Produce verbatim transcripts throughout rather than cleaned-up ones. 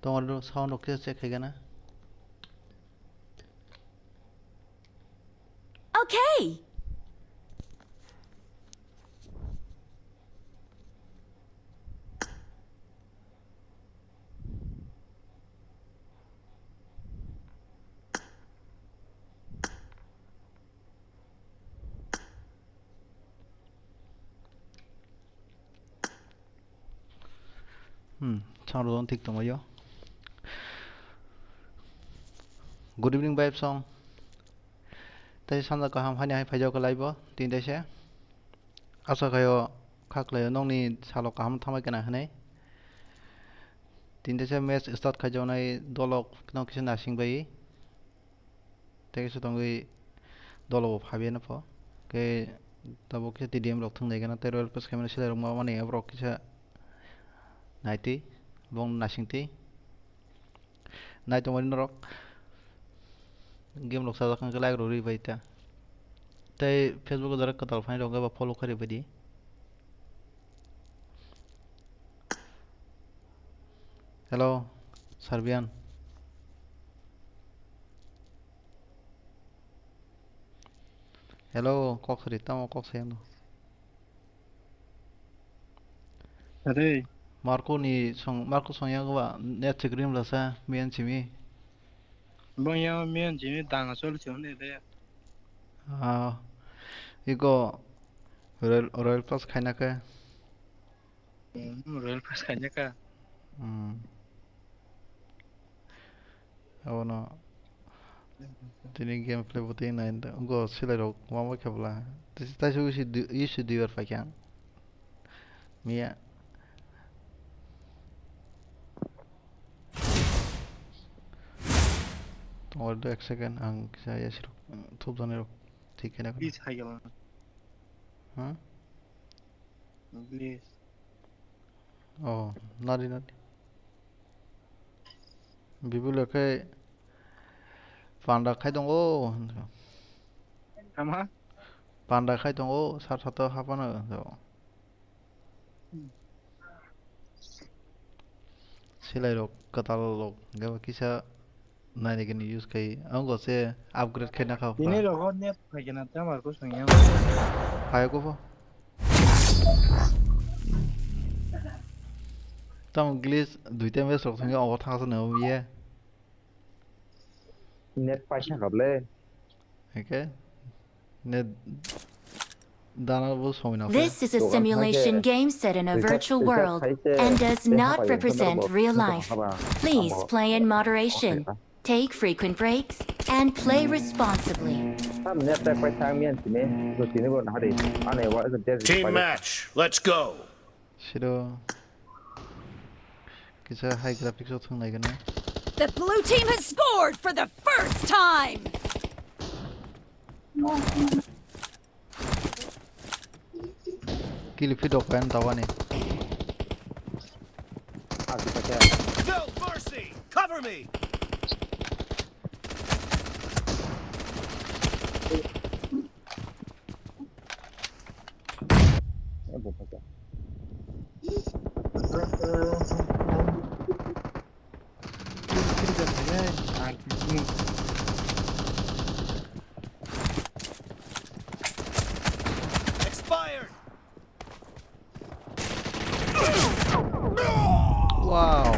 Tongor sound rok khe check khaigana. Okay. Hmm, sound rok thik tongbaio. Good evening, Vibe Song. Tei sanja kaham haini hai phaijak khe live o, tini tei se. Asa khaio kha khlaio nokni salo kaham thangbai kena hinwi. Tini tei se match start khaijaknai dolok no kisa nasing bai. Tei kisa tongwi dolo bo phabiya no pho. Khe tabuk kisa T D M rok thwngnai gana tei Royal Pass khaimani selai rok ma mani borok kisa naitwi bong nasingtwi. Nai tongmani norok game rok sajak wngkhe like rok rwi bai ta. Tei Facebook o jora kwtal phaini rok ba follow kharwi bai di. Hello, Serbian. Hello, kok sari, tamo kok sayang no. Are. Marco ni song, Marco song yang ba net chikrim lasa, mian chimi. Bong yang mian chimi dang asol chim de de. Ah, iko Royal, Royal Pass khaina khe. Hmm, Royal Pass khaina kha. Hmm. Abono tini gameplay bo tini nai go silai rok ma ma khe bwla. Tei, tei se isi di, isi di bar paikha. Miya. Tongo do ek second ang kisa yasi rok thupjani rok thik khe na. Please, hai gala. Ha? Please. Oh, nadi, nadi. Bibule khe panda khai tongo. Tama? Panda khai tongo, sar sato hapano. Silai rok, kwtal rok, gaba kisa. Naini gini use khai, ang go se upgrade khai na kha. Tini rok net khai gana tamar ko song yang. Hai ko pho. Tam glitch duita match rok thangya obo thangsa na ye. Net paisa kable. Okay. Ne dana bo songwi nang. This is a simulation game set in a virtual world and does not represent real life. Please play in moderation, take frequent breaks, and play responsibly. Tam net tak pai sang mian sini, so sini bo nahari. Ane wa is a desert. Team match, let's go. Siro kisa high graphics o thung nai gana. The blue team has scored for the first time. Kill feed ok pen tawani. Asi pacha. No mercy. Cover me. Expired. Wow.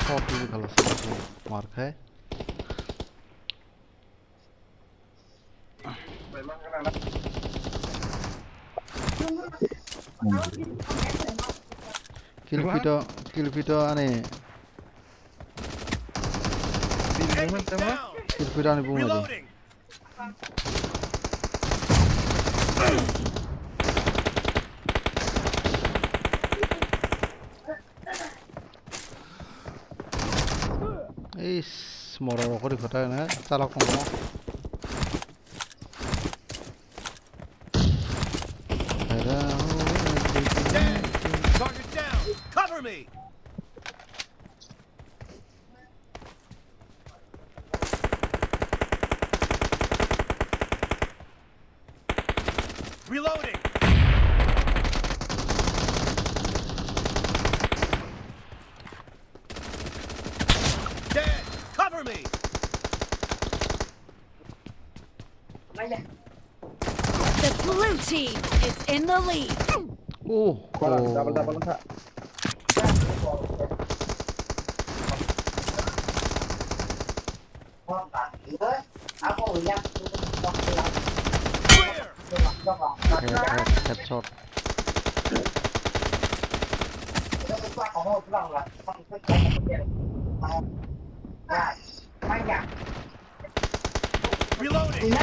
Shot dili khalas mar khai. Kill feed o, kill feed o ani. Kill feed o ani bung lagi. Is, morok rok ri phatai na chalok tongo. Target down. Cover me. Reloading. team is in the lead. Oh, Double, double, oh. Wngkha. Head, head, headshot. Reloading.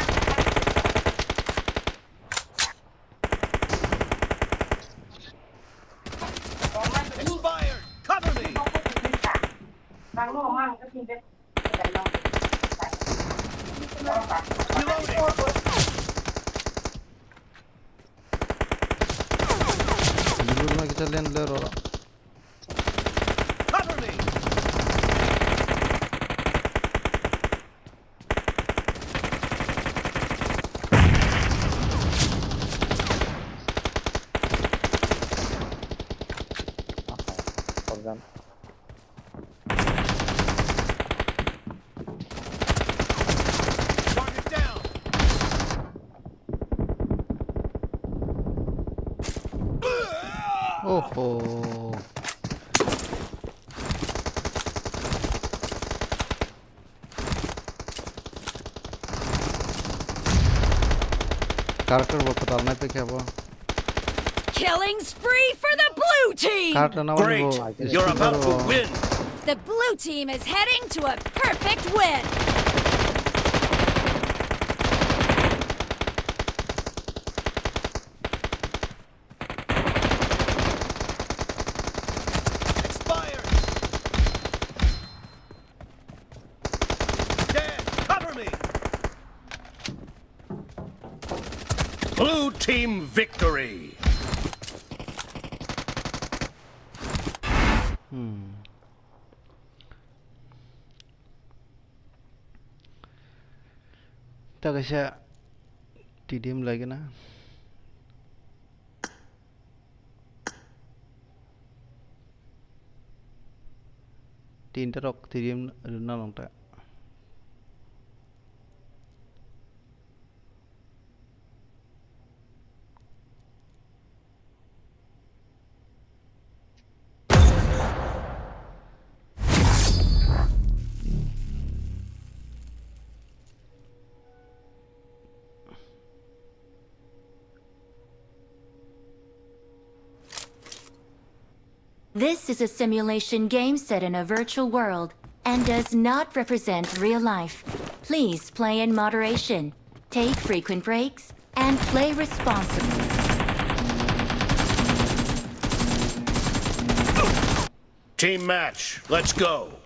Expired. Cover me. Reloading. Dulur na kita len le ro. Cover me. Target down. Oho. Character bo kwtal nai pekhe bo. Killing spree for the blue team! Character na wani. Great! Bo. You're about to win! The blue team is heading to a perfect win! Expired! Dan, cover me! Blue team victory! Hmm. Ta kaisa T D M lagi na. Tinta rok T D M rwna nang ta. This is a simulation game set in a virtual world and does not represent real life. Please play in moderation, take frequent breaks, and play responsibly. Team match, let's go!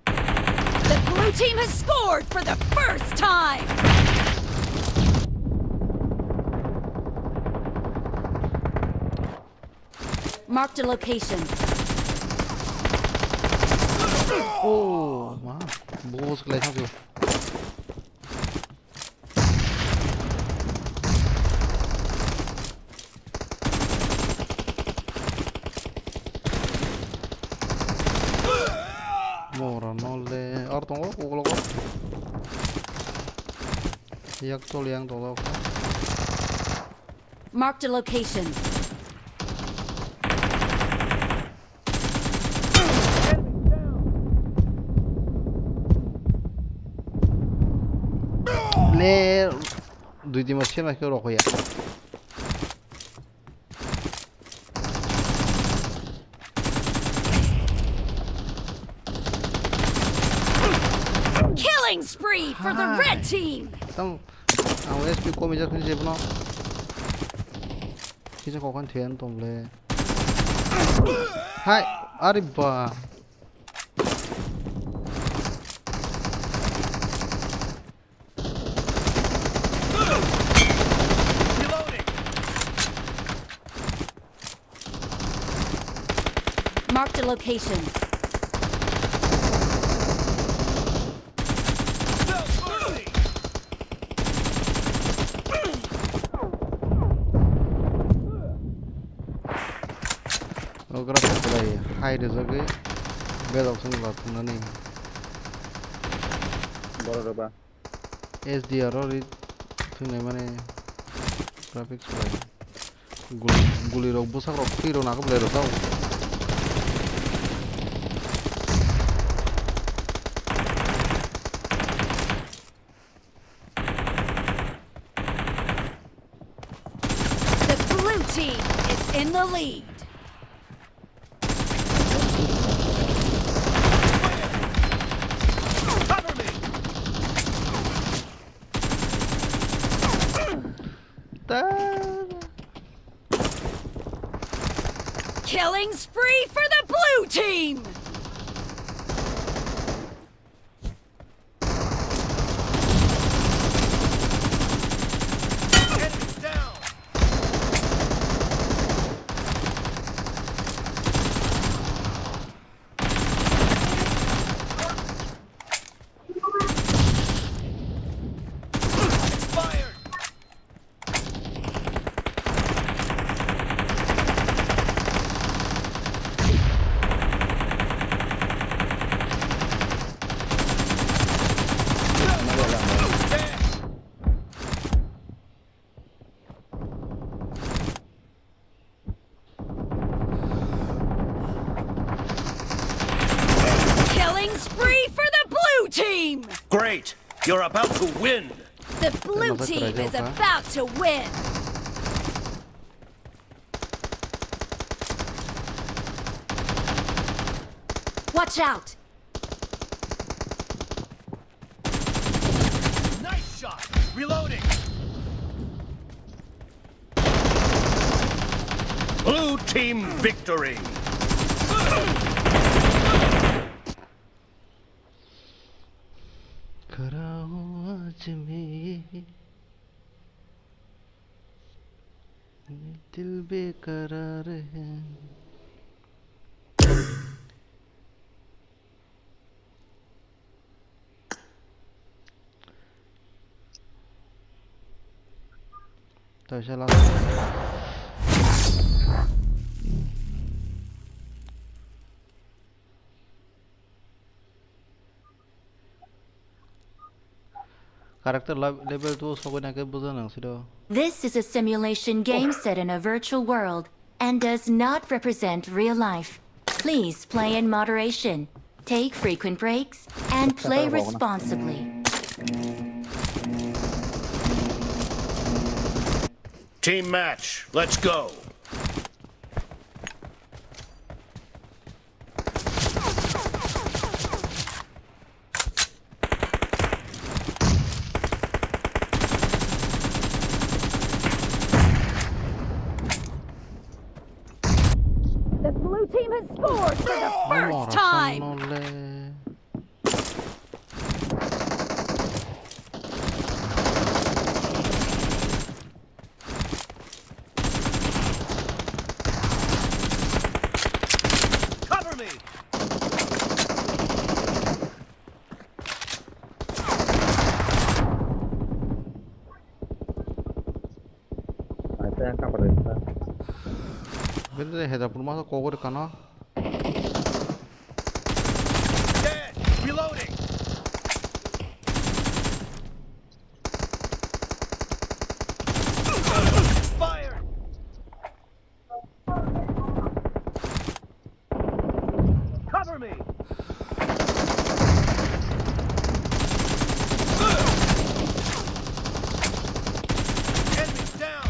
The blue team has scored for the first time! Marked a location. Oh, ma. Boss kelai thang. Mora nol de. Ar tongo, ukologo. Yak choli yang tongo. Marked a location. Le, dui team o sema khe rokho ya. Killing spree for the red team. Tang, ang S P komi jak ni jebno. Kisa kokon thian tong le. Hai, ari ba. Marked a location. Ogra phailai hai rijagwi bedok chwng la thungnani. Borok rwba. S D R o ri thwinai mani graphics bai. Guli, guli rok bwsak rok twi rok nangkhe belai rw tao. The blue team is in the lead. Cover me! Ta- Killing spree for the blue team! Killing spree for the blue team! Great! You're about to win! The blue team is about to win! Watch out! Nice shot! Reloading! Blue team victory! खरा हूँ आज मैं, दिल बेकरार है। Taisa last. Character level two sogwi nangkhe buja nang siro. This is a simulation game set in a virtual world and does not represent real life. Please play in moderation, take frequent breaks, and play responsibly. Team match, let's go. The blue team has scored for the first time. Cover me! Bede header pun masa kogor kano. Dead! Reloading! Expired! Cover me! Enemy down!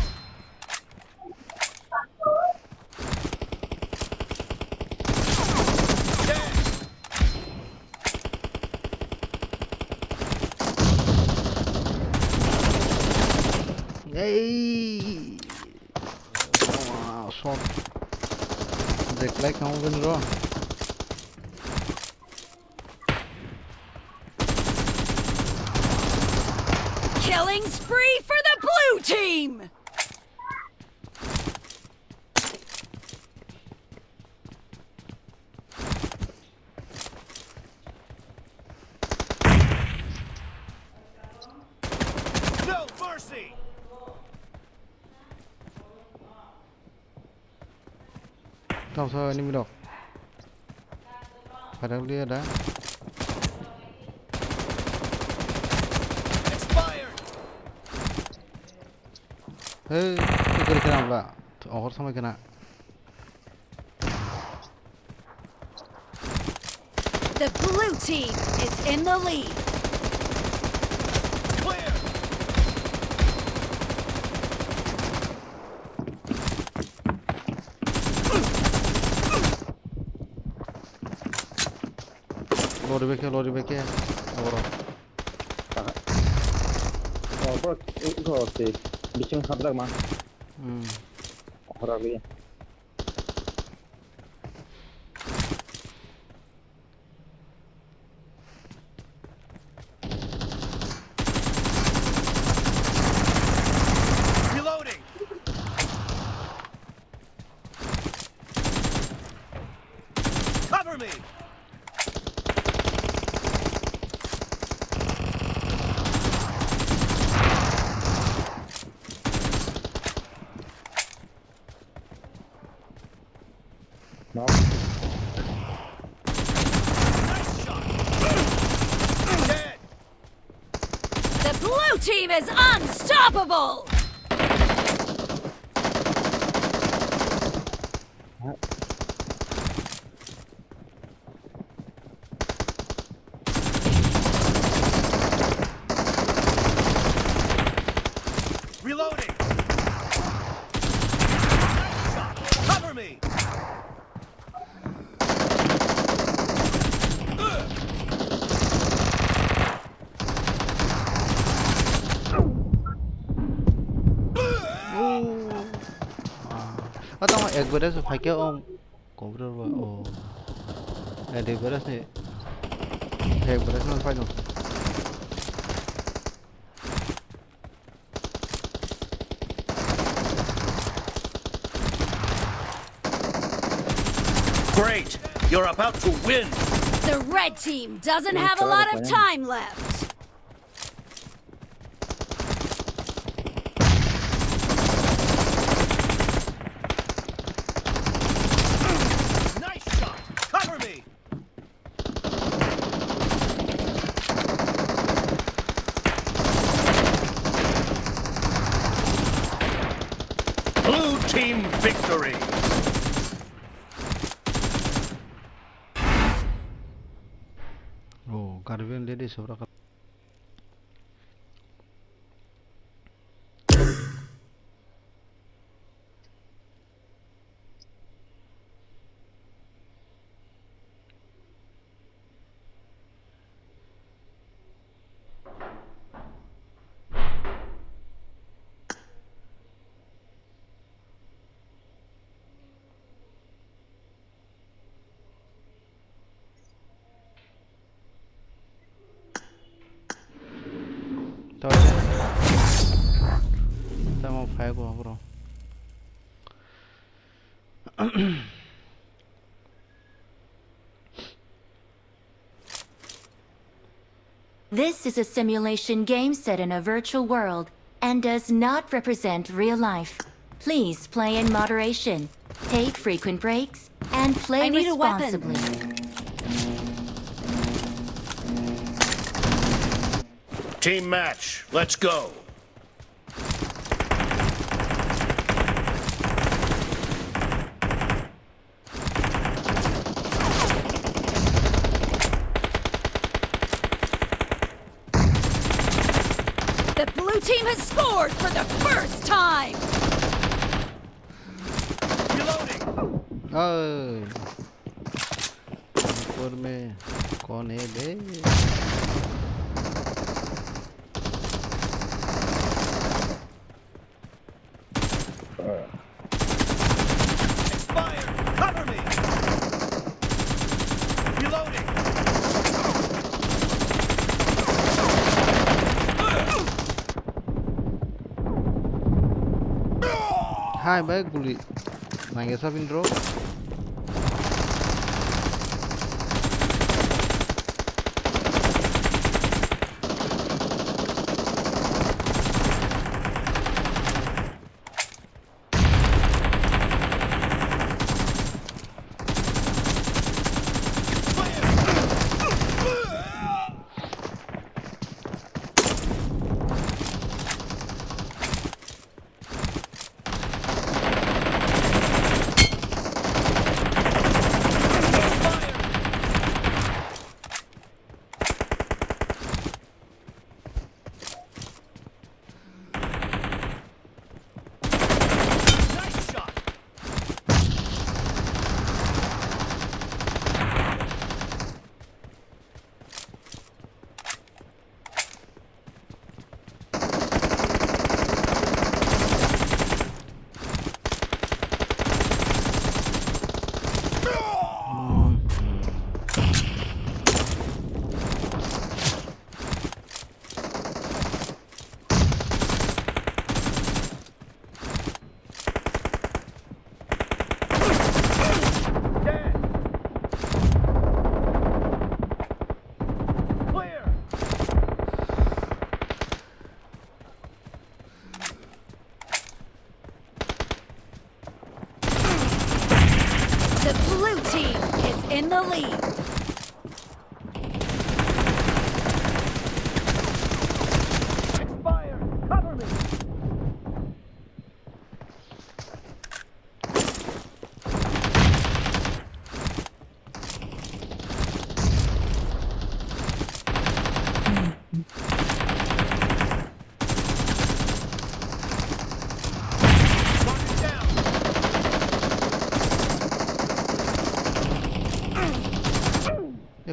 Ei! Wah, shot. Jack like kamu ben ro. Killing spree for the blue team! No mercy! Tamo sa enemy rok. Phairang liya da. Hey, tu kiri kena bla. Ohor samai kena. The blue team is in the lead. Lori beke, lori beke. Oro. Aha. Oh, bro, iko si bising hapjak ma. Hmm. Ora liya. Reloading. Cover me. Knock. Nice shot. Dead. The blue team is unstoppable! Reloading. Nice shot. Cover me. Oh. Ah. Ah, tamo ek bere se phaikhe om. Kobra ba, oh. Eh, dui beres ni. Ek beres ni pai dong. Great! You're about to win! The red team doesn't have a lot of time left. Nice shot! Cover me! Blue team victory! Oh, Caribbean lady sobra. Tamo phai ko bro. This is a simulation game set in a virtual world and does not represent real life. Please play in moderation, take frequent breaks, and play I need a weapon. Responsibly. Team match, let's go. The blue team has scored for the first time. Reloading. Oh. Por me con él, eh. Expired! Cover me! Reloading! Hai bai guli. Nangya sabin bro.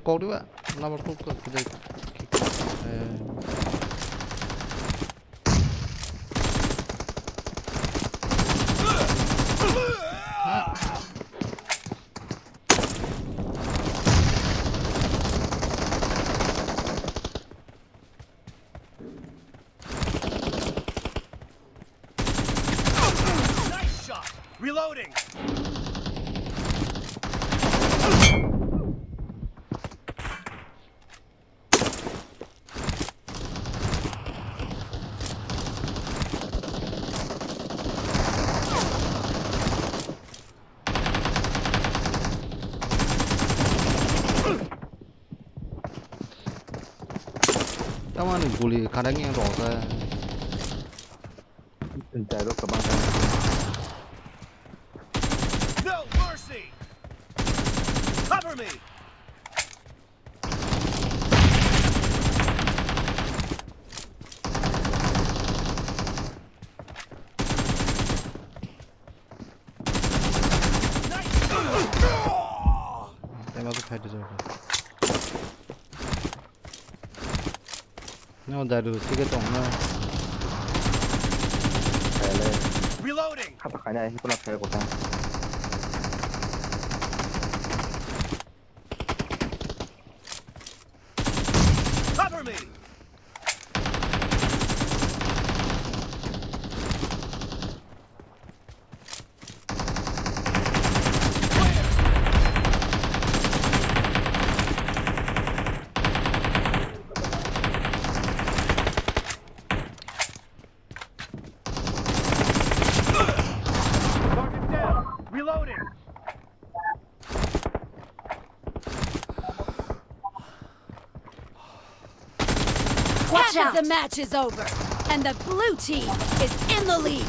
Kok diba, number kok kok kidai. Eh. Nice shot. Reloading. Tamani guli kadang yang rojak. Jai rok kwbang kha. No mercy! Cover me! Tei ma khe fight rijak kha. No, daru, sige tong na. Hele. Reloading. Khata khaina, hikuna khe kota. Cover me. Target down. Reloading. Watch out! Half of the match is over, and the blue team is in the lead.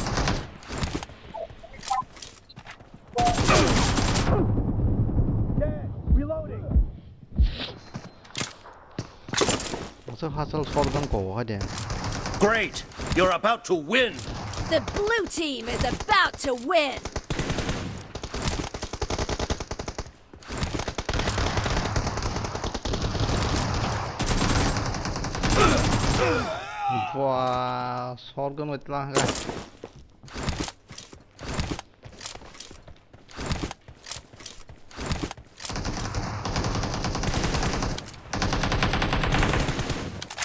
Dead. Reloading. Masa hasal shotgun ko hai de. Great! You're about to win! The blue team is about to win! Wah, shotgun wetlang ga.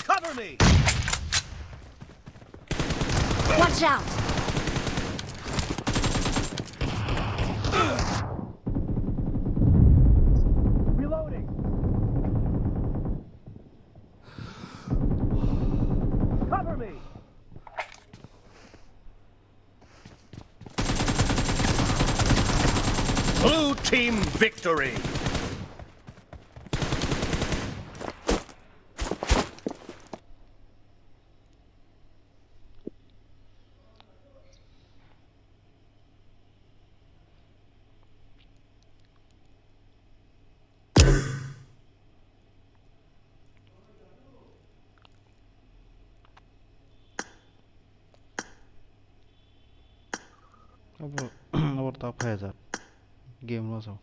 Cover me! Watch out! Reloading! Cover me! Blue team victory! Abo, abo tak phai jat. Game loss o.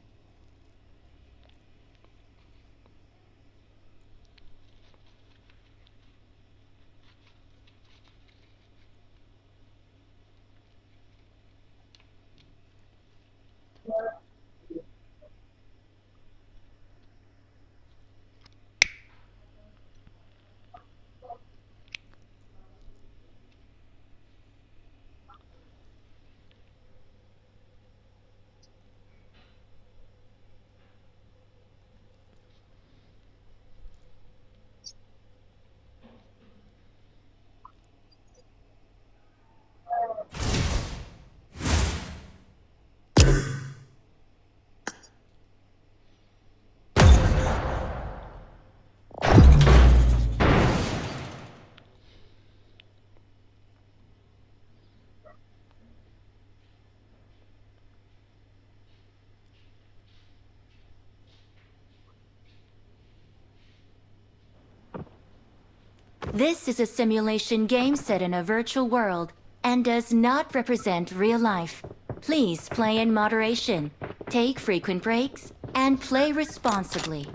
This is a simulation game set in a virtual world and does not represent real life. Please play in moderation, take frequent breaks, and play responsibly.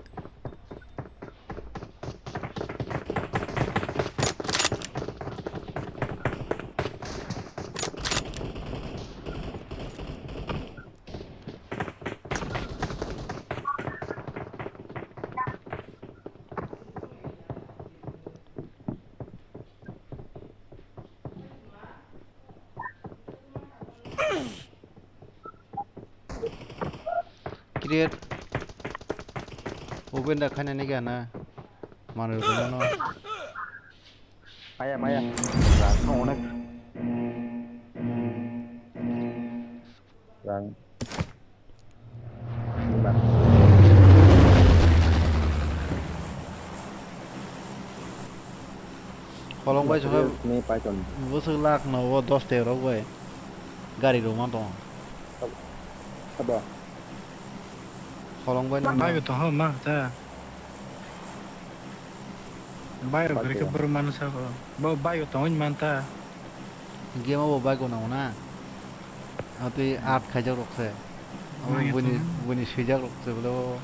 Create. Open da khaina ni gana. Manu rwmano. Maya, maya. Rang thang onek. Rang. Lima. Holong bai sokhe ni Python. Bwswk lakh no o dos tei rok bai gari rok ma tongo. Abo. Holong bai no. Bai to ho ma ta. Bai rok gari khe boro mano sa ko. Bo bai to hon man ta. Game o bo bai ko nango na. Atwi art khaijak rok se. Abo buini buini swijak rok se bole o.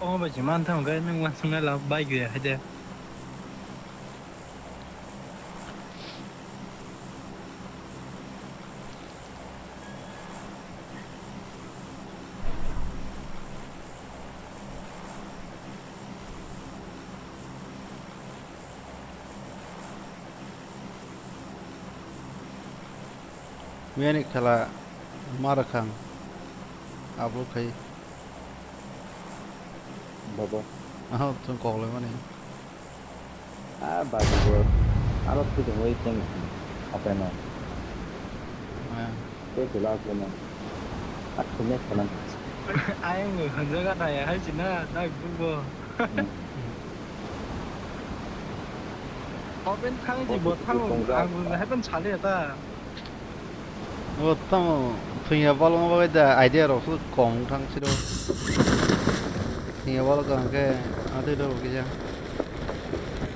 Omo bai se manthang khe nwng uansuknai lab bai gaya hai de. Miyani khela ma rwkha ang upload khai. Bobo. Aha, chwng koklai mani. Ah, babu bo. Aro thwi tongwi cheng open o. Ah. Tei chwla open o. Ah, thumya khela. Ayang hwnjaga naya hai china, nai bubo. Hmm. Open thang ji bo thang, ang hai ban sale ta. O tamo thwngya balwng bagwi da idea rok su kom thang siro. Thwngya balwng khe atwi rok kisa.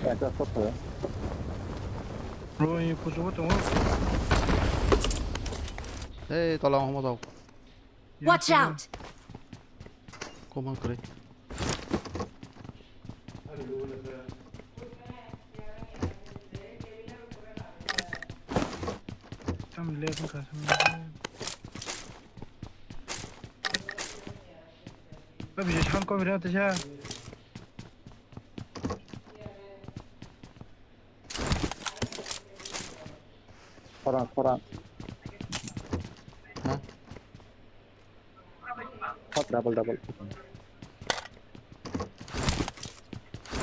Eta sotho. Bro, ini kusugo tongo. Ei, tola homo tok. Watch out! Komang kre. Tam left ka. Abi je chang ko bira ta ja. Khorang, khorang. Ha? Hot double, double.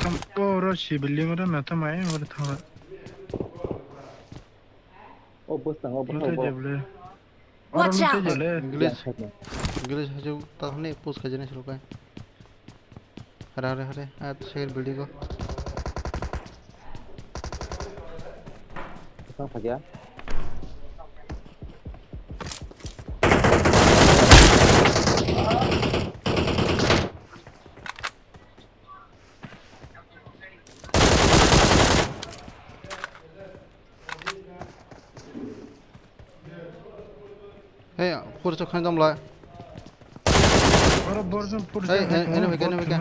Tam, o, oro si building oro na tam ai, oro thang. O, bus tang, o, bus tang, o. Watch out! English, English haju, tahni push kajani surukai. Hare, hare, hare. Ah, second building o. Bwsang phagya. Hey, purchuk khan gamla. Oro borjon purchuk. Hey, hey, enemy ka, enemy ka.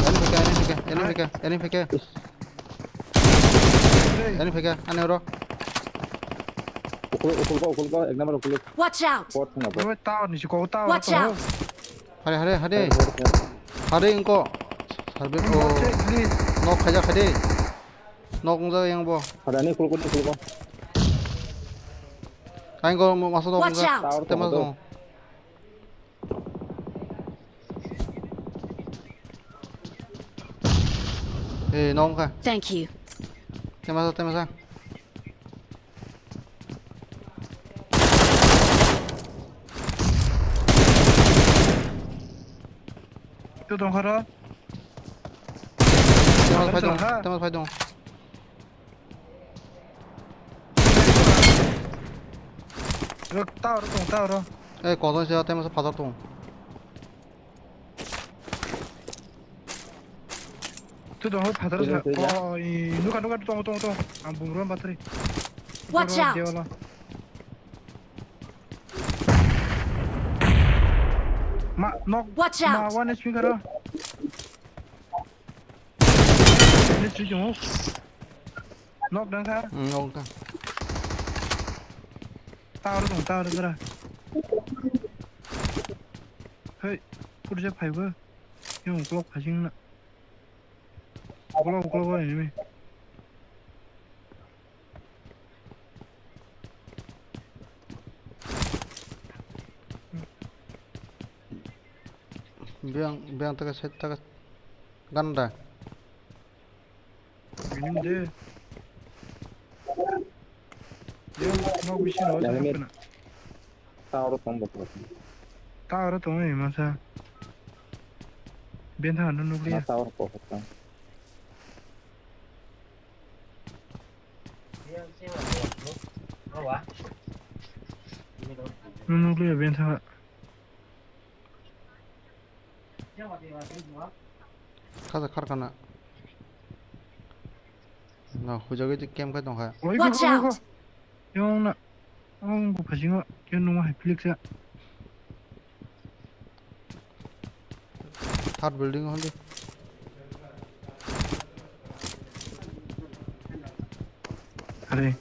Enemy ka, enemy ka, enemy ka, enemy ka. Enemy ka, ane oro. Ukul, ukul ko, ukul ko, ek number ukul. Watch out! Bot na bot. Oro tower ni si ko tower. Watch out! Hare, hare, hare. Hare, hare. Hare ingko. Sarbe ko. Nok khaja khade. Nok wngjak yang bo. Ada ni kulukun, ni kulukun. Kain ko masa dong. Watch out! Tower tema dong. Eh, nok ka. Thank you. Tema sa, tema sa. Tu dong kharo. Tema sa phai dong. Tema sa phai dong. Rok ta oro tong, ta oro. Eh, kodon se tema sa phajak tong. Tu dong, phatar sa. Oh, i, nuka, nuka, tong, tong, tong. Ang bumro battery. Watch out. Ma, nok. Watch out. Ma, one H P karo. Ini sih, jenguk. Nok dang kha? Hmm, nok dang. Tower dong, tower dong. Hei, purja phaibo. Yung clock phasing na. Uklogo, uklogo enemy. Biang, biang taka, side taka. Ganda. Ini de. Yo, no bisi no. Yang ini. Tower tong bokol. Tower tong ni masa. Bentha no nukliya. Tower bokol. No nukliya bentha. Kasa kharkana. Na, hujagwi twi camp khai tongkha. Watch out! Yong na. Ang bu phasingo khe nungma hai phliksa. Third building holi. Are.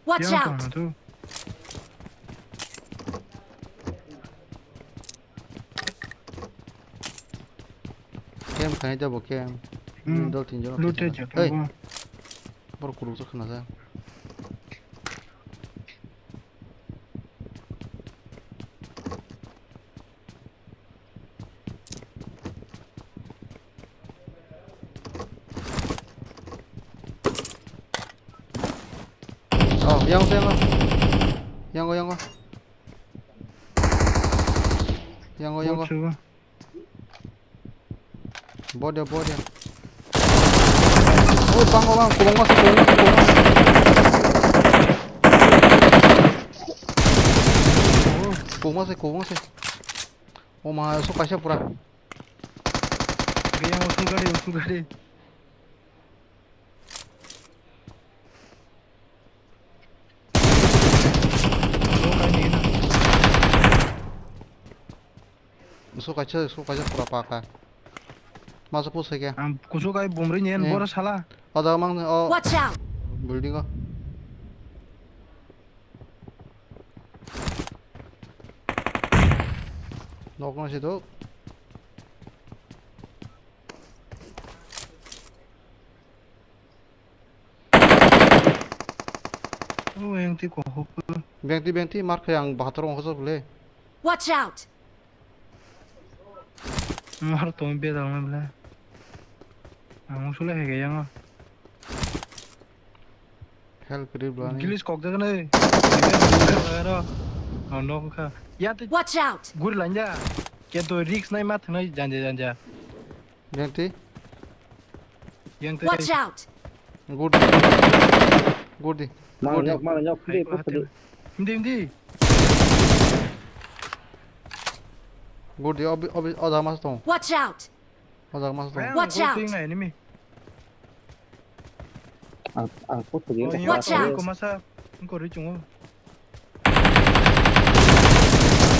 Watch out! Camp khai da bo camp. Hmm. Dol tin jora. Lute je. Hey. Bor kuruk sa khna sa. Oh, yango, yango. Yango, yango. Yango, yango. Bot ya, bot ya. Oh, bang, bang, kubang masuk, kubang masuk, kubang masuk. Kubang masuk, kubang masuk. Oh, ma, so kaisa pura. Gaya usul gari, usul gari. Su kaisa, su kaisa pura paka. Masa push hai khe. Ang kusuk ai bumri nyen. Eh. Boro sala. Ada mang o. Watch out! Building o. Nok no si do. Oh, yang ti kohok. Bengti, bengti, mar khe ang bahator ongkha sa bole. Watch out! Mar tong bedal na bole. Ang sule hai yang. Help ri bla ni. Gilis kok jaga nai. Aro. Oh, nok kha. Ya te. Watch out! Gur lanja. Ke to risk nai ma thanai janja janja. Bengti. Yang tadi. Watch out! Gurdi. Gurdi. Mang nyok, mang nyok, hindi, hindi. Hindi, hindi. Gurdi, obi, obi, oda mas tong. Watch out! Oda mas tong. Watch out! Enemy. Ang, ang puto yun. Watch out! Ko masa, ko ri chungo. Ko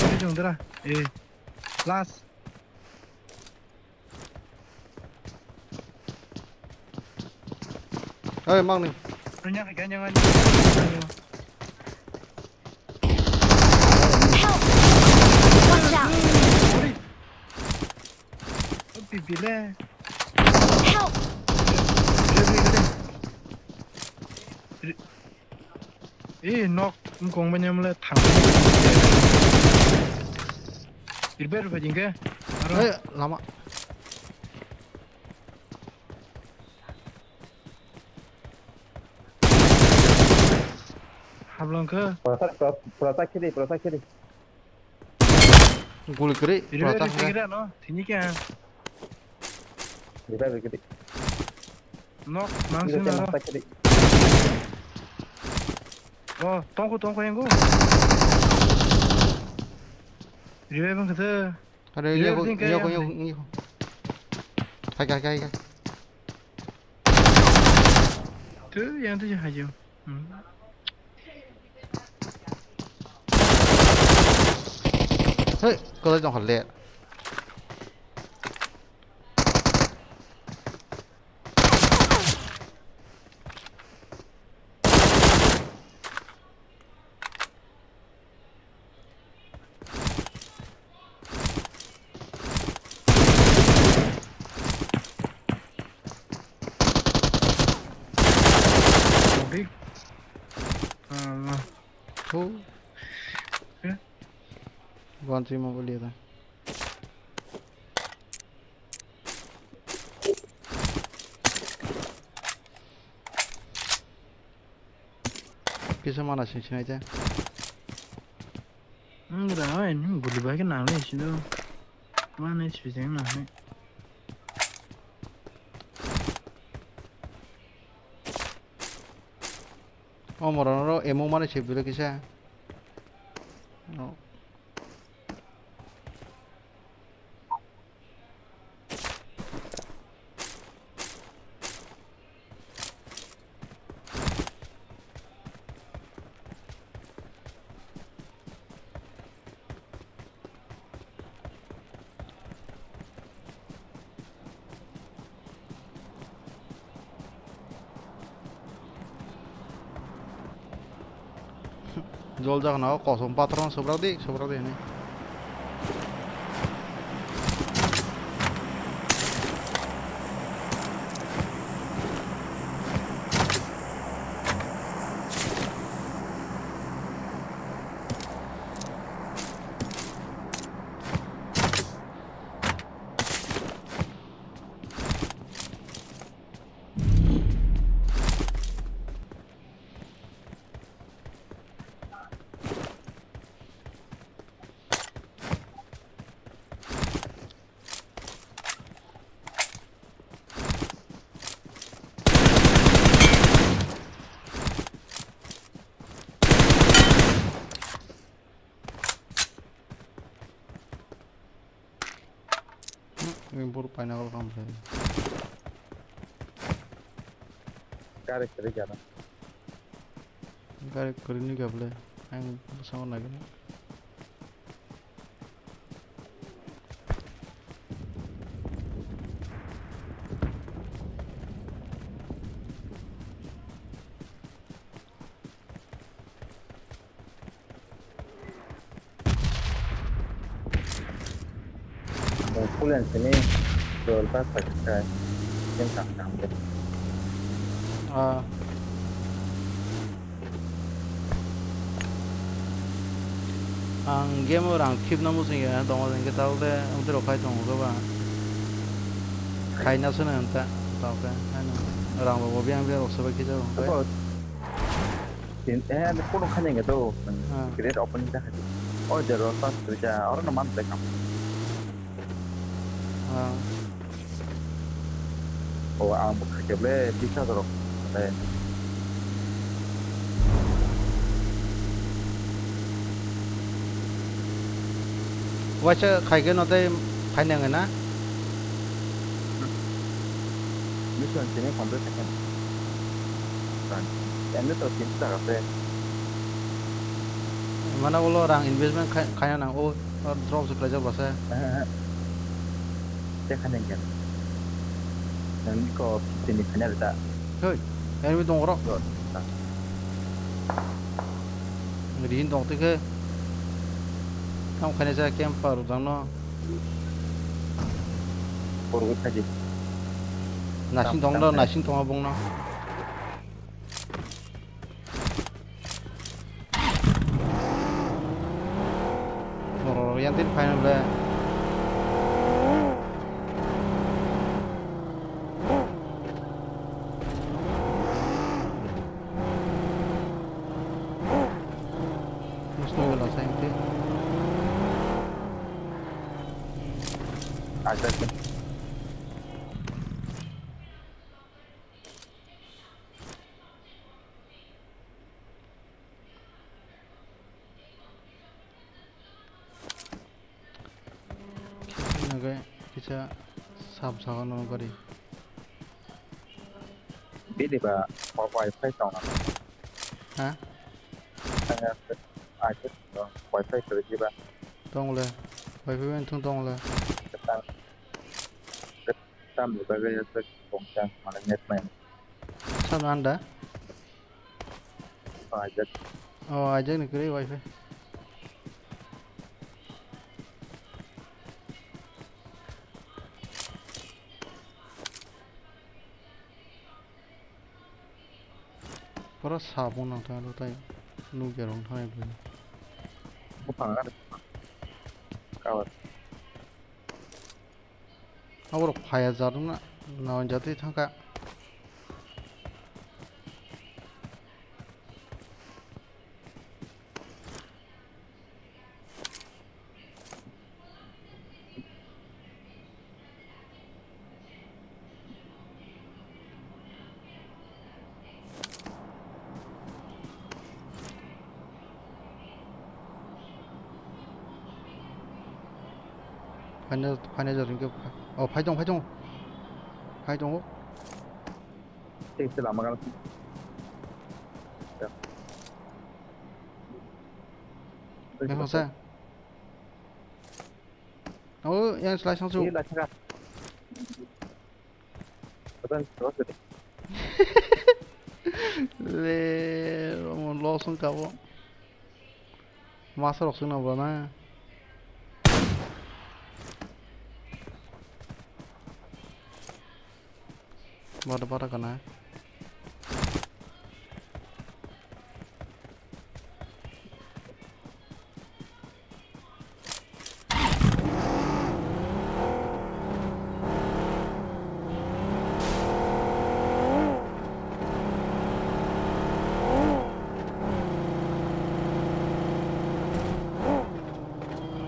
ri chung dara. Eh. Last. Hey, mang ni. Renya ka ganya ngani. Help! Watch out! Ori. Opi bile. Help! Bile, bile, bile. Ri- Eh, nok wngkong manya mle thang. Irbe rupa jingke. Aro. Eh, lama. Hablangke. Pura sa, pura, pura sa khiri, pura sa khiri. Guli kwrwi, revive rwchap rwchap khe. Kira no, thini khe. Revive rwchap khe. Nok, mang sing aro. Oh, tongkho, tongkho, yango. Revive wngkha tho. Are, revive yako, ding khe yako, yang yako, yako. Hai, hai, hai, hai. Tho, yang tho, hai, yang. Hmm. Hey, kwlai tong kha le. One three mobile liya tha. Kisa mana sing sinai tha. Ang ra, ai, ni guli bai ke nang le sino. Mana sing nang le. O morano ro emo mani se bile kisa. No. Jol jak na o kosom patron sobrak di, sobrak di hinwi. Hmm, ini buruk pineapple kamu tadi. Gari kiri jalan. Gari kiri ni gable. Ang sama lagi. Pulen sini dol ta sakha. Ken tak tak. Ah. Ang game o rang khibna muchung ya, tongo hwnkhe tabuk de amtwi rok khai tongo khe ba. Khaina swnwi hwnta, tabuk khe haino rang rok bo biyang biyang rok swbai khijago hwnkhe. Abo tin, eh, ano kono khani nge to, ah, great opening ta khadi. Oh, the roll pass tu ja, oro no man ta kam. Ah. O, ang bo khaikhe ble, bisa dorok. Eh. Waisa khaikhe no tei phainai wngwi na? Mission sini complete khaikhe. Emni to tin jaga se. Mana ulo rang investment khai-, khaina nang o, o drop se khlaijak bwsa. Eh, eh, eh. Tei khaina nang. Nang ko fifty ni khaina rita. Hoi, enemy tong oro. Rin tong tike. Tam khaina sa camper jang no. Por wi khaji. Nasing tong do, nasing tong abong no. Oro yang tin final ble. Musno wala sa yang tin. Acha. Nagai kisa sab sago no gari. Bini ba wifi tong na. Ha? Aya, aya, wifi kwrwi ba. Tong le. Wifi bai thung tong le. Tam, tam bagwi yak tong chang mane net mai. Sab anda. Oh, ajak. Oh, ajak ni kwrwi wifi. Pura sabung nang tang tai nukya rong thai bwlai. Buphang ar. Cover. Aborok phaya jatwkna nawi jatwi thangkha. Phaina, phaina jatwng khe pha-, oh, phai tong, phai tong. Phai tongo. Thik se lama gana. Mehong sa. Oh, yang selai sang su. Ini lah cakap. Betul, terus tadi. Le, lo sung kabo. Masa rok sung na bana. Bada bada kana.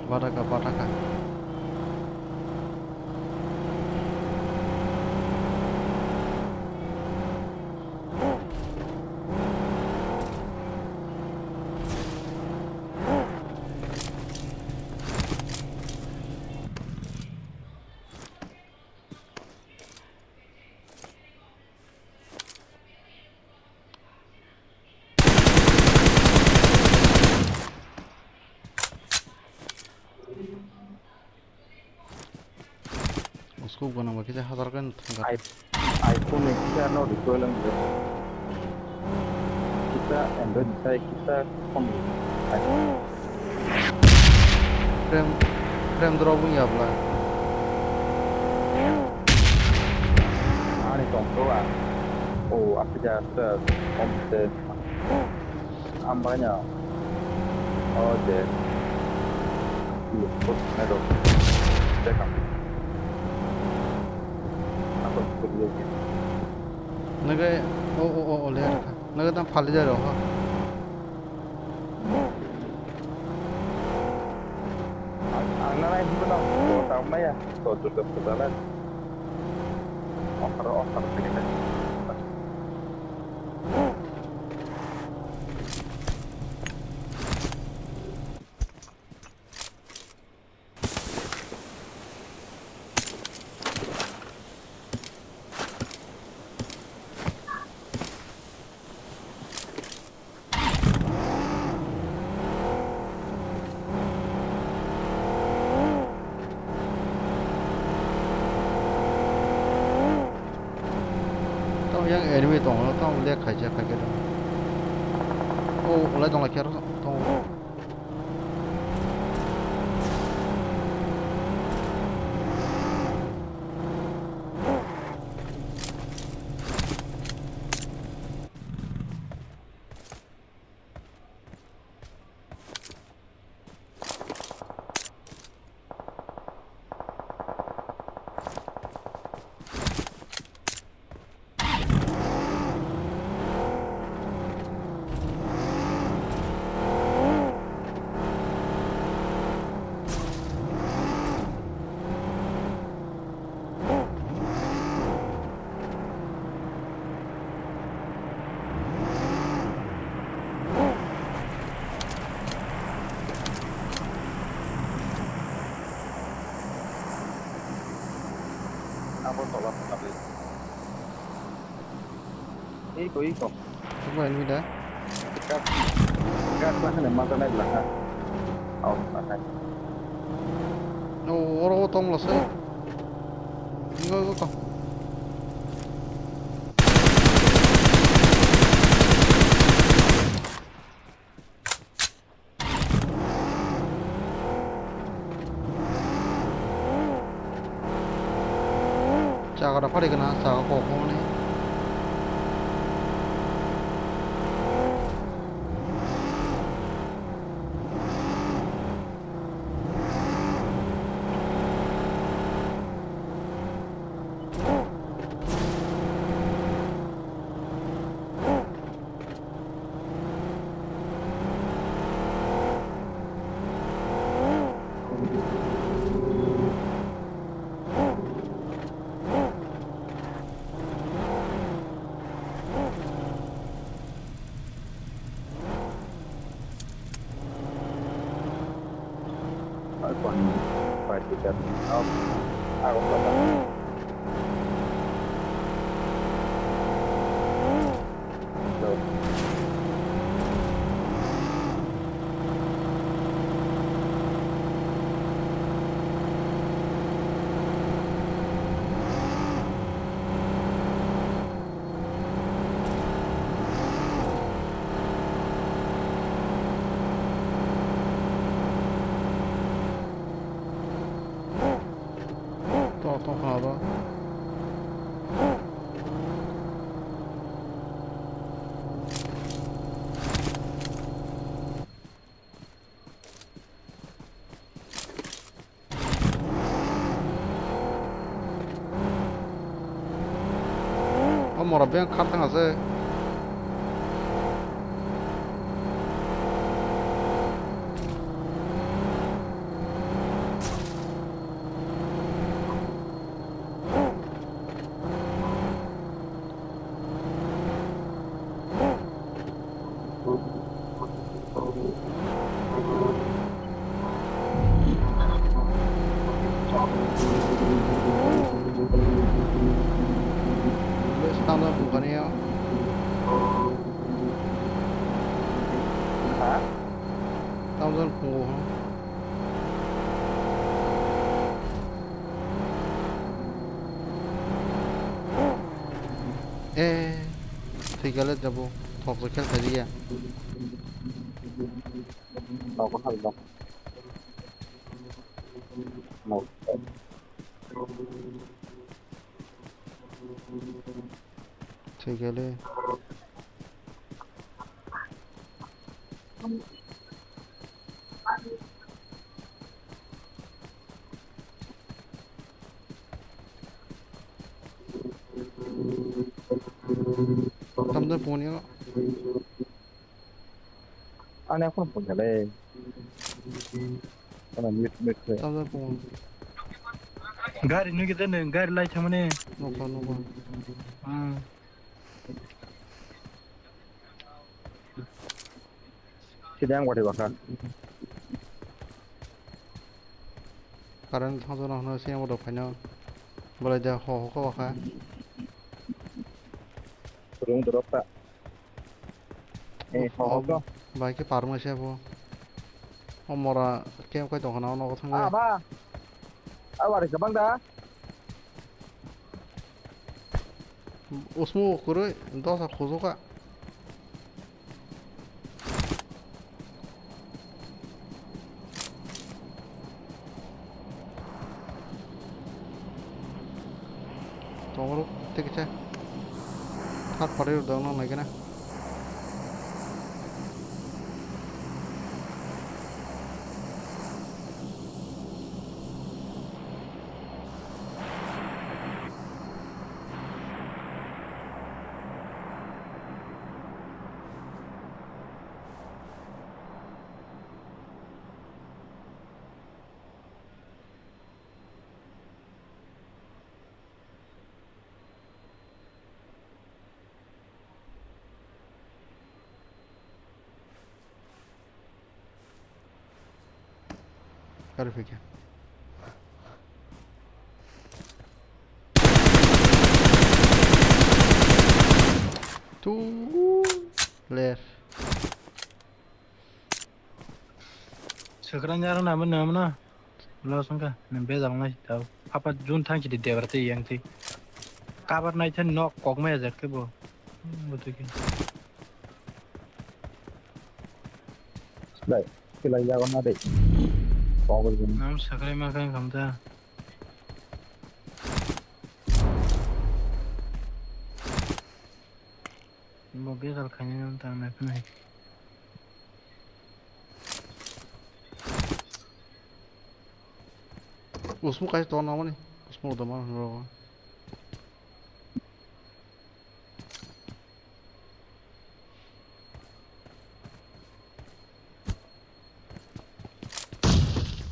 Bataka, bataka. Scope gwnang ba kisa hajar khe thangkha. I-, iPhone ni kisa no recoil wng khe. Kisa Android ni sai kisa kom. Frame, frame drop wngya bla. Ani tong bro a. O, aswk ya, aswk kom se. Ang bai no. O je. Look, look, medo. Check up. Ako, look, look. Naga, o, o, o, o, le, naga tam phali jai rok. Ang, ang na nai himbo no, to tam maya, to, to, to, to, to, to. Offer, offer, sige, sige. Tamo yang enemy tongo, tamo leg khaijak khaikhe tongo. O, ulai tongla khe aro tongo. Abo tola thangkha bai. Iko, iko. Iko enemy da. Gas, gas lah kan mata naik belakang. Au, belakang. No, oro tong lo se. Iko, iko, iko. Chakra phari kana chakra kok mani. To, to, ha, ba. O mora beng khartang ase. Tamo jani pungo ha. Eh, thwi kale jabo. Thok se khel khaji ya. Nogo hai ba. Nogo. Thwi kale. Tamjani phone yo. Ani phone phone kale. Ana mute mute khe. Tamjani phone. Gari nugwi de nung, gari lai thangmani. Nokha nokha. Hmm. Sida ang wadi baka. Current thangjakno hwnwi sini wadi phaino. Bolai de ho ho khe wakha. Rung dorok ta. Eh, ho ho khe. Bai khe parwng se bo. O mora khe kai tongkha na o nogo thangwi. Ah, ba. Ah, wari kwbang da. Usmu kwrwi dosa khujukha. Tongo tei kisa thar pari rok dong nang nai gana. Gari phaikha. Tu ler. Swkran jaro nabo namo na. Los wngkha, nang bejak nai tao. Phapa jun thang chidi debra tei yang tei. Kabar nai thani nok kok maya jak khe bo. Hmm, bo twi khe. Dai, kilai jago na dai. Kok bo jun. Nam sakrai ma kang kam ta. Bo bejal khainai no tang nai phai. Usmu kaisa tong nangmani. Usmu da man rogo.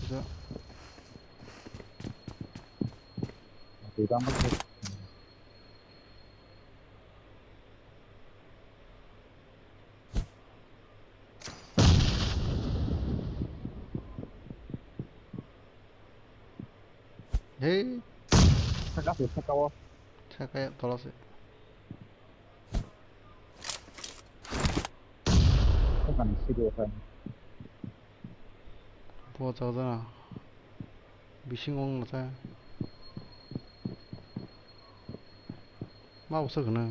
Ja. Saka se, saka o. Saka ya, tola se. Saka ni sidi o kha. Bo chajana. Bising ong na ta. Ma usa gana.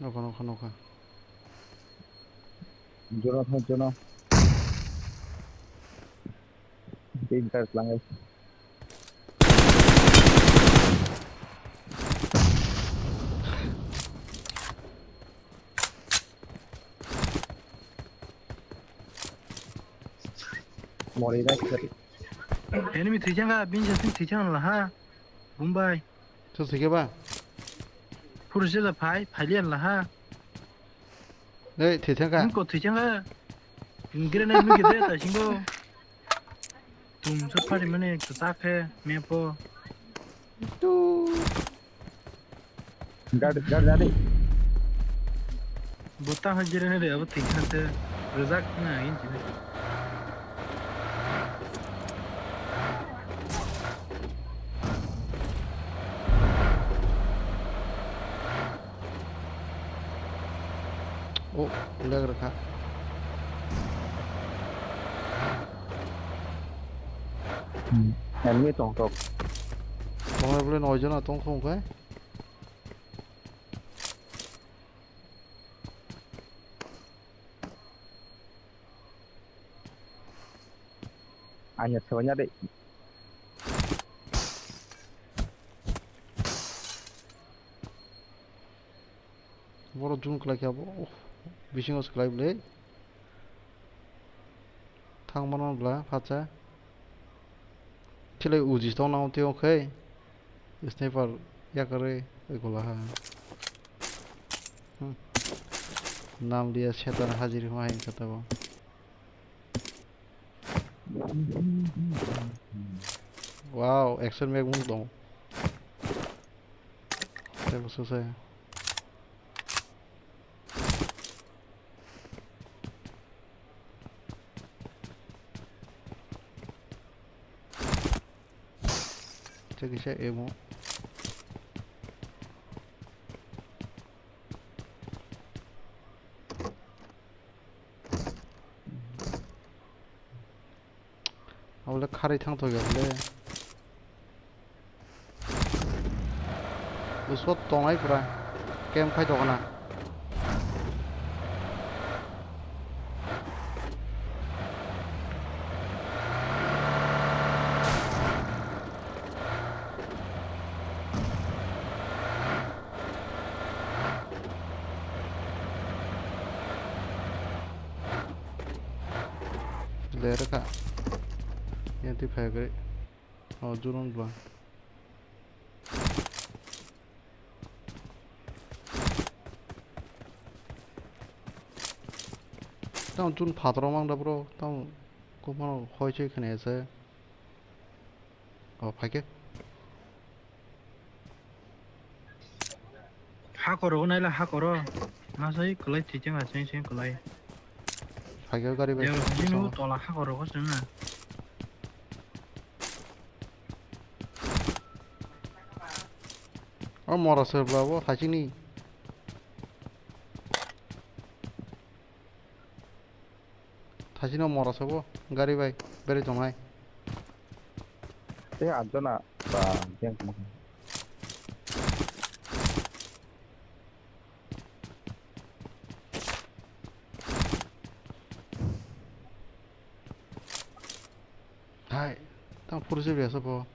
Nokha, nokha, nokha. Jono thang, jono. Tin tar langai. Mori rai kari. Enemy thwichang kha, bini jasing thwichang la ha. Bumbai. Thwi thwikhe ba? Phuru se da phai, phai lian la ha. Nei, thwi thang kha. Nung ko thwi thang kha. Grenade nung kide ta singo. Tum sa pari mane to ta khe me po. Tu. Gad, gad, gad. Buta ha grenade abo thwi thang se. Rejak na yin jine. Oh, lag rakha. Hmm, enemy tong tok. Tong bole noi jona tong khong kai. Anya sawanya de. Boro zoom khlai khe abo. Bisingo se khlai bwle. Thang mano bwla phacha. Thilai uji tong nang tei okhai. Sniper yakarwi gola ha. Hmm. Nam liya setan hajir ma hin kata bo. Wow, action map mung tong. Tei bo sosai. Tei kisa emo. Abole kharwi thang thok ya bole. Bwswk tongnai pura. Camp khai tongna. Ler kha. Yang twi phai gwi. Oh, jurung dua. Tamo chun phataro mang da bro, tamo kophano hoi se khne se. Oh, phaikhe. Hakoro naila hakoro. Masai kwlai thwicheng acheng cheng kwlai. Phaikhe gari bai. Dero hino tola hakoro ko sena. O mora se bla bo thachini. Thachino mora sabo gari bai beri tongnai. Tei atjona ba jeng tongma. Hai, tang phuru se biasa bo.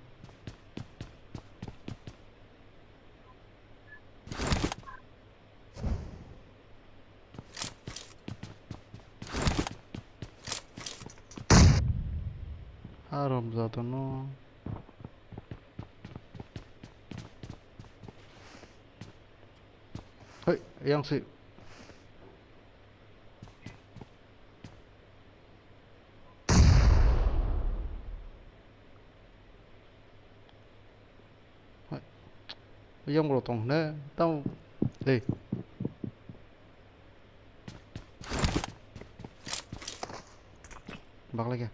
Haram jatano. Hei, yang si. Yang bro tong hne. Tamo. Dei. Baklai khe.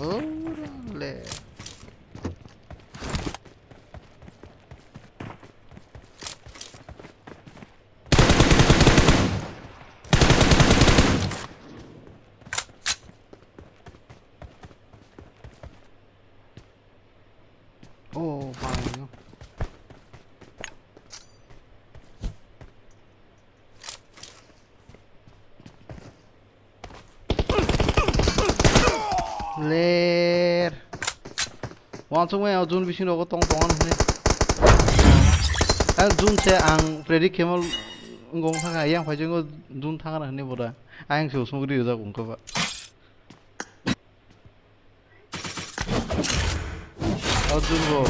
Ora le. Oh, bang. Ler. Wansukmaya o jun bisingo tong tong ano hwnwi. Ang jun se ang predict khe ma wngkha, yang phai jwngo jun thangna hwnwi boda. Ayang se usmuk ri rijak wngkha ba. O jun bo.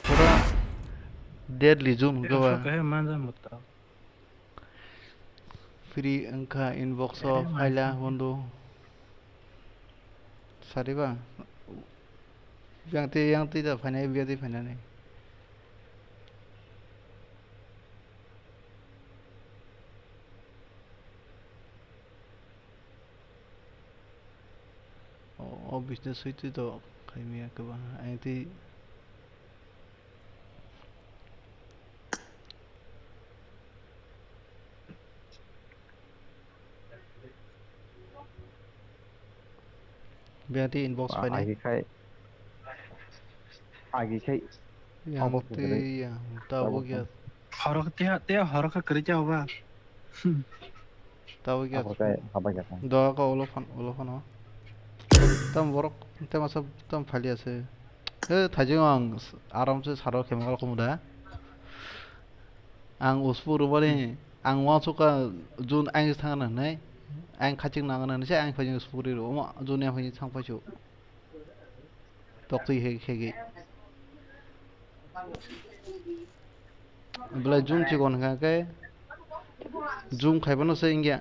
Pura deadly jun wngkha ba. Free wngkha inbox o phaila bondo. Sariba. Yang twi, yang twi da phainai, biya twi phainani. O, o business swi twi to khaimya kwbang. Ang twi Biya twi inbox phainai. Agi khai. Agi khai. Yang twi yang tabuk ya. Horok tei, tei horok kha kwrwi kha ba. Tabuk ya. Abo khe habai kha. Doga ko ulo phano, ulo phano. Tam borok, tam asa, tam phali ase. He, thaijing ang aram se saro khema kal khum da. Ang uspu rubani, ang wansukha jun ang thangna nai. Ang khaching nangna nai se ang phajing uspu ri ro. Jun ya phajing thang phaisu. Toktwi hegi hegi. Belai zoom chikon hwnkha khe zoom khaibano se wngya.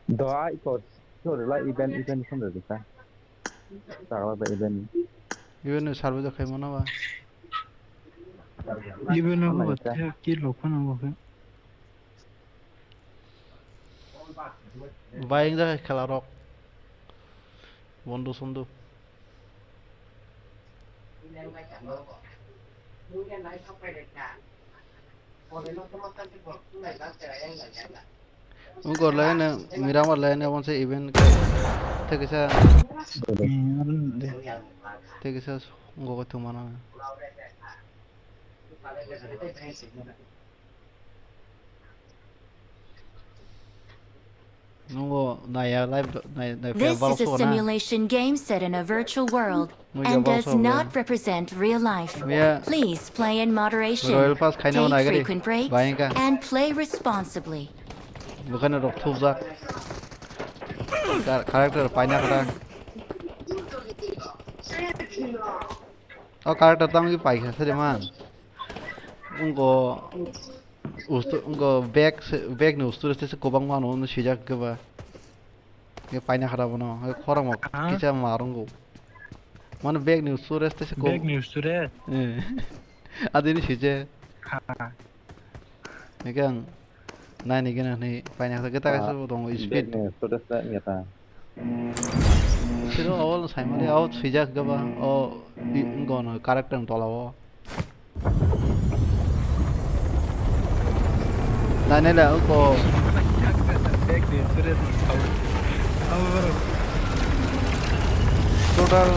Do ai ko, ko rwla event, event phone rwkha. Chagla ba event. Event no serve khai mano ba. Event no ba, ki lo phone no ba. Bai wngjakha khela rok. Bondo sondo. Ungkor lai no, Miramar lai no, onse event thekisa. Thekisa ungkor thumana. Nungo naya live do-, nai-, nai This is a simulation game set in a virtual world and does not represent real life. Please play in moderation, take frequent breaks, and play responsibly. Bukhano rok thupjak. Kar-, character paina kata. O character tamo ki paikha sari man. Ungo ustu-, ungo bag se, bag ni usture se, se kobang mano, no sijak keba. Ye paina khara bono, ye khorang mo kisa marungo. Mano bag ni usture se ko-, bag ni usture? Eh. Adini sije. Ha. Ekang. Nai ni gana ni paina khe ta kaisa bo tongo speed. Bag ni storage ta ya ta. Siro awal saimali awal swijak gaba o i-, gono character ni tola o. Nai nai la ko. Bag ni storage ni tola. Total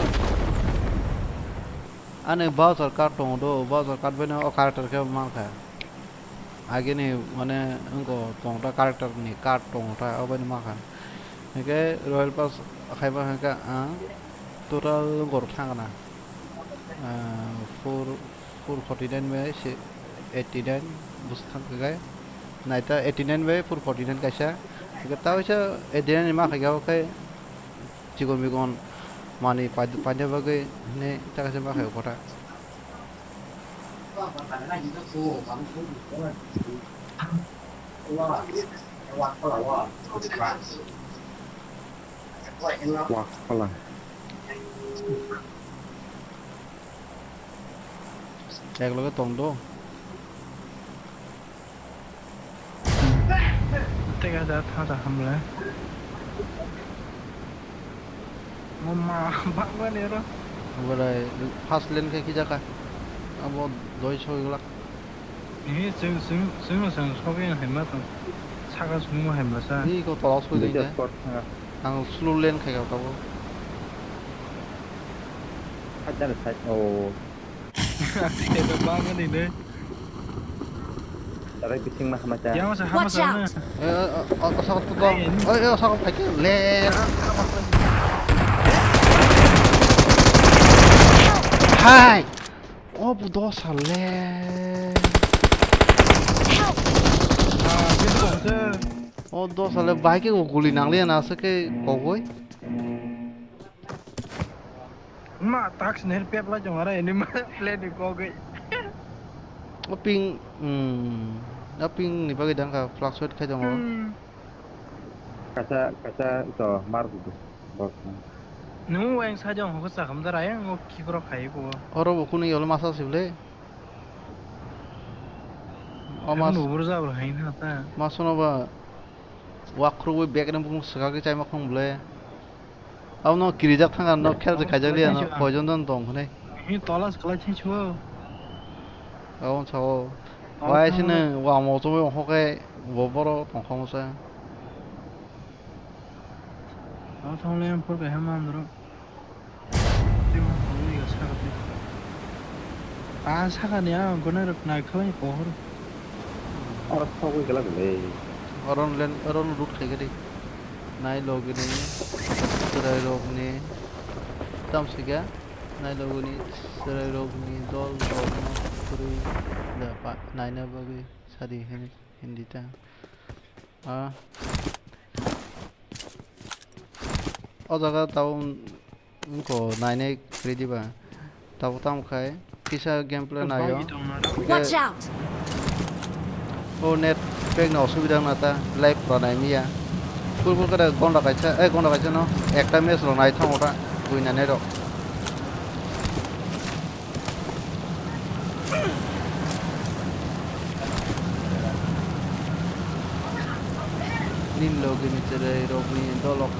ani voucher card tongo do, voucher card bai no o character khe mankha. Agini mane wngkha tongta character ni card tongta obo ni makha. Hingke Royal Pass khaiba hingke ang total wngkha rok thangna. Ah, four, four forty nine bai se eighty nine bwswk thang khe naita eighty nine bai four forty nine kaisa. Hingke ta waisa eighty nine ni makha khe obo khe chikon mikon manwi pai-, paina bagwi hinwi ta kaisa makha khe kotha. Wak phala. Ek loge tong do. Tega da tha da hamle. Mama bangmani ro. Obolai first lane khe khijaka. Abo doi soi glak. Ni chwng, chwng, chwngno chwng sogwi hai ma tong. Saka chwngno hai ma sa. Ni ko tola soi dai. Ang slow lane khai ka tabo. Hajar sai. Oh. Tebe bangani ne. Tarai bising ma hama cha. Yang sa hama. Watch sa out. Eh, eh, eh, oh, oh, sakot to. Ai, eh, sakot khai ke le. Hai. Oh, bu dos le. Help. Ah, bising sa. Oh, dos le, bai ke guli nang le na se ke kogoi. Ma tax ner pep la jong ara ini ma play ni kogoi. O ping, hmm, o ping ni bagwi dang ka fluctuate khai tongo. Hmm. Kaisa, kaisa to mar du. Bos. Nung weng sa jong ho sa kham da ra yang o ki kro khai ko. Oro bo kunu yol masa sible. O mas. Nubur jabra hai na ta. Mas no ba. Wak khurui bag ni bumung swkagwi chai ma khong ble. Abono kirijak thang ano khel je kaijak liya no, poison don tong hwnwi. Hi tolas kwlai se chuo. Abon sao. Wai sini wamo chumui ongkho khe bo boro tongkha masa. Abo thang le phur kaiha mamdro. Ah, sakani ang gwnang rok nai khlai pohor. Oro thogwi glak le. Oron len, oron root khai gadi. Nai logini, chwrai rokni, tam siga, nai logini, chwrai rokni dol rokno kwrwi da pa, naina bagwi sadi hini, hindi ta. Ah. O jaga tabuk wngkho nainai kwrwi diba. Tabuk tamo khai kisa gameplay naio. Watch out! O net pack no osubida wngna ta live pura naimya. Purbo kada gonda kaisa, eh, gonda kaisa no ekta match rok nai thango ta, bui nainai rok. Nini logi ni chwrai rokni dolok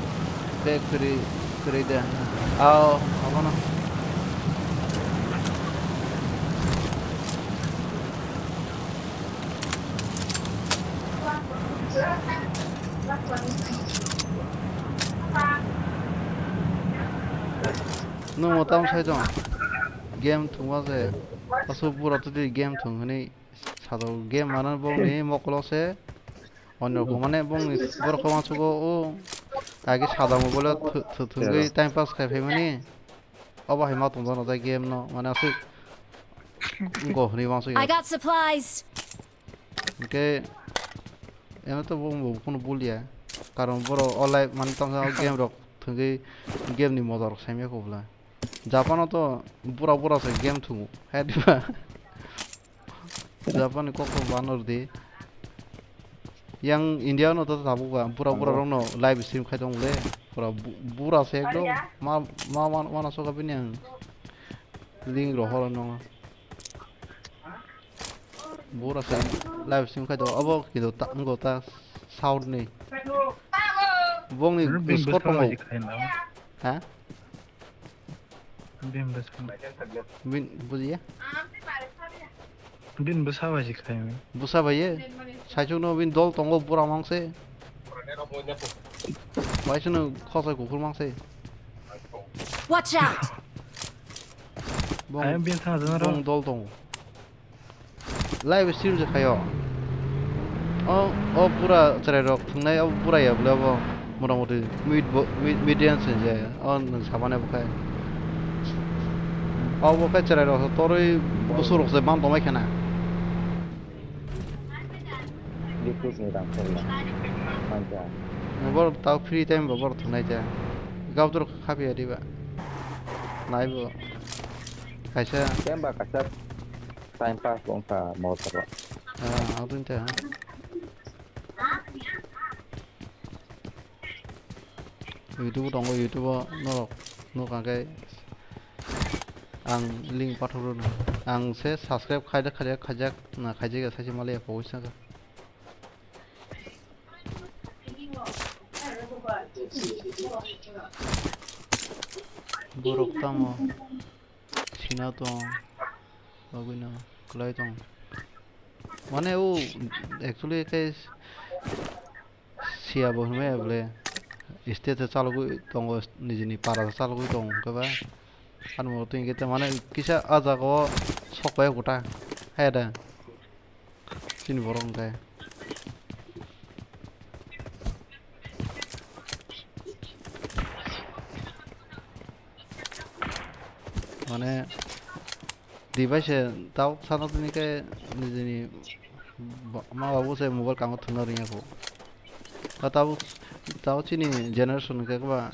bag kwrwi, kwrwi de. Ao, abono. Nwng mo tamo sai tong? Game thwngma se. Aswk bura twi game thwng hwnwi sajao. Game mana bongni mokolo se. Onno ko mane bongni borok ko wansugo o. Age sajao mobile o thw-, thw-, thwngwi time pass khai phaimani. Obo hai ma tongdo no tei game no mane aswk. Go hwnwi wansugo. I got supplies. Hwnkhe eno to bo, bo kunu bulia. Karon borok o live mane tongsa game rok thwngwi game ni moja rok saimya kho bwla. Japan o to bura bura se game thwngo. Hai diba? Japan ni kok to banor di. Yang India no to tabuk ba bura bura rok no live stream khai tong le. Pura bu-, bura se ekdom ma, ma, ma, ma na soka bini ang link ro horo no. Bura se live stream khai do abo kido ta, ngo ta sound ni. Bong ni Bini Discord bwsa tongo. Bai khai na. Ha? Bini bwsa. Bin bujiya? Bini bwsa bai se khai mi. Bwsa bai ye? Saichung no bin dol tongo bura mang se. Bai se no khosai kuphur mang se. Watch out! Bong, ayang bin thang jana ro. Bong dol tongo. Live stream je khayo. O, o pura chwrai rok thwngnai, o pura ya bwle bo motamoti mid bo, mid, mid range se je. O nwng sabane bo khai. O bo khai chwrai rok torwi busur rok se ban tongmai khana. Recruit ni rang khorla. Manja. Bor tau free time bo bor thwngnai ja. Gabdur khapiya diba. Nai bo. Kaisa. Kemba kaisa. Time pass wngkha motor rok. Ah, aboni ta. YouTube tongo, YouTube o norok nuk angkhe ang link pathok rwno. Ang se subscribe khaida khaida khaijak na khaijak ya sachi malaya pogwi saka. Borok tamo sina tong, bagwino kwlai tong. Mane o actually khe siya bo hwnwi bole state chalogwi tongo, nijini para chalogwi tongo hwnkhe ba. Ani ulo twi hwnkhe mane kisa ah jaga o sok pai kota haya da. Chini borok hwnkhe. Mane device se tabuk sana tini khe nijini ba-, ma babu se mobile kamo thwngna ringya kho. Ta tabuk, tabuk chini generation hwnkhe ba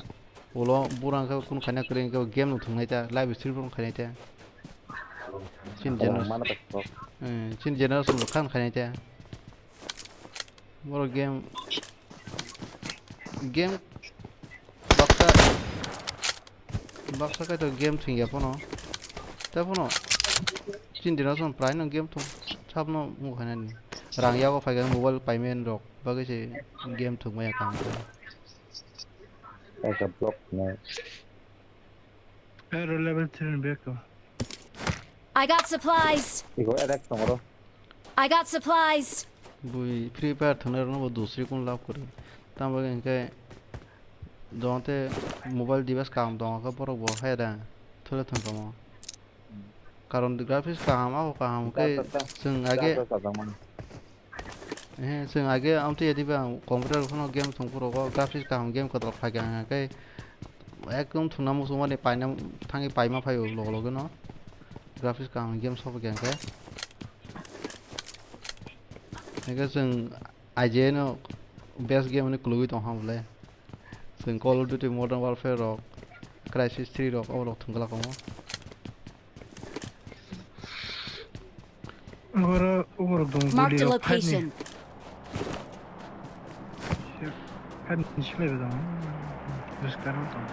ulo bura hwnkhe kunu khaina kwrwi hwnkhe game no thwngnai ta, live stream no khainai ta. Chini Oh, generation, mano tak kok. Eh, chini generation rok khan khainai ta. Borok game, game baksa, baksa kaitor game thwngya phano. Tei phano chini generation prai no game thwng sabno wngkha nani. Rang yago phaikha mobile payment rok bagwi se game thwngmaya kaham khe. Kaisa block nai. Hero level three ni bag ko. I got supplies. Iko attack tongro. I got supplies. Bui Free Fire thwngnai rokno bo dusri kun lab kwrwi. Tamo hwnkhe jonte mobile device kaham tongo khe borok bo hai da thole thwng tongmo. Karon graphics kaham abo kaham khe chwng age Ehe, chwng age amtwi yadiba computer phano game thwngphuru o graphics kaham game kwtal phaikha hwnkhe ekdom thwngna muchungmani paina thangwi paima phaio log logino graphics kaham game sophaikha hwnkhe. Hwnkhe chwng I G N o best game hinwi kwlwgwi tongkha bwle. Chwng Call of Duty Modern Warfare rok, Crysis three rok, abo rok thwngkla komo. Oro, oro dong, Marked a guli rok, fight ni. Location. Fight ni silai ba dong. Bwskango tong.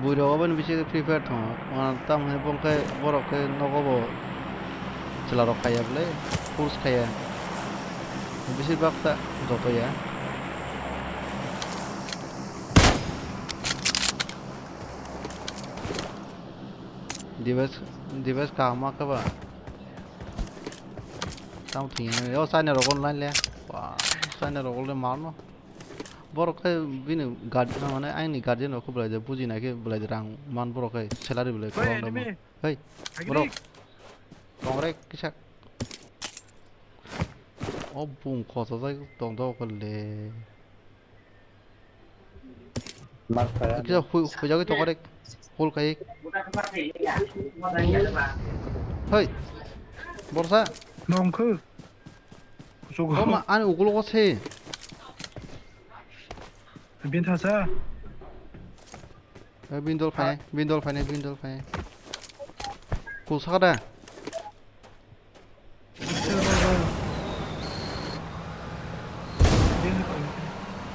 Bui rok obo ni bisingo Free Fire tongo. Wana tamo hwnwi bongkhe borok khe nogo bo chwla rok khaiya bwle, force khaiya. Bisi bak ta joto ya. Device, device kaham ma khe ba. Tamo thwngya nai. O China rok online le. Ba, China rok le mano. Borok khe bini guard-, mane aini guardian rok khe belai de buji nai khe belai de rang man borok khe salary belai kwbang da man. Hey, enemy. Hey, agini. Borok. Tongre kisa. O bung khochajak tong do khe le. Mark kaya. Kisa hui-, huijagwi tongo rek. Hol kai. Hoi. Borsa. Nongkhu. Kusugo. O ma, ani ukulogo se. Bin thasa. Eh, bindol phai, bindol phai, bindol phai. Kusaka da.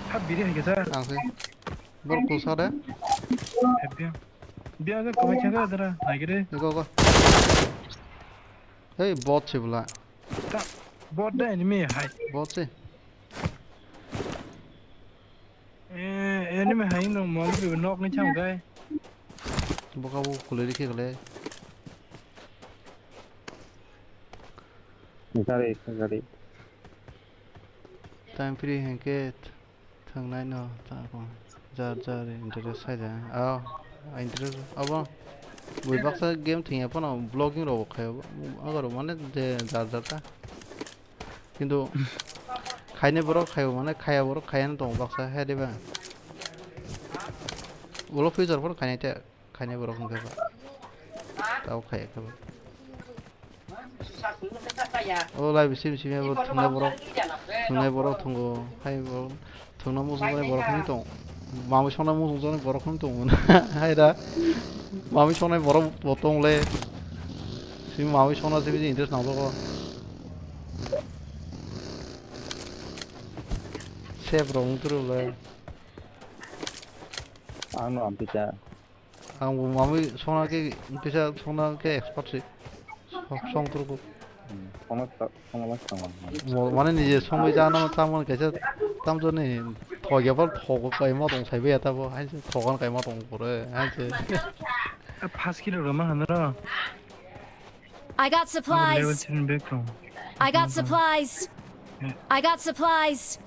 Hap biri hai kesa. Ang se. Bor kusa da. Hep dia. Dia ke kau macam ke dara. Naik deh. Go, go. Hey, bot se bula. Ta, bot da enemy hai. Bot se. Eh, enemy hai no mol bi nok ni cham gai. Boka bo kulai rikhe gale. Gari, gari. Time free hengke thangnai no ta ko. Jar jar interest sai da. Ah, interest abo. Bui baksa game thengya phano vlogging rok khai. Agaro mane je jar jar ta. Kintu khainai borok khaio mane khaya borok khaya no tongo baksa hai diba. Ulo future phano khainai te khainai borok hwnkhe ba. Tao khaya khe ba. O lai bisim simi bo thwngnai borok thwngnai borok thwngo hai borok. Thwngna muchungjaknai borok hwnwi tong. Mamwi songna muchungjaknai borok hwnwi tong. Hai da. Mamwi songnai borok bo tong le. Simi mamwi songna simi interest nangjago. Save rok wng turu le. Ang no amtwi cha. Ang bo mamwi songna khe, kisa songna khe expert se. Song, song turku. Hmm, songna sa-, songna ma song. Mo-, mane nije songwi jana ma chamon kaisa tamjani thogya pal thogo kaima tong saibai ya tabo. Hai se thogan kaima tong pore. Hai se. A, pass kilo rama hanro. I got supplies. Level ten bag tong. I got supplies. I got supplies.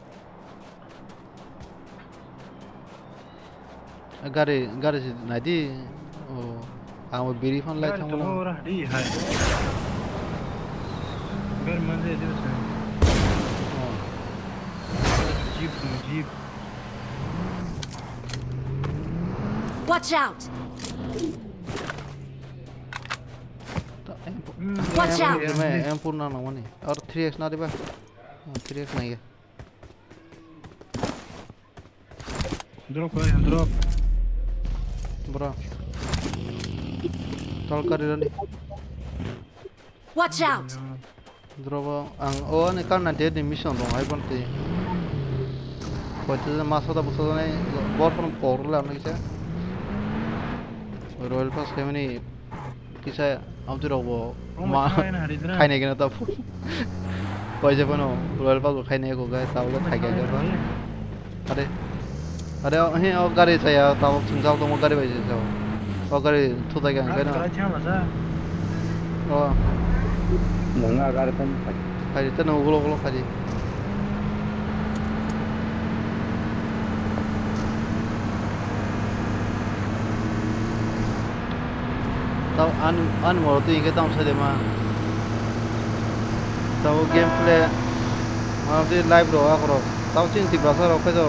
Gari, gari si naidi. Oh, ang biri phone lai thang tongo. Ora di hai. Gari manje di basa. Oh. Jeep, jeep. Watch out. Watch out. M four na nangmani. Or three X na diba? Oh, three X na ya. Drop, eh, drop. Bro. Tol kari rani. Watch out. Drop o, ang o ani kar ninety eight ni mission rong hai bonti. Koite ma sota busa nai bor kono por la nai se. Royal Pass khaimani kisa abdi rok bo ma khainai gena ta. Koise phano Royal Pass bo khainai ko gai ta bo khai gai ba. Are. Are, o, he, o gari chaya, tabuk chwngjak tongo gari bai se jao. O gari thutai kha, ang khe no. Gari chaya masa. O. Nang a gari tani khai. Khai tani ugulo ugulo khai. Tao an, an moro twi hwnkhe tamo sai de ma. Tao gameplay, mano twi live rok, akorok. Tao chini Tiprasa rok khe to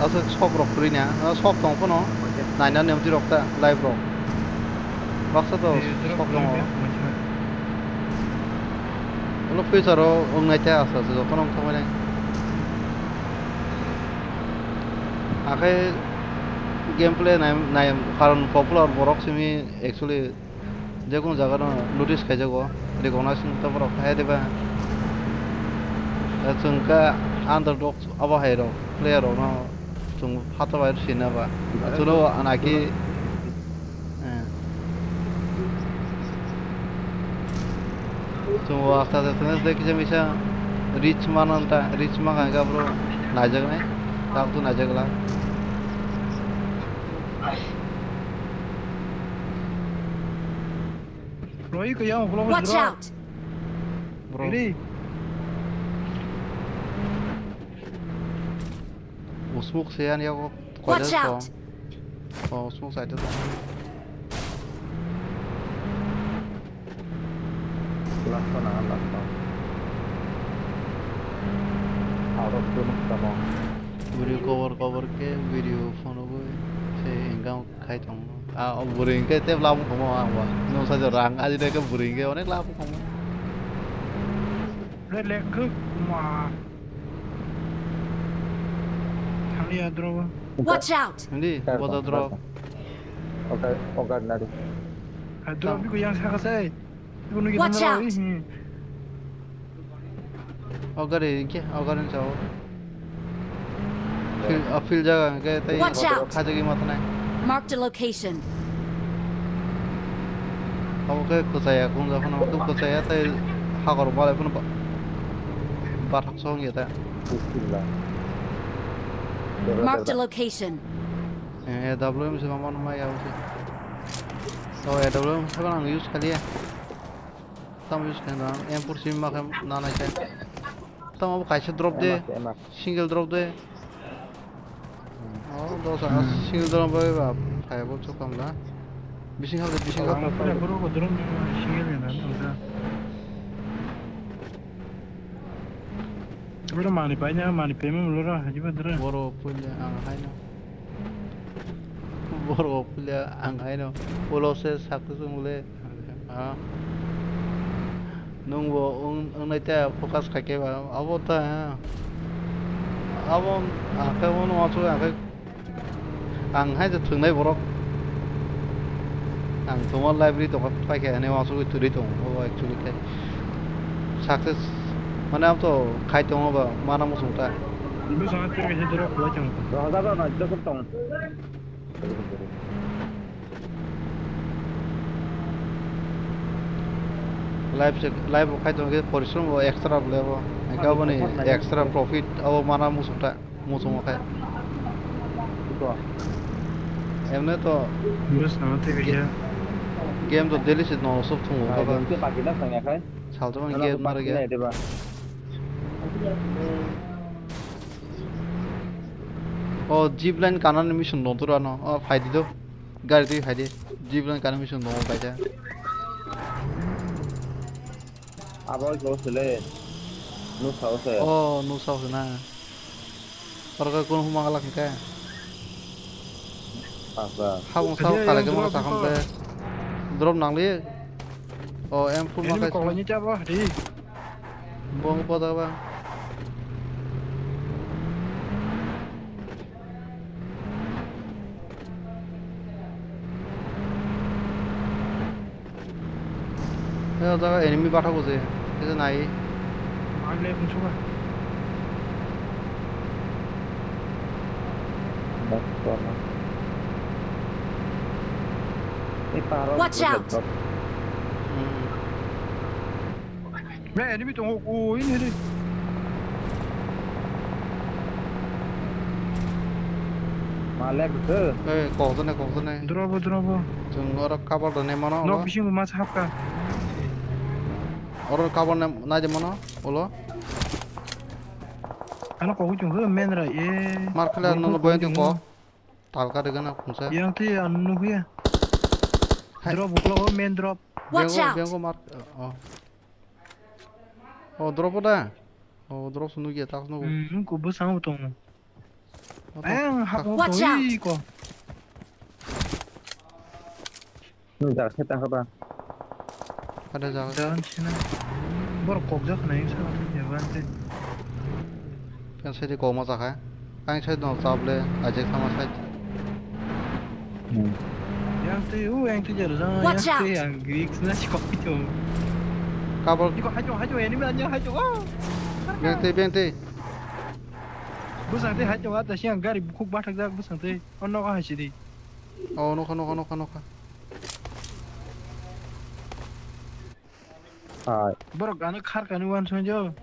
aswk sok rok kwrwi na, ah, sok tong phano naina nemti rok ta live rok. Baksa to sok tongo. Ulo future o wngnai ta asa asa jotono wngthangmani. Akhe gameplay nai, nai, karon popular borok simi actually. Jekunu jaga no notice khaijago, recognize wngkha borok hai diba? Chwng khe underdog abo hai rok, player rok no chwng phato bai sina ba. Chuno anaki, eh. Chwng o asta asta tene de kisa misa reach mano ta, reach ma kha khe bro naijaknai, tak tu naijakla. Roi ko yang ulo. Watch out! Bro. Ready? Usmuk se ani yago. Watch out! Oh, usmuk side to. Last one, ah, last one. Out of zone tamo. Video cover, cover ke video phone bo se engam. Khai tongo. Ah, o bwrwi hwnkhe tei labo kamo ang ba. Nwng sajak rang ajina khe bwrwi hwnkhe onek labo kamo. Re lekha kuma. Thangya dro. Watch out! Hindi, boda dro. Ogar, ogar nari. Dro biko yang saka sai. Watch out! O gari hwnkhe, o gari ni sao. Field, o field jaga hwnkhe tei. Watch out! Khajagwi ma thanai. Marked a location. Abo khe kwchaya, kung ja phano khe kwchaya tei hakor malai phano ba-, bathak song ya ta. Marked a location. Eh, A W M se mama no maya usi. So, A W M se bana use khaliya. Tamo use khe na, M four simi ma khe na nai khe. Tamo bo kaisa drop de, M R, M R. Single drop de. Hmm. Oh, dos, ah, single drop bai ba, phai bo chukam da. Bising hal de, bising hal. Ang pura pura ko drop ni single ni na, na. Pura mani pai na, mani payment lo ra, haji ba dra. Boro punya ang hai na. Borok puila ang haino ulo se sakhusu mole. Ah. Nwng bo wng, wngnai ta focus khai khe ba abo ta, ha. Abo ang khe uansuk ang khe ang hai je thwngnai borok. Ang thwngma library tongkha paikha hinwi uansugwi thwrwi tongo. Abo actually khe success mane abo to khai tongo ba mana muchung ta. Bwskango tei kaisa drop khlai tongo. Rwjak rw nai, jokhon tong. Live se, live bo khai tongkhe porishrom bo extra bo lebo. Hingkhe aboni extra profit abo mana muchungta, muchungo khai. Emne to Bwsano tei ge-, biya. Game to daily se no sub thungo kaka. Sal to man game nare ge. O zip line kanani mission dong tura no. O phaidi do. Gari twi phaidi. Zip line kanani mission dong paida. Abo iko sele. Nusa ose. O nusa ose na. Oro khe kunu huma galak hwnkhe. Asa. Habung sao khalai khe mano sakham khe. Drop nangli. O M four ma kaisa. Koklai ni chabo ri. Bong poda ba. Hei, o jaga enemy bathak bo je. Hei je nai. Ang le bung suka. Watch out! Hmm. Be, enemy tongo, o, ini, ini. Malek ke. Eh, kokjone, kokjone. Drobo, drobo. Chwng oro cover rwne mano. Nok bisingo mas hapka. Oro cover ne, naide mano, ulo. Ano kokwi chwng khe, men ra, eh. Mar khala nono boyang kok. Talka de gana khungsa. Yang twi ang nukya. Hai. Drop uklo o main drop. Watch out! Bengo, bengo mark. Oh. Oh, drop da. Oh, drop sunu ya tak sunu. Hmm, ko bwsang tong. Ayang hap. Watch out! Ko. Nung jar khe ta haba. Ada jaga. Down sini. Bor kok jak nai sa ya bante. Kan sai de kok ma jakha. Ang sai no chable ajek sama sai. Hmm. Yang twi u yang twi jar jang. Watch out! Yang twi ang Greeks na si kok itu. Kabel. Iko hajo hajo enemy anya hajo. Oh. Beng twi beng twi. Bwsang twi hajo ata siang gari bukhuk bathak jak bwsang twi. Ono ka haisi di. Oh, nokha, nokha, nokha, nokha. Hai. Borok ano khar kani wan sonjo.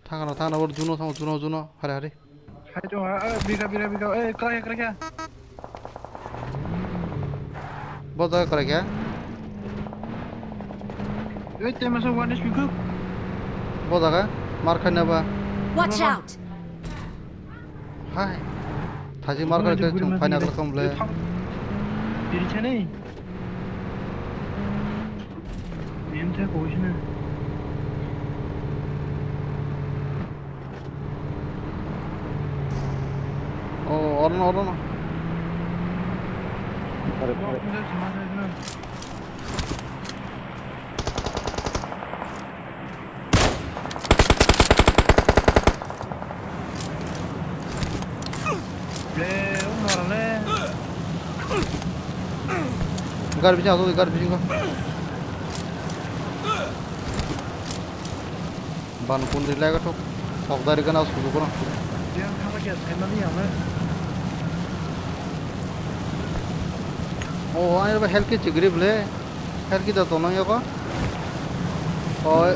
Thangano, thangano, bor juno, thang juno, juno, hari, hari. Hai to, ah, ah, bika, bika, bika, eh, krakya, krakya. Bo jaga krakya. Eh, te masa one H P kuk. Bo jaga, mar khaina ba. Watch out! Hai. Thaji mar khaina khe chwng phaina khe thang ble. Diri chani. Em te ko sina. Oh, orono, orono. Pare, pare. Ble, o mora le. Gar bisingo asuk, gar bisingo. Ban kun ri lai gathok. Sok dari gana asuk gana. Yang thangma kya saimani yang le. O, ani ba health kit chigri ble. Health kit da tonang yako. O,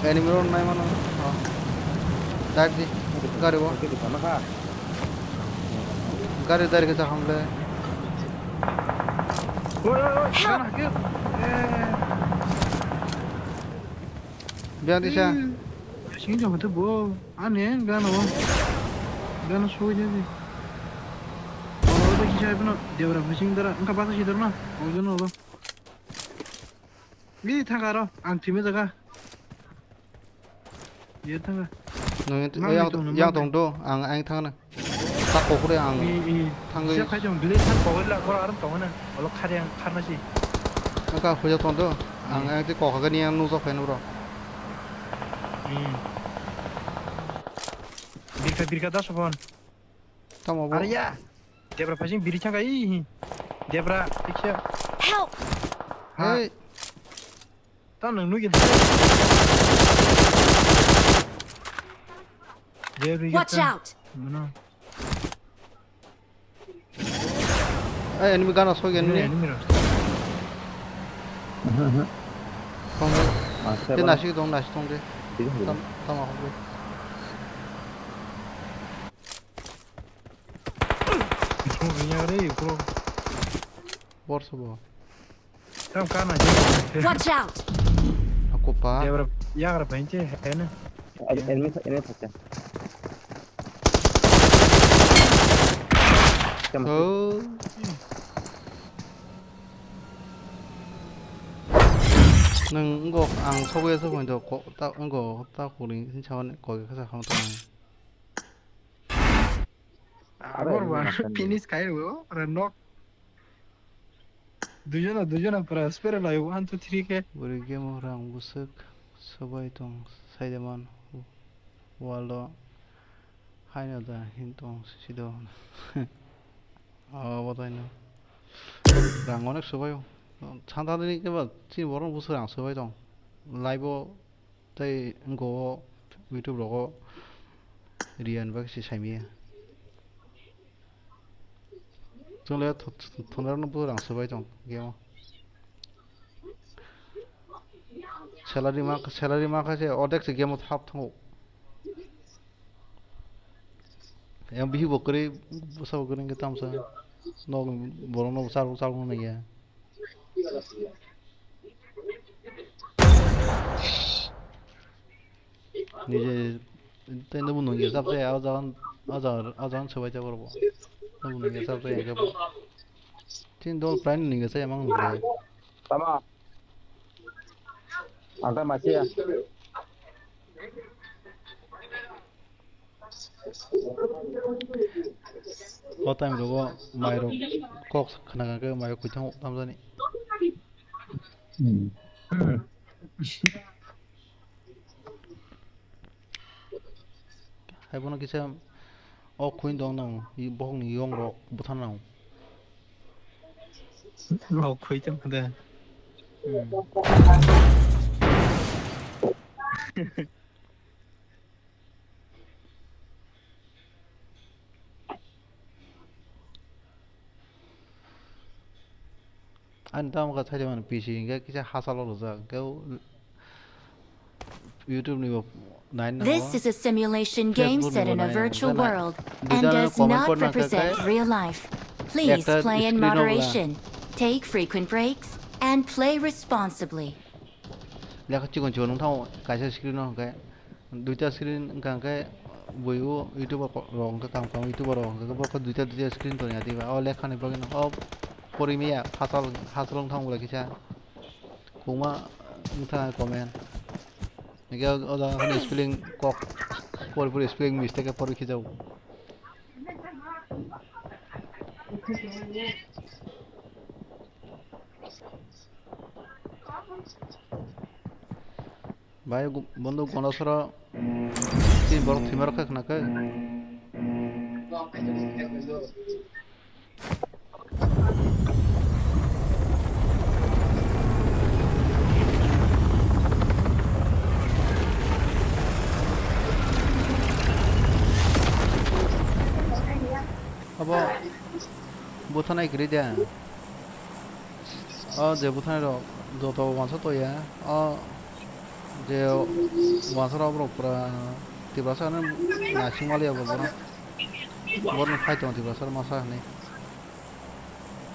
enemy ro nai mano. Dar di. Gari bo. Gari dari kisa hamle. Oi, oi, oi, help! Gana hakir. Eh. Biang disa. Hmm. Sing jong tu bo. Ane gana bo. Gana soi jadi. Oro da kisa ipno debra bising dara. Engka basa si dara na. Ojo no lo. Bi thangka ro. Ang thime jaga. Ye thangka. Nung yang, yang tong do, ang, ang thangna. Tak kokore ang thangwi. Siya khai jong bile thang kokore la kora aram tong na. Olo khari ang kharna si. Ang ka huya tong do. Ang, ang ti kokha gani ang nujak phai nuro. Birka, birka das phone. Tamo bo. Are ya. Debra phasing biri thangka i. Debra tiksa. Help! Ha. Hey. Ta nang nugin. Watch out! Mano. Eh, enemy gana sok enemy. Enemy ro. Kong. Master. Te ba. Nasi dong, nasi dong de. Tam, tam ako. Bro, bro. Bor sobo. Tam kana je. Watch out! Aku pa. Yagra, yagra penche, hene. Enemy, enemy phacha. Tam. Oh. Nang ngo ang sobo ya sobo do ko ta ngo ta kuri sin chawan ko ka sa hang to. Abor ba finish kai ro, ra nok. Duijona, duijona pura spare laio, one, two, three khe. Bwrwi game o rang bwswk swbai tong, saidaman world o haino da hin tong sido. O, bo taino. Rang onek swbai o. Santa dini khe ba chini borok bwswk rang swbai tong. Live o tei wngkha o YouTube rogo Riyan bai se saimaya. Chwng le th-, th-, thwna rokno bo rang swbai tong game o. Salary ma, salary ma kha se ordek se game o thap thango. Yang bihi bo kwrwi, bwsa bo kwrwi hwnkhe tamsa. Nok borok no chal, chal nang ya. Nije, tei nobo nungya chap jaya, o jaga, o jaga, o jaga swbai jabo rwbo. Nobo nungya chap jaya hwnkhe bo. Chini dol prai nungya chaya mang nungya. Tama. Ang ta masiya. O time rogo mairok kok khna khe mairok kwthang tamjani. Hmm. Hai bono kisa o khuin dong nang, i bokhokni yong rok bwthan nang. O khui tong khe de. Hmm. Ani tamo kha thaide mani P C hingkhe kisa hachalo rwjak, hingkhe YouTube ni bo nai nango. This is a simulation game set in a virtual world and does not represent real life. Please play in moderation, take frequent breaks, and play responsibly. Lekha chikon chikon wng thango kaisa screen o hwnkhe. Duita screen wngkha hwnkhe bui o YouTuber ko-, rok wngkha, kam kam YouTuber rok wngkha, bo khe duita duita screen tongya diba. O lekha ni bagwi no o pori maya hachal, hachal wng thang bwlai kisa. Kwbangma wng thang comment. Hwnkhe o jaga kheno spelling kok pori pori spelling mistake khe pori khijago. Bai, gu-, bondo Gondasora tin borok thwima rok khe khna khe. Abo bwthanai kwrwi de. O je bwthanai rok joto uansuk toya. O je uansuk rok borok pura Tiprasa no naising maliya bo borok. Borok no khai tongo Tiprasa masa hinwi.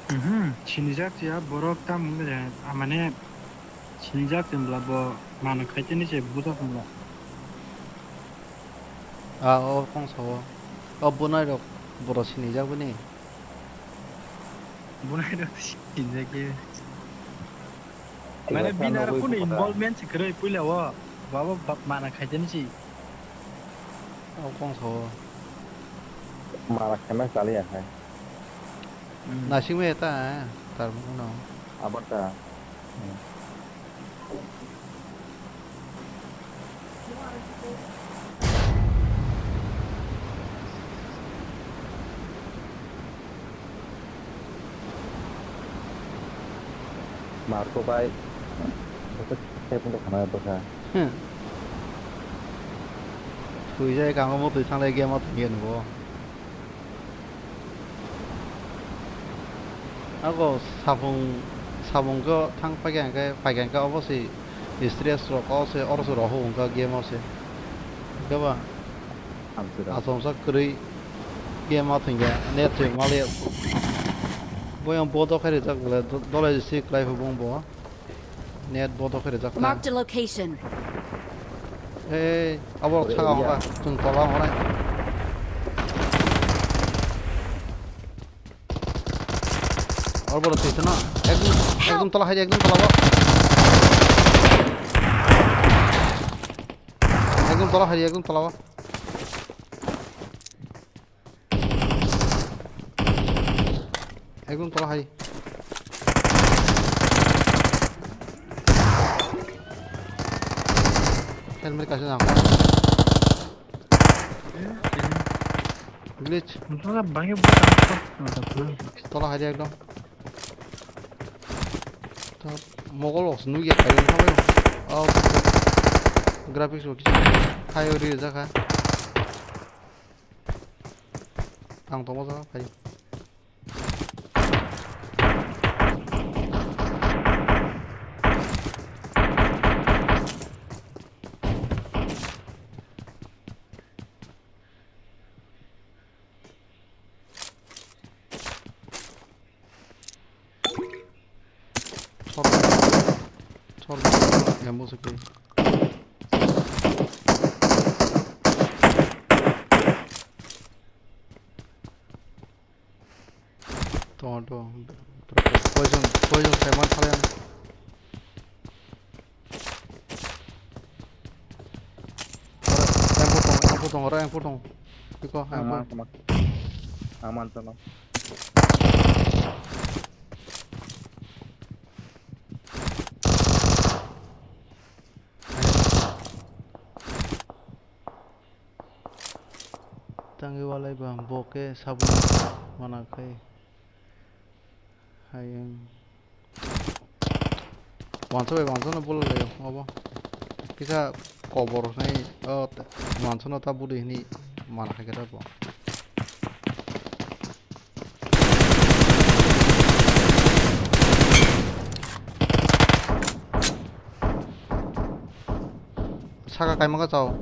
Mhm, sinijak ya borok tam wngya, mane sinijak wngla bo mano khai tini se bujak wngla. A o kong sao. O bwnairok borok sinijak bini. Bwnairok sinijak ye. Mane bini aro kunu involvement se kwrwi puila o. Baba ba-, mana khaitani si. O kong sao. Mana khaima chaliya hai. Hmm. Nasingma eta, eh, tar mano. Abata. Hmm. Marko bai. Bwswk tei phunuk khana bwkha. Hmm. Twi jai kango mo twi thanglai game o thangya nugo. Ako sapung, sapung ko thang paikha hwnkhe, paikha hwnkhe obo se stress rok o se, oro se rohor hwnkha game o se. Hwnkhe ba Amswra. Achomsa kwrwi game o thangya, net se maliya. Boyang bodo khe rijak bole, do-, dole se kwlai phubung bo. Net bodo khe rijak ta. Marked a location. Ei, abo Ore, saka area. Wngkha, chwng tola wngkha nai. Abo boro twi sano. Ekdom, ekdom tola hai di, ekdom tola o. Ekdom tola hai di, ekdom tola o. Ekdom tola hai. Helmet kaisa nang. Glitch. Tola hai di ekdom. Ta mogol rok se nukya kaiwi thabai. Oh, graphics rok kisa high ori rijak kha. Ang tongma jaga phai. Sor. Sor. Ammo se khe. Tongo, tongo. Poison, poison, sai man khalai ano. Ampo tongo, ampo tongo, oro ampo tongo. Iko, ampo. Ang man, ang man. Ang man tono. Tangwi walai ba, bo khe sabuk mana khai. Hayung. Wansa bai wansa no bula lai obo. Kisa kobor nai, o, wansa no ta budi hini mana khai khe bo. Saka kaima ka chao.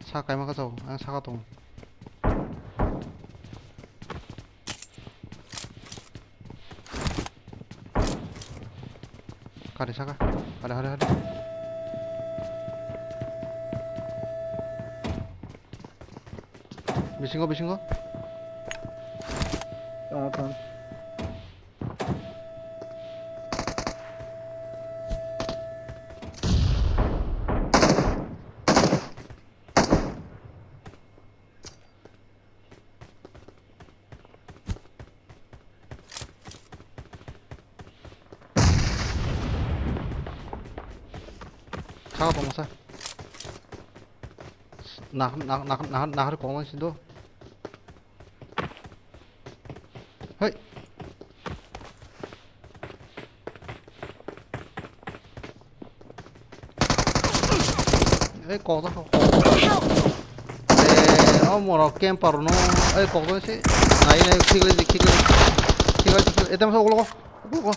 Saka kaima ka chao. Ang saka tong. Kari saka. Kari, kari, kari. Bisingo, bisingo. Tong, tong. Saka tongsa. Nah, nah, nah, nah, nah, kong si do. Hei. Ei, kok da, kok. Eh, o moro camper no. Ei, kok da se. Nai, nai, khik lai, khik lai. Khik lai, khik lai. Etam sa ulo. Ulo.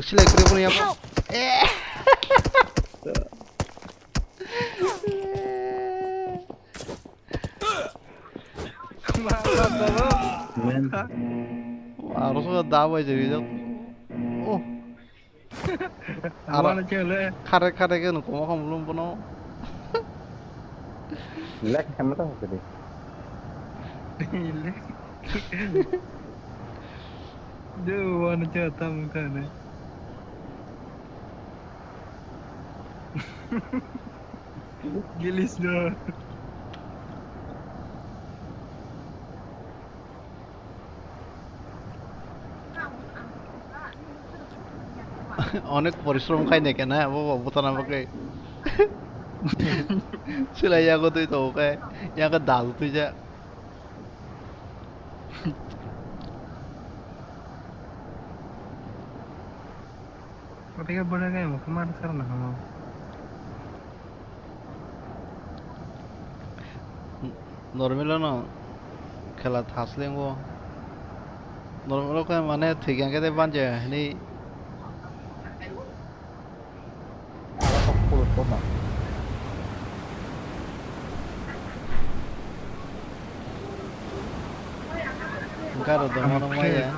Silai kre pun ya. Eh. Men. Aro so da bai jeri jak. Oh. Aro. Mana chele. Khare khare ke no koma kham lum bono. Lek kham ta hokdi. Lek. Duh, wana chata mukha ne. Gilis do. Onek porishrom khai ne kena, bo, bo, botana bagwi. Silai yago twi tongo khe, yago dal twi ja. Kotega bwrwi gai mukha mar sar na hamo. Normal no khela thaslengo. Normal khe mane thwikha khe tei banja hinwi. Garo tongma nang maya.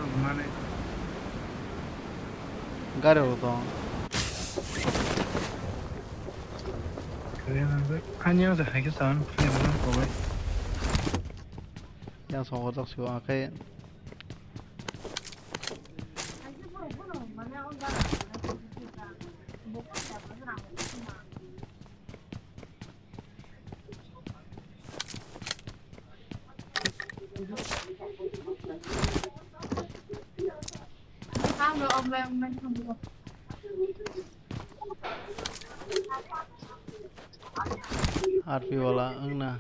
Gari rok tong. Ani ang hai khe chan khlai mano kowai. Yang songorjak sibo ang khe. R P wala wngna.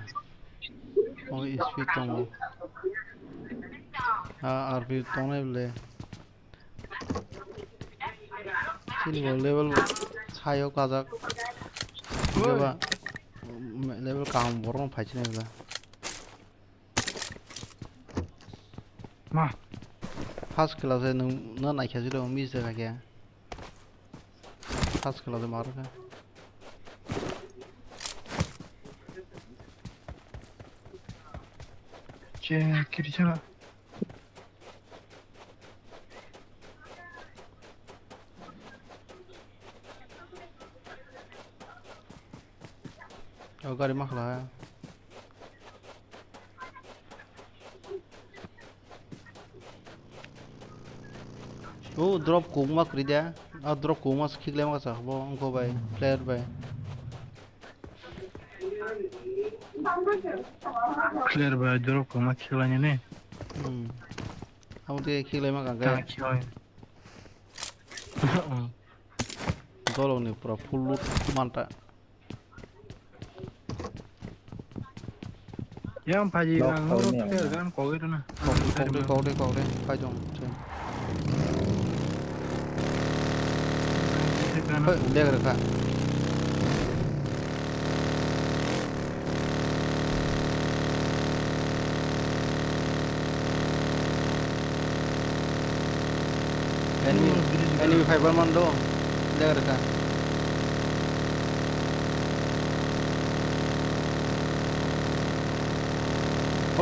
O speed tongo. Ah, R P tongnai bole. Chini bo level high o kajak. Oi. Jeba level kaham borok no phaichini bole. Ma. First class e nwng no naikha jilo miss de kha khe. First class e ma rokha. Che kiri chana. O gari ma khala. O drop kung ma kri de. A drop kung ma khiklai ma sa bo wngkho bai player bai. Player bai drop kung ma khiklai ne. Hmm. Amo te khiklai ma kang khe. Tang khiklai. Dolong ni pura full loot manta. Yang phaji ang noro khe gan kogwi rwna. Kogwi, kogwi, kogwi, kogwi, phai jong. Hoi, leg rwkha. Enemy, enemy fiber man do. Leg rwkha.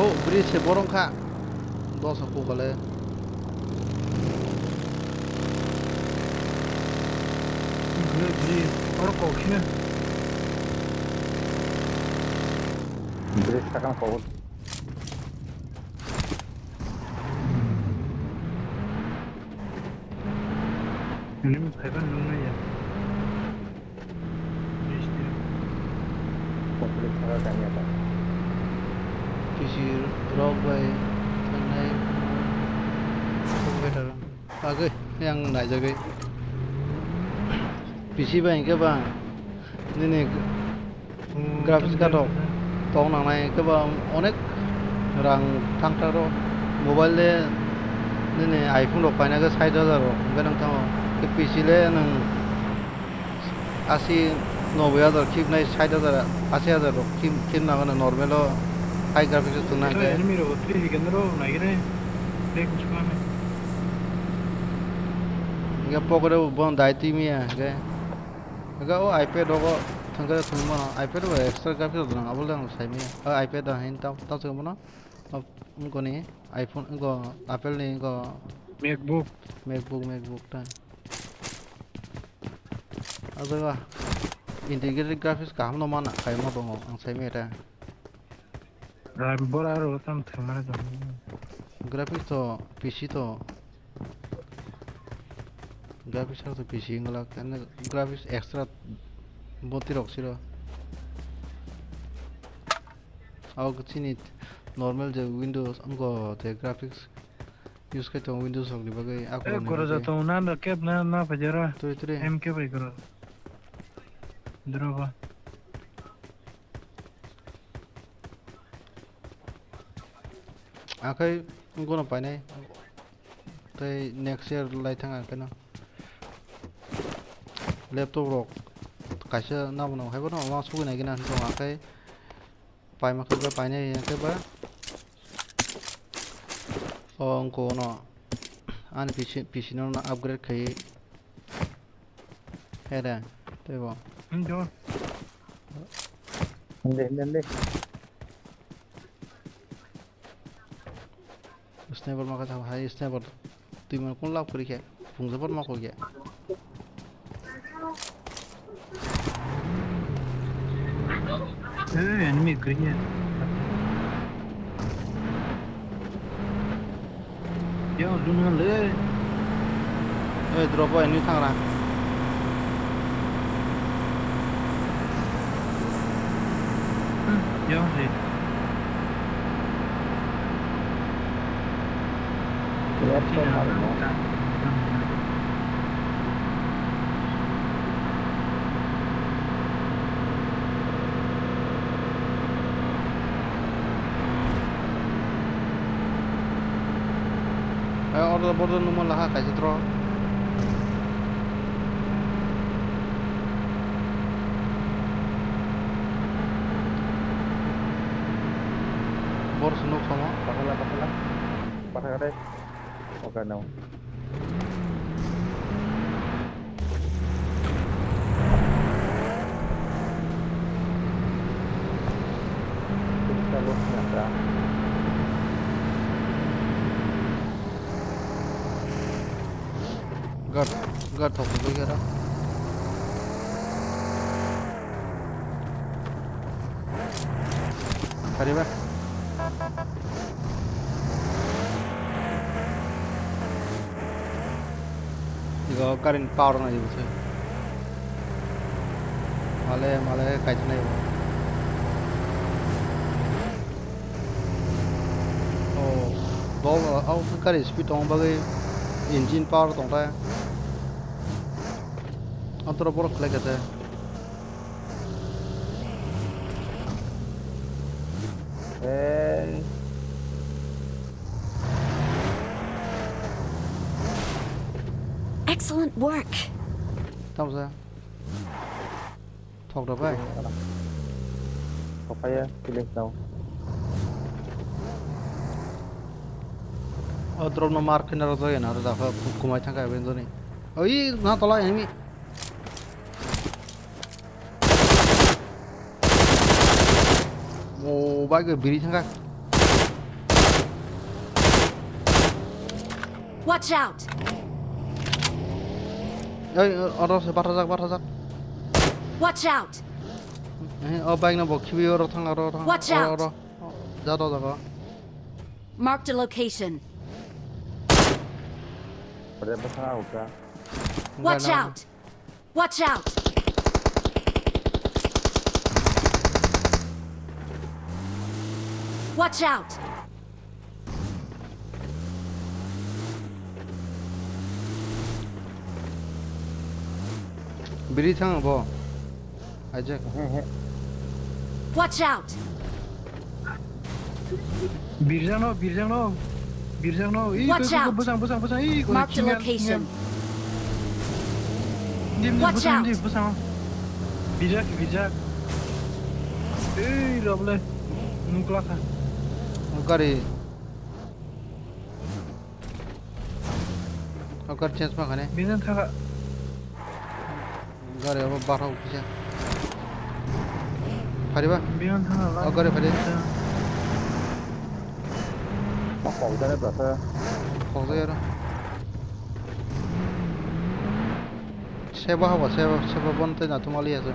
Oh, bridge se borong kha. Dos aku kale. Bridge, bridge. Oro kok sini. Bridge sakang kok. Ini mau fiber nunggu ya. Bridge dia. Complete kha kanya ta. P C rok bai thangnai better. Agwi yang naijagwi. P C bai hwnkhe ba nini graphics card rok tong nangnai hwnkhe ba onek rang thang thang rok. Mobile de nini iPhone rok paina khe sait hajar rok hwnkhe nang thango. Khe P C le nang Asi noboi hajar khibnai, sait hajar, asi hajar rok khib-, khibna gana normal o high graphics o tongna hwnkhe. Enemy rok three second rok naigire, tei kuchukmani. Hwnkhe pocket o bono dai twi maya hwnkhe. Hwnkhe o iPad rogo thwngkhe thwngmano, iPad bo extra graphics rok nang abo le ang sai maya. O iPad o haino tamo tamo se bono. Wngkoni iPhone, wngko Apple ni wngko. MacBook. MacBook, MacBook ta. O jaga integrated graphics kaham no mana, kaima tongo, ang sai maya ta. Rai bora aro tam thangmani tong. Graphics to P C to. Graphics to P C wngla, khe graphics extra boti rok siro. Ang chini normal je Windows, ang je graphics use khai tongo Windows rokni bagwi, a eh, korokni goroja bagwi. Tongo, nang rok keb na, na phaijaro. Twi, twi. M K bai goro. Droba. Akhai wngkhono painai. Tei next year lai thang ang khe no. Laptop rok kaisa nabo no, hai bono ma sugui nai gina hinwi tong, akhai Paima khe ba, painai ya khe ba. O wngkha no. Ani P C, P C no upgrade khai. Here, tei bo. Hindi, hindi, hindi. Sniper ma kata hai sniper. Twi man kun lap kuri khe. Pungsa bot ma koi khe. Eh, enemy kri ya. Yo, luna le. Eh, drop boy, ni thangra. Hmm, yo, si. Eh, order border numa laha kaisa tro. Bor sunu khomo. Pathala, pathala. Pathala dai. Okay, no. Guard, guard thok thok khe da. Kariba. Igo current power na ibo se. Male, male, kaisa na ibo. Oh, bol, oh, kari speed tong bagwi engine power tong ta. Antara borok khlai kha te. Eh. Excellent work. Tamo sa. Thok da bai. Thok phaiya, feelings nao. O drop no mark khina rojak ya na, rojak kha, kumai thangkha benjoni. Oi, na tola enemy. O bike biri thangkha. Watch out! Oi, oro se bathajak, bathajak. Watch out! Eh, o bike no bo khibi oro thang, oro thang, Watch oro, out! Oro. O, jado jago. Marked a location. Ore bwsa auka. Watch out! Watch out! Watch out! Biri thang bo. Aijak. Watch out! Birjano, birjano, birjano. Ih, Watch koi, koi, koi, out! Bwsang, bwsang, bwsang. Ih, koi, Marked a chingal, location. Chingal. Dim, dim, Watch bwsang, out! Dim, bwsang. Birjak, birjak. Ih, roble. Nukla kha. O gari. O gari change ma khane. Birjan thaka. Gari abo bathok kisa. Phariba? Biman thana la. O gari phari. Ma kok jane bwsa. Kok jai aro. Seba habo, seba, seba bon tei natum ali ase.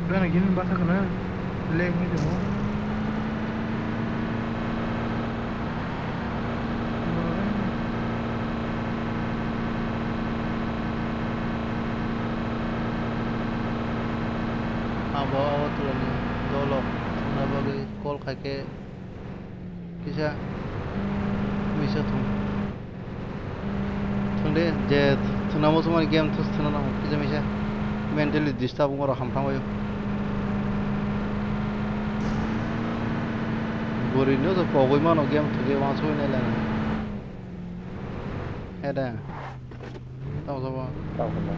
Gana gini basa kana leg ni demo. Abo Agartala ni dolok thangna bagwi call khai khe kisa misa thung. Thung de, je thwngna muchungmani game thus thwngna nango, kisa misa mentally disturb wngma rok hamthangbaio. Bwrwi no to pogwi mano game thwngwi wansugwi nailai nang. He de. Tamo sabo. Tamo sabo.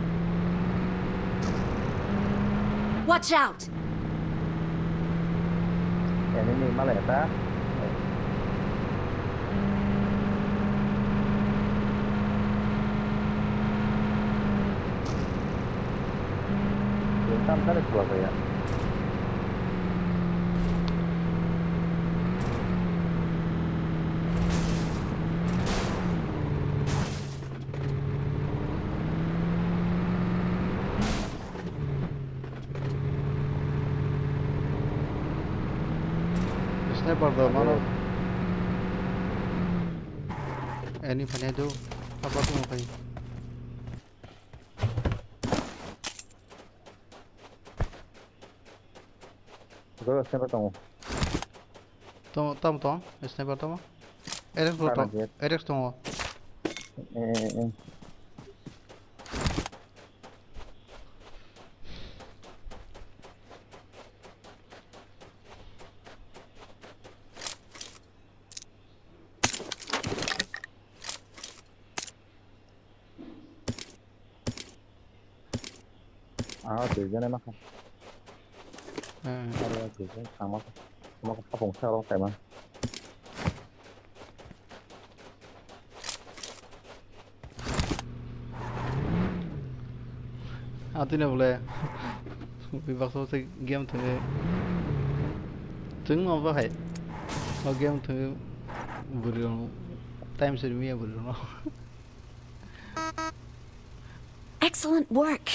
Watch out! Enemy malai ta. Tam tane chua kaya. Sniper do mano. Ani phane do. Apa tu kai? Sniper tongo. Tamo, tamo, tamo. Sniper tamo. Erex bro tamo. Erex tongo. Eh, eh, eh. Ah, tuijon ema kha. Hmm. Aro tuijon sama, sama kha phung sa rok kaima. Atwino bole bebak so se game thwngwi chwng ma bahai o game thwngwi bwrwi rok time se rwmya bwrwi rok. Excellent work.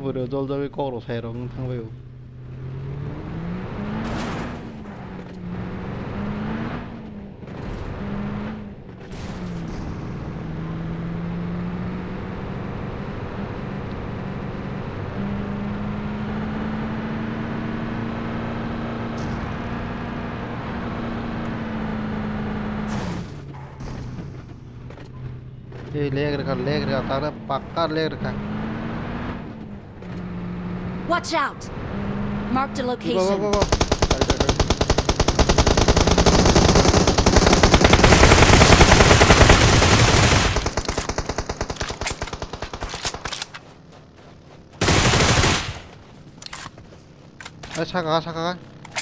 Bwrwi jol jagwi kok rok sai rok wng thang bai o. Ei lag rwkha, lag rwkha, tara pakka lag rwkha. Watch out! Marked a location. Go, go, go, go. Ai, saka, saka,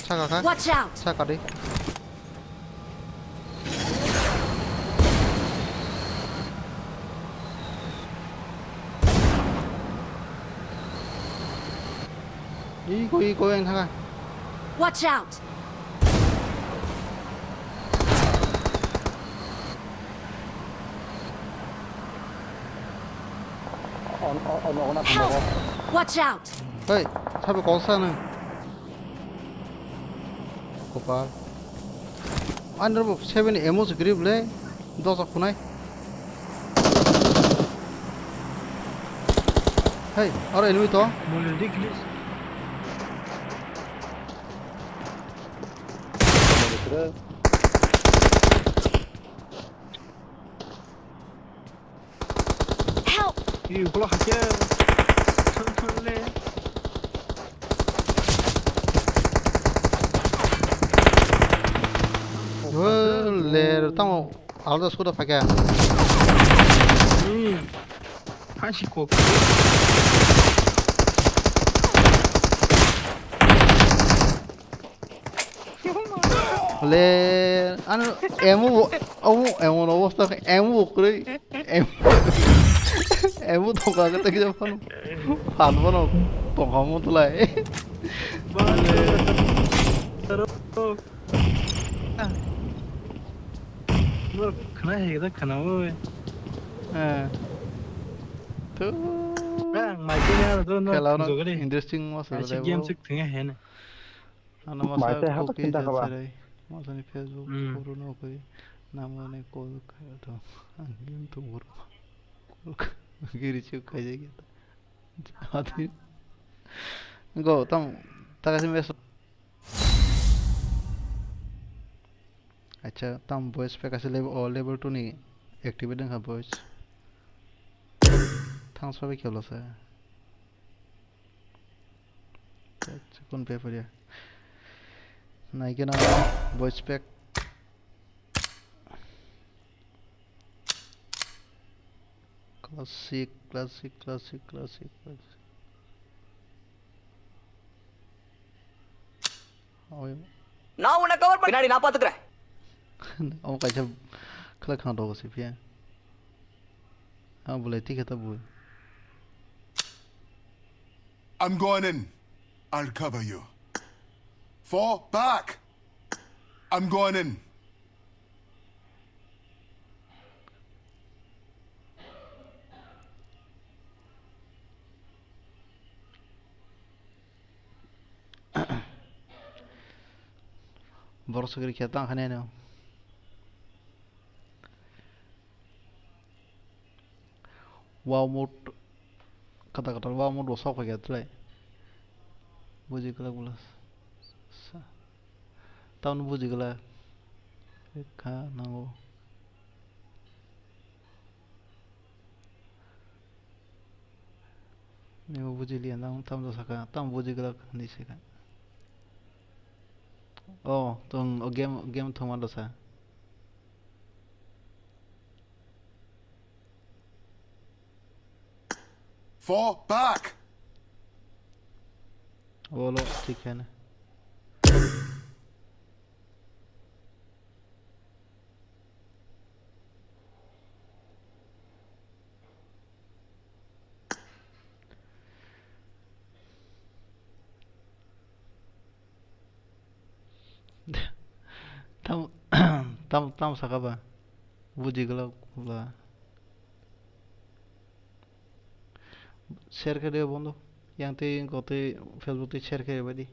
saka, saka. Watch out! Saka di. Iko, iko, yang saka. Watch out! Help! Watch out! Hey, sabe kok sa nang. Kopal. Ani ro seven emo se grip le. Dosa khunai. Hey, aro enemy to. Mole dik lis. Help! Ih, ukulok hakhe. Thang thang le. Wah, ler, tamo alda suda pakai. Hmm. Hashi kok. Le, ano, emo, emo, emo no bosta, emo bokre, emo, emo toka kata kisa pano, pan pano, toka mo tulai. Bale. Bro, khna hai da khna bo. Eh. Tu. Bang, mai ke ya, do no, khela no, jogre. Interesting mo sa. Ai, si game sik thenge he na. Ano masa cookie jasarai, masani Facebook photo no koi, namo ne call khayo to, ang game to boro, call giri chuk khai jai gita, ati, go tam, taka si mes, acha tam voice pack ase level, o level two ni activate wngkha voice, thang sabai khelo se. Chikon paper ya. Naikena voice pack. Classic, classic, classic, classic, classic. Oi. நான் உன்னை கவர் பண்ண பின்னாடி நான் பாத்துக்கிறேன். Omo kaisa khlai khna dogo se phiya. Ang bolai tikhe ta bui. I'm going in. I'll cover you. Fall back. I'm going in. Borok sugri khe tang khani ano. Wow mode, kata kata wow mode bo sok phaikha tlai. Buji kwlak bwla sa. Tamno buji kwlak. Kha nango. Nini bo buji liya nang tamno saka, tam buji kwlak hinwi saka. Oh, tong, oh, game, game thwngma dosa. Fall back! Olo, thik hai na. Tam, tam, tam saka ba. Buji glak bwla. Share khe de bondo. Yang tei, ko tei Facebook tei share khe bai di.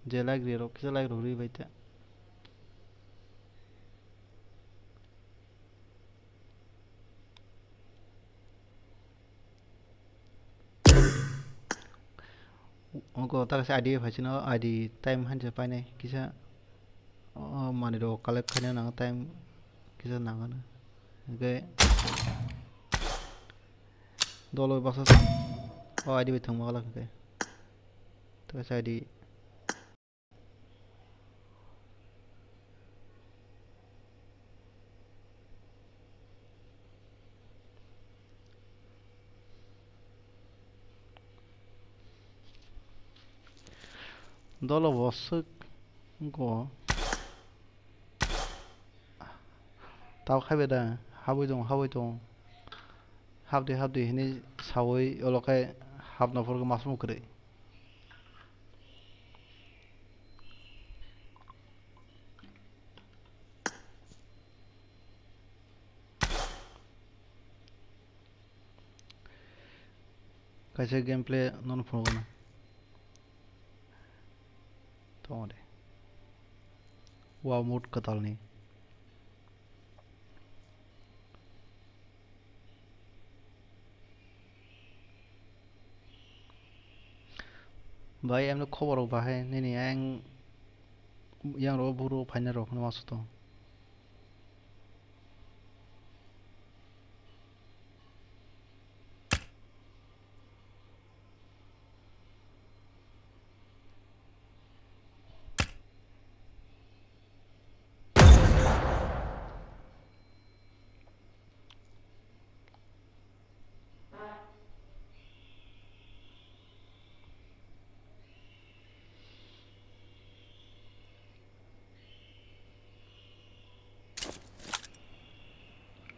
Je like ri rok, kisa like rok ri bai ta. Oko ta kaisa I D phai sino, I D time hanse painai kisa, o manwi rok collect khaina nango, time kisa nango no. Hwnkhe dolo baksa o I D bai thwngma glak hwnkhe ta kaisa I D. Dolo bo swk wngkho. Tabuk haibai da, habwi tongo, habwi tongo. Habdi, habdi hinwi sawi olo khe habna phuru khe masuk kwrwi. Kaisa gameplay nono phunukgo na. Tongo de. Wow mode kwtalni. Bai, emno khobor rok bahai nini ayang, yang rogo buro phaina rok no masu tong.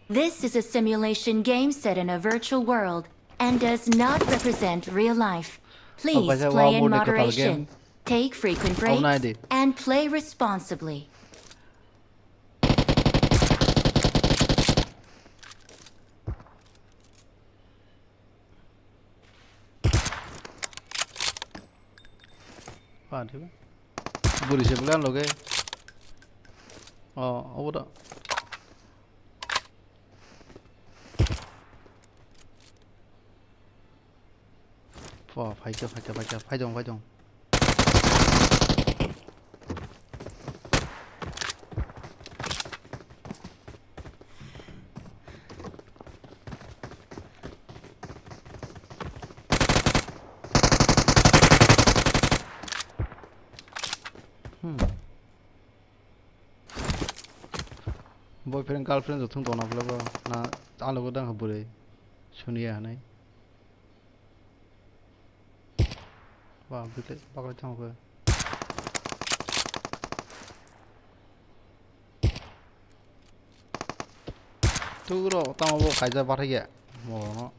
This is a simulation game set in a virtual world and does not represent real life. Please play in moderation, take frequent breaks, and play responsibly. Buri se bwlai ang loge. Oh, obo da. Phaikha, phaikha, phaikha, phaidong, phaidong. Hmm. Boyfriend, girlfriend jothung tongna bwlai bo na, ang logo dang bwrwi suniya hinwi. Ba, bwlai baklai thango khe. Turo tamo bo kaijak bathai ya. Mo.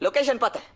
Location pata hai.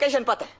Station pata hai.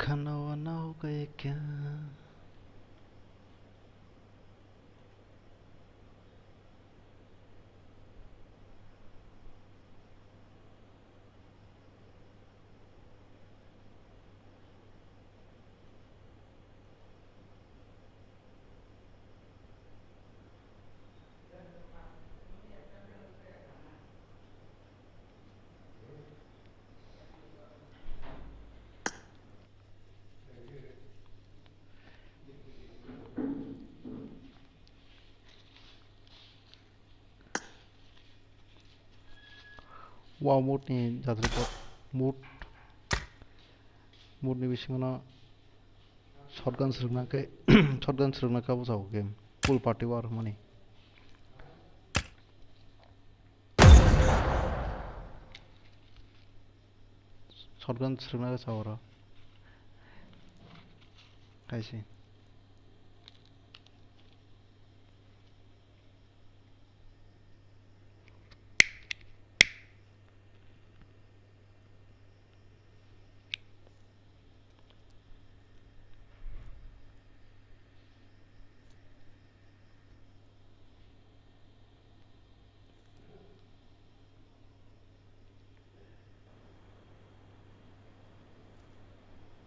Khana wana ho gaya kya? Wow, mode ni jatri pot, mode, mode ni bisingo no shotgun swrwngna khe, shotgun swrwngna khe abo jago game, full party war hwnmani. Shotgun swrwngna khe sa oro. Kaisi.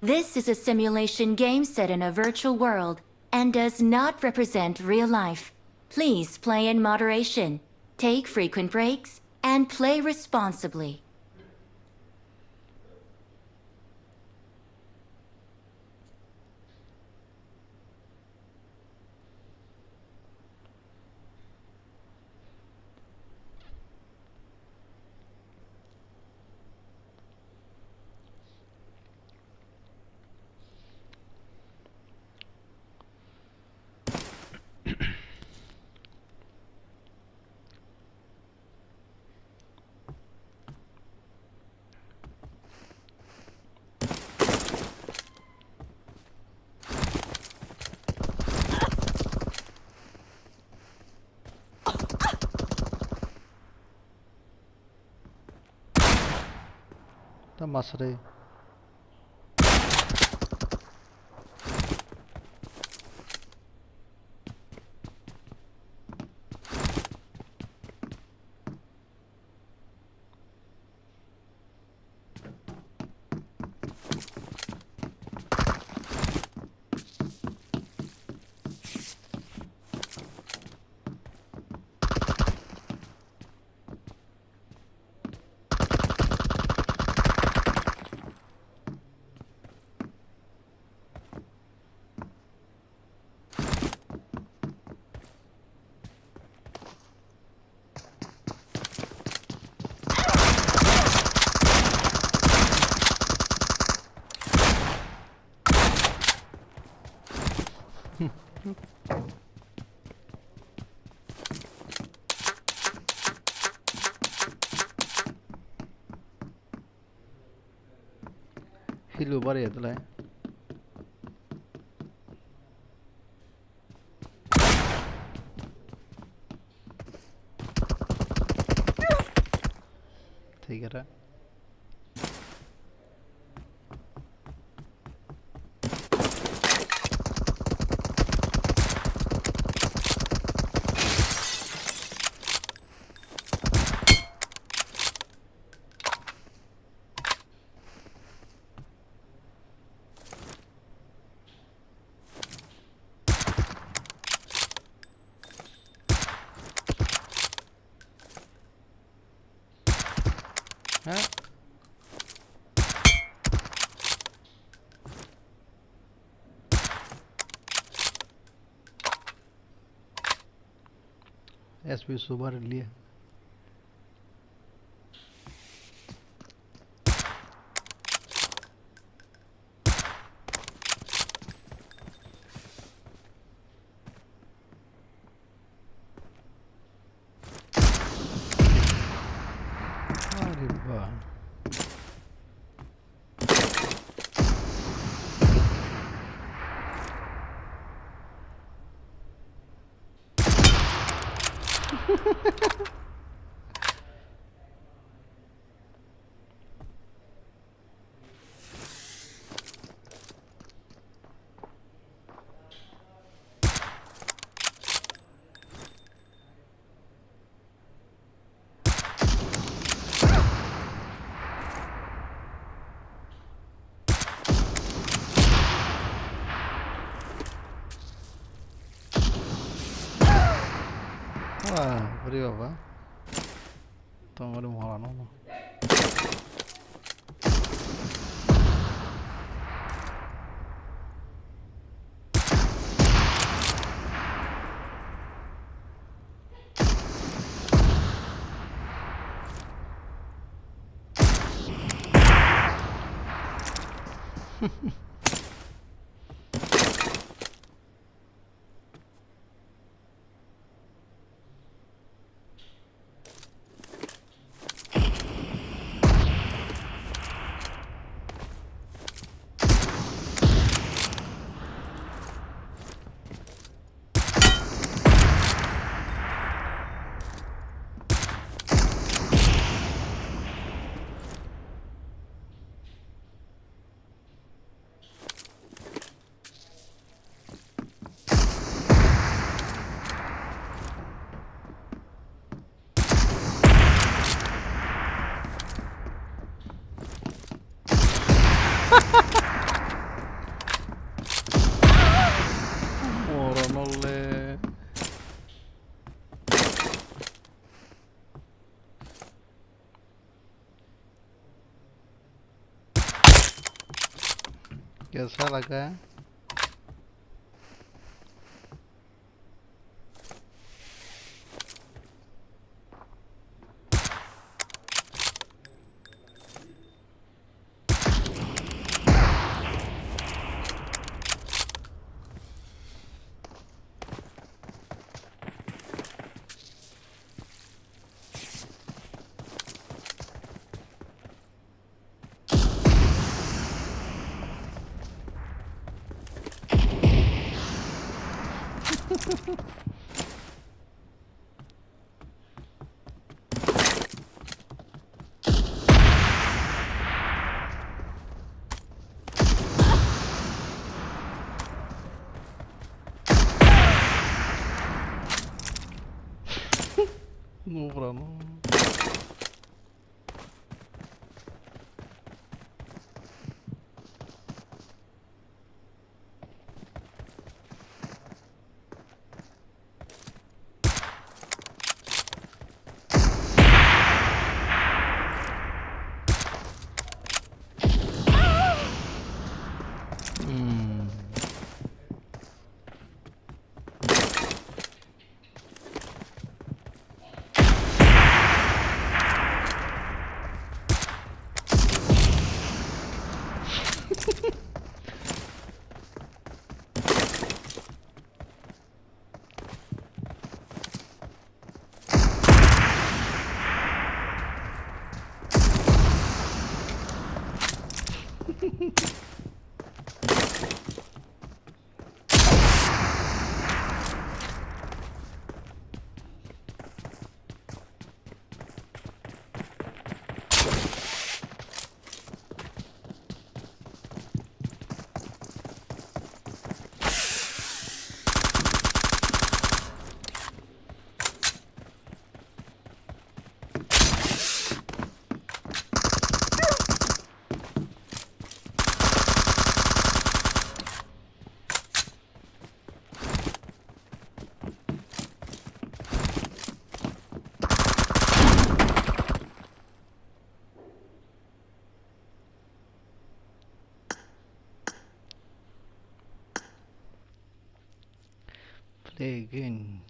This is a simulation game set in a virtual world and does not represent real life. Please play in moderation, take frequent breaks, and play responsibly. Ta masri. Hilu bari ya tulai. Thik ada. S P super liya. Are ba. Wah, beri apa? Tong ada muara nono. Moron le. Kesa laga. Nubra no. Hmm. Play again.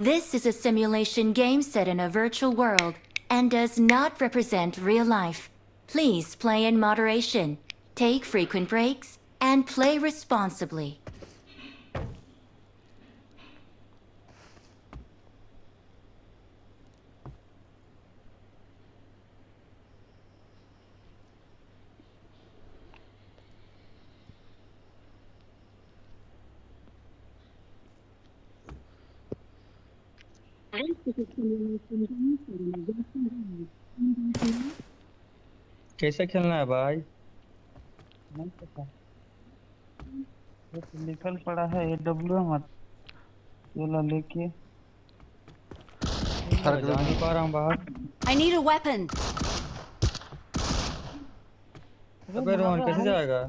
This is a simulation game set in a virtual world and does not represent real life. Please play in moderation, take frequent breaks, and play responsibly. कैसे खेलना है भाई? नहीं पता। ये तो लिखल पड़ा है, ये डब्ल्यू मत। ये ला लेके। जा नहीं पा रहा हूँ बाहर। I need a weapon. अबे रोहन, कैसे जाएगा?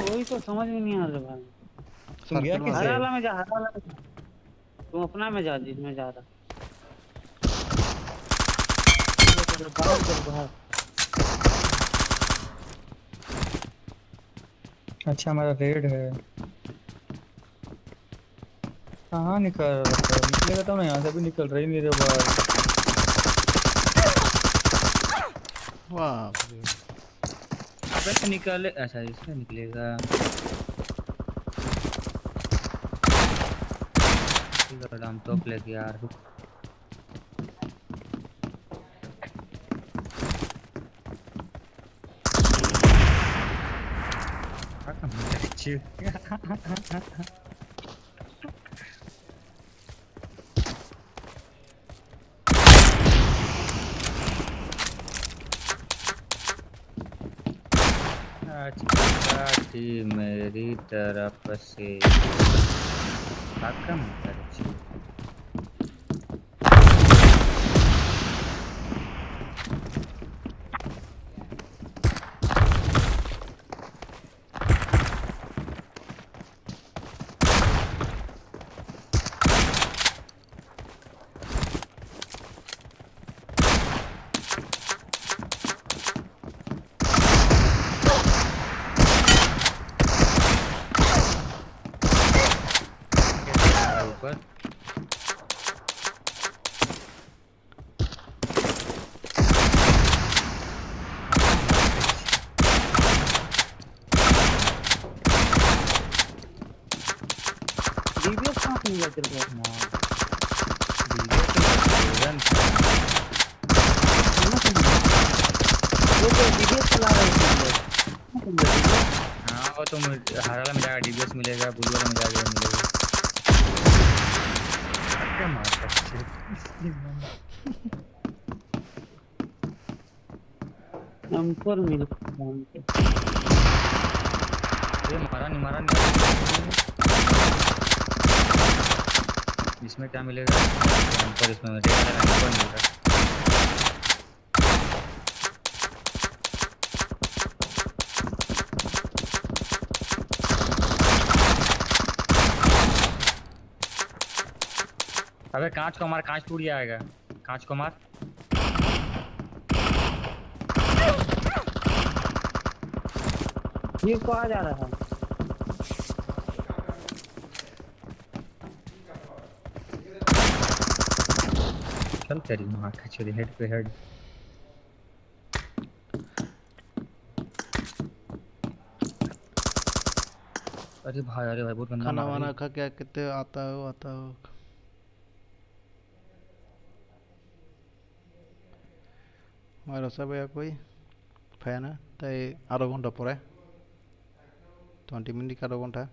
वही तो समझ में नहीं आ रहा भाई। तुम गया कैसे? हरा वाला में जा, हरा वाला में जा। तुम अपना में जा, जिसमें जा रहा। बाहर चल, बाहर। अच्छा, हमारा रेड है। कहाँ निकल रहा है? निकलेगा तब ना, यहाँ से भी निकल रही नहीं रे भाई। बाप रे। अबे तो निकले, अच्छा, इसमें निकलेगा। हम तो प्लेग यार। आज की पार्टी मेरी तरफ से खत्म कर दी। ऊपर। डीबीएस कहाँ से मिला तेरे को? हाँ। डीबीएस तो प्रोग्राम था। कहाँ से मिला? वो तो डीबीएस चला रहे थे हम लोग। कहाँ से मिला डीबीएस? हाँ, वो तो मुझे हरा वाला में जाएगा, डीबीएस मिलेगा, ब्लू वाला में जाएगा, मिलेगा। क्या मार सकते हैं? एम फ़ोर मिल। ये मारा नहीं, मारा नहीं। इसमें क्या मिलेगा? एम फ़ोर, इसमें मिलेगा, एम फ़ोर मिलेगा। अबे कांच को मार, कांच टूट जाएगा। कांच को मार। ये को आ जा रहा है। चल तेरी माँ का छुरी, हेड पे हेड। अरे भाई, अरे भाई, बहुत गंदा खाना मार रहा है। वाना खा के कितने आता हो, आता हो। Mairasa baya koi phai na, tai aro ghonta pore, twenty minute aro ghonta.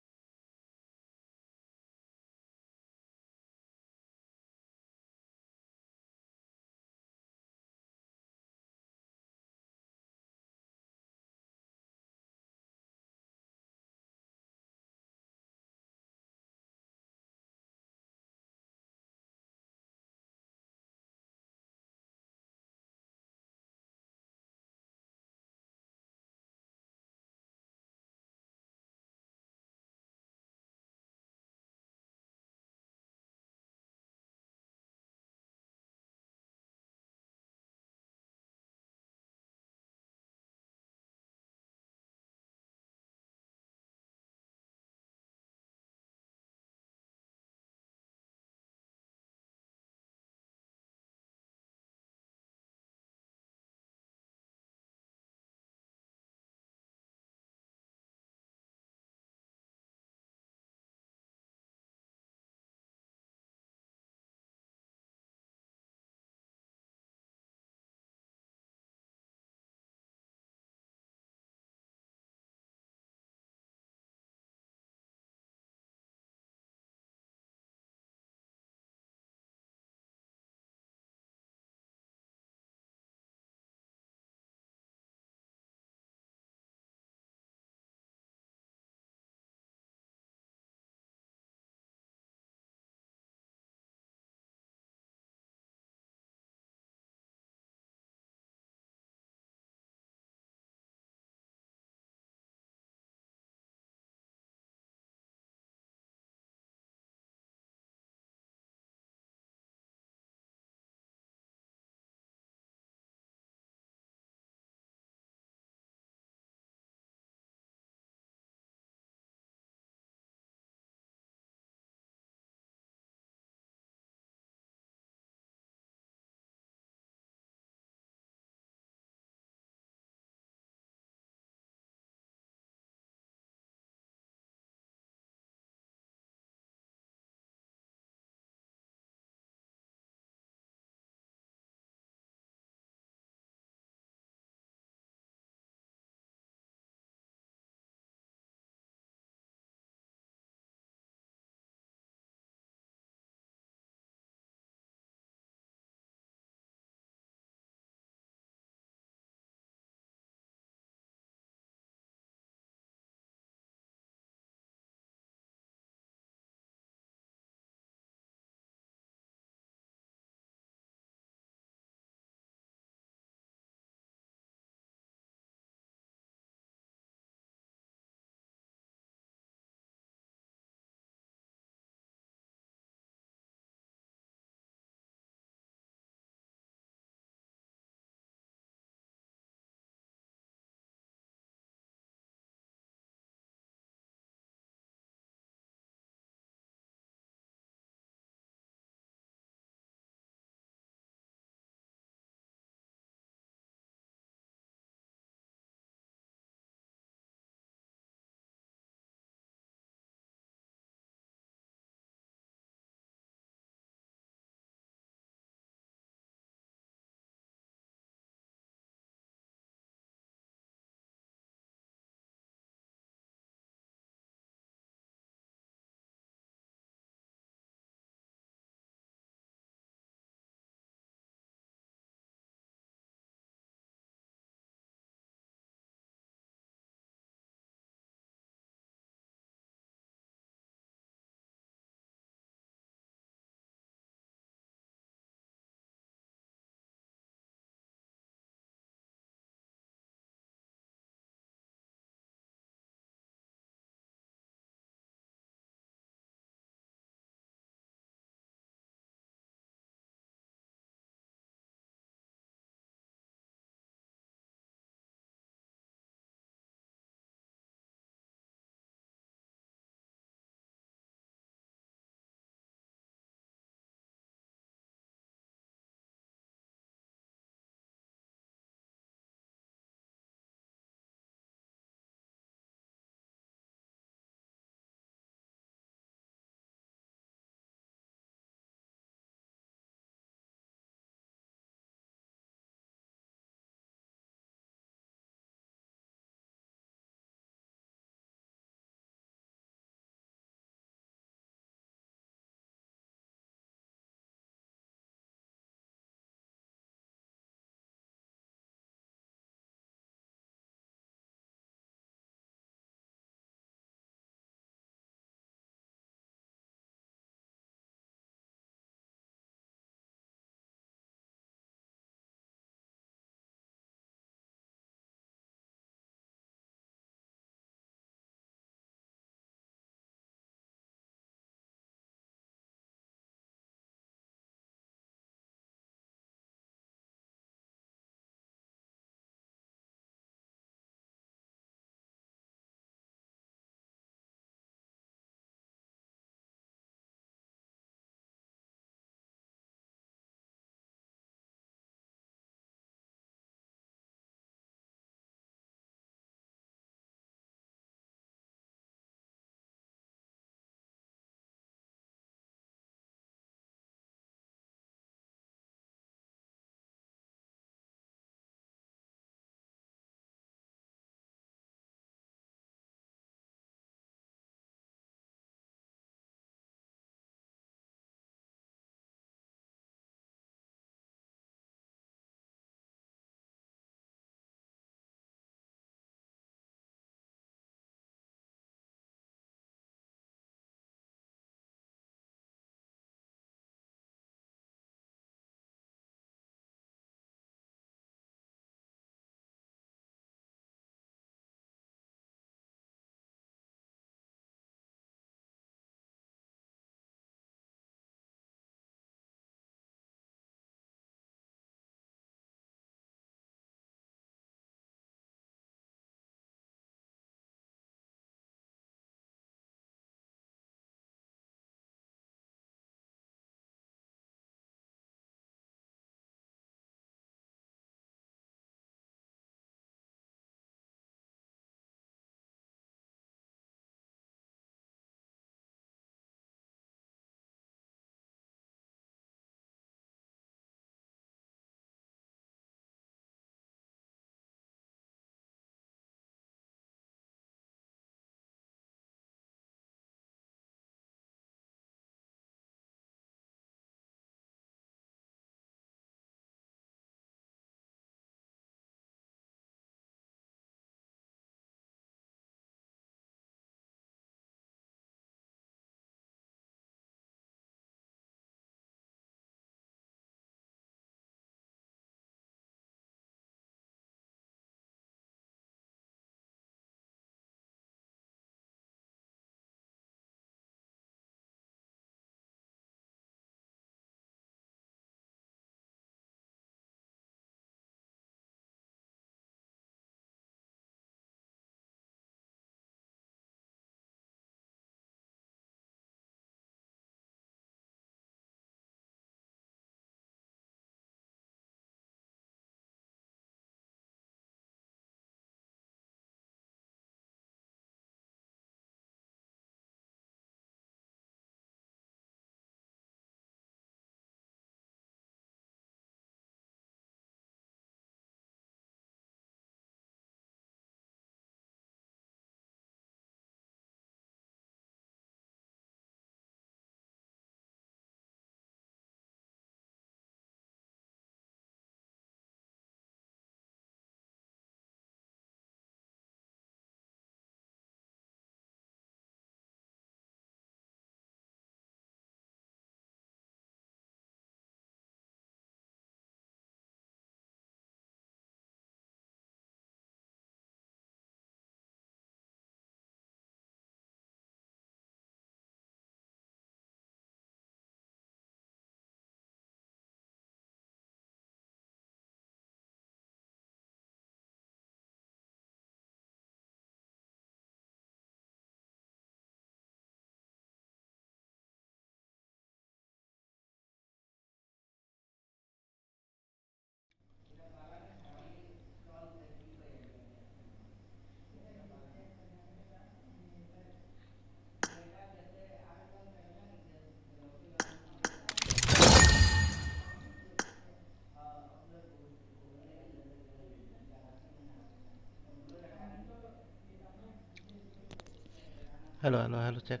Hello, hello, hello, check.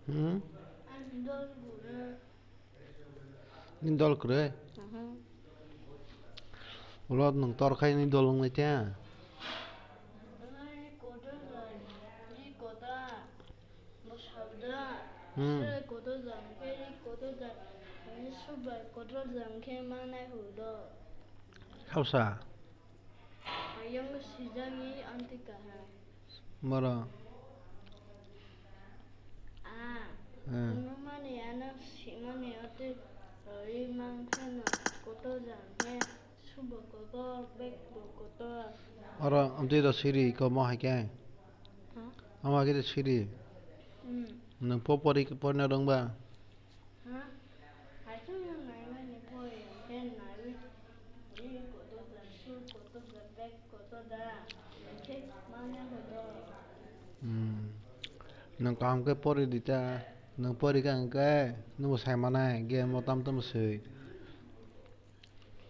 Hmm? Ni dol kwrwi? Mhm. Ulo nwng tor khai ni dol wngnai te? Ni kotor jang, ni kotor jang. Hmm. Sir kotor jang khe, ni kotor jang, ni subai kotor jang khe manai hudo. Hausa? Ayang sijani anti kahai. Moro. Ah. Hmm. Ano mani ano simani ati rori mangkheno kotor jang khe. Subo kotor, bag bo kotor. Oro amtwi do siri ko mo hai khe. Ha? Ama khe siri. Hmm. Nwng po pori, porna rwngba? Ha? Haikhe nwng naimani pori, hwnkhe naiwi. Ri kotor da, su kotor da, bag kotor da. Hwnkhe manya kotor. Hmm. Nwng kaham khe pori di ta. Nwng pori kha hwnkhe nwngbo sai manai, game o tam tamo swi.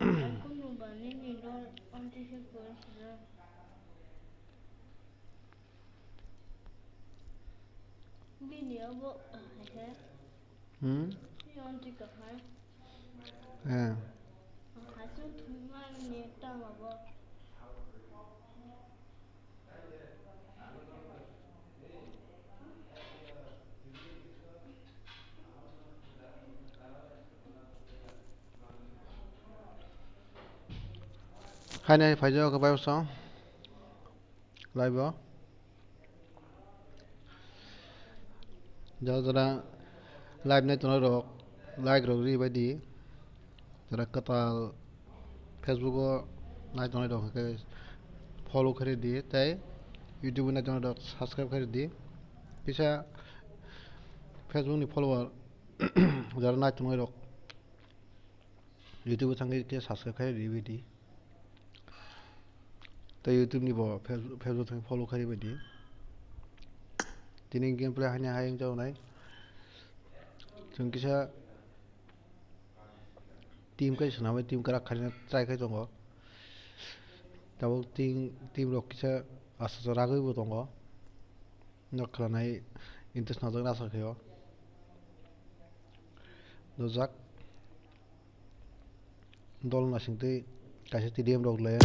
Kunu ba nini dol onti se koi sijak. Bini abo kahai he. Hmm? Bini onti kahai. Eh. Hachu thumani tamo bo. Haino hai phaijak khe bai bwsong live o. Jara jara live nai tongnai rok like rok ri bai di. Jara kwtal Facebook o nai tongnai rok hwnkhe follow khairi di tei YouTube o nai tongnai rok subscribe khairi di. Kisa Facebook ni follower jara nai tongnai rok YouTube o thangwi khe subscribe khairi di. Tei YouTube ni bo Facebook, Facebook thang follow khai bai di. Tini gameplay haino hai wng jago nai. Chwng kisa team kai swnamwi team kwrak khaina try khai tongo. Tabuk team, team rok kisa asa ragwi bo tongo. Nok khwlanai interest nangjaknai asa khe o. Nujak. Dol naisingtwi kaisa T D M rok le.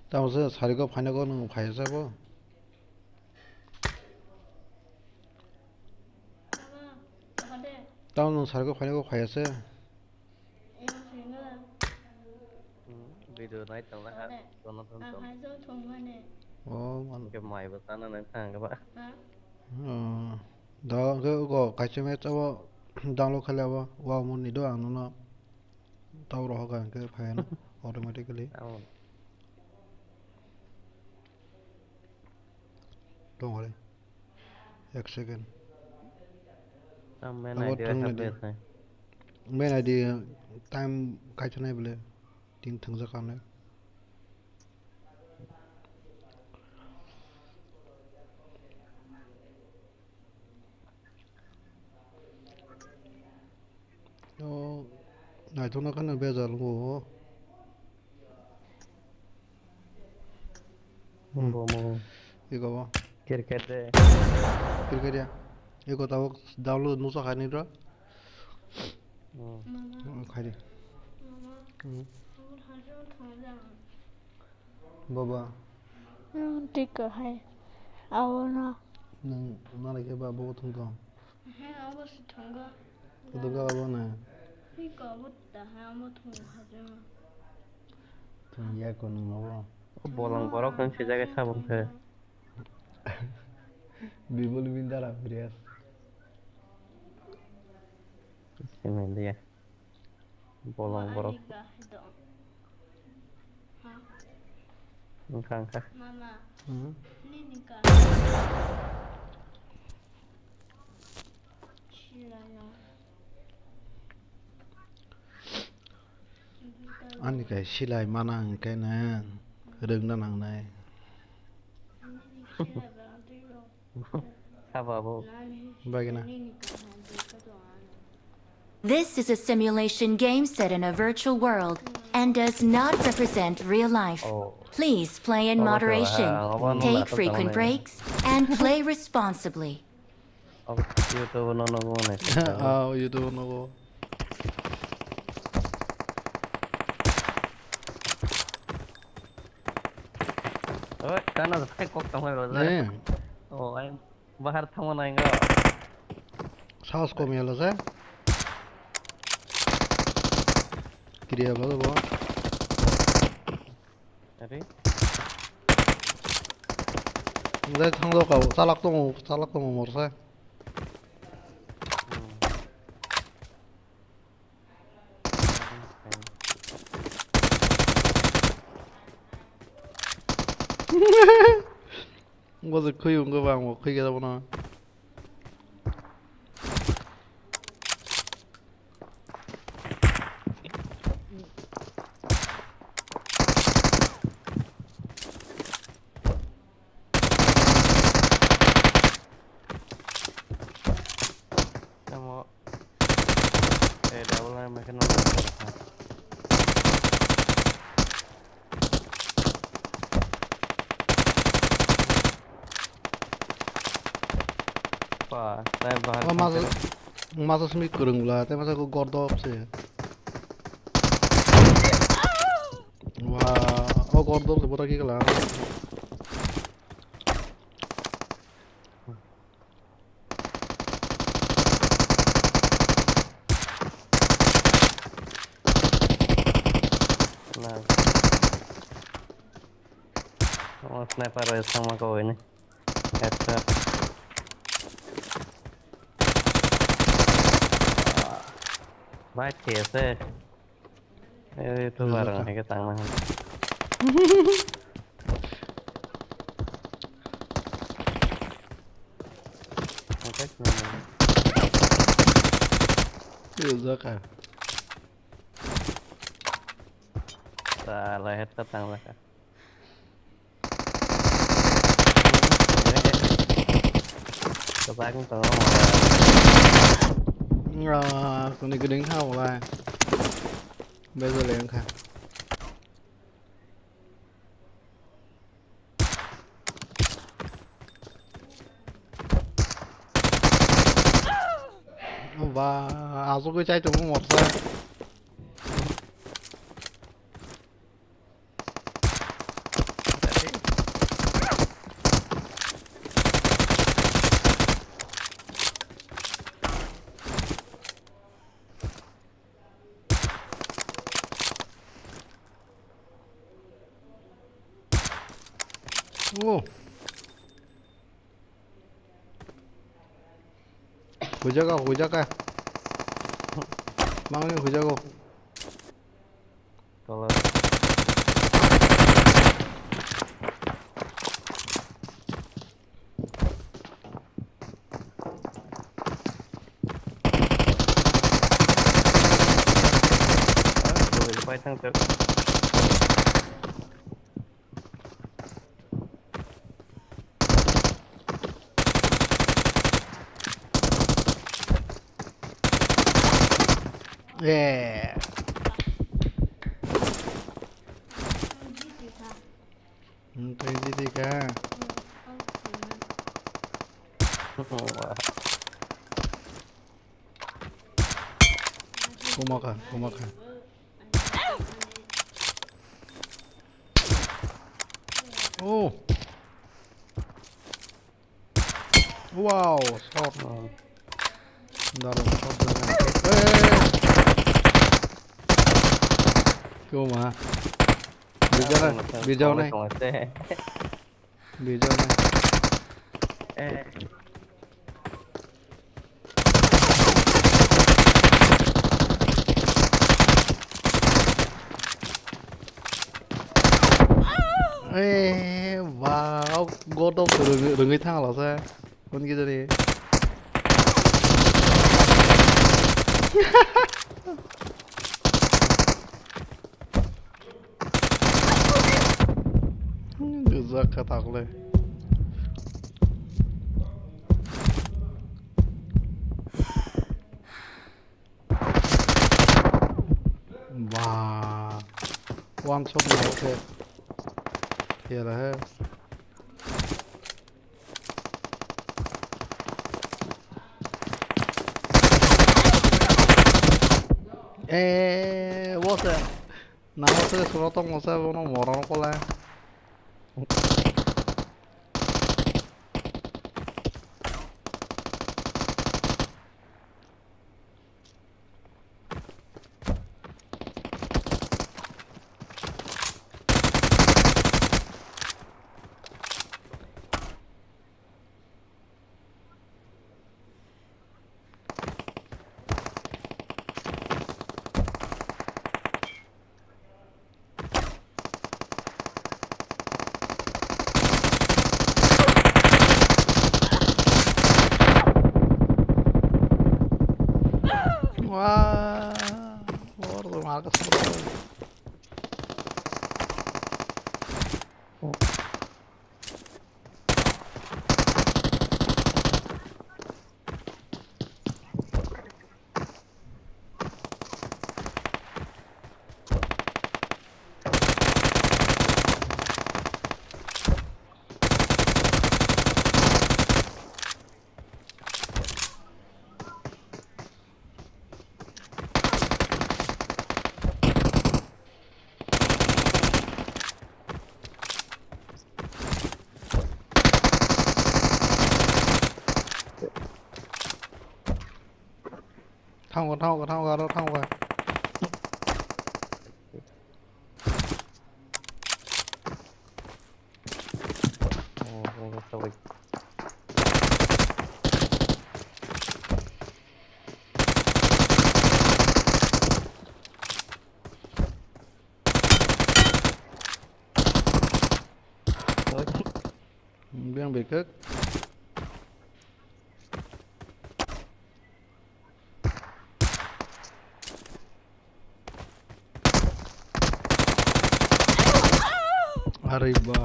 Tamo se sariko phaina kok nwng phaiya se bo? Tamo nwng sariko phaina kok phaiya se? Video nai tong la ha, kono thon tong. Oh, man. Ke mai bo sana nang thang ba. Oh, da ke ko kaisa me chawa download khala ba, wa mun ni do ang no. Tau rohok ang khe phai na automatically. Tamo. Tong re. Ek second. Tam main abo idea thwng kha nai di. Bes hai. Main idea time kaisa nai bole. Tin thwngjak ang nai. O, naithokna kheno bejal wngo. Bomo. Iko bo. Cricket de. Cricket ya. Iko tabuk download nusa khaini ro. Hmm. Hmm, khaidi. Hmm. Baba. Hmm, tik hai. Awo na. Nang nana ke ba bo thung thung. He, abo se thungo. Kudu ga abo na. Hiko abo ta ha amo thung ha jang. Thung ya ko nung abo. Bolong borok nung si jaga sabong khe. Bibol bin dara phiriyas. Simi dia. Bolong borok. Ani ga do. Ha. Wngkha, wngkha. Mama. Hmm? Nini ka. Ani kai silai mana hwnkhe nwng rwngna nangnai. Sabo abo. Bagina. This is a simulation game set in a virtual world and does not represent real life. Oh. Please play in moderation, take frequent breaks, and play responsibly. Oke, YouTube no nogo ne. Ah, YouTube nogo. Oi, kana sai kok tamo ro. Eh. Oh, ai bahar tamo nai ngo. Saos kom yalo sa. Kiriya lo bo. Ari. Nde thanglo kau, chalak tongo, chalak tongo morsa. Bo je khuyung go bang bo khuyga bono. Tamo. Eh, double line makin. Pa, tai bahar. Oh, masa, masa simi kurung bla, tai masa ko gordop se. Wah, oh gordop se bota ki kala. Nice. Oh, sniper rw thangma kau ini. Headshot. Bai, T S A. Eh, itu barang lagi tangan. Angkat mana? Itu Zaka. Salah headshot tang Zaka. Kwbangma tongo. Nga, kuni guding tha wala. Bezo le wngkha. Ba, asugwi chai tongo morsa. Oh. Hujago, hujago. Mangni hujago. Tola. Pai thang tok. Eh. Twenty tiga. Kumakha, kumakha. Oh. Wow, shot. Oh. Daru, shot daru. Hey. Kuma. Bijana, bijana. Bijana. Eh. Eh, wow, God of rwngwi, rwngwi thang lasa. Hwn ki jani. Gajak kha takle. Ba. One shot ni se. Yara hai. Eh, what's that? Nang se suro tong mo se bono morang pole. Wah, luar tuh markas. Thango, thango, thango, aro thango. Oh, oh, sorry. Biang bekek. Are ba.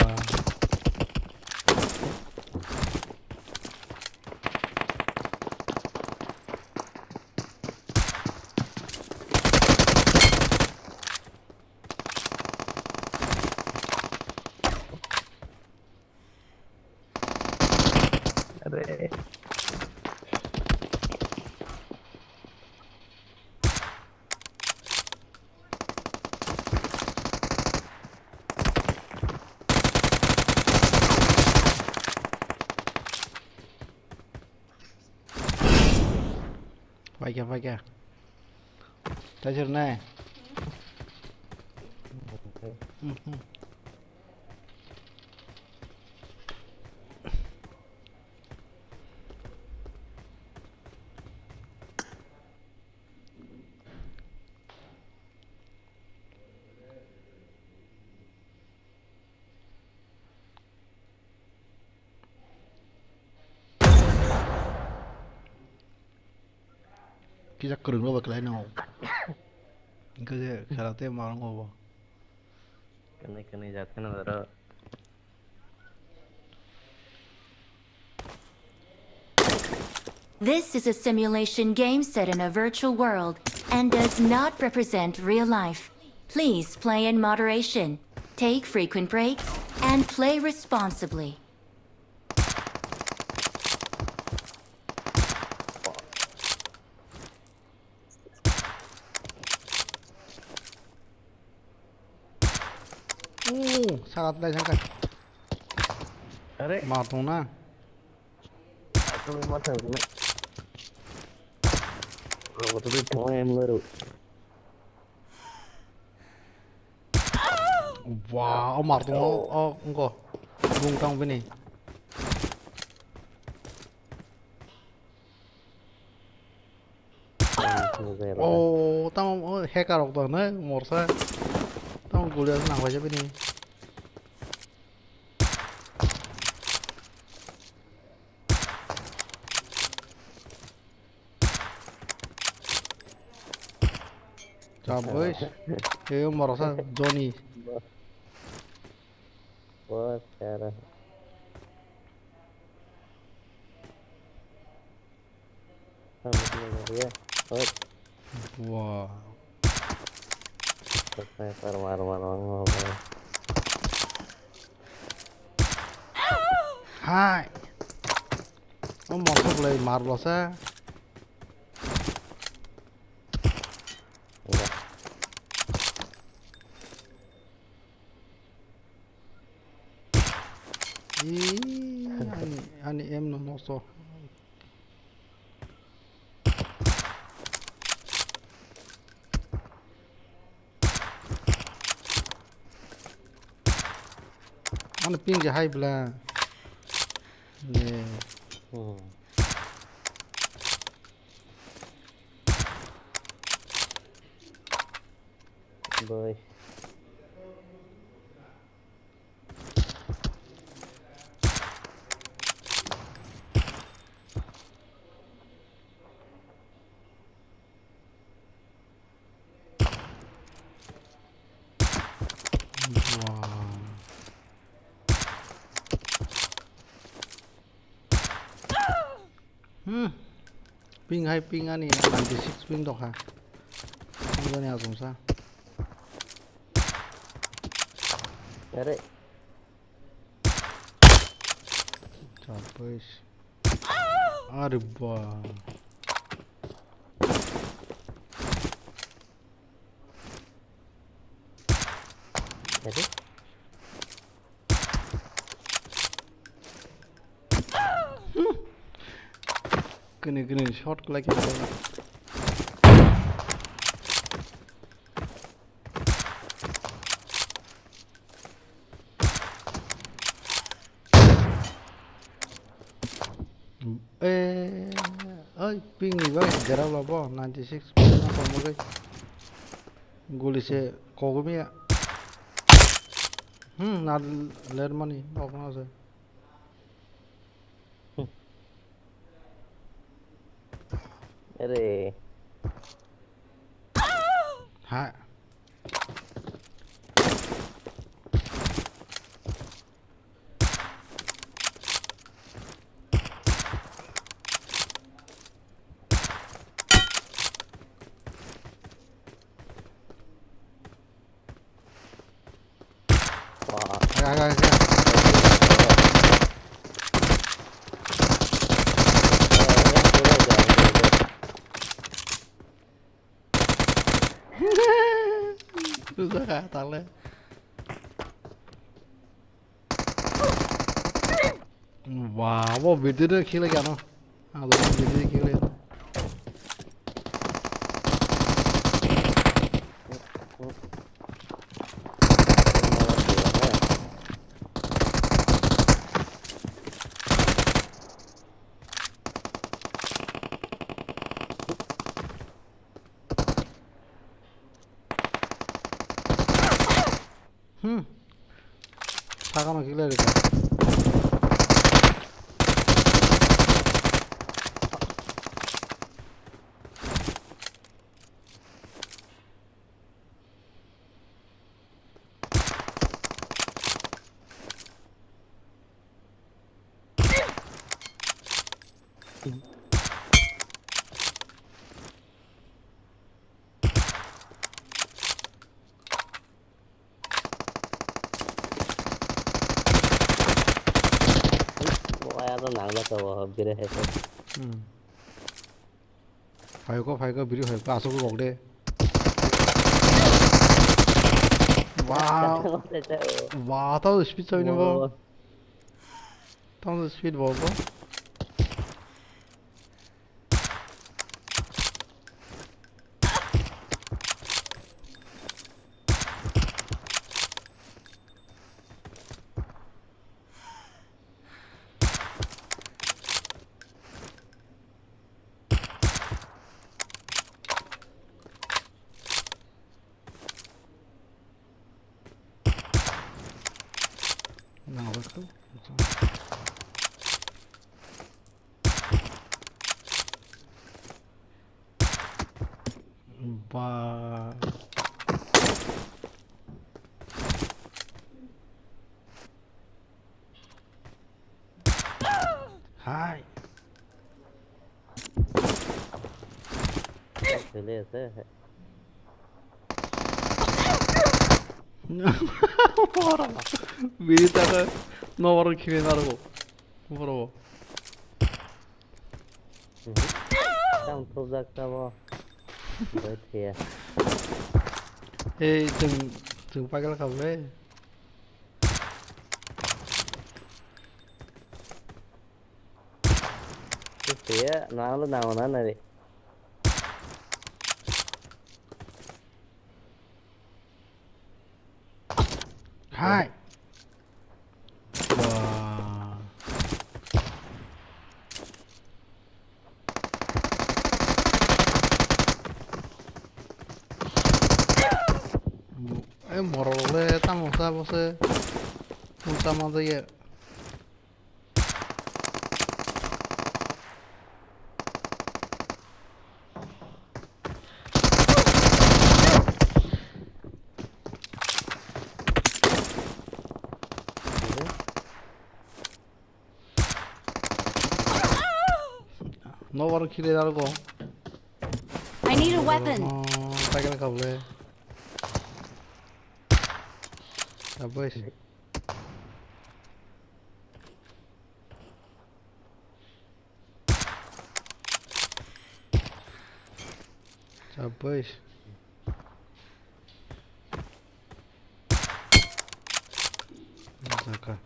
Are. Paikha, paikha. Taisir nai. Mhm. Kisa kwrwngno bo khlai no. Hwnkhe je khela tei ma wngo bo. Kwnwi kwnwi jak phano daro. This is a simulation game set in a virtual world and does not represent real life. Please play in moderation, take frequent breaks, and play responsibly. Saka tlai sangka. Are. Ma tong na. Aku ma thang na. Aku tu thang em laru. Wah, o mar tong o, o, engko. Bung tang bini. Oh, tamo, oh, hacker rok dong na, morsa. Tamo guli aswk nang paisa bini. Chabis. Yo, morsa, Johnny. Bos, cara. Wah. Sniper mar mar mar mar. Hai. O mosok lai mar bosa. Ih, ani, ani em no noso. Ano ping je hai bla. Le. Hmm. Boy. Hmm. Ping hai ping ani ninety six ping dokha. Ang jani asungsa. Are. Chabis. Are ba. Jadi? Kene kene shot kelai kene. Eh, oi, ping ni ba gerao labo ninety six ping na komo gai. Guli se kogumi ya. Hmm, na ler mani, ok na se. Are. Ha. Wah. Aga, aga, aga. Susah kah, tale. Wah, bo video de khila kya no? Ah, lo video de khila. Hmm. Sakano kile rikha. Waya to nangla to, bire hai to. Hmm. Phaiko, phaiko, biri phaiko, aswk rok de. Wow. Wow, tamo speed soi ni bo. Tamo speed bo bo. Nang hor tu. Ba. Hai. Sele ase. Bini taka no oro khile nargo. Boro. Tam thupjak tamo. Bai thia. Hey, chwng, chwng pagal khamle. Thupya, nanglo nangona nari. Hai. Wah. Eh, morok le tamo sa bo se. Tamo sa ma jaiya. No war kile dar go. I need a weapon. Oh, cycle kable. Aboy. Sabais. Saka.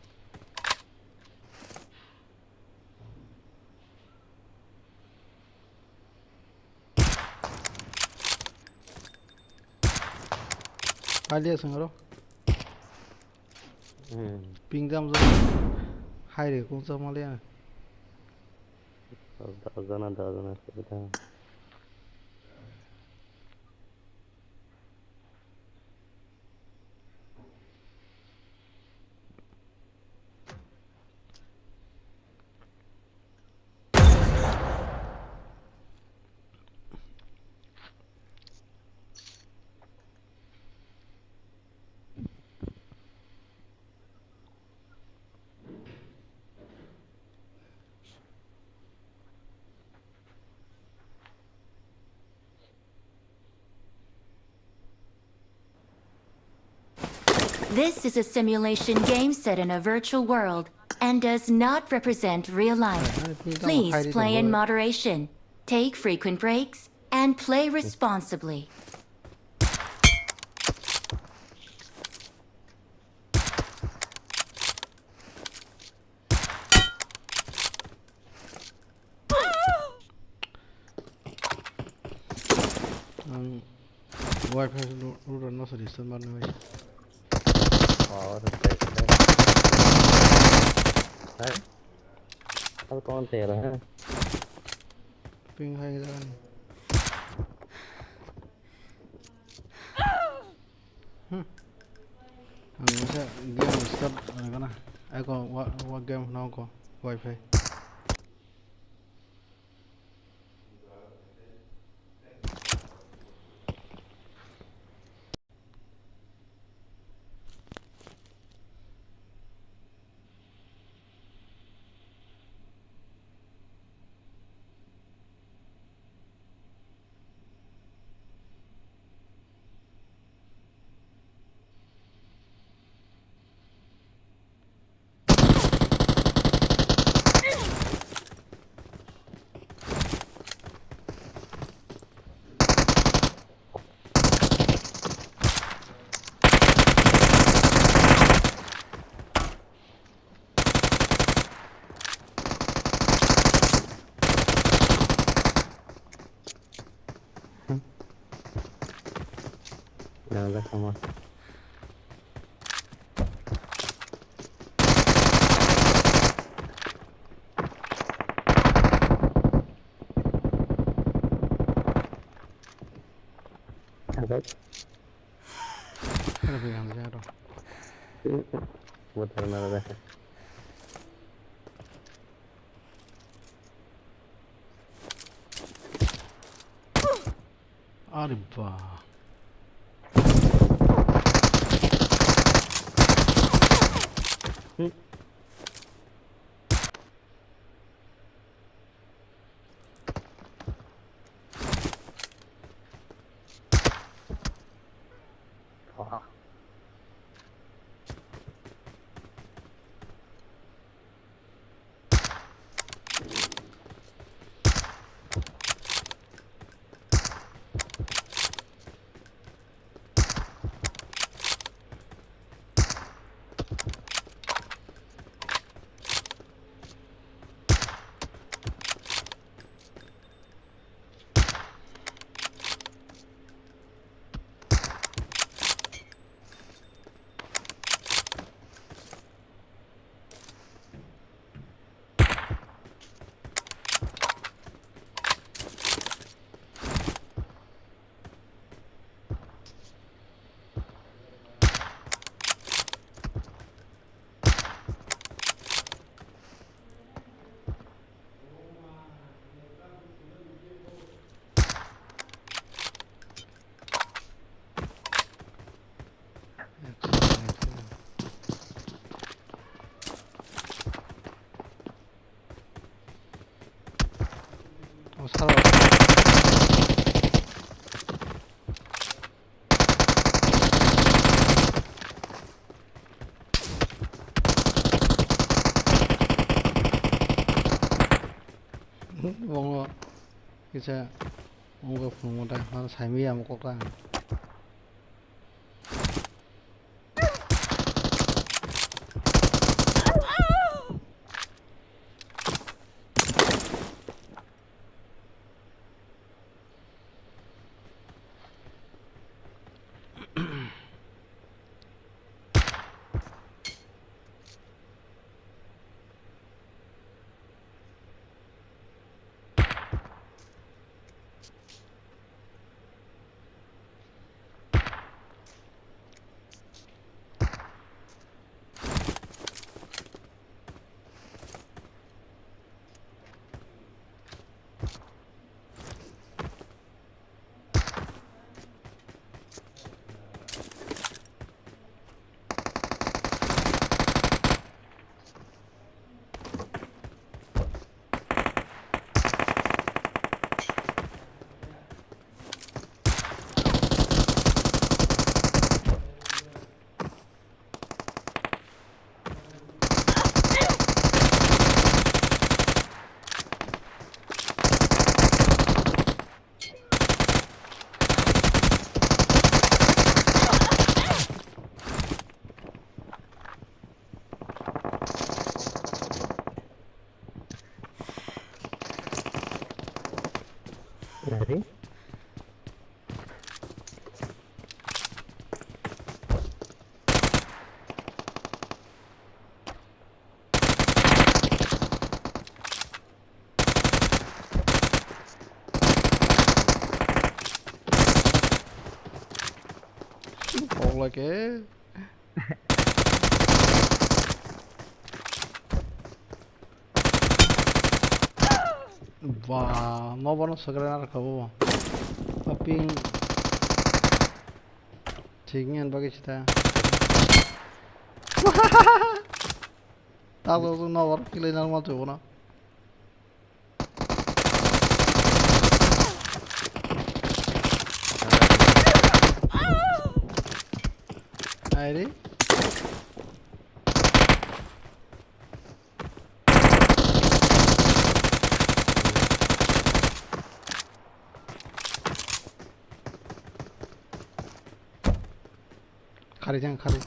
Palia sengro. Hmm. Ping jam jam. Hai re, kung chak maliya. Dajana, dajana, dajana. This is a simulation game set in a virtual world and does not represent real life. Please play in moderation, take frequent breaks, and play responsibly. Ang wifi router no sari sir man nai. Power. Hai. Ang kon tera. Ping hai dan. Hmm. Ang masa game start, ano ka na? Ako wa, wa game na ako. Wifi. Ang jak sama. Ang jak. Ano ba ang jak ro. Buat na jak. Are ba. O salo. Bongo kisa. Wngkha phunukma tei hwnkheno saimanya omo kok ta. Ready? Ola ke. Ba, nobar no swkra na rwkha bo. Aping. Thik ni bagwi sita. Tabuk nobar kilai nang ma chubo na. Aire. Khari jang khari.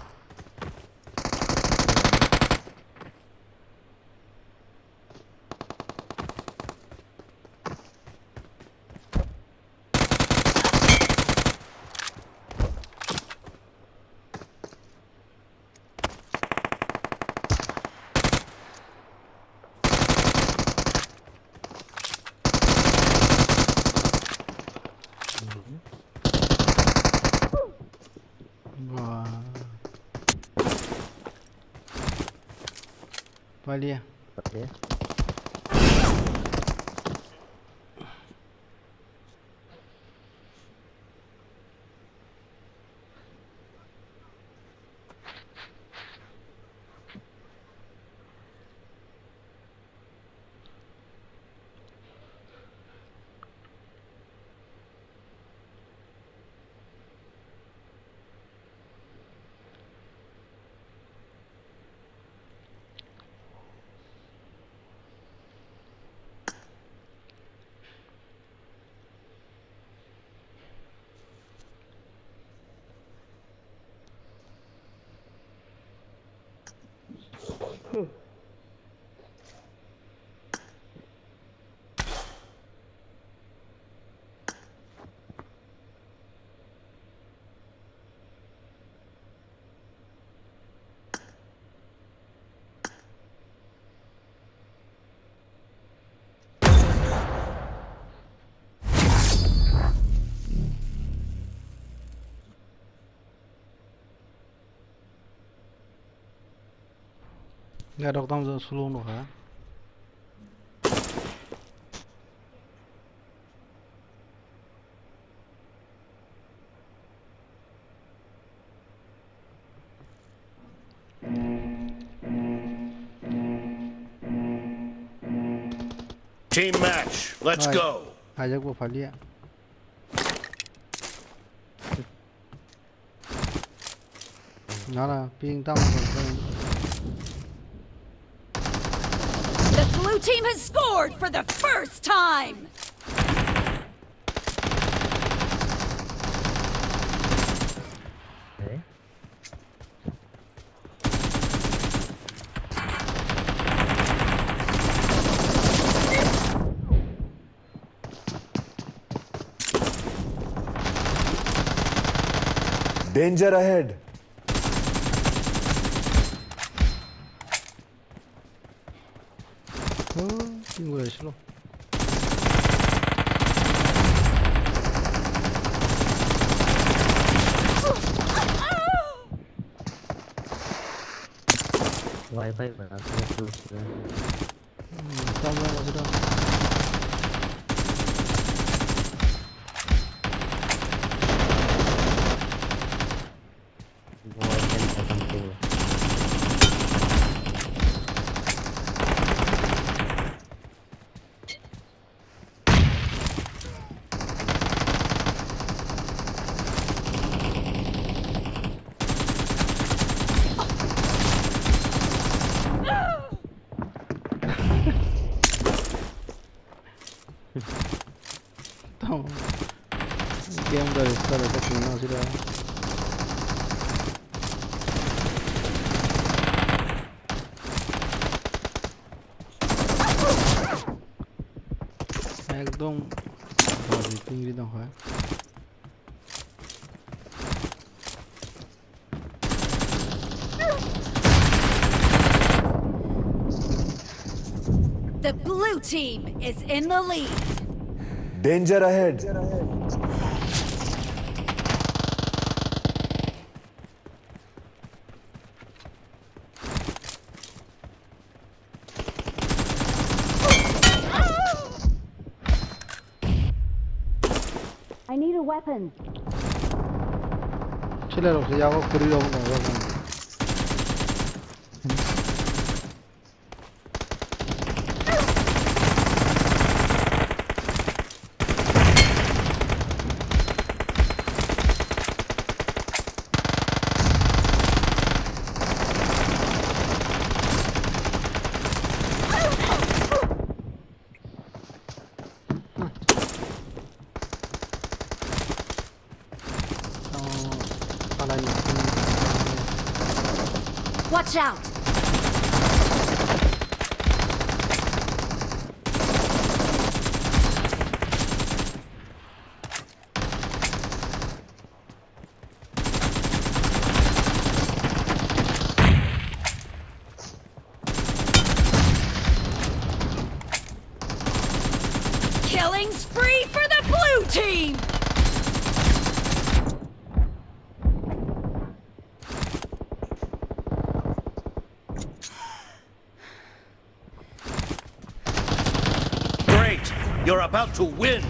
Palia. Gadok tamo jang slow no ha. Team match, let's go. Ajak bo phalia. Nara, ping tamo. The blue team has scored for the first time. Danger ahead. Oh, tinggal slow. Wifi mana tu? Hmm, tamo masih dah. Tamo. Game da restart da kung na sida. Ekdom bari pingri dong hai. The blue team is in the lead. Danger ahead. I need a weapon. Chwla rok se yago kwrwi rok no rok. Watch out! Killing spree for the blue team! You're about to win.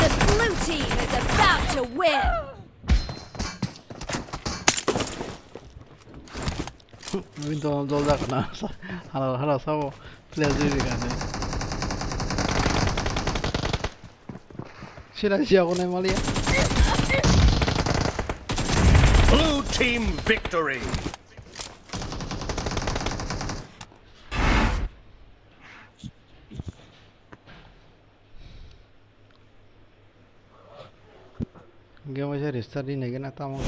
The blue team is about to win. Dol, dol jak na. Halo, halo, sabo. Player zui di kan. Sila siya ko nai maliya. Blue team victory. Game waisa restart di nai gana tamo.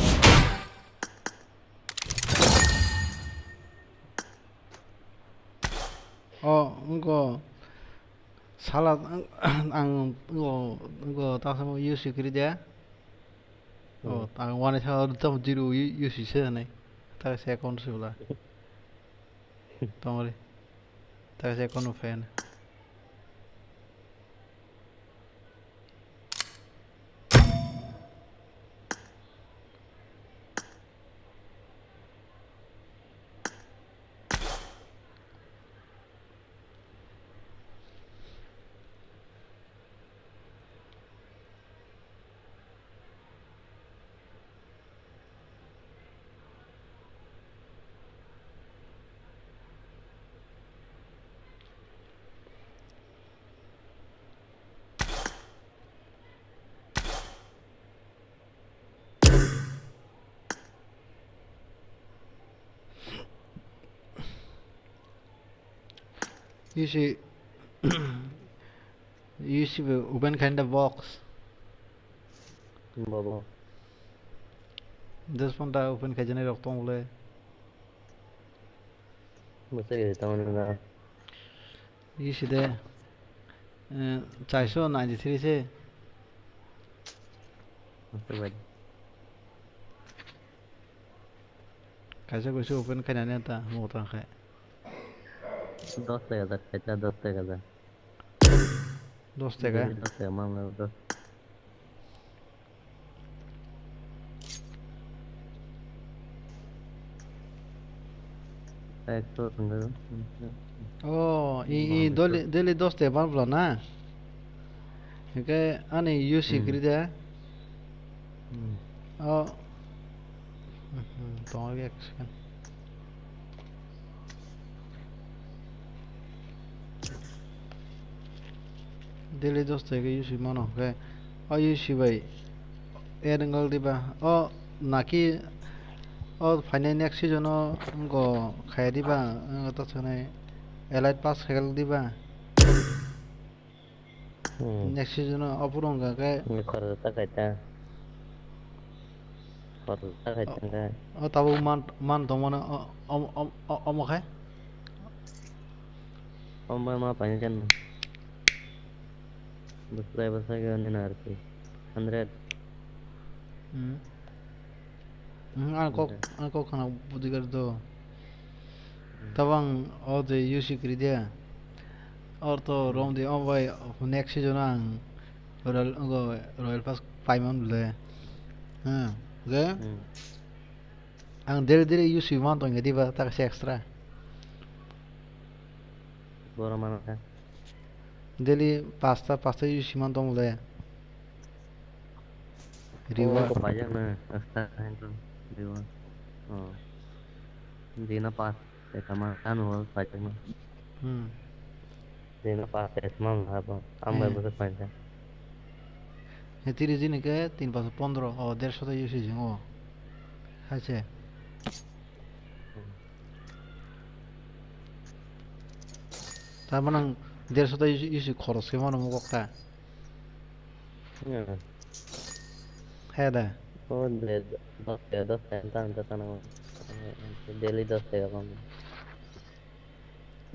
O, wngkho sala, ang, wngkho, wngkho ta samo use kwrwi de. O, ta wani sa tamo zero use se nai. Ta se account se bla. Tongri. Ta se account fan. You see, you see, open kind of box. Bobo. This one ta open khaijani rok tong le. Bwsai tong na. Isi de, eh, chaiso ninety three se. Kaisa kuisu open khainani ta, mo ta khai. Dos taka da, kaisa dos taka da. Dos taka? Dos taka, mang dos. Ekso tongkha. Oh, i, i, daily, daily dos taka ban bwla na? Hingke ani use kwrwi de. Oh. Tongo ek second. Daily dos taka use mano, hwnkhe o use bai add wng diba? O naki o phainai next season o wngkha khaidi ba, wngkha ta thwnai elite pass khaikha diba? Hmm. Next season o aphuru wngkha khe. Khoroksa khaita. Khoroksa khaita khe. O tabuk man, man tongmano o, o, o, o, omo khai? Omo ma painai jan. Bwsai bwsai khe nini R P. Hundred. Hmm. Hmm, ang kok, ang kok khana bujigar do. Tabang o je use kwrwi de. Or to rom de, o bai next season ang Royal, go Royal Pass paiman bole. Hmm, je? Hmm. Ang daily daily use man tong diba, ta kaisa extra. Boro mano kha. Daily pasta, pasta use man tong bole. Reward. Ko paijak na, extra reward. Oh. Dina pas, ekama kan wal paijak na. Hmm. Dina pas, esma mangha bo. Ambai bo paijak. He tiri jini ke tin pas pondro, o, derso ta use jing o. Hache. Tar mane ang derso ta use, use khoros ke mano mokok ta. Hmm. He da. O de, dos taka, dos taka tang ta tang. Daily dos taka bang.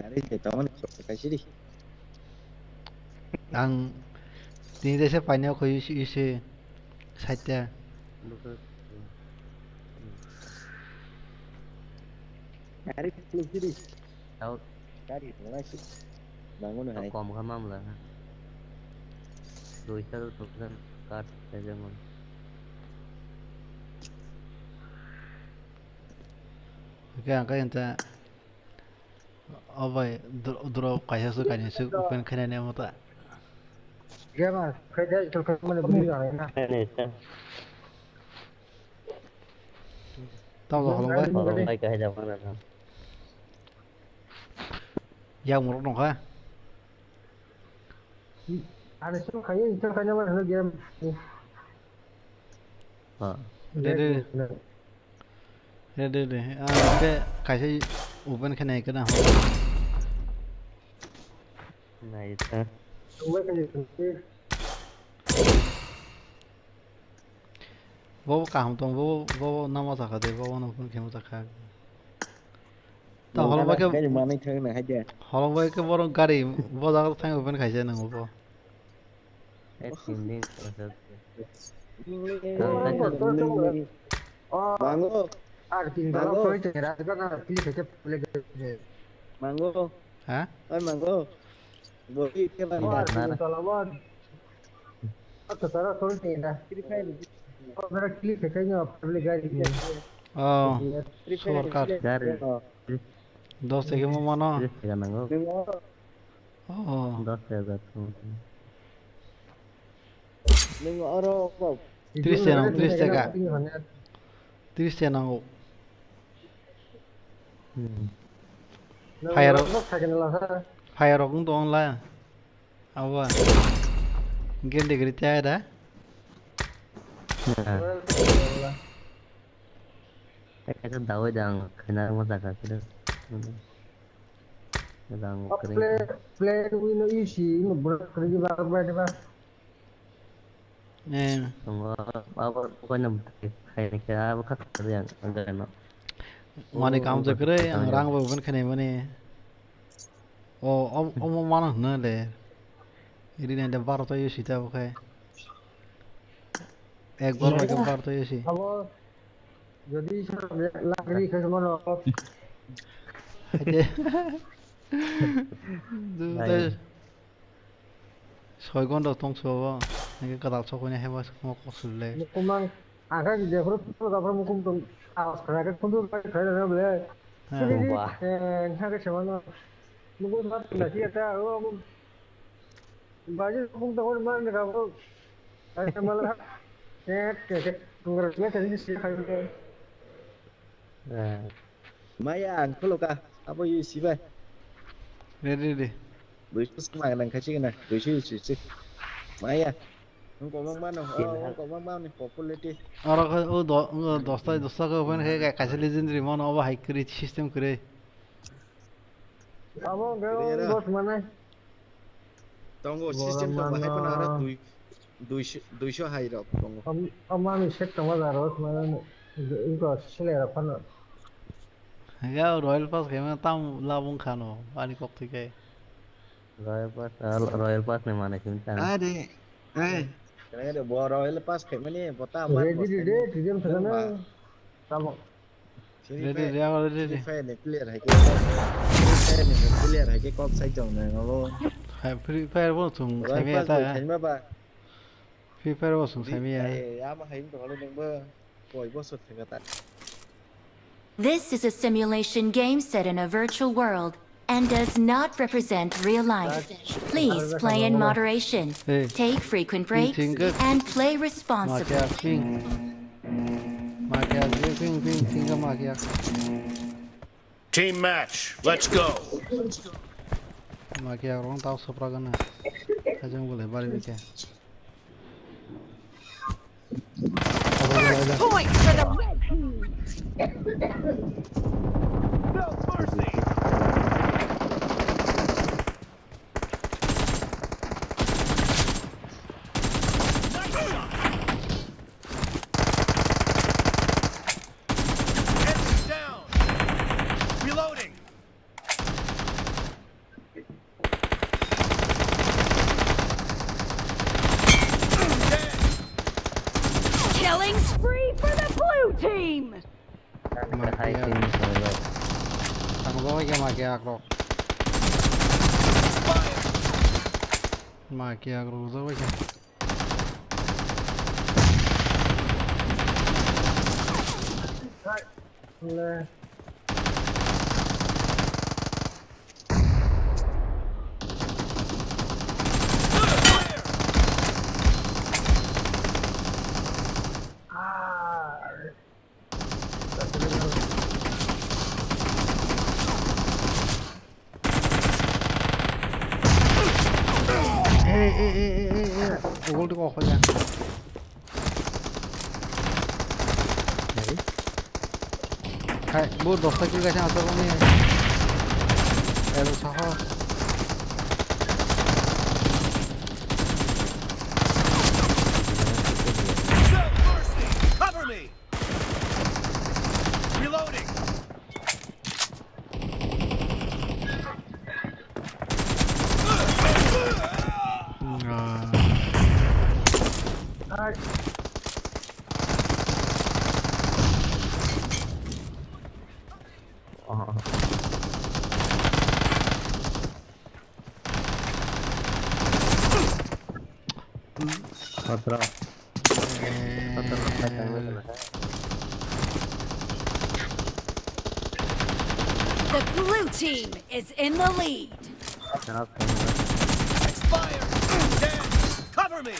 Ari de tawani sok kaisi di. Ang tini desa paina ko use, use sait ta. Ari kaisi di. Tao. Gari wngna si. Bangun hai. Kom kha mamla. Dui sal, dui sal card khaijak mano. Hwnkhe ang khe hwnta, o bai, dro-, drop kaisa se kainwi se open khainani omo ta. Game ah, khe de, ito khe mane bini rang na. Tamo holong bai. Holong bai kahai da mana na. Yang muruk nong kha. Ani sung khayo, ito khayo mane game. Ha. Dede. Dede, dede. Ah, ke kaisa open khe nai kana ho. Nai ta. Bo kaham tong, bo, bo nama saka de, bo no phone khemo saka. Ta holong bai khe, gari manwi thang na hai de. Holong bai khe borok gari bo jaga thang open khaisa nang bo. Eh, tinding. Mango. Ar tin tala. Mango. Koi te ra ga na pili kete pule ge. Mango. Ha? Oi mango. Boli ke ba. Ar tin tala wan. Ata tara koi te ra. Free Fire. Ko mera kili kete ni pule gari ni. Oh. Free Fire. Sorkar. Gari. Dos teke mo mano. Tris teka nango. Oh. Dos hajar. Nung oro kok. Tris teka nango, tris teka. Tris teka nango. Hmm. Fire rok. Fire rok wng tong la. Abo. Gel degree tei da. Kaisa dawai da ang khaina mo jaga khe. Rang kwrwi. Play, play win no isi no bro kwrwi ba ba ba. Eh. Tongo abo koina khai khe abo kha kwrwi ang gano. Mani kam je kwrwi ang rang bo ben khainai mani. O omo mano hwnna le. Iri nai da baro to isi ta bo khai. Ek bar bai ke baro to isi. Abo Jodi sir lakri khe mano. Haide. Dudai. Soi gonda tong so bo. Nge kadal sok ne heba sok mo kok sul le. Mukumang aga je pro pro da pro mukum tong. Awas khara ke kundu bai khara na ble. Sini ni. Eh, nge ke mano. Mukum mat na ki ta o. Baji mukum tong man ka ko. Ai mala. Eh, ke ke. Congratulations si khai. Eh. Maya ang khuluka abo U C bai. Ready, ready. Duisu sma nang khachi na. Duisu U C si. Maya. Ang komang mano. Oh, komang mano ni popularity. Oro kha o do o dosta dosta ko pen khe kaisa legendary mano abo hai kri system kri. Abo ang khe boss mane. Tongo system tongo hai phano aro dui duiso duiso hai rok tongo. Amani set tongo da aro mane inko sele rok phano. Ya Royal Pass khe tam labung khano ani kok thike. Royal Pass Royal Pass ni mane sim tam. Are eh. Kene bo Royal Pass khe mani bota mar. Ready ready tijam thana. Tamo. Ready, ready, ready. Free Fire ni player hai khe. Free Fire ni player hai khe kok sai tong nai abo. Hai Free Fire bo chung sai me ta. Free Fire bo chung sai me ya. Ama hai to hole nang ba. Koi bo so thang ta. This is a simulation game set in a virtual world and does not represent real life. Please play in moderation, take frequent breaks, and play responsibly. Team match, let's go. Makia rong tau sopra gana. Kajang boleh balik. First point for the red team. No mercy. Nice shot. Enemy down. Reloading. Killing spree for the blue team! Makia. Tangbo ke makia akrok. Makia akrok jabo ke. Ei, ei, ei, ei, ei, ei. Ugol tu kok hoja. Hai, bu dosta kill kaisa asal ni. Elo saha. Cover me. Reloading. Khatra. Khatra, khatra. The blue team is in the lead. Expired. Damn. Cover me.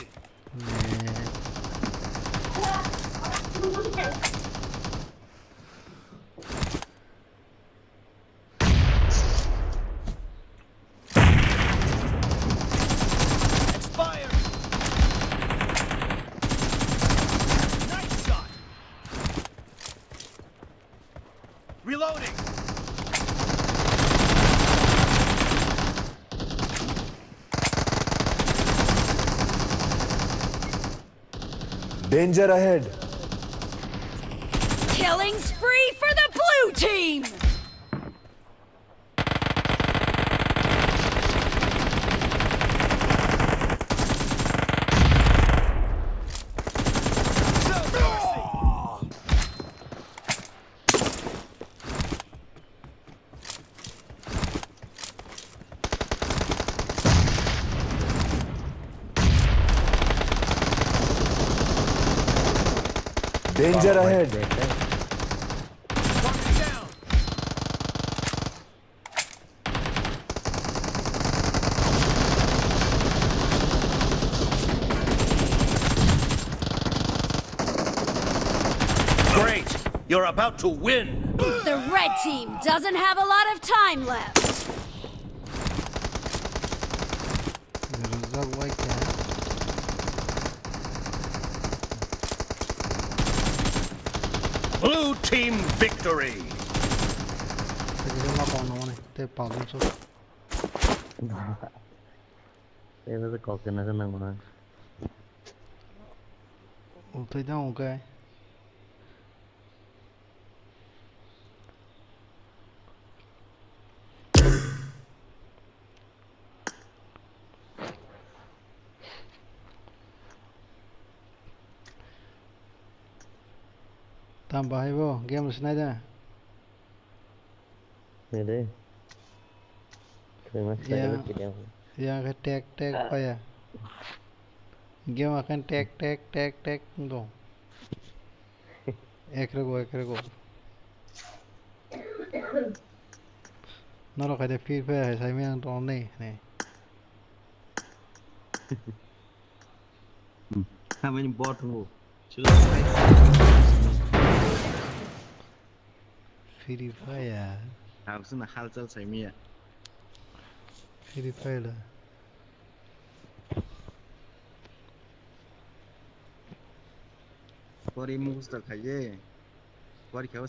Expired. Nice shot. Reloading. Danger ahead. Killing spree for the blue team! Danger ahead. Great! You're about to win! The red team doesn't have a lot of time left. Rijak bai kha. Blue team victory! Tei ma pao nangmani, tei pao dun chuk. Tei bo kok kena khe nangmani. Uthai da hwnkhe. Tam bahai bo game sinai da? Nede. Khe ma Ya. Yang khe tek tek paya. Game akan tek tek tek tek do. Ek rego, ek rego. Norok hai de Free Fire hai saimani ang tongo nei, nei. Hamani bot tongo. Free Fire. Ang suna halchal saimaya. Free Fire. Pori mukhostok khaiye. Pori khe.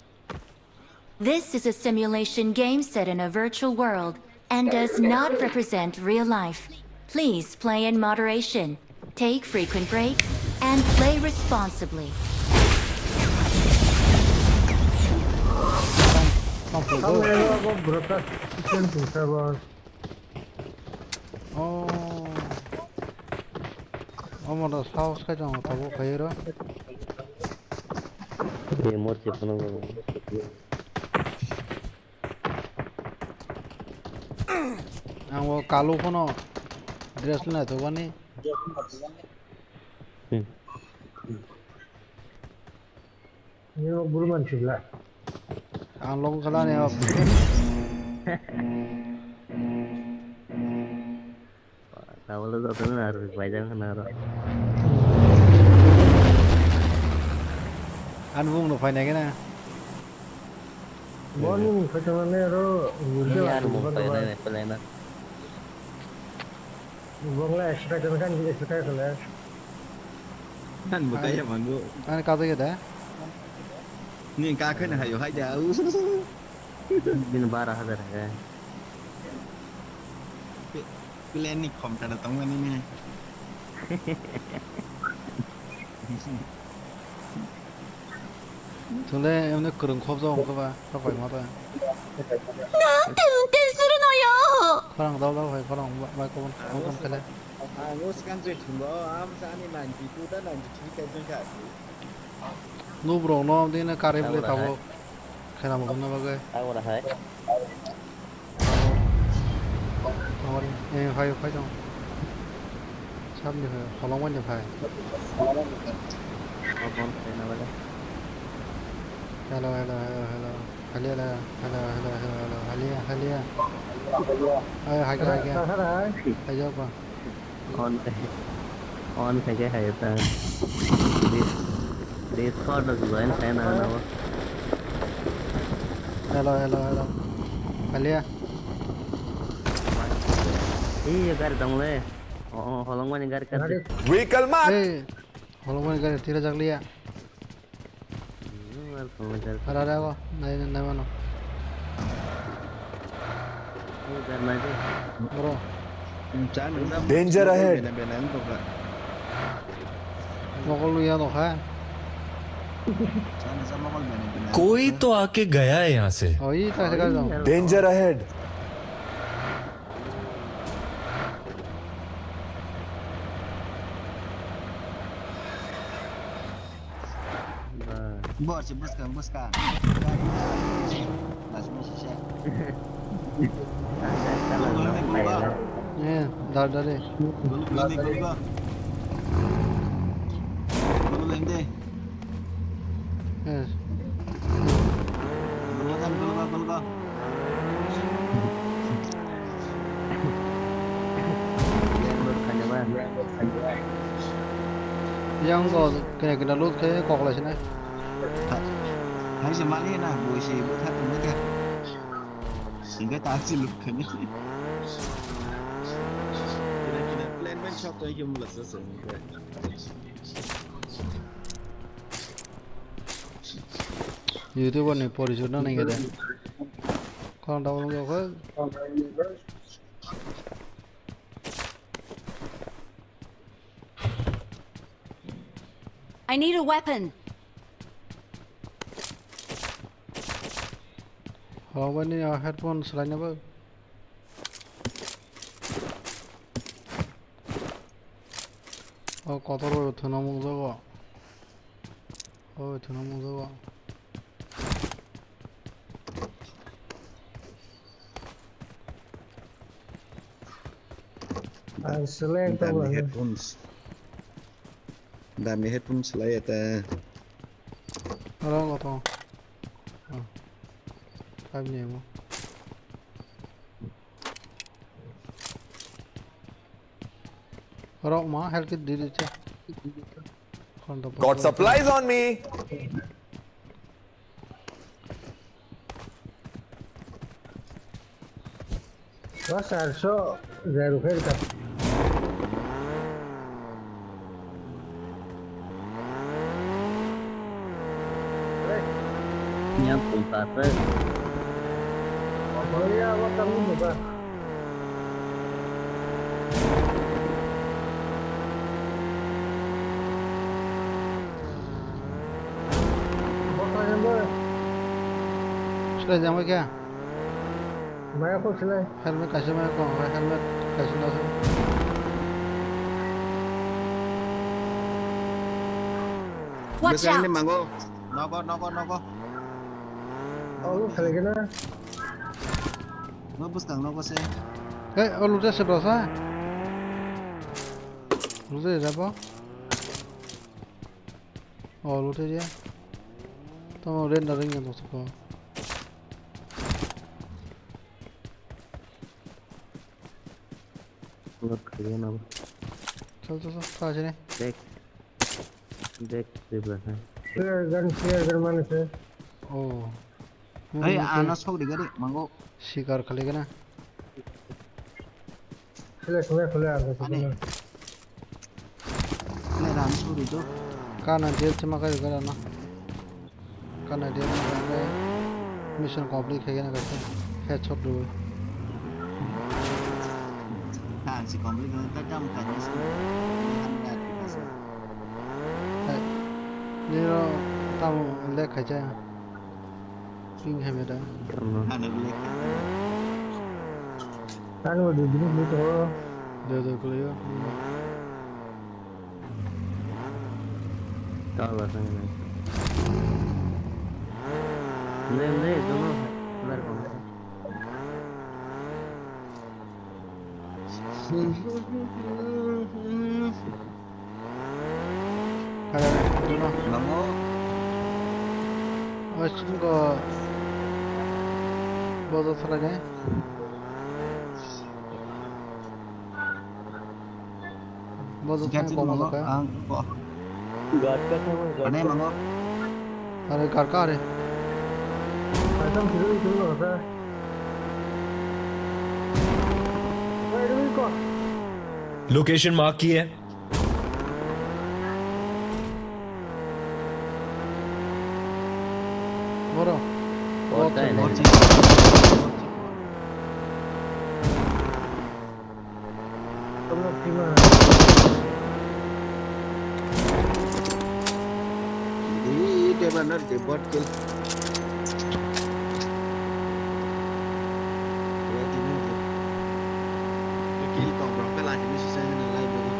This is a simulation game set in a virtual world and does not represent real life. Please play in moderation, take frequent breaks, and play responsibly. Oh. Omo da saos khai tongo tabuk khai ro. Ye mor se phano. Ang o kalu phano dress lina to bani. Hmm. Nini o buru mansi bla. Ang logo kala ni o. Tabolo joto no ar bai jang khana aro. Ani bung no phainai khe na. Boni bung phaitama ne aro. Ani bung phainai ne phainai na. Bongla ekso taka kan ekso taka kole. Kan bo kaya mango. Ani kato ya da? Ni ka khe na hayo hai da. Bini bara hajar hai. Plan ni khom ta tong mani ne. Chwle emne kwrwng khobjak wngkha ba, khorok bai ma ta. Nang tei tei suru no yo. Khorang dol dol hai, khorang bai, bai, kobon, kobon kele. Ang o swkang je thumbo, am sa ani ninety two ta ninety three ta jeng kha. Nubrok no dina kare bwle tabok. Khela mo gwnna bagwi. Tabora hai. Tabora, eh, hai, hai tong. Sabni hai, holong mani hai. Hello, hello, hello, hello. Halia, hello, hello, hello, hello, hello. Halia, halia. Hai, hai, hai, hai. Hai, hai. On, on khaikhe hai ta. Dis-, Discord rok join khaina nabo. Hello, hello, hello. Halia. Ih, gari tongle. Oh, oh, holongmani gari kar. Vehicle mark. Hey, holongmani gari tira jakliya. Ara, ara, go. Nai, nai, nai, mano. Bro. Danger ahead. Mokol lu ya, no, ha? कोई तो आके गया है यहाँ से। Oh, ih, ta, ta, ta. Danger ahead. Ba. Bor se bwskang, bwskang. Last message. Eh, dar, dar, eh. Guluk, guluk, guluk. Guluk, guluk. Eh. Guluk, guluk, guluk. Yang go kena kena loot khe kok lai sinai. Hai se mali na, boi se bwtha tong khe. Singke ta si loot khe. Kena kena plan man shop to yum la sa sa. YouTuber ni porichoi no nai gede. Kon da wong ko. I need a weapon. Hawani headphone selain apa? Oh, kotor bai thwna mungjago. Oh, thwna mungjago. Ang seleng tong. Dami headphones. Dami headphones lai eta. Aro koto. Oh. Five ni emo. Rok ma, health kit di di che. Got supplies on me. Bas, arso, zero khe ka. Yang pun tak. Apa ya, apa kamu juga? Bokra jembo. Sila jembo kya? Maya ko sila. Helmet kaisa maya ko, helmet kaisa no. Watch out! Nogo, nogo, nogo. Oh, lu sila gina. No bwskang nogo se. Eh, oh, lute se dosa. Lute jabo. Oh, lute dia. Tamo renda ring yang toko. Load kariya na. Chal, chal, chal, ta jene. Back. Back, back. Flare gun, flare gun mana se? Oh. Hey, ana sok de gari, mango. Sikar khali gana. Khule, khule, khule, ang kasi Ani. Khule. Khule, ram suri do. Kana dia cuma kai gara na. Kana dia cuma kai. Mission complete khai na kasi. Headshot do. Ha, si complete na ta jam kai mission. Ni han ga di kasi. Hai. Ni ro tamu le khai cha. Ping hai mera. Ano le khai. Ano di di ni to. De de ko yo. Kala sang ne. Ne ne dono bar ko. Kaya, dono. Mango. Oisingo bozo salai ne. Bozo Gati salai mango, bozo ka. Ang ko. Gati ka thangwi gati. Ane mango. Are garka are. Kaitam siri itu lo sa. Location mark की है। Boro. Bot Bot tai nai. Bot. Tamo kima. Di, di mana di bot kill. Dua timu tu. Kill tong bro, pela sini sisa ni live dulu.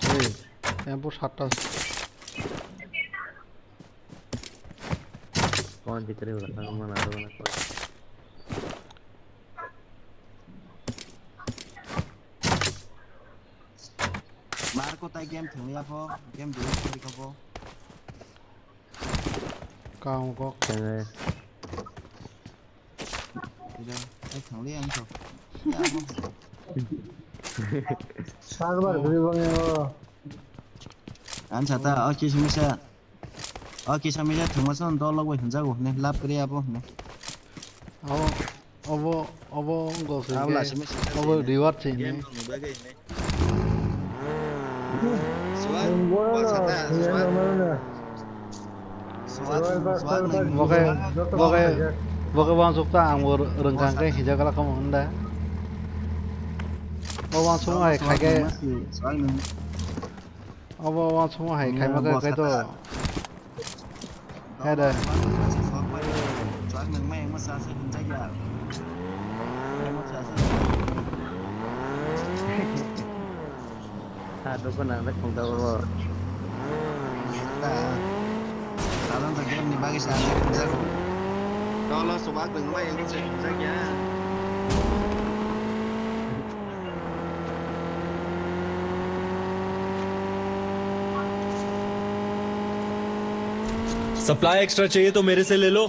Hey, tempo satta. Kon dikri wala, mana mana kon. Marco tai game thwngya pho, game delete kori kho pho. Kaung kok. Thwngya. Ida, ai thwngli ang tho. Ya, amo. Server guri bang yo. Ang sata, oh, kisa misa. Oh, kisa misa thwngma son dol log bai hwnjago, ne, lab kri abo, ne. Abo, abo, abo wngkha se Abo khe, lasi misa abo se ne. Reward se ne. Game nungni bagwi ne. Suwak, Nung bora bol no, sata, nung suwak. Bora no. Suwak, Suwak, suwak, suwak, nung. Bo khe, suwak. Bo khe, bo khe wansuk ta ang bo rwngkha hwnkhe hijak la kamo hwnda. Bo wansuk hai khai khe. Suwak nung. Obo wansuk hai khai ma khe to. Hede. Ha, dukun ang dak khungta bo. Salam to game ni bagi sa dak khungta. Dolo subak dengma yang se khungta ya. Supply extra चाहिए तो मेरे से ले लो।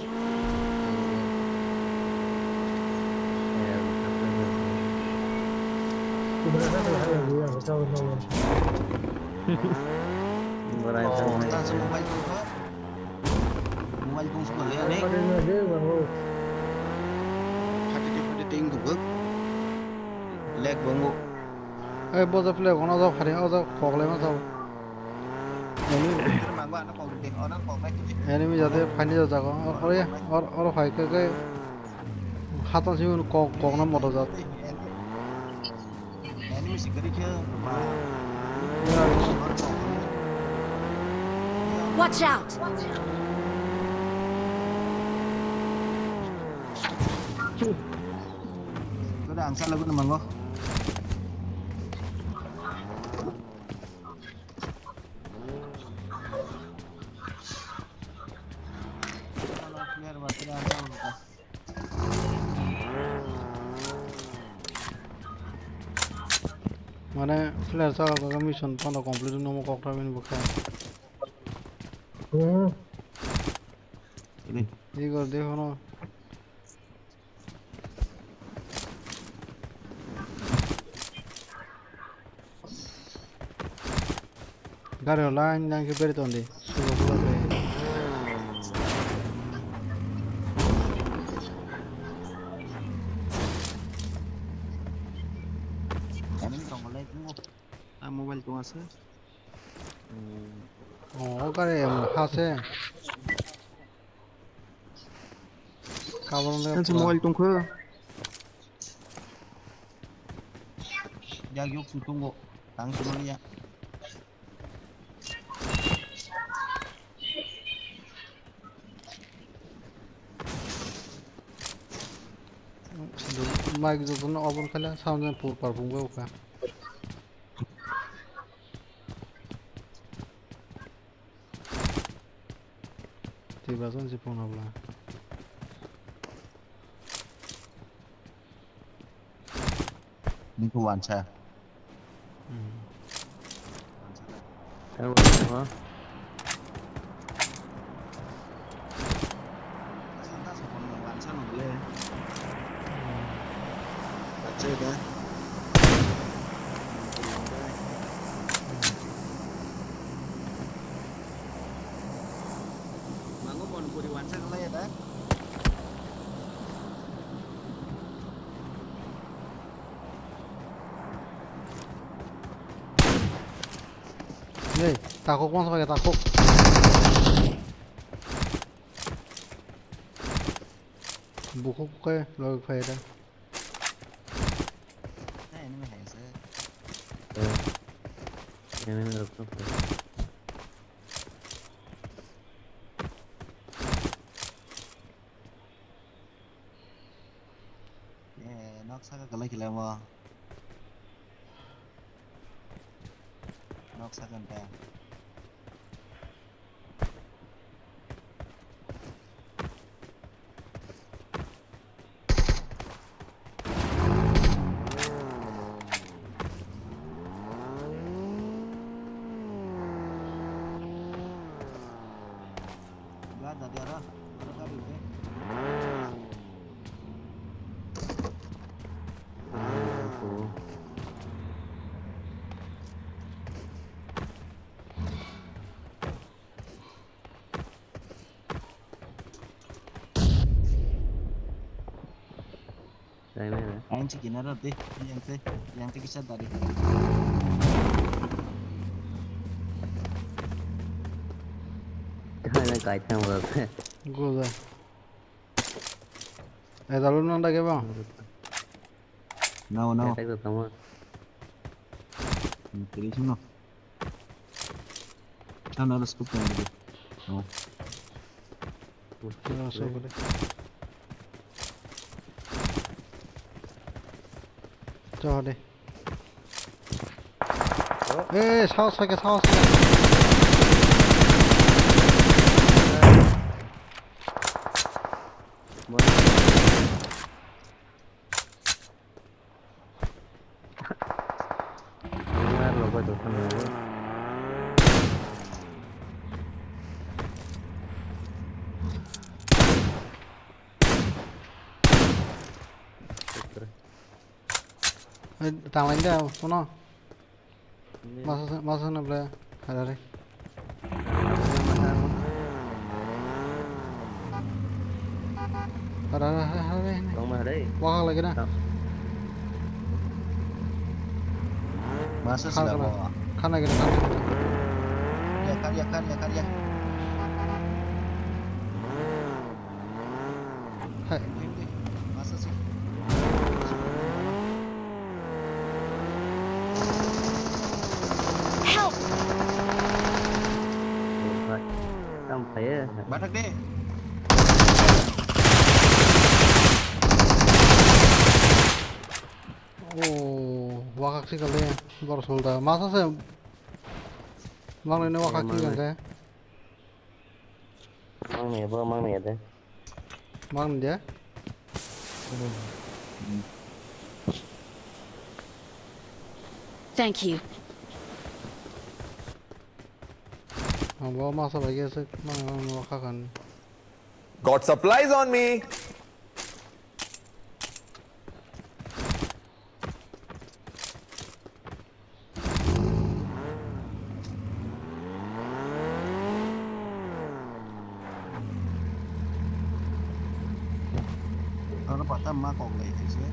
Mobile tong sukha le ani. Phatiti phatiti wng khe bwk. Lag bo wngo. Ei, boja flag ono jok hari, o jok kok lai ma jok. Enemy. Enemy jate phaini jok jago. Oro, oro, oro phai khe, khe hatan simi kok, kok na moto jat. Watch out! Kada ang sa lagu na mango. Player ba, kada ang sa lagu ka. Mane player saka kaka mission pano complete wngmo kok tha bini bwkha. Hmm. Ini. Igor de hono. Gari o line line khe beri tondi. Sulo sulo khe. Enemy tongo lai tongo. Ah, mobile tongo ase. Oh, o gari ha se. Kabang le. Kan se mobile tongkho. Yak yok su tongo. Tang se mani ya. Mic jotono open khaila sound pur par phung wngkha. Twi bajon si phone habla. Niko wansa. Hmm. Tahu apa? Wansa nang le. Baca dah. Mango mon puri wansa kalai ya dah. Nei, takhuk bangsa bai takhuk. Bukhuk khe logi phai da. Hey, enemy hai se. Eh. Enemy rok to. Eh, nok saka kalai kila mo. Nok saka nta. Gari tadi arah, mana gari ini? Aing si kinaro de, yang te, yang te kisa dari. Kahana kaitang bro. Goda. Eh, dalu nang dage bang. Nao, nao. Attack to tamo. Tiri sino. Sana ada scope yang gede. Oh. Ya, so gede. Coba deh. Eh, saos lagi, saos lagi. Tanglai da, kono. Masa, masa na ble, harare. Harare, harare, harare. Tongma harare. Wahak lagi na. Masa sila bawa. Khana gini, khana gini. Ya, karya, karya, karya. Hai. Help! Tam saya. Batak deh. Oh, wakak sih kali ya. Baru solda. Masa saya? Bang ini wakak sih kan saya. Mang ni bo, mang ni de. Mang ni de? Hmm. Thank you. Ang bo masa bai khe se mang mang kha khan. Got supplies on me. Aro pata ma kok lai khe se.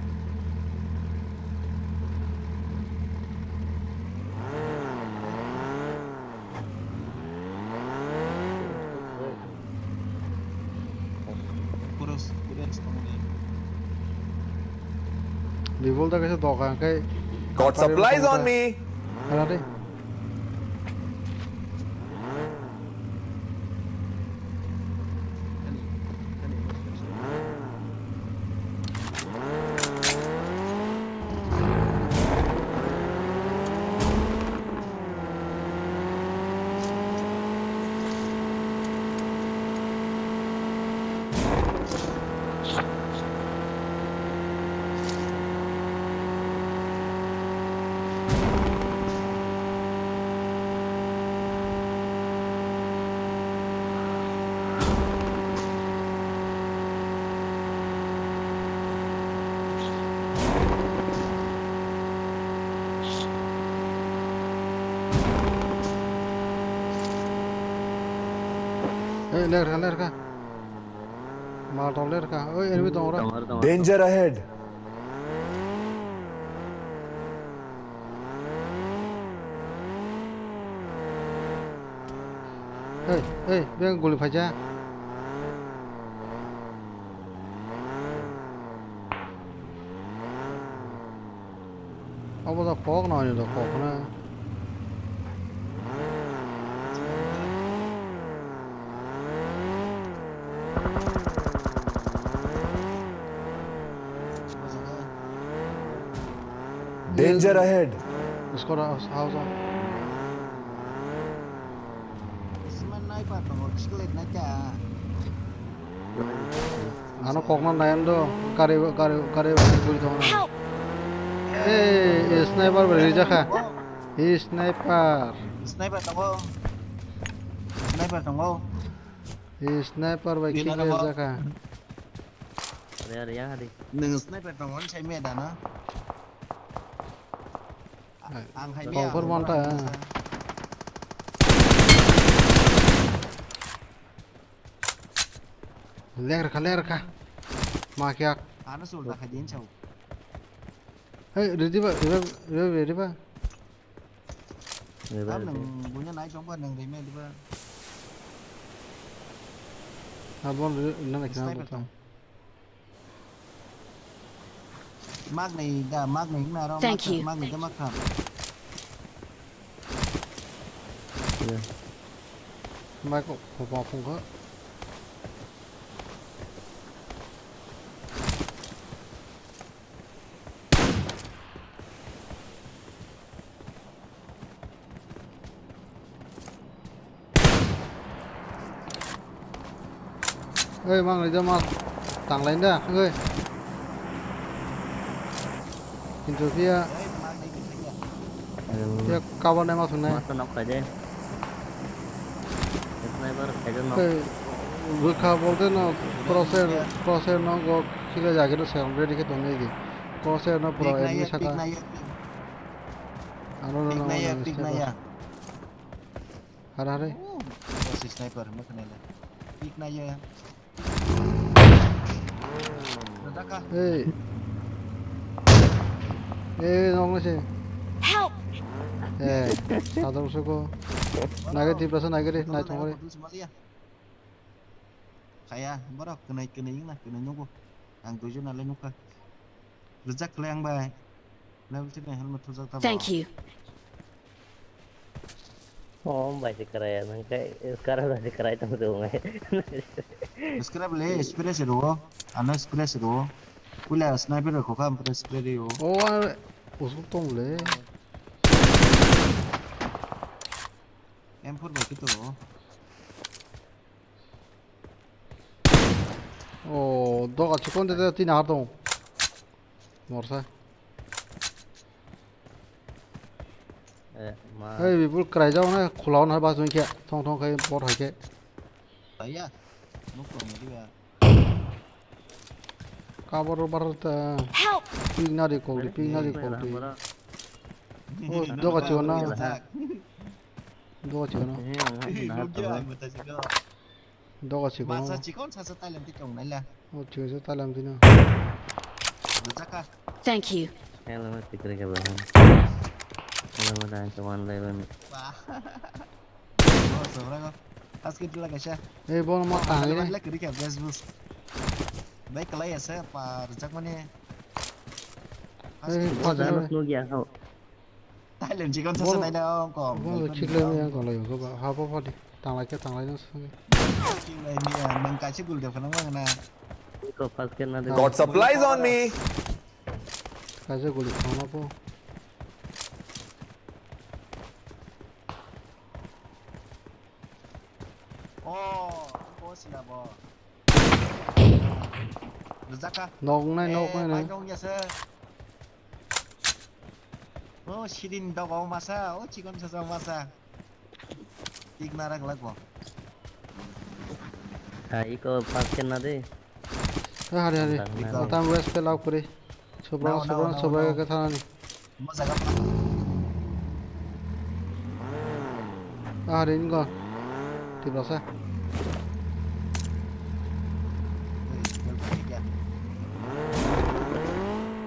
Pura, pura Bibol da kaisa doga hwnkhe. Got supplies on me. Hara de. Eh, ler kha, ler kha. Mal rok ler kha. Oi, enemy tongo ra. Danger ahead. Ei, ei, beng guli phaija. Abo da kok no, ani da kok na. Danger ahead. Squad house, house. Sniper tongo, kichik late na kya? Ano kokno nayando, gari, gari, gari, gari tongo. Help! Hey, sniper bai rijak kha. Hey, sniper. Sniper tongo. Sniper tongo. Hey, sniper bai kill rijak kha. Are, are, yang hari. Nung sniper tongo, sai me dana. Ang hai me. Confirm ang monta. Ler kha, ler kha. Ma kya? Ano sul ta kha din chau. Hey, ready ba, ready ba, ready ba. Tam nang bunya nai chong ba nang reme di ba. Abon re, na na kya. Sniper tong. Magnai da, magnai na ro. Thank you. Magnai da makha. Mai ko, ko, ko, ko. Oi, mang rija ma tanglai da, oi. Kintu pia, pia cover nai ma thungnai. Masa nok khai de. Sniper khai de nok. Oi, bwkha bolte no crosshair, crosshair no go khile jageno se ready khe tongnai di. Crosshair no pura enemy saka. Ano no no. Hara hare. Oh, si sniper mo khane le. Pik na ye. Hey. Hey, nong se. Help! Hey, sadar suko. Nage Tiprasa nage re, nai thongre. Kaya, borok kwnai kwnai wngna kwnai nugo. Ang duijon nalai nukha. Rwjak khlai ang bai. Level three ni helmet thujak tabo. Thank you. Oh, bai se kwraya nang kai, kara bai se kwrai tong tong ngai. Scrap le, spray se rwo. Ano spray se rwo. Pula sniper rw khokha, ampre spray rwo. Oh, usuk tong le. M four bai kito. Oh, doga chikon de tin har tong. Morsa. Eh, ma. Hey, bibul kwraijak na khulao na bachwi khe thong thong khai bor hai khe. Taiya. Nuk tong ni ba. Kabor bar ta. Help! Ping na ri kok ri, ping na ri kok ri. Oh, doga chigo na. Doga chigo na. Eh, ang hapna. Nuk ya, ang mata chigo. Doga chikon. Masa chikon sasa tailem ti tong naila. O chikon sa tailem ti no. Dujaka. Thank you. Helmet tikre ke bahan. Helmet ang kawan lai bani. Wah. Oh, sobra ko. Aske tila kaisa. Eh, bon mo tang ni. Helmet lek rika best boost. Dai kalai ase pa rujak mani. Eh, pa jana. Nuk ya ho. Tailem chikon sasa naina ong kong. Bo chikle mi ang kong lai ko ba. Ha bo bo di. Tanglai khe tanglai no sung. Nang kaisa gul de phano mang na. Ko first khe na de. Got supplies on me. Kaisa gul phano po. Oh, ko sila bo. Rujaka. Nok nai, nok nai. Pai kong ya se. Oh, sidin dog masa, oh, chikon sasa masa. Tik narak lagbo. Ha, iko park kena de. Eh, hari, hari. Park na de. Tam west pe lau kuri. Subra, no, no, subra, no, subra no. Ke thana ni. Mo jaga pa. Ah, hari ingo. Tiprasa.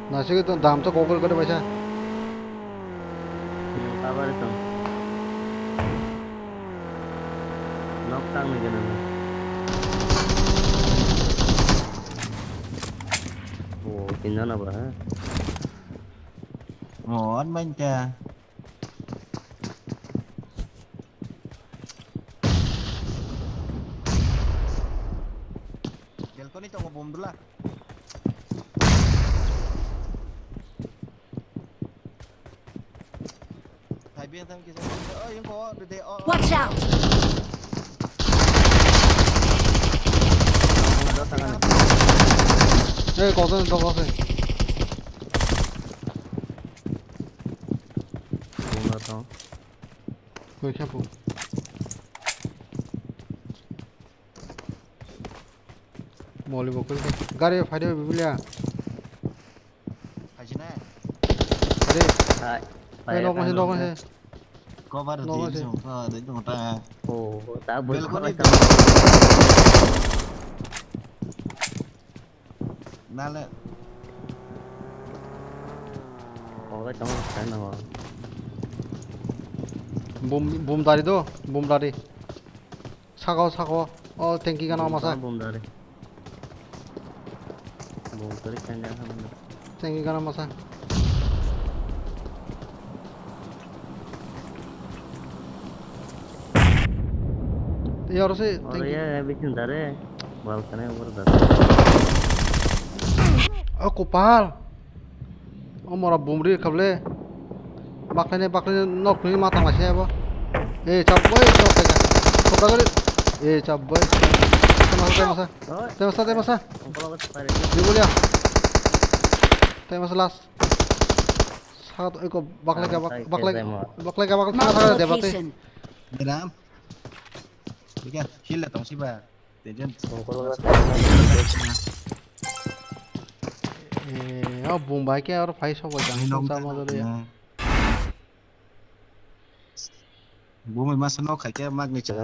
Nasik itu dam to kokol kade baisa. Yang kabar itu. Nok tang ni kena. Oh, pindah apa? Oh, an main ta. Balcony tongo bomdula. Thaibi thang kisa. Oh, yung ko, de, de, oh, oh. Watch out! Hey, kok sen, kok sen. Bomda tong. Koi khe bo. Moli bo koi khe. Gari phai de bibulia. Phai sina. Are. Hai. Hai, nok mase, nok mase. Cover din sung kha de tong ta. Oh, ta bul. Balcony. Nale. Oke, tong, tong, tong. Bum, bum dari do, bum dari. Sako, sako. Oh, tanki gana masa. Bum dari. Bum dari kanya. Tanki gana masa. Iya, harus sih, tanki. Iya, bikin dari. Balkani over da. O kopal. O mora bumri khable. Baklaine, baklaine nok ni mata mase abo. E chap boy, chap boy. Kopal gari. E chap boy. Tema sa, tema sa. Tema sa, tema sa. Di bolia. Tema sa last. Sagat oi ko baklai ka bak-, baklai, baklai ka bak-, baklai ka debate. Gram. Bigyan, heal na tong si ba. Tension. Eh, oh, bum bai ke aro phai sok bai jang. Ai, nok sama dole ya. Bum bai masa nok khai ke mag ni cha.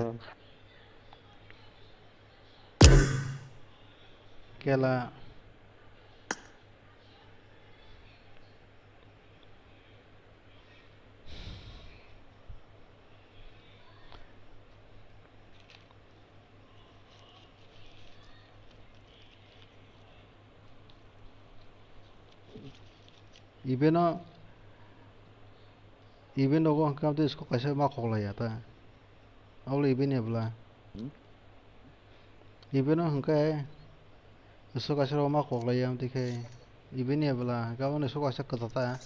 Kela. Ibeno, ibeno go hwnkhe amtwi scope kaisa ma khoklaiya ta. Abole ibeni bwla. Hmm? Ibeno hwnkhe scope kaisa rok ma khoklaiya amtwi khe ibeni bwla hwnkhe abono scope kaisa kwchata.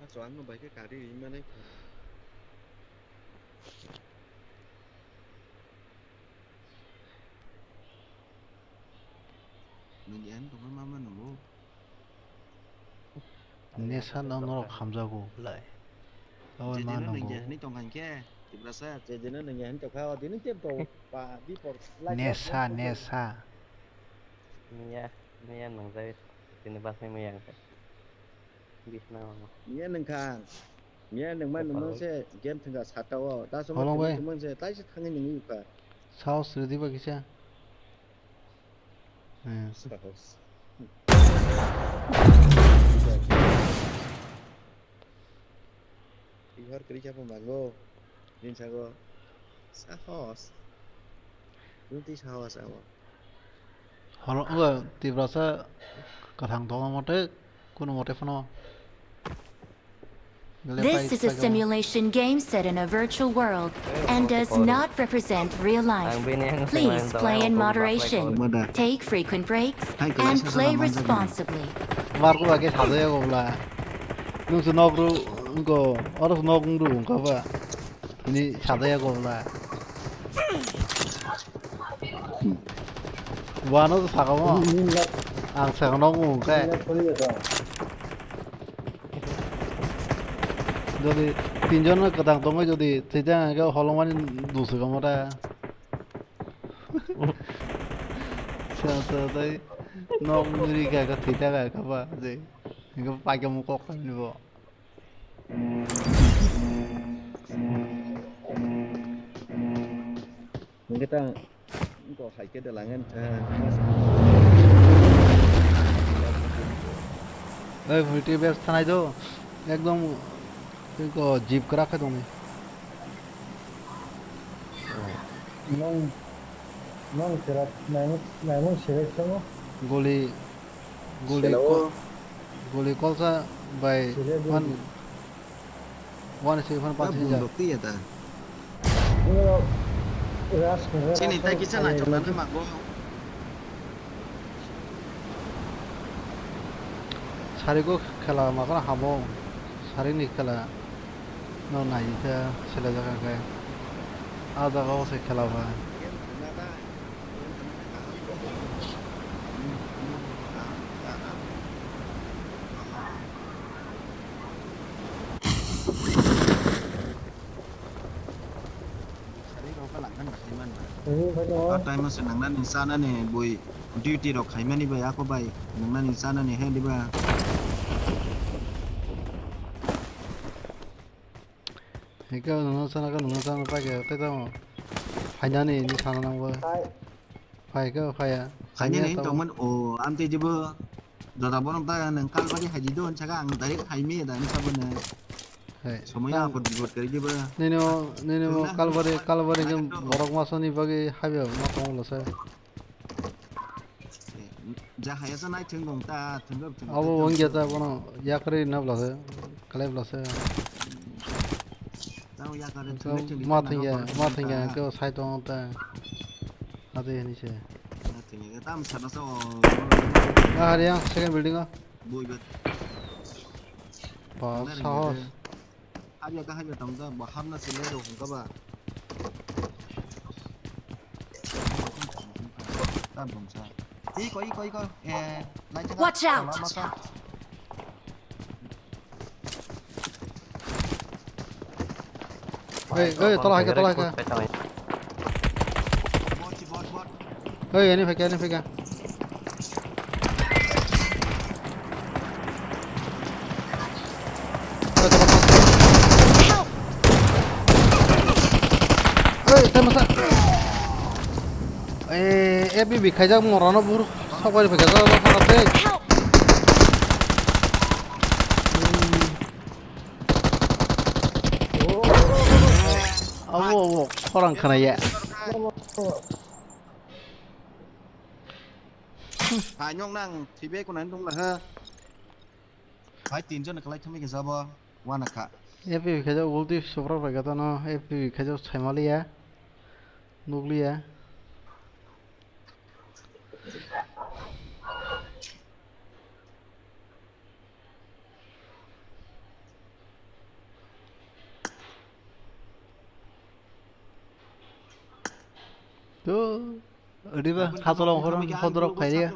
Acho, ang no bai khe kari ri manai kha. Nesa no norok hamjago lai. Oi ma Jedino nung nango. Je hini tong kha hinkhe, Tiprasa, jedino nung je hini tong kha, o dini tep to, ba, bipor, lai Nesa, tep to. Nesa. Miya, miya nung jai, tini basai miya ang khe. Bisna mama. Miya nung kha, miya nung ma nung se game thwngkha sata o, da so Holong bai. Thwngmung se, tai se thangwi nung yukha. Saos rwdi ba kisa. Hmm. Sahos. Ihor kwrwi khe bo mango. Bini sago sahos. Bini twi sahos abo. Horo, o, Tiprasa kwthang tongo mote, kuno mote phano. This is a simulation game set in a virtual world and does not represent real life. Please play in moderation, take frequent breaks, and play responsibly. Margo ba ke sajayago bla. Nung se nok ru, ngo, oro se nok ru, ngo ba. Ini sajayago bla. Wano to sakamo. Ang sakno wngkhe. Jodi tinjon no kwthang tongwi jodi thwijak hwnkhe holongmani dusuk omo ta. Sa sa tei nok muri ka ka thwijak ka ba je. Hwnkhe paikhe mukok khamni bo. Hwnkhe ta, wngkha hai khe da langyan, eh, Ei, multi base thanai do, ekdom, wngkha jeep kwrak khe tongni. Nong, nong kwrak naimung, naimung select khe mo? Goli, Guli Hello. Ko-, guli kolsa bai Sile guli. One, one six one Na pass bundok tiya ta. Chini tai kisa naitok nani mago. Sarigo khela makra hamo. Sarini khela. No naikha sila jaga khe. A jaga o se khela ba. Sari rok langkhan bahai man ba. Sari rok. A time o se nangnani chanani bui duty rok khaimani bai ako bai nangnani chanani he diba. Hingke nungno sana khe nungno sana paikha tei tamo. Phainani hinwi sana nangbo. Phai. Phaikhe phaiya. Phainani hinwi tongmani o amtwi dibo. Dada borok ta nang kalbari haidi do hinsa khe ang direct haimi da hinsa bono. Hai. Somoya apot bipot kari dibo. Nini o, nini o kalbari, kalbari khe borok masoni bagwi haiba ma tonglo se. Ja haya sa nai thwng gong ta, thwng gong, thwng gong, abo thwng wngya gong. Ta bono yakarwi na blase, kalai blase. Tamo yakarwi thwng gong, thwng gong, ma thwngya, thwng gong, ma thwngya, thwng gong. Ke sai tong ta. Ade ni se. Ma thwngya, tam sana sa o. Ah, hari yang second building o. Bui bet. Ba, sahos. Habya ka habya tong ta, bo hamna se le rok hung ka ba. Ta bung sa. Iko, iko, iko. Eh, nai changa. Watch out! Lama ka. Oi, oi, tola hai ka, tola hai ka. Bot, bot, bot. Oi, ani phai ka, ani phai ka. Oi, tei masa. Eh, F P V khaijak morano bur sokbai phai ka, jara jara tei. Abo, abo, khorang khna ya. Hai, nyong nang, thibe ko nang dong la ha. Hai, tin jon kalai thumi ke jabo, wana kha. F P V khaijak ulti supra bai gata no, F P V khaijak saimaliya, nukliya. To, adiba, hatolong khorang, hodrok phairiya.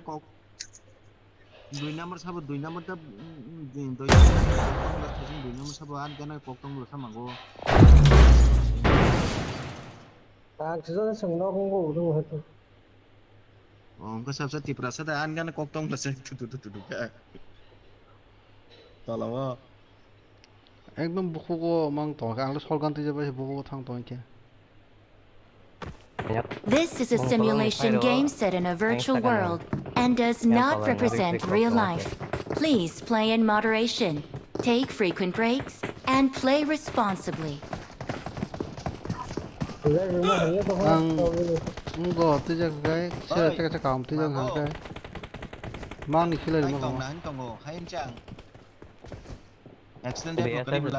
Dui number sabo, dui number ta, mm, mm, Ni doi, doi, doi, doi, sabo an gana kok tong lo sama go. Tak sisa seng nok ngo udu hatu. Oh, engko sabsa Tiprasa da an gana kok tong lo se tu tu tu tu tu ka. Tolao. Ekdom bukugo mang tongkha, ang le solgan twi jabai bukugo thang tongkha. This is a simulation game set in a virtual world and does not represent real life. Please play in moderation, take frequent breaks, and play responsibly. Ang, ang go twijak kai, sera teka teka kaum twijak kai. Mang ni khilai mo. Accident de ko kali bela.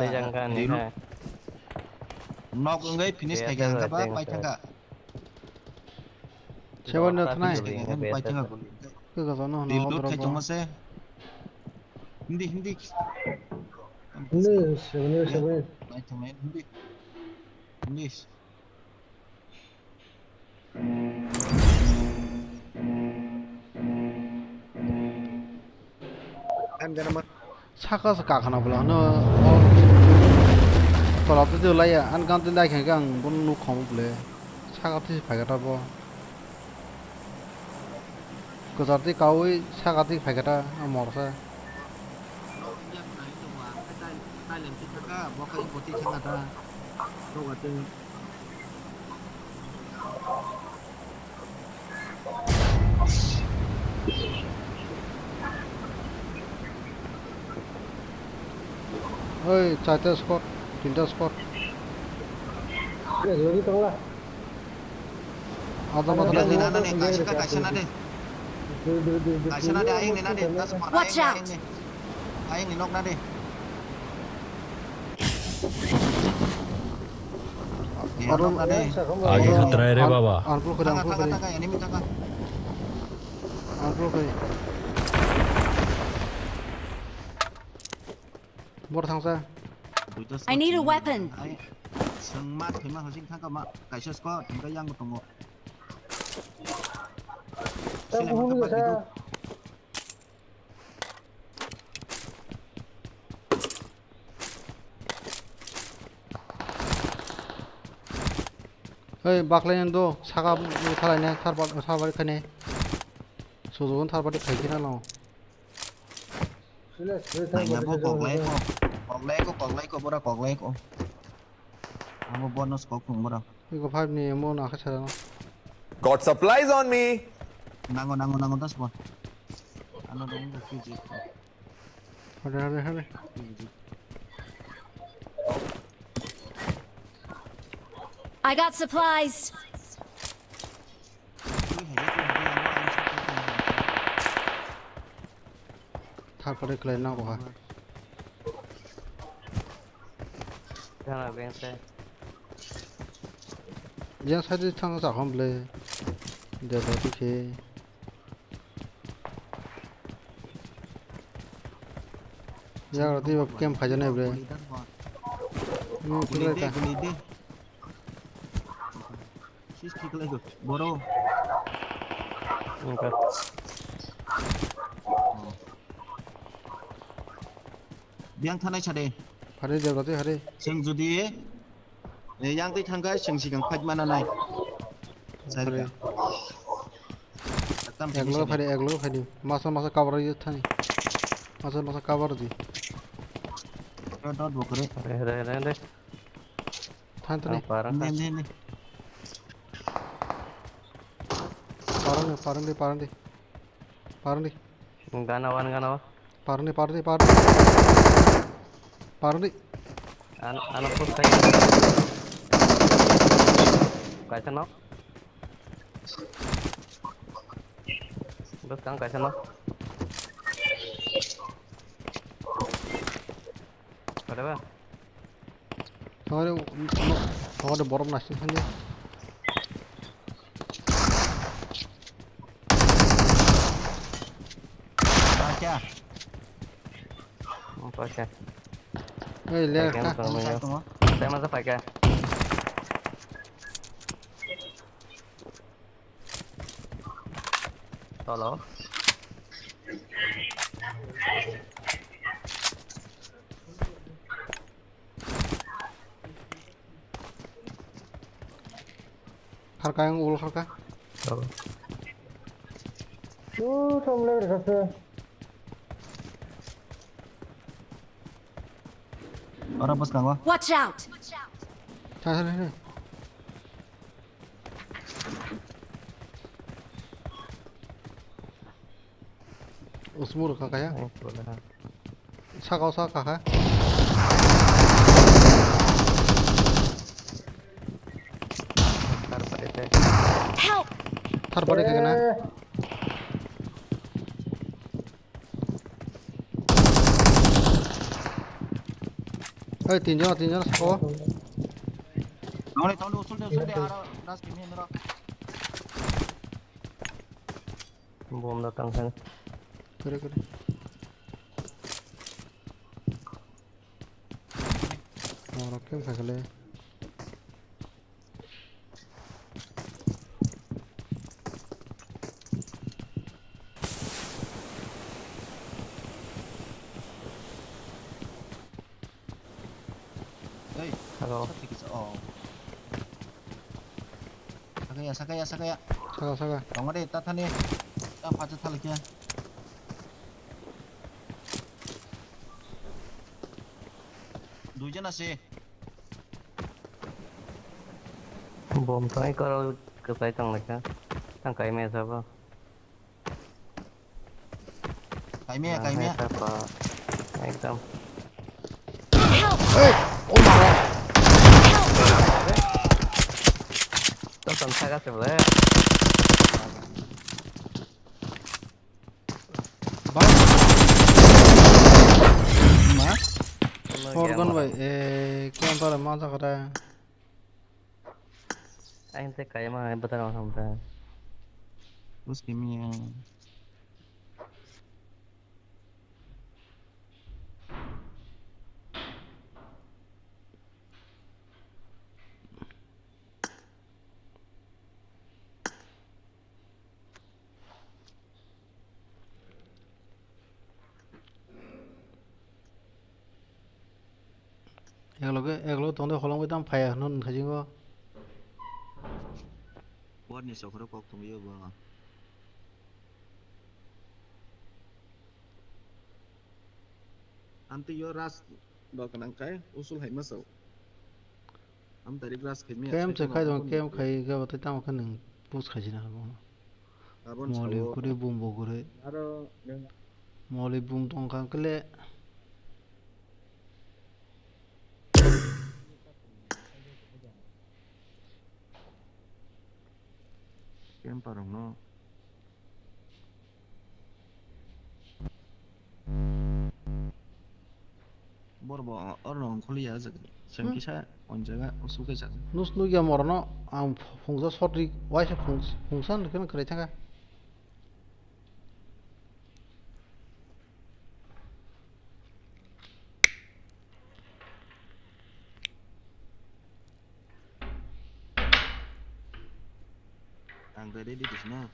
Nok wngwi finish khai kha, hwnka ba pai thangkha. Seven na thanai. Pai thangkha. Ke ka jano na. Reload khai tongma se. Hindi, hindi. Hindi, seven, seven. Pai thangmai hindi. Hindi. Saka se kakhana bwla hwno. Tola twi laiya, an gan twi lai khe ang bono nuk khamu bwle. Saka twi phaikha ta bo. Kwchar twi kaui saka twi phaikha ta ang morsa. Oi, chaita squad, tinta squad. Ada masalah. Nina, nina, kaisa, kaisa na de. Kaisa na de, ayang ni na de. Watch out. Ayang ni nok na de. Aro nok na de. Age khatra re baba. Arpul kore, arpul kore. Thanga, thanga, enemy thanga. Arpul kore. Bor thangsa. I need a weapon. Sengma thengma hosing thangka ma kaisa squad hingka yang tongo. Sila mangka ba hidu. Hei, baklai nang do, saka thalai nai, thar bar, thar bar khainai. Sujugun thar bar khai khe na lo. Naina bo koklai ko, koklai ko, koklai ko, bora koklai ko. Amo bonus kok thung bora. Iko five ni mo na kha chara no. Got supplies on me. Nango, nango, nango, das bon. Ano dong, dong, P G. Hade, hade, hade. P G. I got supplies. Thar pore khlai na bo ha. Jana beng se. Yang side thang sa khom ble. De ba ti khe. Yang roti ba kem khaja nai ble. Ni khlai ta. Sis thik lai go. Boro. Biyang thanai sade. Hari jaga te hari. Seng jodi, eh, yang tei thangkai seng sikang fight mana nai. Sari. Hari. Eklo phari, eklo phari. Masa masa cover ye thani. Masa masa cover di. Dot, dot, bokre. Re, re, re, re. Than tani. Ang parang. Ne, ne, ne. Parang ni, parang di, parang di. Parang di. Gana wan, gana wan. Parang di, parang di, parang di. Parang di. Ano, ano push khai. Kaisa no. Bwskang kaisa no. Kada ba? Tongori, tongori borok naising thangdi. Paikha. Oh, paikha. Ei, le, paikha ka. Tamo sa. Tamo sa paikha. Tolo. Harka yang ul harka. Oh. Tuh, tom lagi kasih. Ora bwskango. Watch out! Thang, thang, thang, thang. Usmur kha kaya. Saka o saka kha. Help! Thar bari kha na. Oi, tinjon, tinjon saka o. Nongni tongdo, usul de, usul de, aro das kimi nero. Bom da tang khan. Kore, kore. Oro kem khakle. Ei, hello. Sat thik kisa, oh. Sakaya, sakaya, sakaya. Saka, saka. Tongma de, ta thani. Ta phacha thali khe. Duijon ase. Bom tong koro kwpai tong lekha. Tang kai me sabo. Kaimia, kaimia. Ekdam. Hey, oh my God. Tong tong saga se bole. Bang. Ma? Forgon bai, eh, kaya para ma sa kata. Aing tei kaima hai bwtharok wngkha. Bus kimi ya. Ekloge, ekloge tongde holongwi tamo phaiya hwnwi khaijingo. Botni sokhoro kok tongwi bo. Amtwi yo ras bo kwnang kai usul hai ma sao. Am tarik ras khai miya. Kem se khai dong, kem khai ga batai tamo khe nwng push khai jina bo. Abon moli sao. Kure bumbo kure. Aro nwng moli bum tong kha kle. Kem parong no. Borbo orno ongkhorliya jaga. Sem kisa on jaga, osu kaisa. Nus nugya morono ang phungsa sotri, waisa phungsa nukhe kwrai thangkha. Ang ready di sini.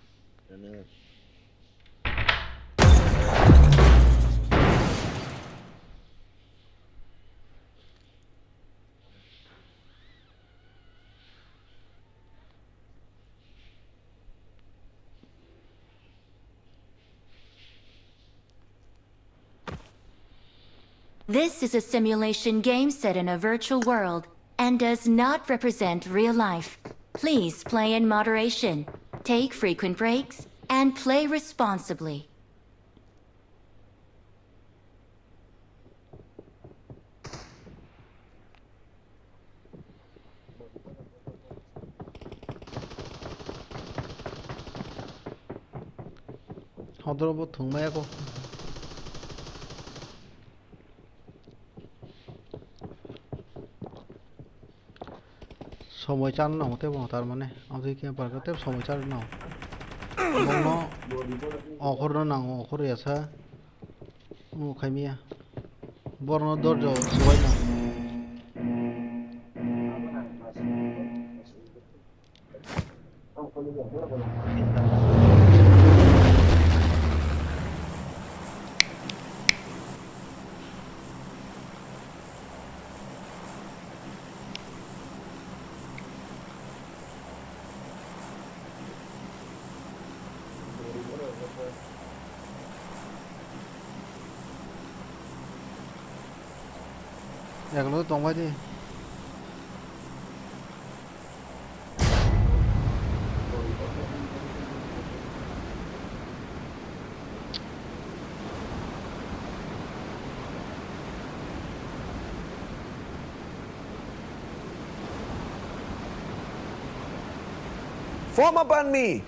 This is a simulation game set in a virtual world and does not represent real life. Please play in moderation, take frequent breaks, and play responsibly. Hodoro bo thwngmaya kho. Somoi chana nango tei bo, tar mane aboni khe barkha tei somoi chana nango. Bono okhorno nango, okhor ya sa. Omo khaimya. Borno dorjo swbaino. Eklo tongbai di. Form up on me!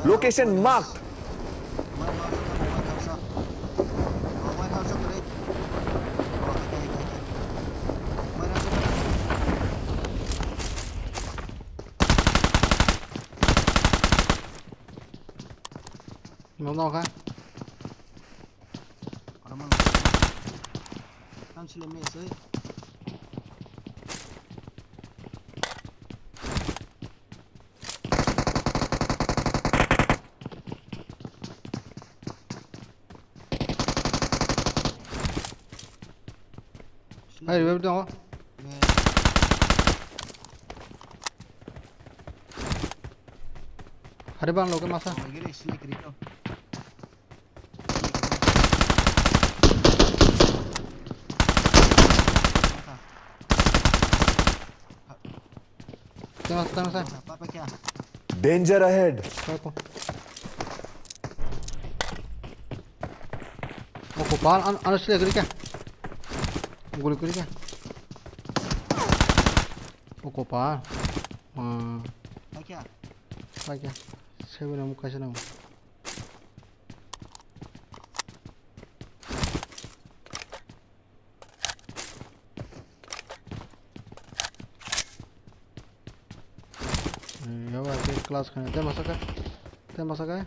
Location marked. Nokno kha. Oro mano. Tang sile me se. Hai, revive tongo. Hari bang loke masa. Tengah, tengah, tengah. Danger ahead. Apa? Oh, kopal, an, anu sila kiri kya? Guli kiri kya? Oh, kopal. Hmm. Apa kya? Apa kya? Saya belum kasih nama. Yawa ke class khani te masaka. Te masaka.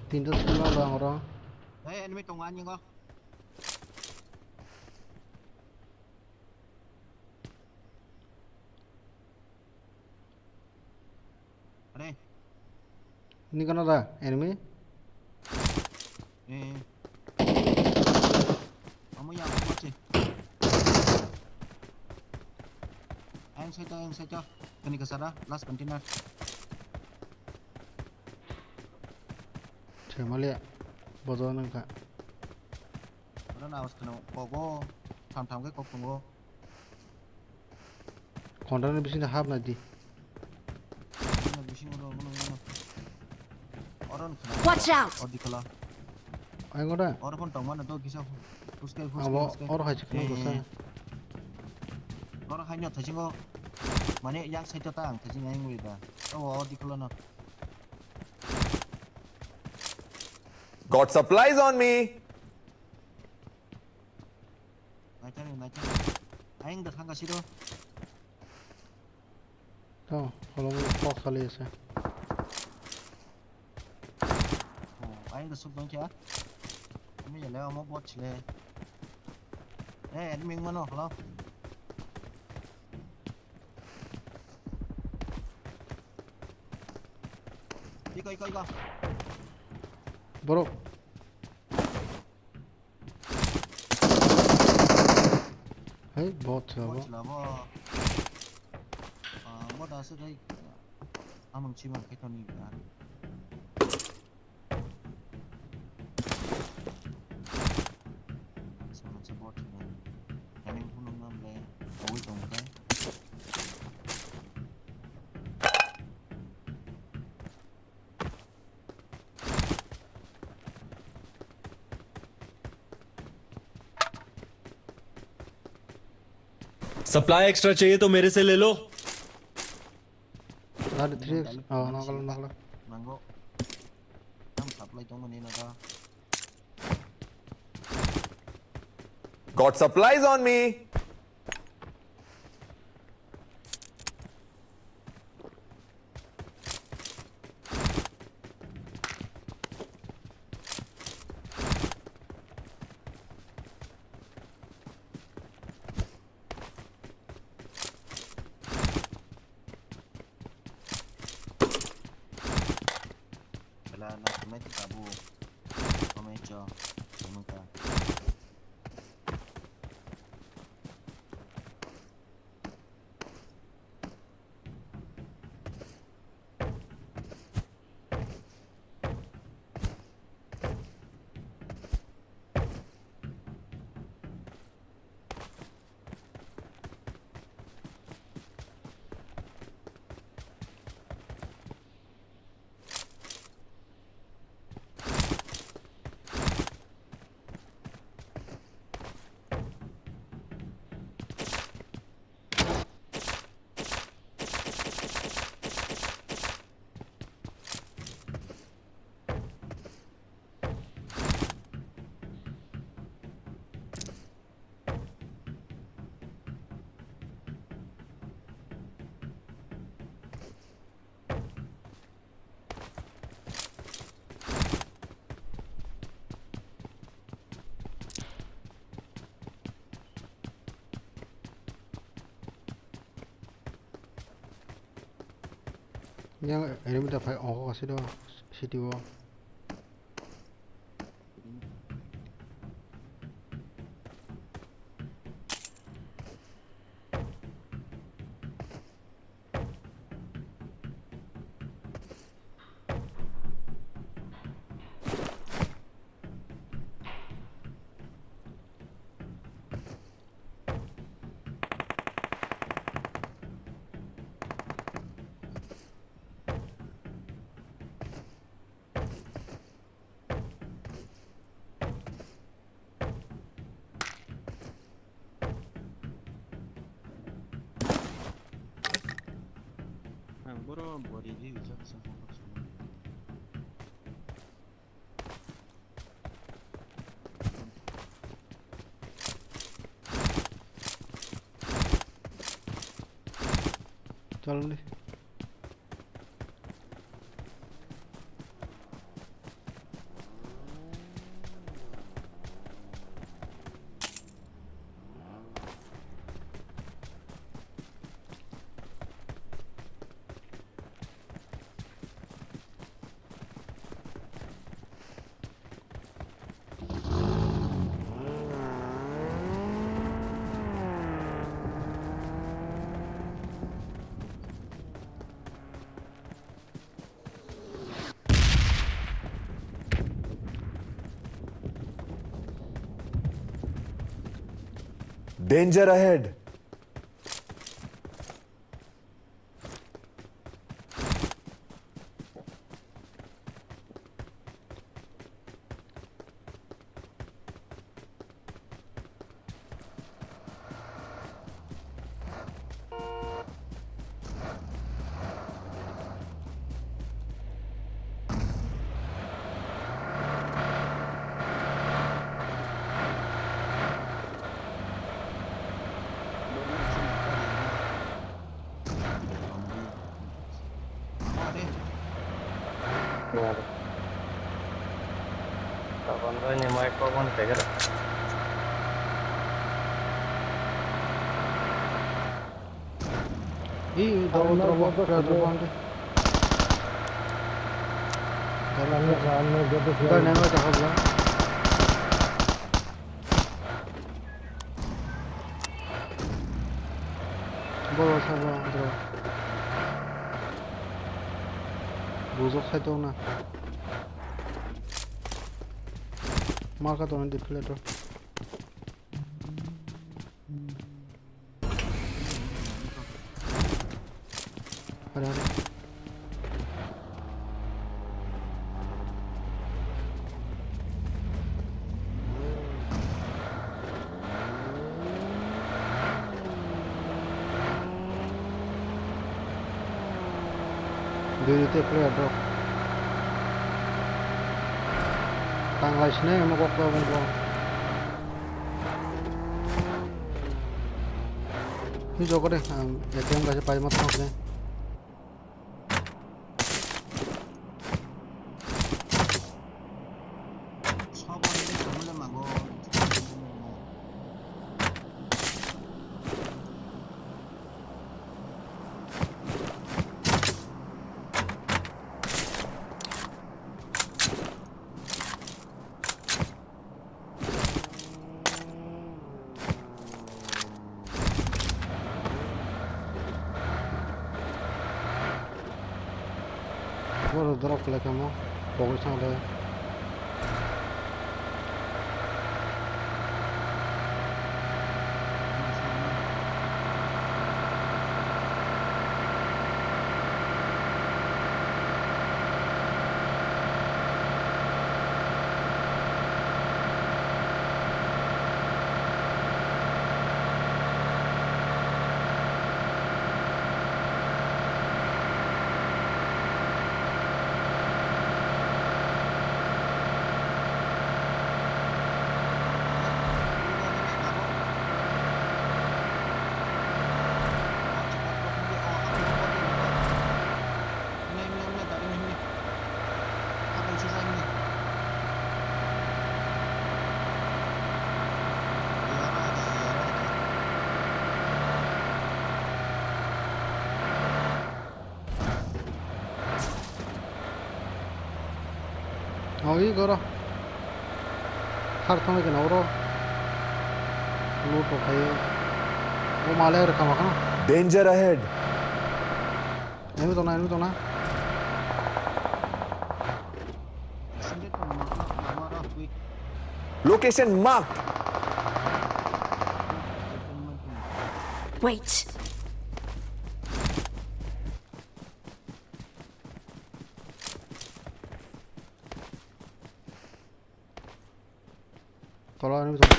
Tinta sima bang oro. Hey, enemy tongo ani go. Are. Ini kena da enemy? Eh. Amo ya, amo sih. Ayang saito, ayang saito. Kani kasara, last container. Chemalia, bodo nangka. Oro na awas kheno kogo, tham tham khe kok tongo. Kontrani bisingo hapnai di. Kontrani bisingo rw, rw, rw, rw. Oro wngkha na. Watch out! Oro dikhala. Ayang oro? Oro phone tongmani do kisa. Abo oro hai se kheno bwsa. Oro hai no thaisingo. Mane yang side ta ang thaising ayang wi da. Abo oro dikhala no. Got supplies on me. Naithani, naithani. Ayang da thangkha siro. To, holong kok sali ase. Oh, ayang da suk dong kya? Ami jale amo bot chile. Eh, admin mano, hello. Iko, iko, iko. Borok. Hai, bot se abo. Bot se abo. Ah, bot ase kai. Amang chimang kai toni. Masa masa bot ni. Kami pun nang le. Awi tong kai. Supply extra चाहिए तो मेरे से ले लो। Ada three X. Oh, nokol, nokol. Nango. Ang supply tong mani naga. Got supplies on me. Bela na kumai ta tabu. Kumai cho. Kumai ta. Yang enemy da phai, ongkha kasi do, city o. Ang boro body di ujak sa. Chal di. Danger ahead! Kapan bai ni mai kok man tegera. Ih, ih, doro, doro, doro, doro, doro. Doro, doro. Doro, doro, doro. Boro sabo, bro. Bujok sai tong na. Marka tong di plate o. Hare, hare. Dui te player rok. Tanglai sinai omo kok rok bo. Hwnjok de, ang A T M kaisa paima thang sinai. Boro drop khlai kha mo, pogwi sang de. Oi goro. Thar thangwi gana oro. Loot rok khai. O male rwkha ma khana. Danger ahead. Enemy tongna, enemy tongna. Location marked. Wait. Tola ani bwsa.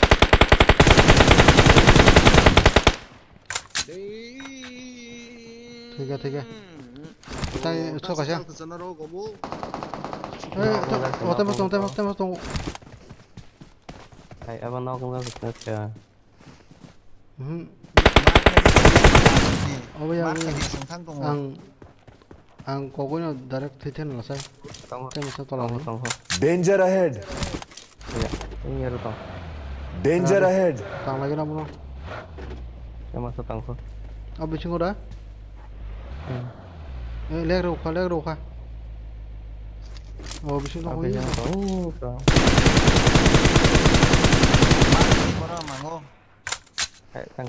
Thik ya, thik ya. Tai, sok kaisa. Eh, to, ote mas tong, ote mas tong. Ai, abo nok wngkha business ka. Mhm. Obo ya, obo ya. Ang, ang kogwino direct thwi theno lasai. Tamo, tamo sa tola tamo, ni. Tamo. Danger ahead. Ya, ini ya, tong. Danger ahead. Tang lagi na bono. Tamo sa tangkho. Abo bisingo da? Hmm. Eh, leg rokha, leg rokha. Oh, bisingo tong. Abo ya, oh, tong. Ora mango. Hai, tang.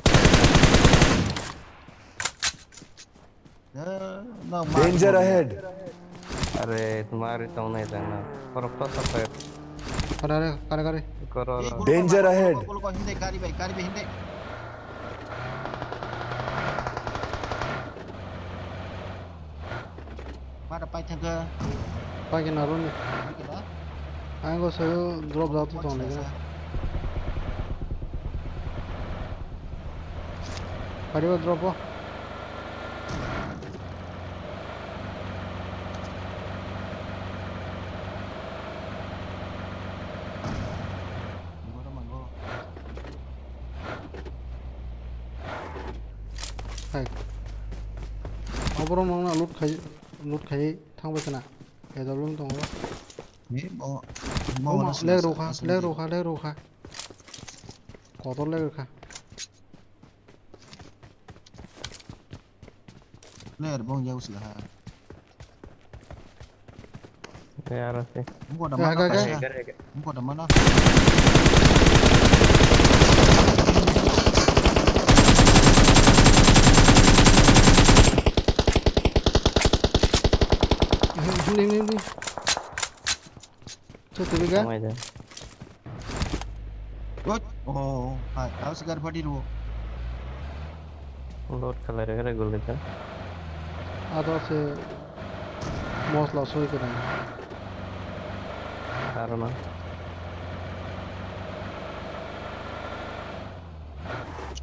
Eh, no, danger ahead. Are, tumari tong nai tang na. Korok to sa pe. Kare, kare, kare, kare. Koro. Eh, danger ahead. Hindi, kari bai, kari bai, hindi. Mada pai thangkha. Pai khe narwkni. Pai khe na? Ang go sayo drop da tu tong lagi na. Pariba drop o. Hai. Oborok nokna loot khai, loot khai thangbai khna. A W M tongo. Ni bo, bo. Oma, wana leg sila rokha, sa, leg rokha, leg rokha. Kotor leg rokha. Player bong ya usla ha. Player ase. Muko da mana. Muko da mana. Hindi, hindi, hindi. Sa tubig ka? Tama ito. What? Oh, hai. Ako si Garpati ro. Load khalai rega regular ka. Ado se mosla soi ko nai. Karana.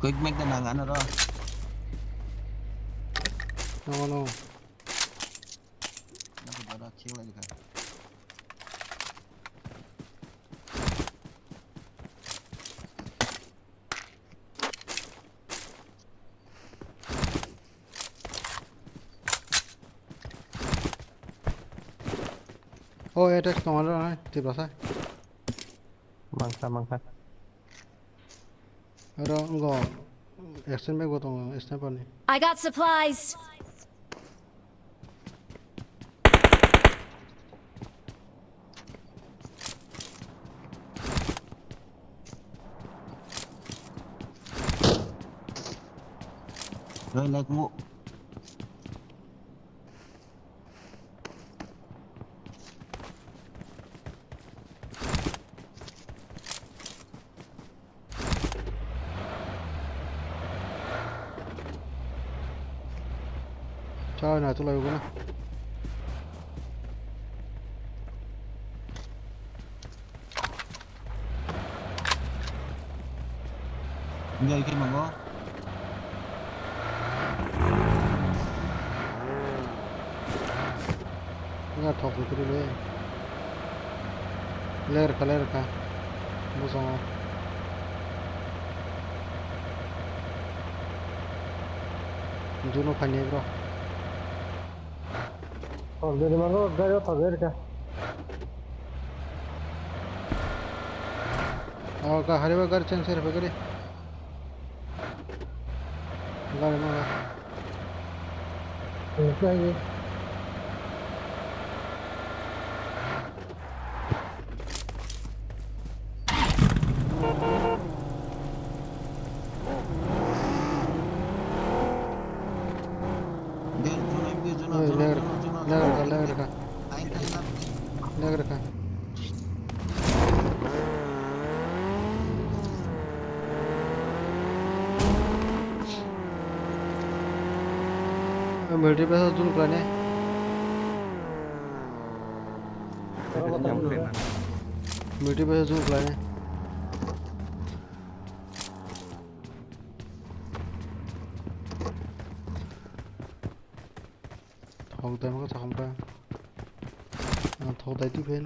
Quick make da nang ano ro. No, no. Nang ko dara kill lagi ka. Oh, attack tongo na, Tiprasa. Mangkha, mangkha. Oro ngo extend bag bo tongo, sniper ni. I got supplies. Roi, like mo. Chao na, tulai ugo na. Enjoy khe mango. Nga thok ni kiri le. Ler ka, ler ka. Bosongo. Juno phani bro. Oh, jadi mango gari thok ler ka. Oh, ka hari ba gari change ser gari. Gari mango. Eh, kya ye? Military base o zoom khlainai. Military base o zoom khlainai. Thok dai maka sakham ka. Ang thok dai tu phen.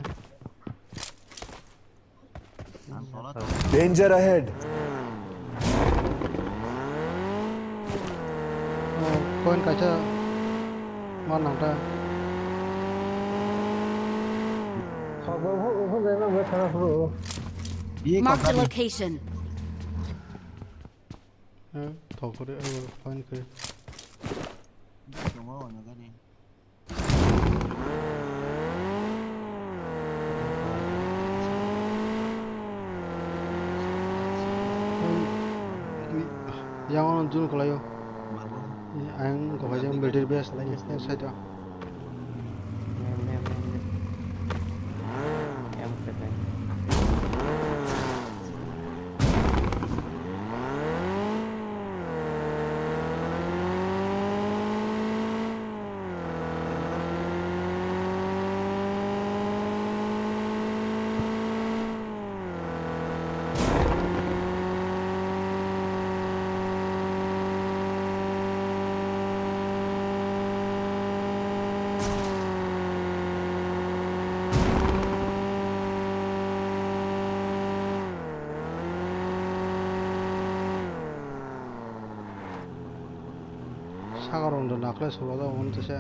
Danger ahead. Oh, point kaisa ma nang ta. Thok bo phu, phu dai ma thana phuru. Marked a location. Eh, thok kore, eh, point kore. Tongma wano gari. Yang ono zoom khlaio. Ang kok hai jang battery base lai side o. Sagarong do nakle solo do hwn tese.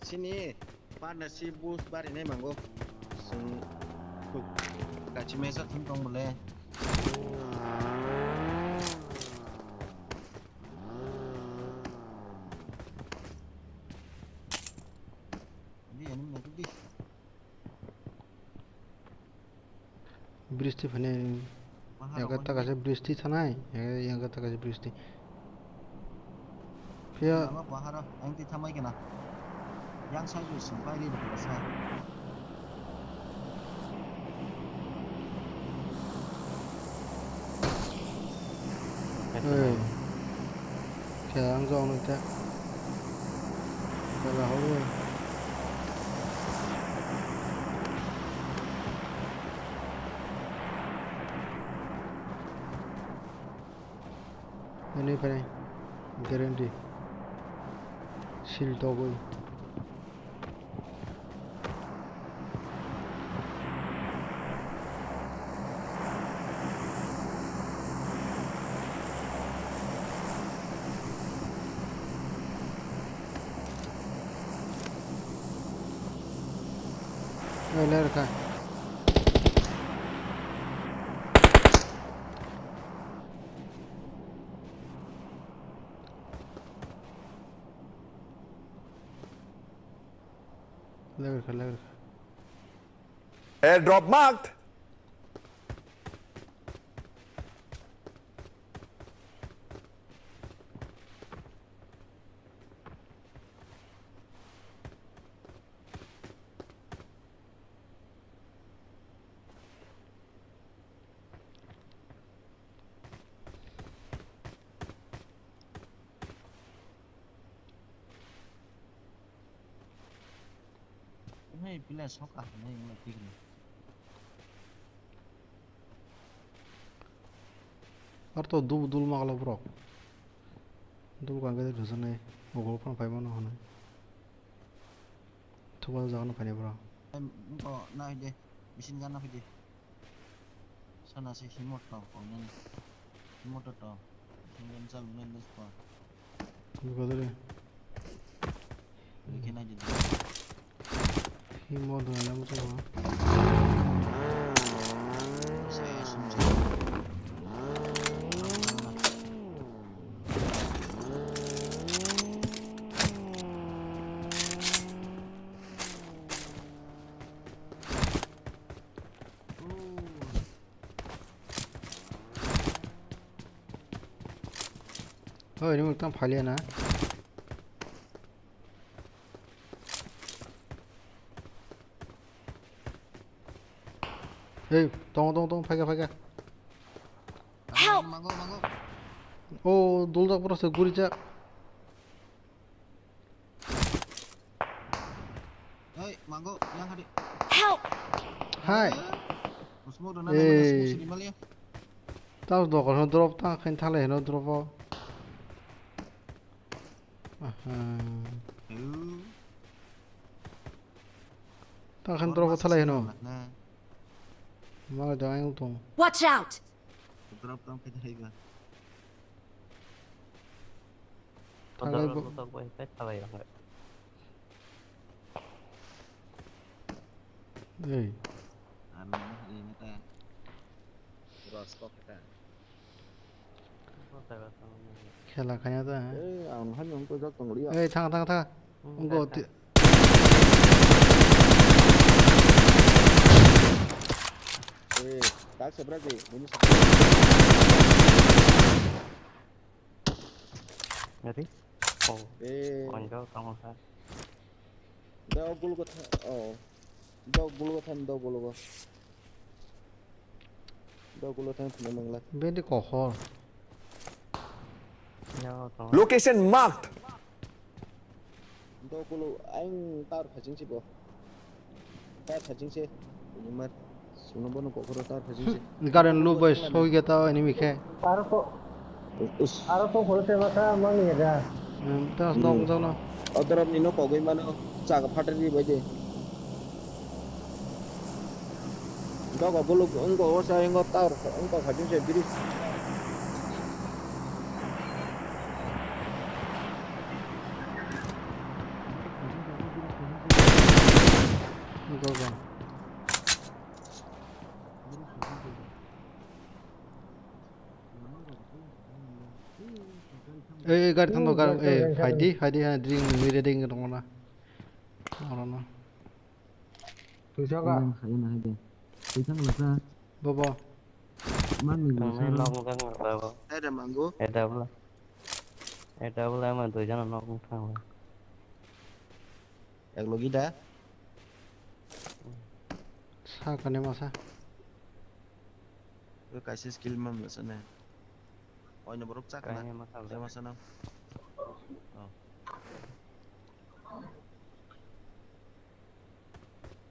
Sini partnership boost bari nai mango. Sung kachimesa thum tong bole. Di, enemy na di. Bristi phane. Bahar yaga obo taka se bristi thanai, yaga taka se bristi. Phiya lama bahar ang ti thamai kena. Yang sai ju sing pai ri bukla sa. Hey. Khe ang jok nung te. Khe lahai. Ini pare. Guarantee. Sil togoi. Oi, ler kha. Level kha, level kha. Airdrop marked. Hei, pila sok ah, hwnwi wngla tigri. Ar to dul dul magla borok. Dul kangkhe de rwjaknai, ogo phano phai mano hwnwi. Thuba jagano phainai borok. Em, wngkha na hide, machine gun na hide. Sana se himot to, kong nani. Himot to, machine gun chal nani dos pa. Ni kodore. Rikhe nai di. Himot do alam to. Sa sumse. Oi, ini muktang phalia na. Ei, tong, tong, tong, phaikha, phaikha. Help! Mango, mango. O, duljak borok se gurijak. Oi, mango, yang hadi. Help! Hai. Smoke dona, smoke sini mali. Tao dokol hino drop ta, khain thalai hino drop o. Aha. Tao khain drop o thalai hino. Mali da ayung tong. Watch out! Drop tong khain thaiba. Thanglai bo. Lutok bai khe thalai rok. Ei. Ano, ini ta. Pura stok ta. Khela khaya ta. Ei, ang han yang ko jak tong ria. Ei, thang, thang, thang. Wngko. Eh, tak sebelah di, ini sebelah. Ngari? Oh. Eh. Konjo tong ha. Da gulgo tha, oh. Da gulgo than, da gulgo. Da gulgo than phone mangla. Bende kohor. Location marked. Dokolo aing tar phajing si bo. Tar phajing se. Ini mar. Sungno bono kokoro tar phajing se. Garen lu boy soi geta enemy khe. Aro to. Us. Aro to phone se masa mang ni ga. Hmm, tas nok jano. Odorop ni no kogoi mano. Chaga phatar ni bai de. Dogo buluk wngko, o sa wngko tower, wngko khating se bridge. Wngko ba. Ei, ei, gari thangdo, gari, ei, phaidi, phaidi, ha, dring, nwi ready wngkha tongmana. Orono. Tuisaka. Nang khaina hai de. Tuisaka lasa. Bobo. Mang ni Ang lasa. Nai nok mukang nang babo. Hai da mango. Eda bula. Eda bula ma dui jana nok mukang. Ek logi da. Sa kane masa. Kaisa skill mam lasa ne. Oino borok chakna. Kaisa masa. Kaisa masa no. Oh.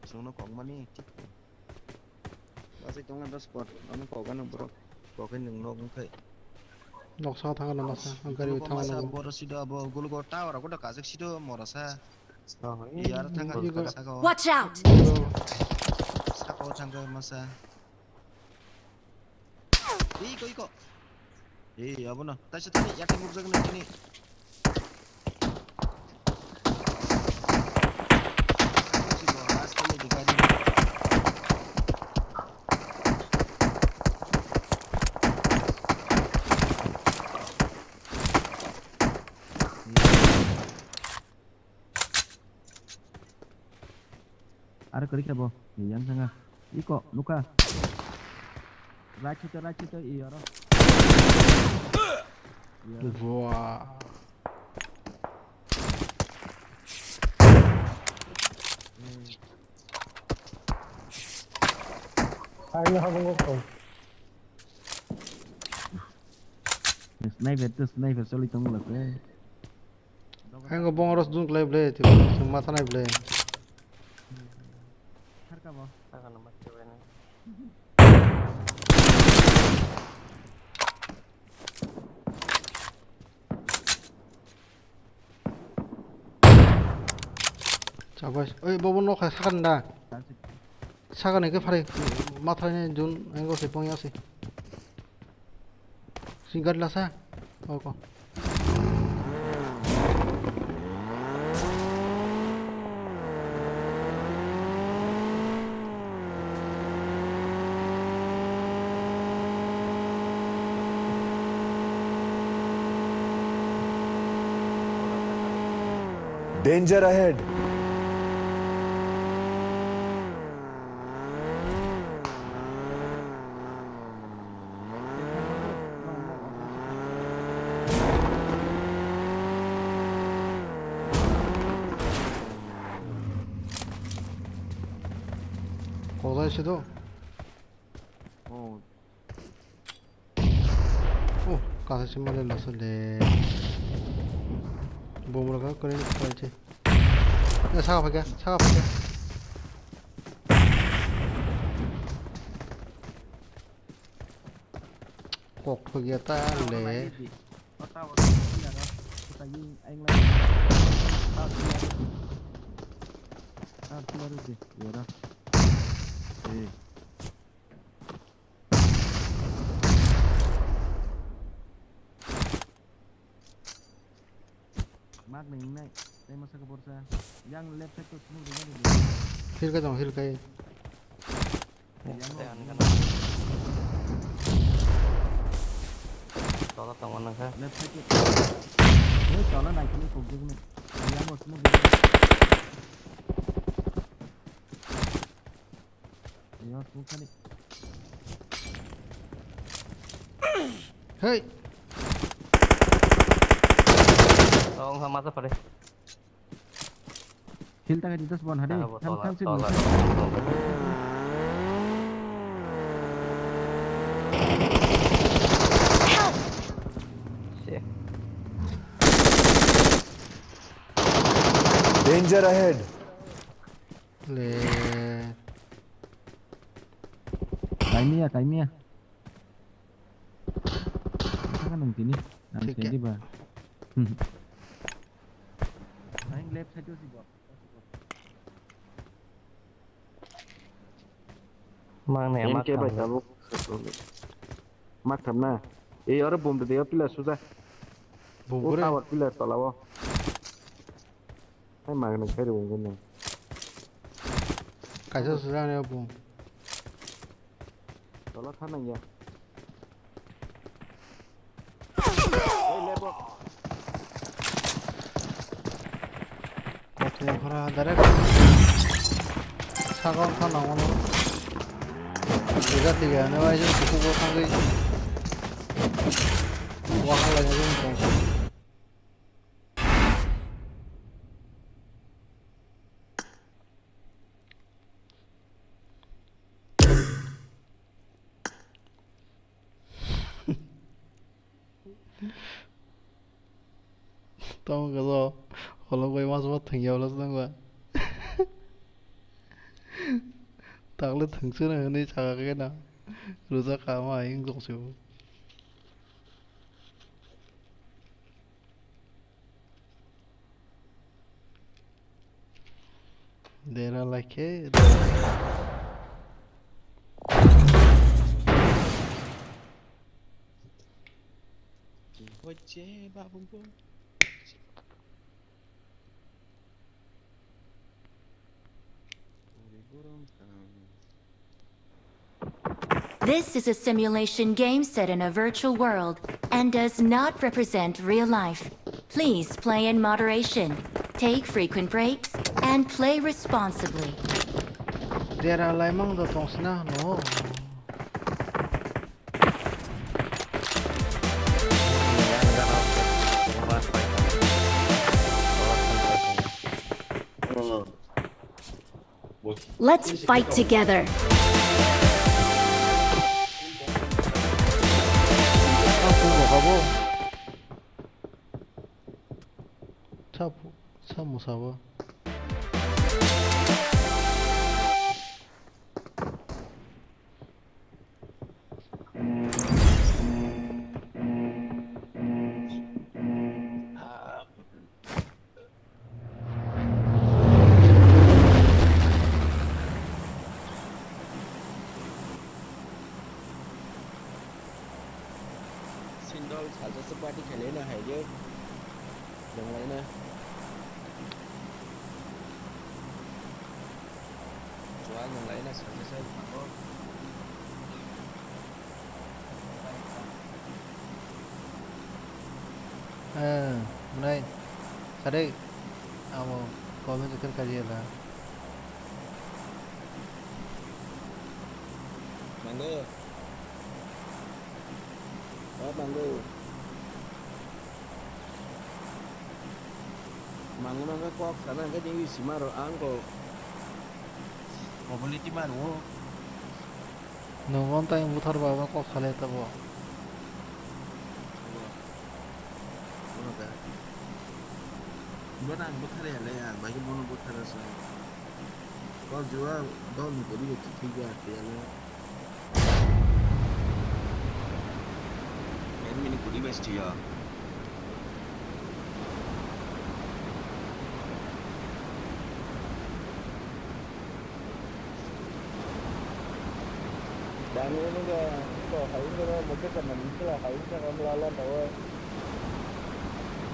Chwngno kokmani thik. Bachai tongla dos por, ano kok ano borok. Kokhe nwng nok wngkhai. Noksa thangna masa, ang gari thangna masa. Boro sido abo gulugo tower kodo kajak sido morasa. Yar thangka saka. Watch out! Saka thangka masa. Iko, iko. Ei, abono. Taisa tini, yati mukjak na tini. Aro kwrwi khe bo, yang thanga. Iko, nuka. Right side, right side, i aro. Buah. Ai, no, habang ko. Sniper to sniper, soli tong la, eh. Ang bo bong ros dun klai ble, ti bong sung ma thanai ble. Thar ka bo. Thar ka number seven. Chabai. Oi, bobo nok hai sakhan da. Sakhan ke phare ma thanai dun, ang go se pong ya se. Sing gari lasa. Oko. Danger ahead. Kolay se do. Oh. Oh, kasa sima le lasa le. Bom rok kore kore che. Ya, saka phaikha, saka phaikha. Kok thok ya ta le. Mak ni nai, tei masa ka borsa. Yang left side to smoke ring ring. Hil ka jong, hil ka. Yang tei ang kan. Tola tong nang kha. Left side to. Hei, tola nai kini kok jek ni. Yang mo smoke ring. Yang smoke kali. Hei. Tong sama sa pare. Hil ta ka di dos bon hade. Tang tang sih. Danger ahead. Le. Kaimia, kaimia. Saka nung tini. Nang sedi ba. Aing left side o si bo. Mang ne mak bai tabuk. Mak tham na. Ei oro bom de yo pillar suja. Bom kore. Tower pillar tola o. Hai mag ne khairi bom kene. Kaisa suja ne bom. Tola thanang ya. Oi, lebo. Oke, hora direct. Sagon thanang ono. Tiga tiga ne bai jeng kuku go thangri. Wahang lai jeng tong. Tamo kaisa holok bai masa ma thwngya ulo swnangba. Takle thwngchwna hwnwi saka khe na rwjak kha ma ayang jokse bo. Dera lai khe. Hoche babu bo. Ore gorom kam. This is a simulation game set in a virtual world and does not represent real life. Please play in moderation, take frequent breaks, and play responsibly. Dera laimang do tongsina no. Let's fight together. Samu sabo. Sindol salsa se party khailai na hai je. Nang lai na. Chua nang lai na salsa se mango. Eh, mwnai. Sari, amo comment section kari ya da. Mango. Oh, mango. Mango nang kok sana ke ni si maro ang ko. Mobility maro. Nwng bo tai buthar ba, ba kok salai ta bo. Bo. Bono da. Bono ang buthar ya le, ang bai bono buthar asa. Kok jua dol ni body ya thik ya, ya le. Enemy ni body bai stiya.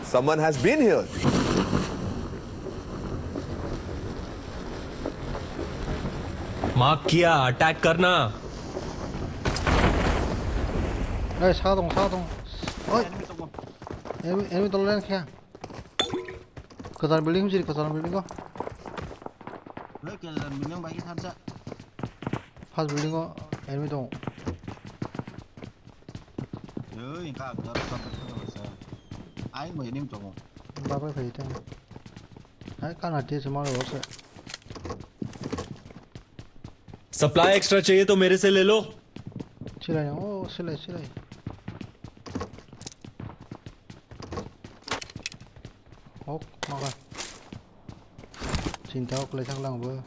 Someone has been here. Mark किया, अटैक करना। Ei, sa tong, sa tong. Oi. Enemy, enemy tolo yang kya? Kwchar building himsiri, kwchar building o. Oi, kwchar building bai thansa. First building o enemy tongo. Oi, ka kwchar ka sa. Ai mo enemy tongo. Bakle phai tang. Ai kana te se maro se. Supply extra चाहिए तो मेरे से ले लो। Silai, oh, silai, silai. Hok, maka. Chinta hok, lai thang lang bo.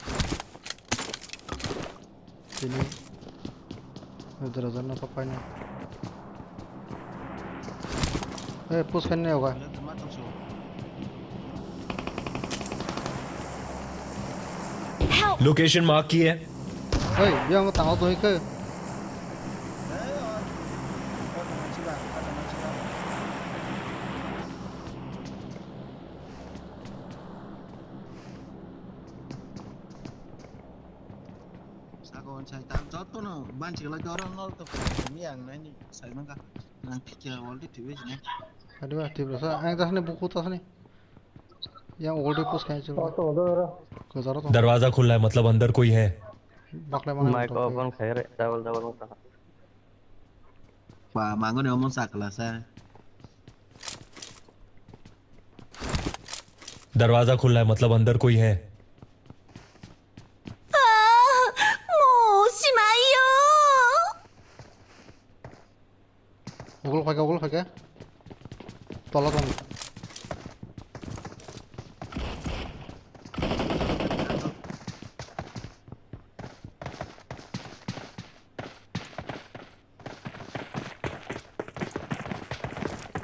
Sini. Dara jar na papai na. Eh, push khaina yoga. Help! Location mark की है। Hey, biang tango to ke. Saka on sai tam joto no banchi lai doro no to mi ang nai ni sai mangka nang thikya already thibe jine. Adiba tibra sa ang jasne buku tasne. Yang already push khai chilo. Kozaro to. दरवाजा खुला है, मतलब अंदर कोई है। Bakle mana. Mic open khai re, double double mata. Ba, mango ni omon sakla sa. दरवाजा खुला है, मतलब अंदर कोई है। Ugol phaikha, ugol phaikha. Tola tong.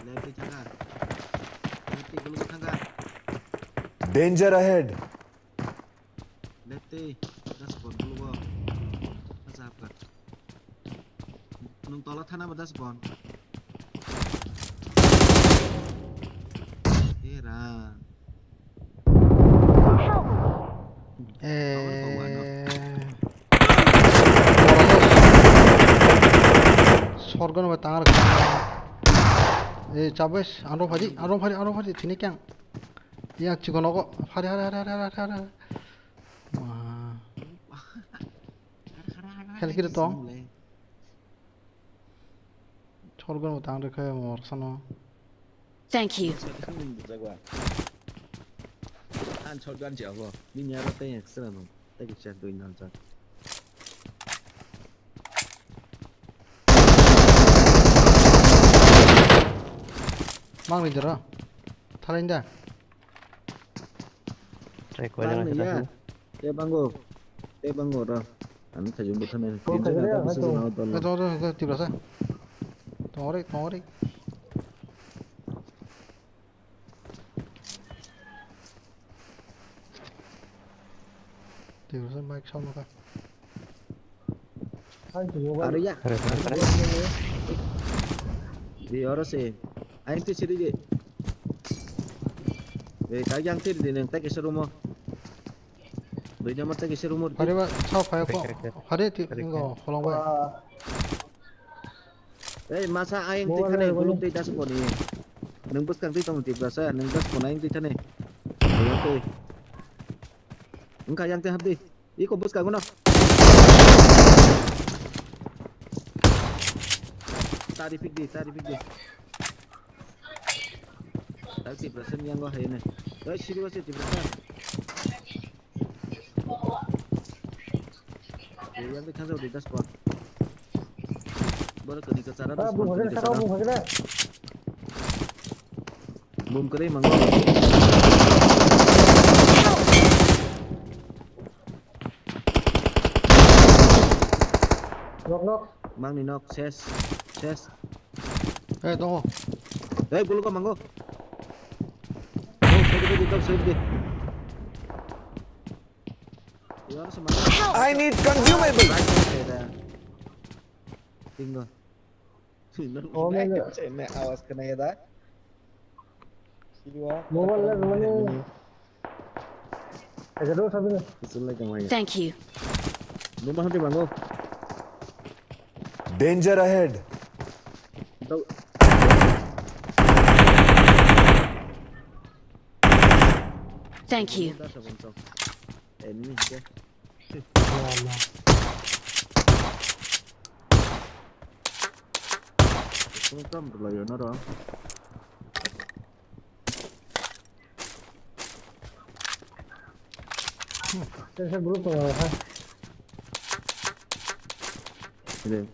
Left di thangkha. Left di gulung thangkha. Danger ahead. Left di das pon gulung. Acha hapkha. Nung tola thana ba das pon. Era. Eh. Sorgo no tangar. Eh, chabes, aro phadi, aro phadi, aro phadi, tini kyang. Yang chikonogo, phadi, phadi, phadi. Ma. Hel kiri tong. Sorgo no tang rekha mo sano. Thank you. An shotgun je abo. Ni nyara tei extra no. Tei kisa dui nal jak. Mang ni dara. Thalai da. Tei koi jana kita. Te bango. Te bango ra. Ani khajung bwthana. Tin jana ta bisa jana ta. Tong tong tong tibra sa. Tong ore tong ore. Tibra sa mic sound ka. Aro ya. Di oro se. Aing te siri di. Eh, kak yang te di neng tak isa rumo. Doi nama tak isa rumo. Hari ba sao phai ko. Hari ti ingo holong bai. Eh, masa aing te thane guluk te das ko ni. Neng bus kang te tong ti basa, neng das ko aing te thane. Ayo te. Engka yang te hap di. Iko bus kaguno. Tari pik di, tari pik di. Tari Tiprasa ni yang go hai ne. Oi, siri wasi Tiprasa. Yang kita jauh di das ko. Boro kwrwi kwchara. Ah, bung khagre, saka bung khagre. Bum kwrwi mango. Nok, nok. Mangni nok, ses, ses. Eh, tongo. Eh, guluko mango. Oh, save di, save di. I need consumable. Bingo. Oh, man. Awas kena ya da. Mobile le mane. Aja do sabi na. Thank you. Number hati bango. Danger ahead. Thank you. Enemy ke. Kung kam rwlaio norok. Kaisa group tongo ha. Sini.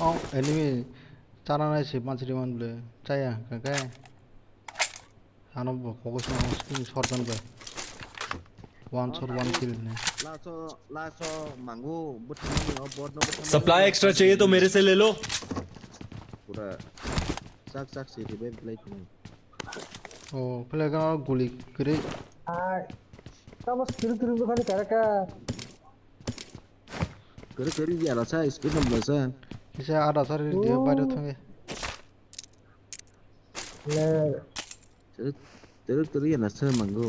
Oh, enemy chana nai se manchri man ble. Chaya, kakai. Ano bo kogo song skin shot gun bai. One shot, one kill ne. Laso, laso mangu buthamani o bot no buthamani. Supply extra chahiye to mere se le lo. Pura sak sak se revive lai thung. Oh, pele ka guli kre. Ai. Tamo skill kre bukhani karaka. Kre kre ya rasa skill no blasa. Kisa ada sar dia bai do thunge. Le. Teruk teruk yana se mango.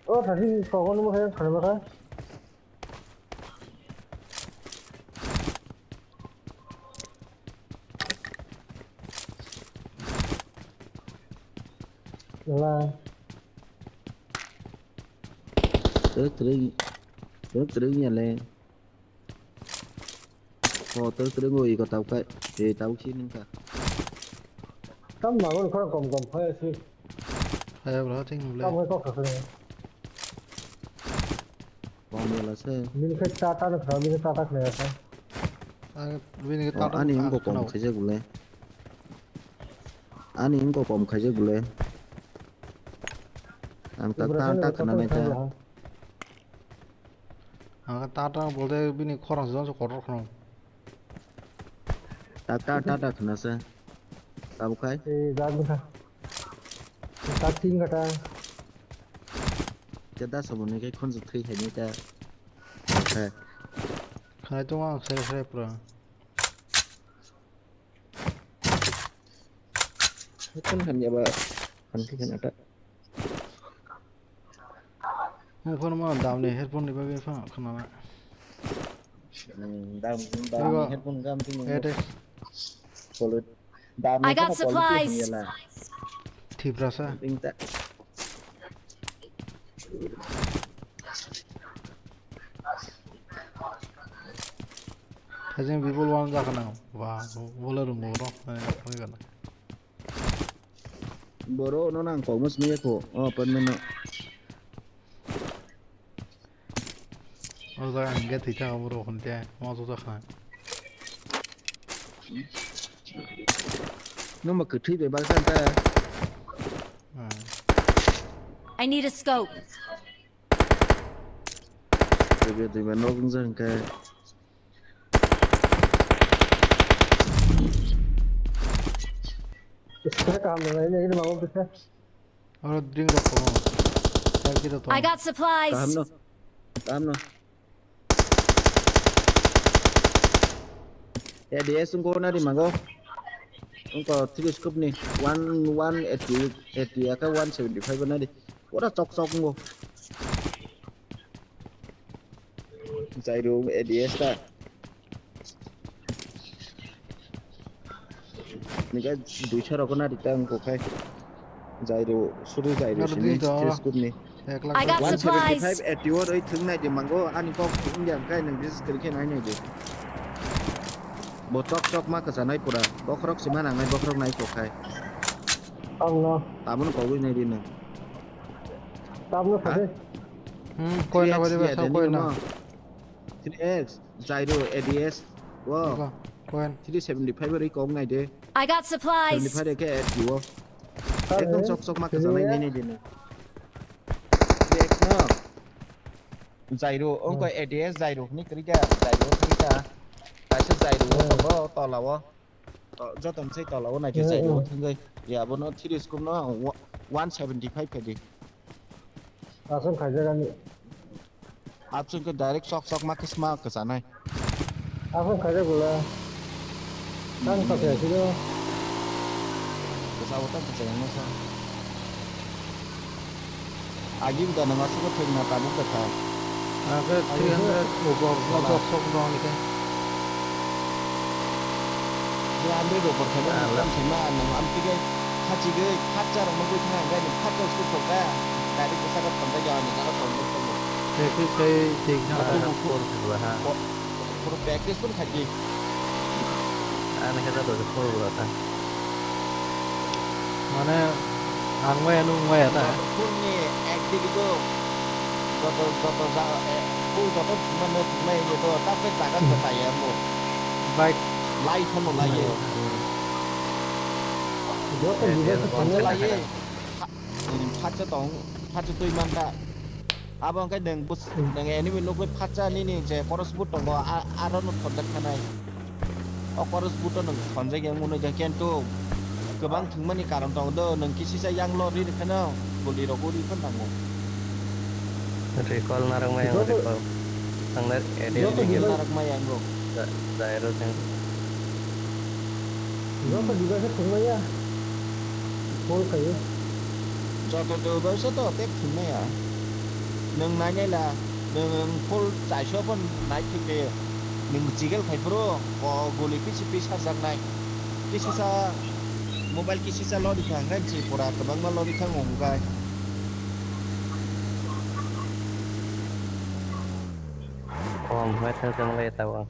Oh, tadi kau kan mau saya kalau makan. Wala. Terus terus, terus terus nyale. Oh, terus terus gue ikut tahu kai, eh tahu sih nengka. Tam bangun kau kom kom kau sih. Hai bro, ting le. Tam kau kau sih. Kom ya lah sih. Bini khe ta ta nukha, bini ta ta khnaya kha. Ang bini khe ta ta ani nukha, wngkha kom khwnao. Khaijak bole. Ani wngkha kom khaijak bole. Ang ta ta ta khna nai ta. Ang ta ta bole bini khorang se kotor khno. Ta ta ta ta khna se. Tabuk khai. Eh, jak bwkha. Ta ting kata. Khe da saboni khe khunju thwi khaini ta. He. Khai tongo ang sere sere pura. Khun hamya ba hamthi khana ta. Mo phone mo damni headphone ni bagwi pha khana na. Hmm, dam, dam headphone gam tini. Ede. Solid. I got supplies. Tiprasa. Tingta. Hajeng bibol wan jakana. Wah, bole rungo ro. Boro no nang kok mus niya ko. Oh, permen no. O jaga hingke thwi thaka borok hwn te, ma joto kha. Nwng bo kwthwi bai baksa ta. Hmm. I need a scope. Rege twi ba nok wng jak hwnkhe. Kisa kaham rwnai, ini, ini mama bisa. Oro drink rok tongo. Selfie rok tongo. I got supplies. Kaham no. Kaham no. A D S wngko nari mago. Wngko three scope ni one, one eighty, eighty aka one seventy five nari. Pura chok chok wngko. Jairo A D S ta. Nika duisha rok na rita wngko khai. Jairo, suru jairo sini, three scope ni. I got supplies. One seventy five A T O roi thung nai di mango, ani kok wngya khai nang business kari khe nai nai di. Bo chok chok ma kwchanai pura. Bokhorok se ma nangnai, bokhorok nai kok khai. Ang no. Tabuk no kogwi nai di nwng. Tabuk no Ha? Khabe. Hmm, koi na Three X koi na, ya, sa deni koi na. Namo. Three X, Jairo, A D S. Wo. Iko, koi. Three seventy five ri kok nai de. I got supplies. Seventy five re ke S D wo. Khabe. Ekdom chok chok ma kwchanai nai nai di nwng. Three X no. Jairo, ongko Hmm. A D S Jairo hwnwi kwrwi kha, Jairo hwnwi kha. Kaisa Jairo Hmm. tongo, tola o. To-, joto msai tola o naikhe Hmm, Jairo hmm. thangwi. Ya, abono three scope no wa-, one seventy five khe di. Aswk khaijak ani. Aswk khe direct chok chok ma kisma kwchanai. Aswk khaijak bwla. Tang kha khe sino. Kwchao tang kwchai ang masa. Agi uda nang aswk thwng na tabuk kwthar. Age Agi three hundred uda. Over no Wala. Sok sok dong ni khe. Three hundred over khe Ah, no la. Kam thwng na nang am tike khachi ge khat char no bui thang ang gai ni khat char suk thok ka. Gari kwsa ka thon ta ya ni jaga thon thok thok. Practice khai thik na. Atu Atu bu fu-, fu-, ha. Puro practice pun khaji. Ani khe joto khe phuru rw kha. Mane, ang maya nung maya ta. Joto phul ni ekdigi to, joto, joto ja-, eh, phul joto thwngma no thwngma ye to, ta khe jaga Hmm. kwchai ya mo. Bike. Lai phano lai ye. Hmm. Joto Eh, device eh, phano lai ye. Pha-, hmm, phatsa tong, phatsa twi man ta. Abo hwnkhe nwng bus-, nwng enemy nugwi phatsa nini je cross boot tongo, a-, aro no thonjak khanai. O cross boot o nwng thonjak yang mwnwi ja, kintu kwbang thwngmani karon tongo do, nwng kisisa yang lo ri rwkhano, guli rok uri phano nango. Recall narwk mai ang, recall. Ang na edit Joto video. Narwk mai ang rok. Ja-, jairo jeng. Joto device thwngmaya. Full khayo. Joto device to tep thwngmaya. Nwng nainai la, nwng full chaisho pon nai thik khe, nwng jigel khai phuru, o guli pisi pisi sarjaknai. Kisisa mobile kisisa lori kha hwnkhe si pura kwbangma lori kha wngkha. Kom hai thang thang lai tabang.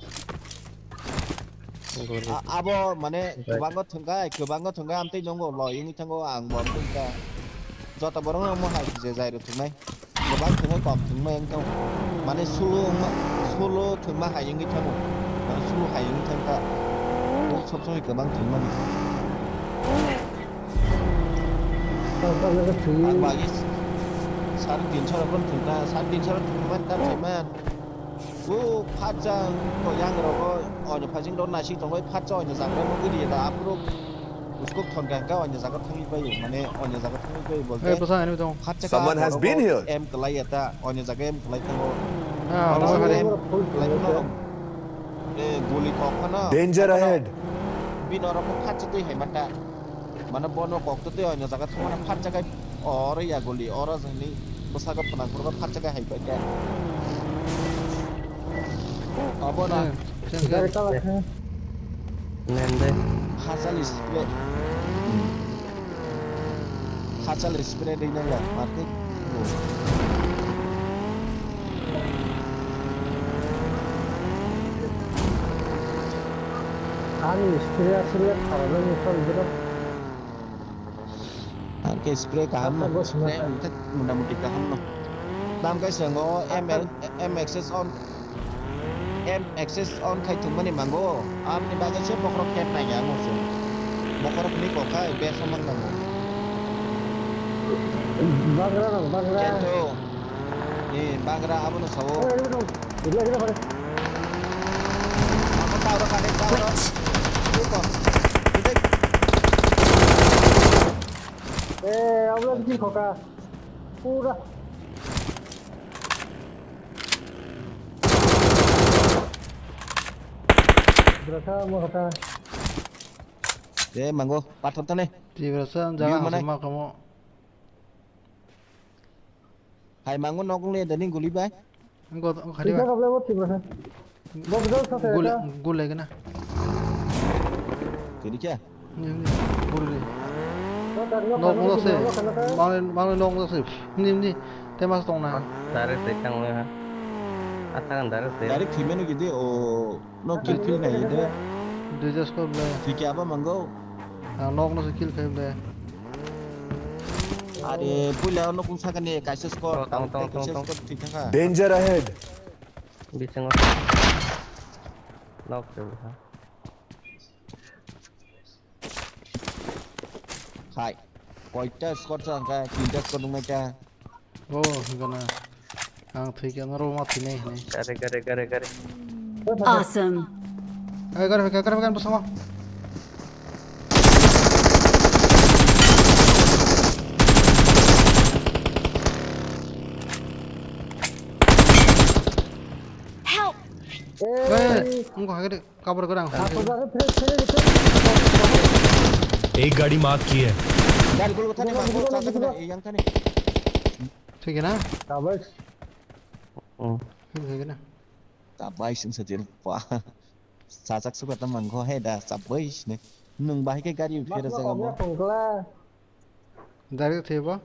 Gori. A-, abo mane Right. Kwbangma thwngkha, kwbangma thwngkha, amtwi nungo loi wngwi thango, ang bo amtwi wngkha. Joto borok no omo hai je jai rw thwngnai. Kwbang thwngwi kom thwngmai wngkha. Mane sulu wngma, sulu thwngma hai wngwi thango. Mane sulu hai wngwi thangkha. Sob somoi kwbang thwngmani. Ang bagwi sari tinso rok thwngkha, sari tinso rok thwngmani ta thwngmani. O phatsa ko yang rogo oino phasing do nasing tongoi phatsa oino jagra nugwi riya da aphuru uskok thon kha hwnkhe oino jaga thangwi paio mane oino jaga thangwi paio bolte. Eh, bwsa enemy tong. Phatsa ka Someone has borok been here. Em kwlai ya ta oino jaga em kwlai thango. Ah, oino jaga oino em kwlai phano. Eh, guli kok phano. Danger ahead. Bini oro kok phatsa twi hai mata. Mane bono kok to tei oino jaga thangmani phatsa kai oro ya guli oro jani bwsako pwnang phuru phatsa kai hai paikha. Abo na. Eh, sen, sen. Gari chalak khe. Nende. Hachal spray. Hachal spray dei nang ya, marti. Ani spray aswk le kharana ni sal bwrw. Ang khe spray kaham no. Spray ang khe mota moti kaham no. Tam khe swngo M L, M X S on, M X S on khai thwngmani mango. Amni bagwi se bokhorok khe nai ya mo se. Bokhorok ni kok khai be samang nango. Bagra nang, bagra. Kento. Ni bagra abono sawo. Oi, oi, oi. Ila, ila, ila. Ako tawra kare, tawra. Ito. Ito. Eh, abla bikin khoka. Pura. Berasa mau kata. Eh, mango, pathor tane. Tibrasa, view jangan mana? Sama kamu. Hai mango nok le dani guli bai. Engko khadi ba. Tiga kaple mo tiga sa. Bo bidal sa sa. Gul gul lagi na. Kiri kya? Ni ni. Gul ni. Nok nok se. Mang mang nok nok se. Ni ni. Temas tong na. Dari se kang le ha. Atakan dari se. Dari khimenu gidi o. No kill kill nai de. Duija score ble. Thik ya ba mango. Ang nok no se kill khai ble. Are puila no kung sakani kaisa score. Tong, tong, tong, tong, tong. Kaisa score thik thangkha. Danger ahead. Bisingo. Nok se ha. Hai. Koita score changkha, tinta score nungmai ta. Oh, gana. Ang thwi khe norok ma thwinai hinwi. Gare, gare, gare, gare. Awesome. Ai, gare phai, gare phai, bwsamo. Help! Ei, wngkha hagede. Cover gorang. एक गाड़ी मार्क की है। Gari gulu thani bang, gulu thani, yang thani. Thik na? Tabais. Oh. Thik na? Tabais sing sajil. Wah. Sajak suka ta mangkho he da, tabais ne. Nung bahai ke gari phera jaga bo. Direct thebo.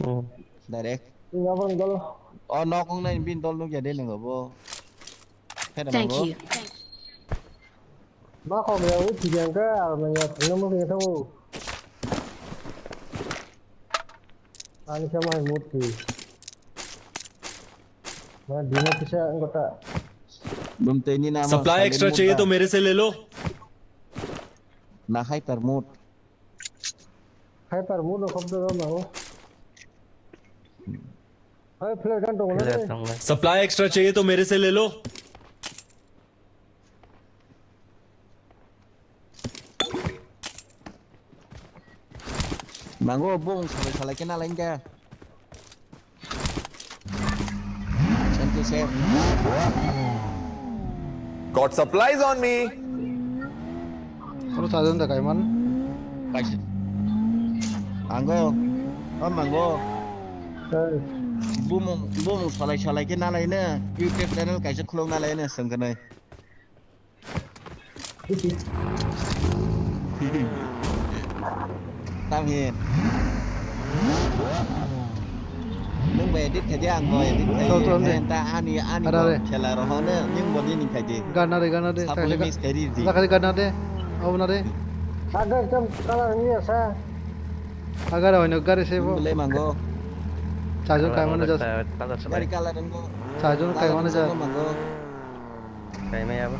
Oh. Direct. Ngabang dol. Oh, nok wngnai bin dol nukya de nung bo. Phera mango. Thank you. Ma kok ya u thik yang ka, ar nang ya thangna mo ya thango. Ani khe mai murti. Ma dina kisa ngota. Bum tei ni nama. Supply extra चाहिए तो मेरे से ले लो। Na hyper mode. Hyper mode no khobdo no. Hai flare gun tongo na. Supply extra चाहिए तो मेरे से ले लो। Mango bung salai salai khe nalai khe. Thank you, sir. Got supplies on me. Kono sajon da kaiman. Kaisa. Ango. Am mango. Hey. Bumung bumung salai salai khe nalai ne. YouTube channel kaisa khulok nalai ne sengkhe nai. Tamhin. Nung bai edit khaidi, ang bo edit khai. Chol, chol, de. Ta ani, ani bo khela rohono, nung bo nini khaidi. Gana de, gana de. Sapuli mix khaidi di. Gana de, gana de. Abo na de. Aga ekdom color ni asa. Aga ra hoino gari se bo. Bele mango. Chajon kaimano jas. Gari color ni. Chajon kaimano jas. Mango. Kaimai abo.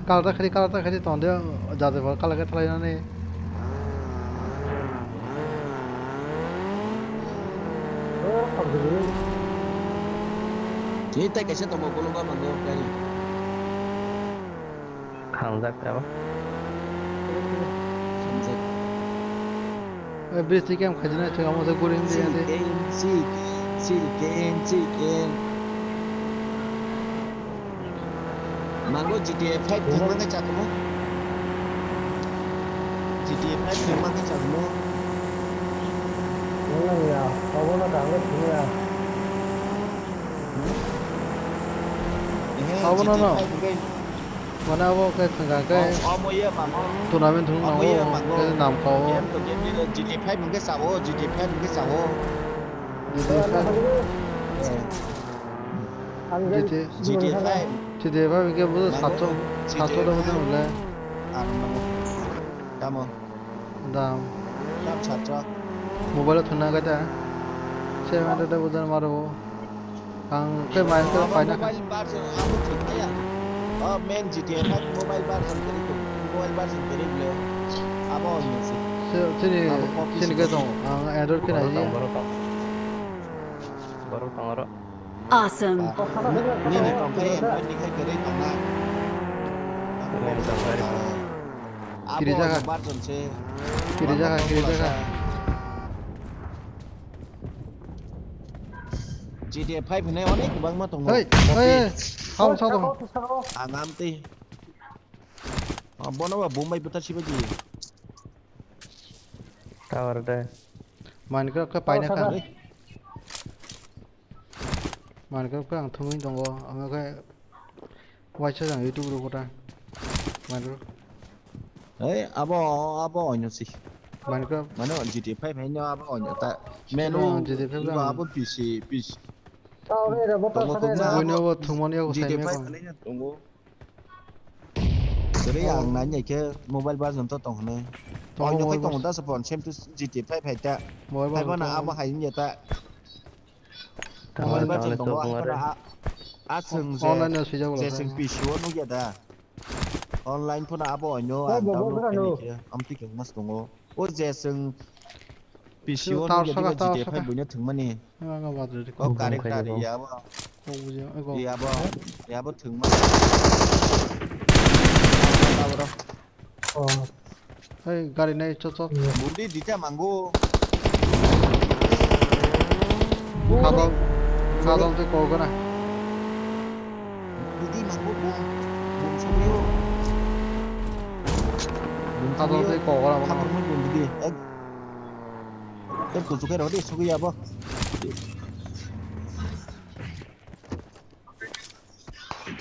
Kal ta khari, kal ta khari tonde jade bol kal ke thalai nani. Ni tai kaisa tongo, bolong ba mango gari. Khangjak abo. Khangjak. Eh, bridge twi khe ang khaijana thwi amo se guri hindi hindi. Chicken, chicken, chicken. Mango G T A five thangma khe chakmo. G T A five thangma khe chakmo. Wala ya, abo na kang thangya. Abo na no. Mane abo khe thwngkha khe tournament thwng nango, khe nam kha o. G T five hwnkhe sao, G T five hwnkhe sao. G T five. G T, G T five. G T five hwnkhe bo satsho, satsho da bo hwnle. Tamo. Dam. Dam satsho. Mobile o thwngna khe da. Seven hundred da bo dan maro. Ang khe mai khe paina kha. Mobile version abo thik ya. O main G T A five mobile version kwrwi kwrwi. Mobile version kwrwi bwle. Abo hwnwi se. Chini, chini khe tong. Ang Android khe nai ya. Borok tong oro. Awesome. Nini tong khe Android ni khe kwrwi tong na. Abo version se. Kiri jaga, kiri jaga. G T A five hinwi onek kwbangma tongo. Hey, hey, hey. Hao sa tongo. Ang amtwi. Ah, bono ba Bombay buta sibaji. Tower de. Minecraft khe paina kha. Minecraft khe ang thumui tongo. Ang khe Waisa jang YouTube rw kota. Mano. Ei, abo, abo oino si. Minecraft. Mano G T five haino abo oino ta. Menu G T five abo P C, P C. Tao re, re, bo ta Tongo sa de, kok re. na. Buino bo thwngmani yago G T A saimaya five kho. Kwrwi ang nai nai khe mobile version to tong hwnwi. Tongo Oino khai mobile tongo version. Da sapon same to G T A five hai ta. Mobile version Hai bana tong abo hwnwi. Hai wngya ta. Tamo Mobile tamo version le tongo tong hai are. Bana a, a chwng je, Online no swijak je ulo chwng khai. P C o nukya da. Online phone abo oino Oh, ang bobo download kha khai no. Nai khe amtwi khe mas tongo. O je chwng P C o Tar nukya saka, diba tar G T A five saka. Buino thwngmani. Ang ang badri ri. O Bum character khai abo. Yabo. Kok buji, eh, kok. Yabo. Yabo thwngma. Abo ro. Oh. Hey, gari nai, chot, chot. Budi dita mango. Kadal, kadal tei kok gana. Budi mango bum. Bum sugrio. Bum Kadal sugrio. Tei kok gana. Khapar mo bum budi. Ek Tei kuchukai rw di, sugwi abo.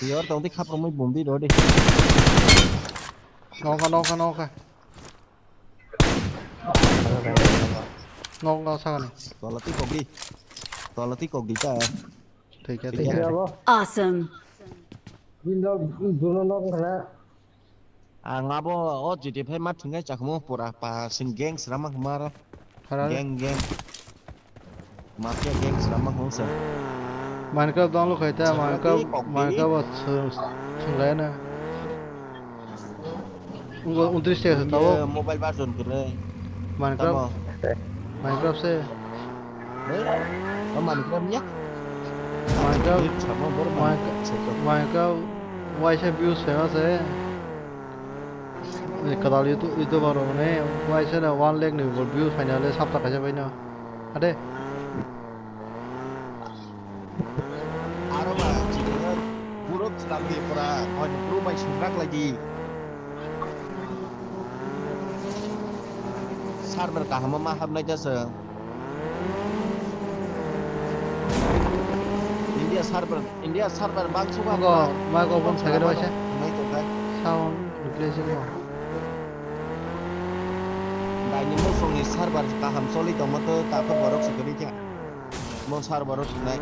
Yor tong di, khap rwmwi bum di rw di. Nokha, nokha, nokha. Nok, nok sakani. Tola twi kok di. Tola twi kok di ta. Thwikha, thwikha. Thwikha. Awesome. Window, duno nok wngkha na. Ang abo o G T A five ma thwngwi chakhumo pura pa sing gang srama hwnma ro. Harare. Gang, gang. Mafia gang srama hwnsa. Minecraft download khai ta, Chakhumo Minecraft, di kok di. Minecraft bo thwng-, thwnglai na. Ungo untris taka se Ye tabo. Mobile version kwrwi. Minecraft. Tamo. Minecraft se. Hei, o Minecraft ya? Minecraft, Minecraft sama bor Minecraft, Minecraft. Minecraft waisa views phaima se. Ni kwtal YouTube, YouTuber rok ni waisa na one lakh ni bo views phaina le sapta kaisa baino. Ade. Aro ba chini puro chwla bwrwi pura hwn bwrwi bai sumrak lai di. Server kaham ma hapnai jasa. India server, India server bangsu ba. Ogo, ma go bon sagir waisa. Nai to kai. Sound replacing mo. Daini musongni server kaham choli tongma to ta khe borok se kwrwi kha. Mo server o thwngnai.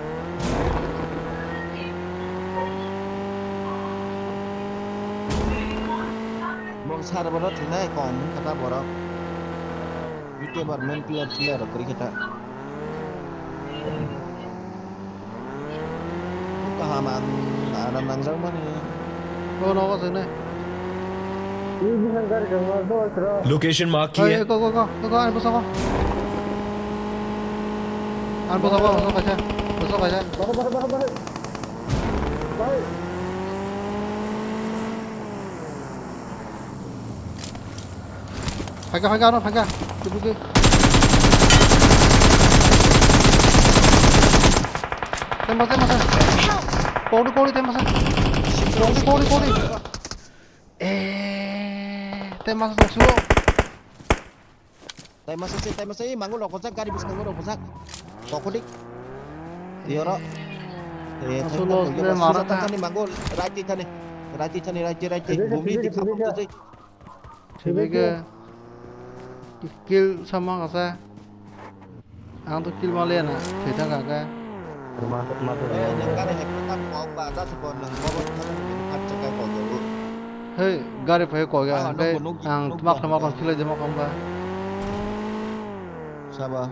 Mo server o thwngnai kong wngkha ta borok. YouTuber main player player rok kwrwi kha ta. Kaham ang, ang nangjak mani. O nogo sini. Ini bukan gari kan mas do kro. Location mark Hey, kiya. Go, go, go, go, go, ang bosok. Ang bosok, bosok kaisa, bosok kaisa. Bari, bari, bari, bari. Bari. Phaikha, phaikha, ano phaikha. Tubuki. Tem masa, tem masa. Kori, kori, tem masa. Kori, kori, kori. Eh, tem masa, tem masa. Taima sase, taima sase, mangul rok bojak, gari bwskango rok bojak. Kokodik. Yoro. Eh, Aswk thang loss thang le thang mara thang ta. Thani mangul, right thani, right thani, right, right. Thibike, Bumi thibike, di khapang thibike. Tujui. Thibike. Thibike. Kill sama kasa. Ang to kill ma le na, thwi thang kha khe. Ma, ma to Eh, nang gari hekma tam kok ba, ta se kon nang bobo thang nang khat chakai kok jago. Hei, gari phai kok ya, Ah, hwnkhe nokbo nuk-, ang nuk tma khama ya. Kon khilai de ma kham ba. Saba.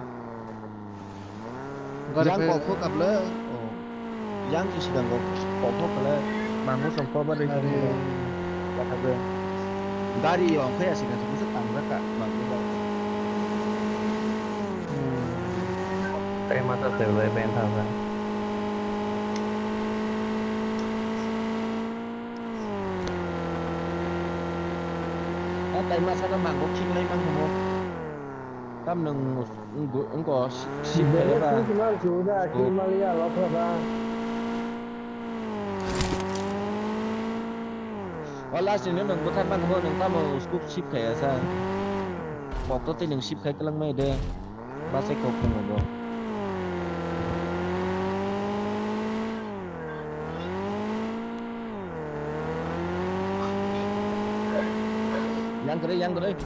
Gari Yang phai kok kho kable. Oh. Yang ki sidang kok, kok kho kale. Mangu song kok ba de Gari. Kok kha de. Gari yo khe ya sidang kok tang ra ka. Mangu ba. Hmm. Tei masa se le ben tha sa. A tai masa no mango khik lai mang mo. Tam nung ngo si, si Bele kaya ba. Sik man su da, Oh. Ki mali ya lo kho ba. O last ni nung buthar mang mo nung tamo scoop sip kaya sa. Kok to tei nung sip khai kwlang mai de. Bachai kok phungo bo. Yang kwrwi, yang kwrwi.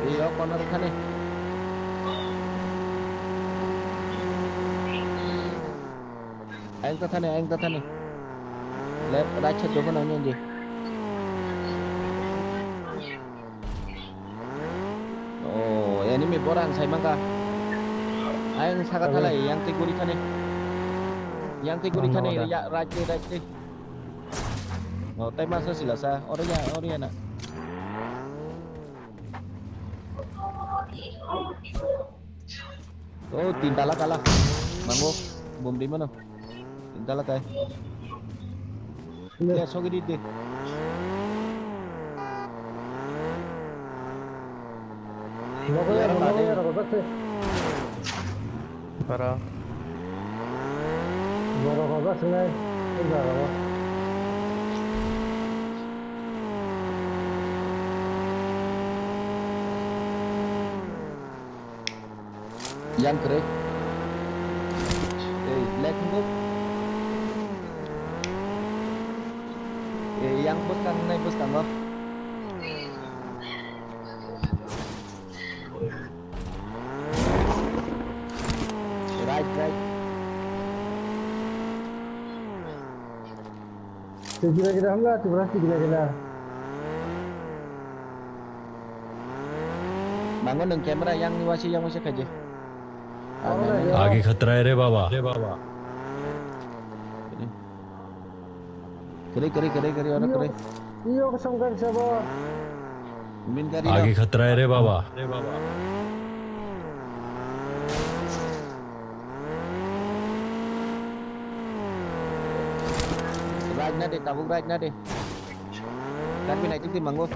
Iyo, corner khani. Ayang tathani, ayang tathani. Left, right side dophano nini. Oh, enemy bora ang sai mangka. Ayang saka thalai, yang tei guri thani. Yang tei guri thani, ya, right tei, right tei. Oh, tai masa sila sa. Oro ya, oro ya na. Oh, tin tala tala. Mango, bom di mana? Tin tala kai. Ya, sogi di de. Logo ya, logo ya, logo ya. Para. Borok rok sinai, o jaga o. Yang kwrwi. Ei, left hwngo. Ei, yang bwskang nai bwskango. Right, right. Twi gila gila hamla, twi bwrang twi gila gila. Mango nwng camera yang ni waisa yang waisa khaidi. Oro nai. Agi khatra hai re baba. Kwrwi, kwrwi, kwrwi, kwrwi, oro kwrwi. Iyo, iyo, kosong gari sabo. Min gari. Agi khatra hai re baba. Rajna de, tabuk rajna de. Karbi nai tik di mango.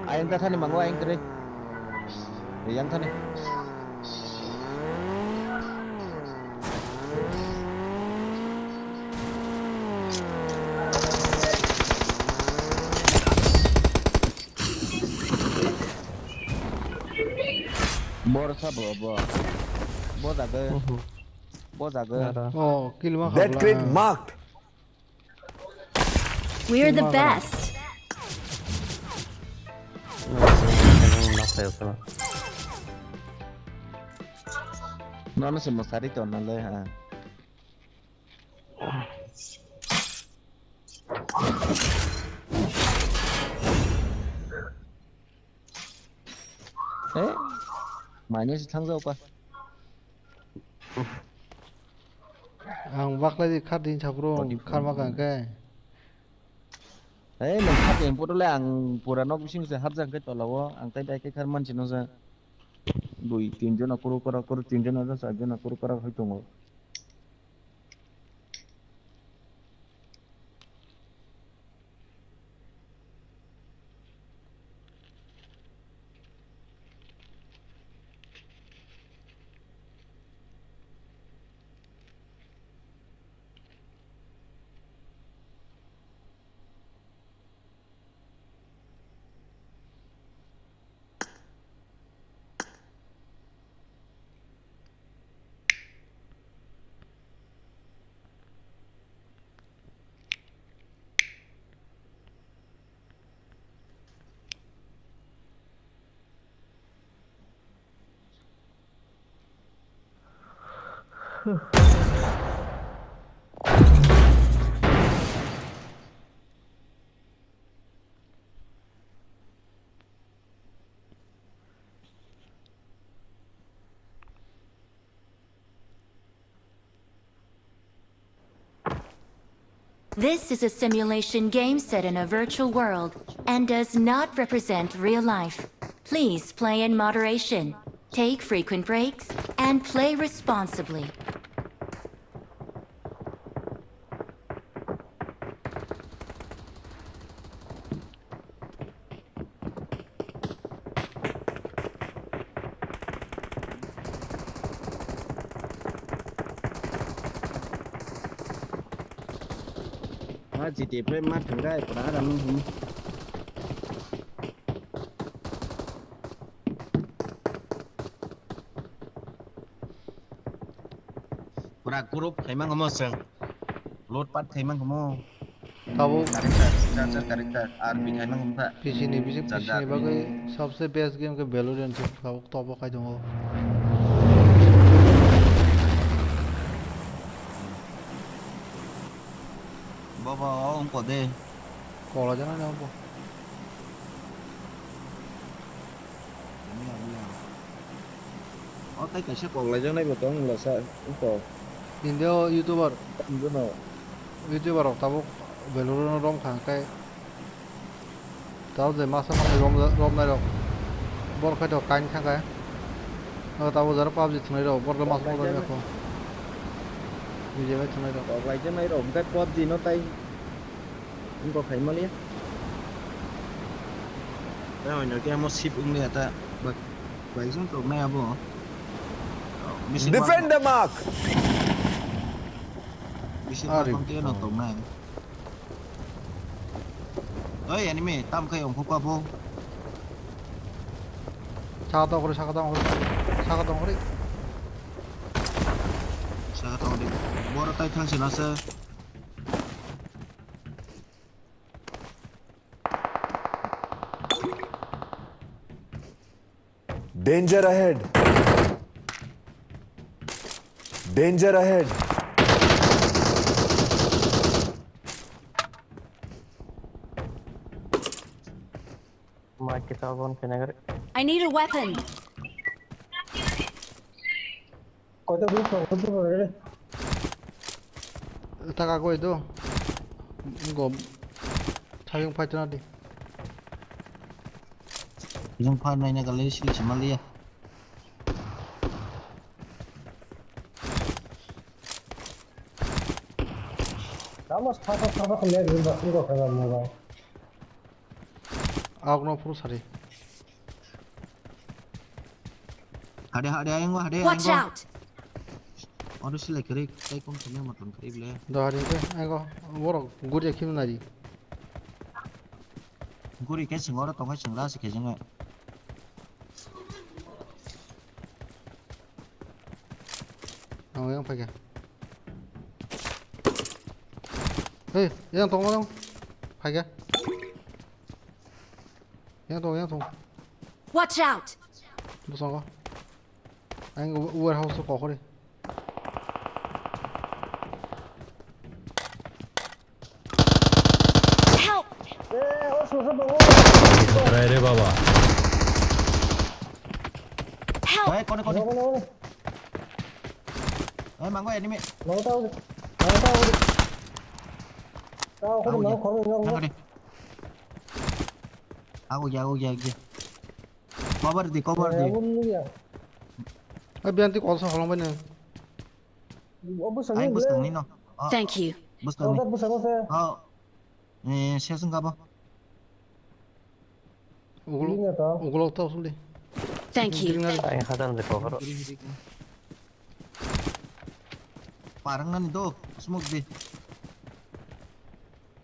Ayang ta thani mango ayang tere. Yang thani. Bor sa bo bo. Bo jaga. Bo jaga. Oh, kill ma. That crate marked. We're the best. Nono se mosari to nale ha. Eh, manya si thang jao pa. Ang baklai di khar din chapro, khar ma kang ke. Hei, nang khar din photo le ang pura nok bising se harjak ke tola o, ang tai dai ke khar man sino se. Dui, tin jona kuru kara kuru, tin jona sa, sa jona kuru kara hai tongo. This is a simulation game set in a virtual world and does not represent real life. Please play in moderation, take frequent breaks, and play responsibly. Ma G T A phai ma thangkai pura aram nung hum. Pura group khaimang homo chwng. Loot pat khaimang homo. Tabuk character, charger character, R P khaimang wngkha. P C ni bisi, P C ni bagwi sabse best game khe Valorant se tabuk top o khai tongo. Baba, o wngkha de. Kola jana na bo. Miya, miya. O tai kaisa kok laijaknai bo tong wngla sa, wngkha. India o YouTuber. Tamo jono. YouTuber rok tabuk Valorant no rom kha hwnkhe. Tabuk je masa masa rom, romnai rok. Borok khai tok kain thangkha. O tabuk jara PUBG thwngnai rok, borok masa masa romya kho. B G M I thwngnai rok. Kok laijaknai rok, hwnkhe PUBG no tai. Wngkha khaimani. Tei oino khe amo sip wngya ta. Bai, bai jong tongnai abo. Bisi Defend the mark! Bisi Ari bakong khe no tongnai. Oi, enemy, tam khai ongkho ka bo. Saka tong kori, saka tong kori. Saka tong kori. Saka tong di. Boro tai thang sina se. Danger ahead! Danger ahead! Mic kita on kena gari. I need a weapon. Koito bhi phone koito bhi re. Taka koi do. Go. Thayung fight na di. Yung fight na ina kali sili samalia. Kamu sapa sapa kena gari ba iro kena mo ba. Aok no puru sari. Hade, hade, ayang, hade, Watch ayang. Out! Oro silai kwrwi, tei kom sini motom kwrwi ble. Do hari ke, ayang, borok guri khim nari. Guri ke sing oro tongo, sing ra se khe jeng. Ang yang phai khe. Hey, yang tong, yang. Phai khe. Yang tong, yang tong. Watch out! Bwskango. Ang warehouse o kokori. Help! Try re baba. Help! Hey, kone, kone. Kone, kone, kone. Eh, mango enemy. Mango tao. Mango tao. Tao, kone, mango, kone, mango. Mango de. Ago ya, ago ya, ago ya. Cover di, cover di. Eh, abun ya. Eh, bianti kol sa holong bane. Obo sa ni. Thank you. Bus kang ni. Obo sa ni. Oh. Eh, siya sung kabo. Ugulo, ugulo tao suli. Thank you. Ay, hadan de cover. Parang nani do, smoke di.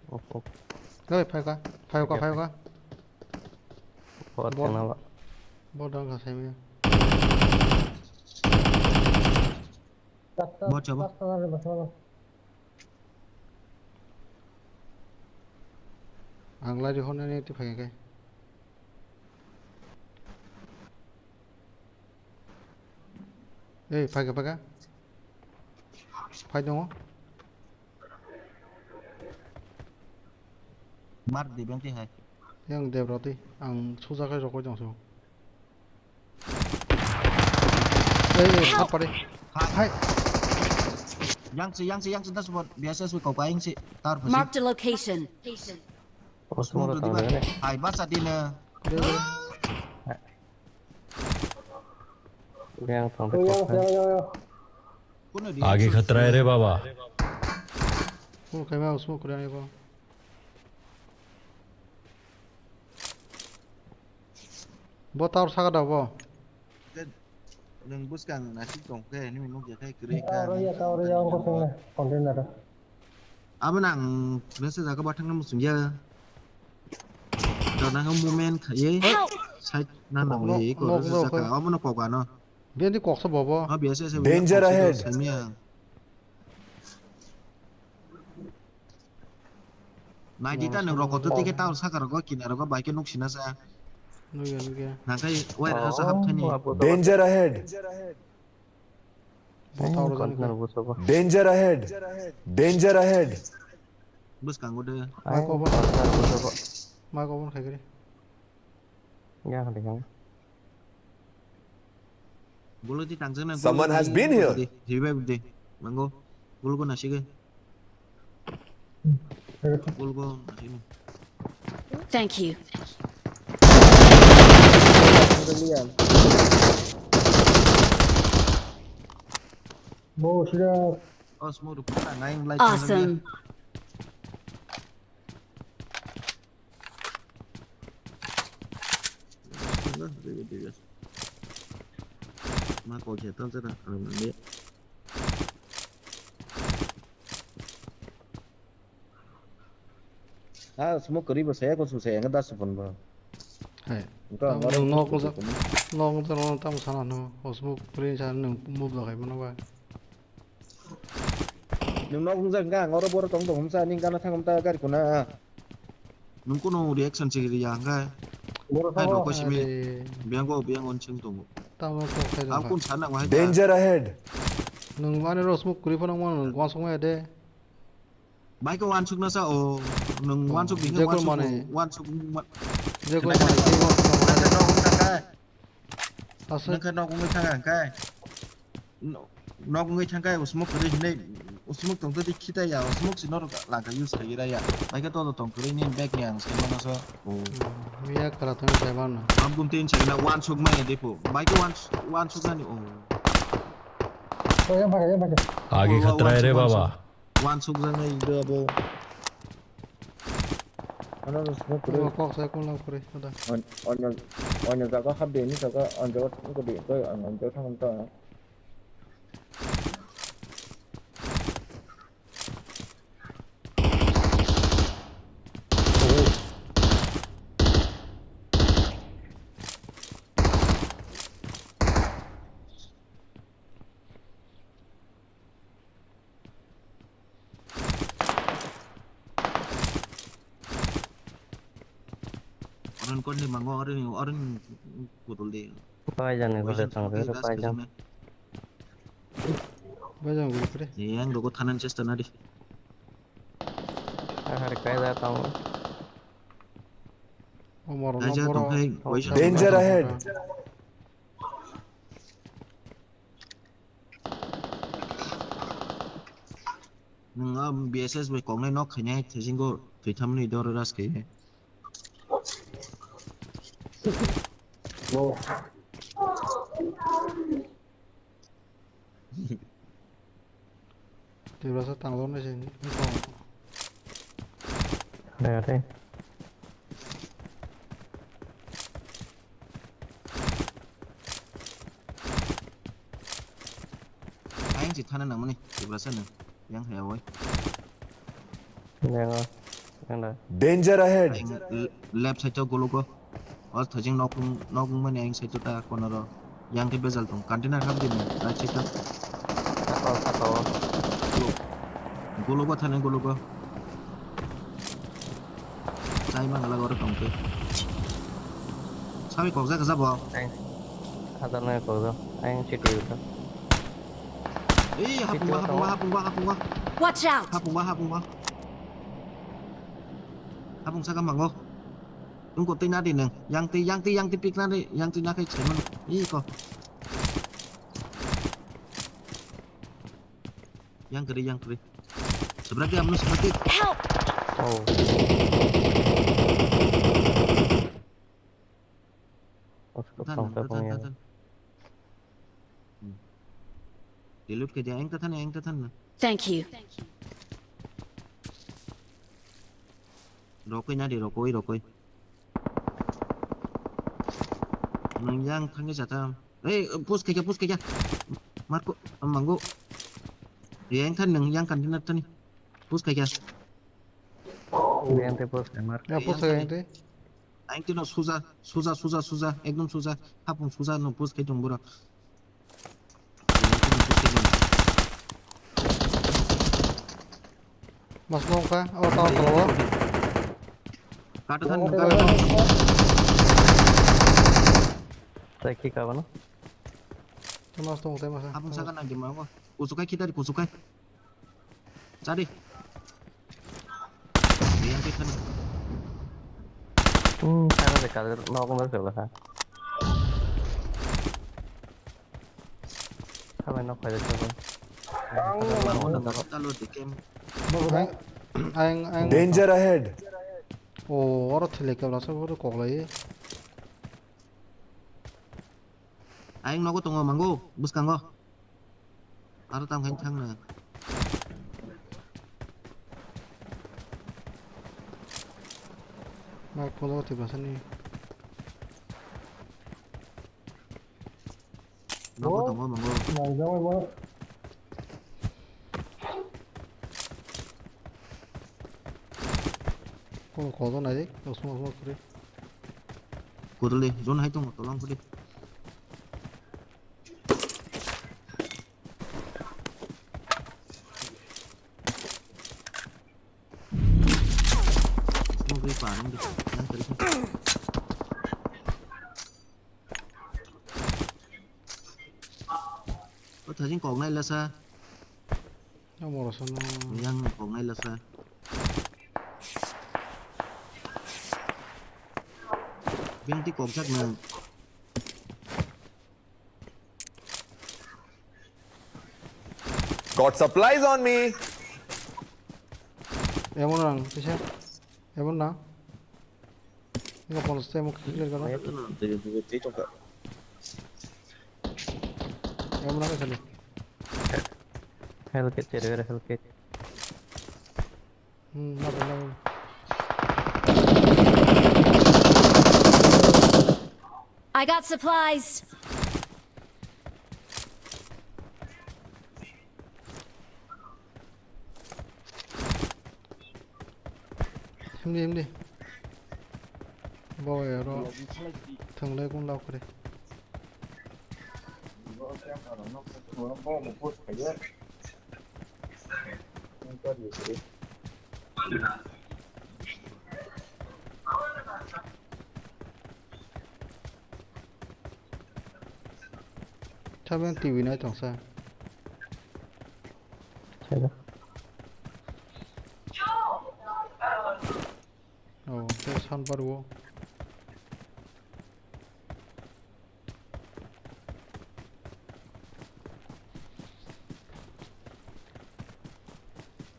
Oi, phai ka, phai ka, phai ka. Bot kenapa? Bot dong ka sai. Bot coba. Ang lari hona ni ti phai ka. Ei, phai ka, phai ka. Phai dong. Mar di benti hai. Yang debra di, ang suja kai rokoi dong so. Ei, ei, help! Pare. Hai. Hai. Yang si, yang si, yang si, das buat biasa si kau kain si. Tar pasi. Marked a location. Osmo tang dene. Hai, basa dina. Debra. Yang tang de. Yang, yang, yang, yang. Kuno di? आगे खतरा है रे बाबा। Smoke khai ma, smoke kore ani ko. Bo tower saka da bo. Nwng bwskang nasik tong khe, nini nuk ya khai kwrwi kha. Tower ya, tower ya, ang ko tong container. Abo nang message aga bathang na musung ya. Dana ka moment khaye. Help! Side na nang le ko saka. Abo no kok ano. Bini koksa bobo. Ah, biasa saya. Danger ahead. Sami ang. Naidi ta nwng rokotwi tike tao saka rogo kinaro go bai khe nuk sina sa. Nugya, nugya. Nangkai wai rasa hap thani. Danger ahead. Bwskango de. Bwskango de. Ma kobor. Ma kobor khai kre. Ya, kali kali. Bolo di tangsa na. Someone has been here. Revive de. Mango. Bolo ko nasi ke. Bolo ko nasi ni. Thank you. Bo sira. Oh, semua rupa nine like. Awesome. Ma ko khe tal jara ang nang de. Ha, smoke kari ba saya ko su saya ngada su pon ba. Hai. Engka tamo ngorok nok smoke jak, kari. Nok jak no tamo sana no. O smoke kari sana no move da kai mano ba. Nwng nok wngjak wngkha, ang oro borok tong tong hwnsa, nini gana thang ta gari kuna. Nwng kunu reaction se riya hwnkhe. Hai rok simi. Are. Biyango, biyango nseng tongo. Tamo kok khai. Ang kun sana wahai. Danger ahead. Nwng ani ro smoke kuri phano mo nwng gwa song ya de. Bai ko wansuk na sa o nwng wansuk ding wansuk mane. Wansuk. Jekol mane. Aswk. Nokha nok wngwi thangkha hwnkhe. Nok wngwi thangkha, o smoke kwrwi hinwi, o smoke tongtwtwi khitaya, o smoke si norok langkha use khaiwi raya. Baikhe todo tong kwrwi nini bag ni ang sai mano so. Miya khwla thangwi sai mano. Aboni tin sai na wansuk maya depo. Baikhe wans-, wansuk nani o. Age khatrai re baba. Wansuk jaknai ido abo. Ano no smoke kwrwi. Kok sai kung lang kwrwi, ada. Onyo, onyo jaga hap de, ni jaga, onyo jaga tong kwrwi, koi ang onyo jaga thang ta. Oren kon ni mango, oren, oren putol de. Pai jani gole tang de, pai jani. Bai jani gole kore. Ni ang dogo thanan chesta na di. Ahar kai da tang. O moro na moro. Danger ahead. Nwng a B S S bai koknai nok khainai thaisingo thwithamni doro ras khainai. Tibrasa tangdor nai se. Dai ate. Ayang si thana nangmani Tibrasa no. Yang haya wai. Yang, yang da. Danger ahead. Ayang l-, left side o gulugo. O thajing nok, nok mani ayang side o ta kono ro. Yang ke bejal tong. Container hap di mo. Right side o. Saka o, saka o. Gulugo thani gulugo. Chai mangala gore tong ke. Sabi kok jak jabo. Ayang. Hajar nai kok jak. Ayang city uta. Ei, hapungwa, hapungwa, hapungwa, hapungwa. Watch out! Hapungwa, hapungwa. Hapung saka mango. Wngko twi nadi nwng. Yang twi, yang twi, yang twi pik nadi. Yang twi nakhai chaiman. Ih, ko. Yang kiri, yang kiri. Seberati, amno seberati. Help! Oh. Than, than, than, than. Hmm. Reload khe dia, engta than, engta than na. Thank you. Rokoi na di, rokoi, rokoi. Nang yang thangwi jata. Ei, push khaikha, push khaikha. Marco, mango. Yang than nang, yang container thani. Push khaikha. Yang te push khai, Marco. Ya, push khai yang te. Ang tino suja, suja, suja, suja, ekdom suja, hapung suja no push khai tong bura. Mas no ka, o ta tolo. Kata than Tamo nung tei kala tamo. tong. Tei kick abo no. Tei mas tong, tei mas. Abang saka nang di ma. Kusukai khitari kusukai. Chadi. Yang kita ni. Hmm, sana de kal no ko mer pela ha. Khamai no khaida chabo. Mano na mano talo dikem. Aing, aing, aing. Danger ahead. O, oro thele ke lasa oro koklai. Aing nogo tongo mango buskango. Aro tam khain thang na. Mai polo te basani. Nogo tongo mango. Ko ko nai de, smoke smoke kuri. Kuduli zone hai tongo tolong kudi. Smoke ri parong di. Yang tadi. O thajin kok nai lasa. Yang moro sono. Yang kok nai lasa. Yang ti kok jak na. Got supplies on me. Emon nang, pisa. Emon na. Ino polos te mo clear karo. Emon na sali. Health kit chere health kit. Hmm, na bela. I got supplies. Himdi himdi. Bawa ya ro. Thanglai kun lau kare. Saben T V nai tongsa. Chega. Oh, te san parwo.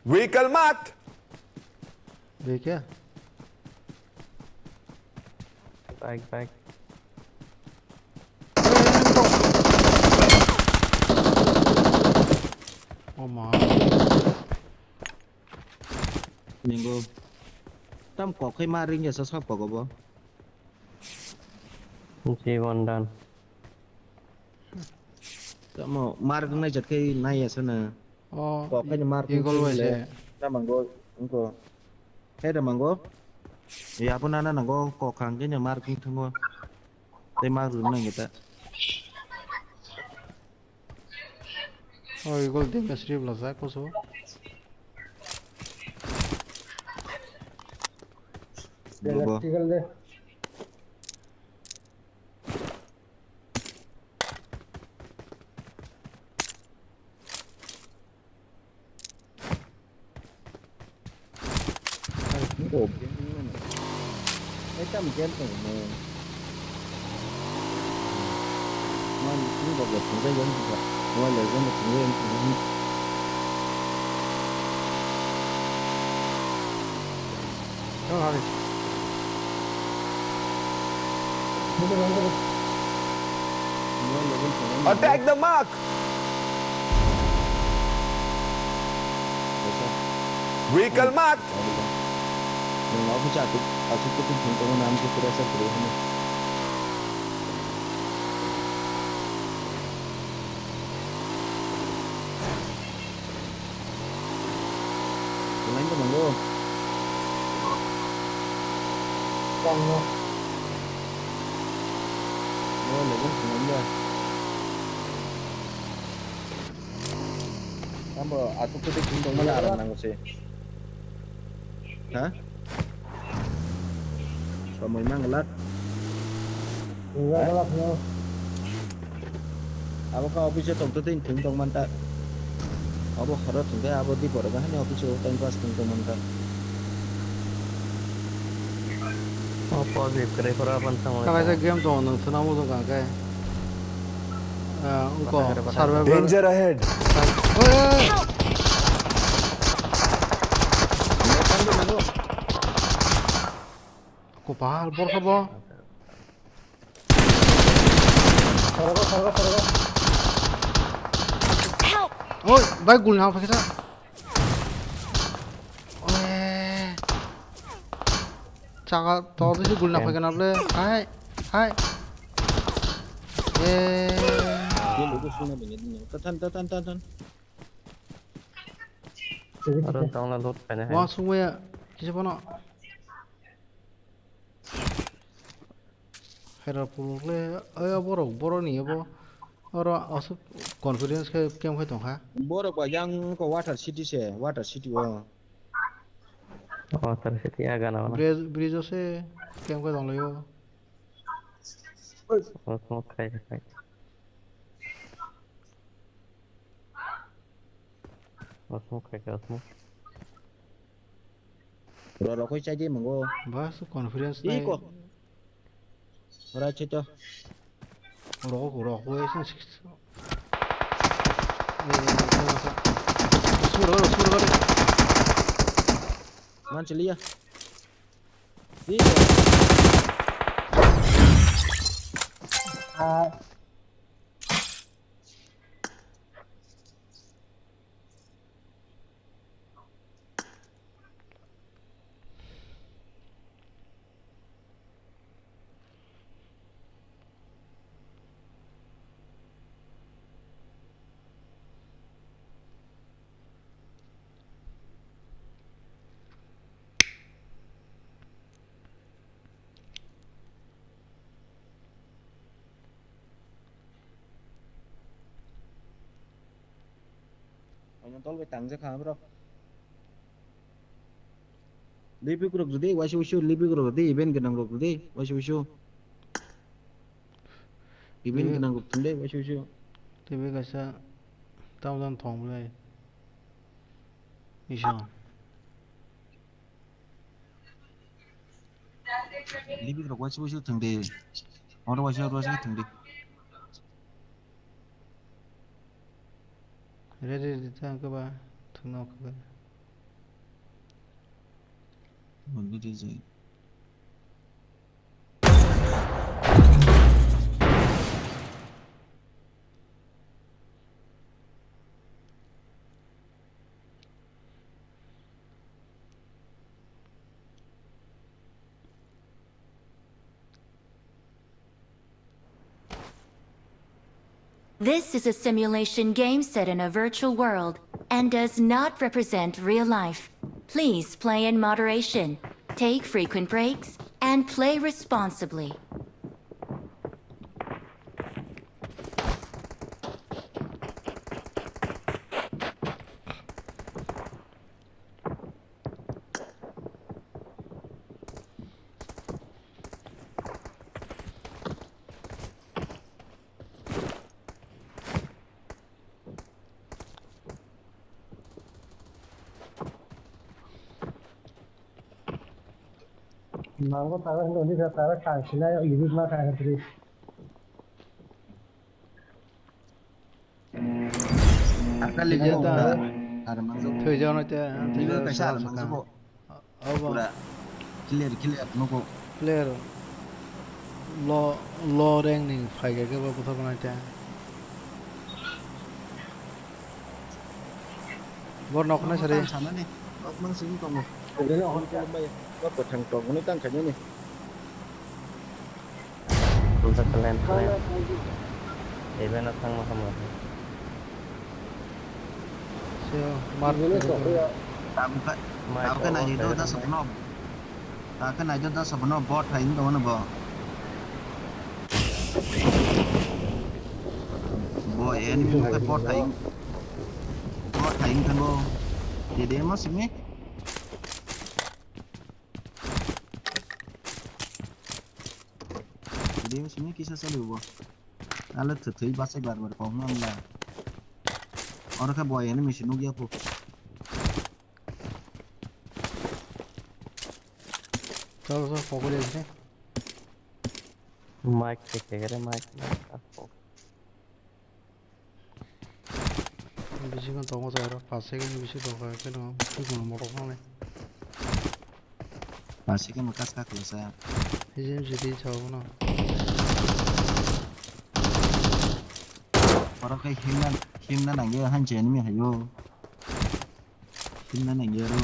Vehicle marked. Dekhe? Bike, bike. Oh ma. Ningo. Tam kok khai ma ring ya sa sab kok bo. G one done. Tamo mar nai jat khai nai ya sana. Oh, Kok khai mar Eagle khai wise. le. Na mango, ingko. He da mango. Ya pun ana nango kok khang khe mar khai thango. Tei mar rum nang ta. Oh, Eagle damage rip la jak koso. Bobo. Ekam game tong mo. Mobile Legend tong mo. Attack the mark. Vehicle marked. Tonglain tongmani o. Tongno. O, legend tonglain ya. Tambo aswk kwtwi chwng tongmani aram nango se. Ha? Romoi manglak. Wngya, ha? Wngya, wngya. Abo kha office o tongtwtwi thwng tongman ta. Abo horo thwngkhe abo dipor o haino office o time pass thwng tongman ta. O positive kwrwi phuru aboni thangwi. Kaisa game tongo, nwng swnamwi tongkha khe. Ah, wngkha. Kwthang kwrwi, kwthang kwrwi. Survivor. Danger ahead. Oi, oi, oi. Kopal, borok bo. Help! Oi, bai gul na phakisa. Oi. Chaka to disi gul na phakina ble. Hai, hai. Eh. Dia lugu suna bini dino. Tatan, tatan, tatan. Aro tongla loot khaina hai. Wa sungwe kisa bono. Hera puluk le, oya borok, borok ni abo, oro aswk confidence khe camp khai tongkha. Borok ba yang ko Water City se, Water City o. Water City ya gana wana. Bridge, bridge o se camp khai tonglaio. O smoke khai khai. O smoke khai khai o smoke. Ro, ro, koi chai di mango. Bas, confidence nai. Iko. Ora chito. Ro, ro, koi sin six. Sur, sur, sur. Man chaliya. Iko. Ah. Omo tol bai tangjak kha borok. Lipik rok rwdi, waisa waisa lipik rok rwdi, event gwnang rok rwdi, waisa waisa. Event gwnang rok thwngdi, waisa waisa. Twi bai kaisa thousand thong bai. Isa. Lipik rok waisa waisa thwngdi. Oro waisa waisa thwngdi. Ready, ready, ta kaba thwngno kaba. Already ready. This is a simulation game set in a virtual world and does not represent real life. Please play in moderation, take frequent breaks, and play responsibly. Nango taga hindi hindi sa taga kang sinai o ibit ma kang hatri. Akali thwijak ta. Are manjak. Thwijak no te, thwijak kaisa are manjak ko. Abo. Pura clear, clear nugo. Player low, low rank ni phai khe bo buthar nai te. Bor nok nai sari. Sanani. Nok mang sing tongo. Ugure on ko mai. Nok ko thang tongo ni tang khaini ni. Ulta kalian kalian. Event a thangma hamla. Sio, mar. Tabukha, tabukha naidi do da sabno. Tabukha naidi do da sabno bot hai ndo no bo. Bo enemy mukha bot hai. Bot hai thango. Dede ma simi. Team simi kisa chali bo. Ale thwi bachai bar bar kok nang la. Oro khe bo enemy se nukya phu. Chalo, chalo, kok le ne. Mic check kere, mic, mic. Bisingo tongo sa aro, pass second bisi tongkha, khe no, twi kono motok nang nai. Pass second mo kaska khulasa. Hijeni jiti chao no. Oro khe himna, himna nangya, hanche enemy hayo. Himna nangya ro.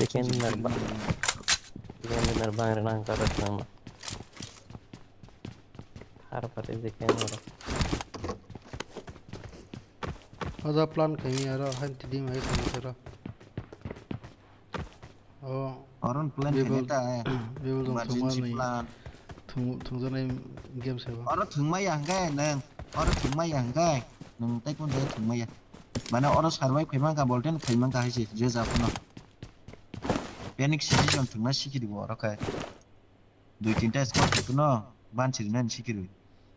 Second winner ba-, second winner bang rwnang karo thangma. Har pati second winner. Oja plan khaimi aro han tidi mai khana sero. Oh. Oron plan khaini ta, eh. Bebo jong emergency thwngma ni plan. Thung-, thungjaknai game sebo. Oro thwngmaya hwnkhe nwng, oro thwngmaya hwnkhe nwng tei kung jaga thwngmaya. Mane oro survive khaimang kha, bolten khaimang kha hai se, je ja phano. Panic situation thwngna sikiri bo oro khe. Dui tinta squad khe kuno ban sirinani sikiri.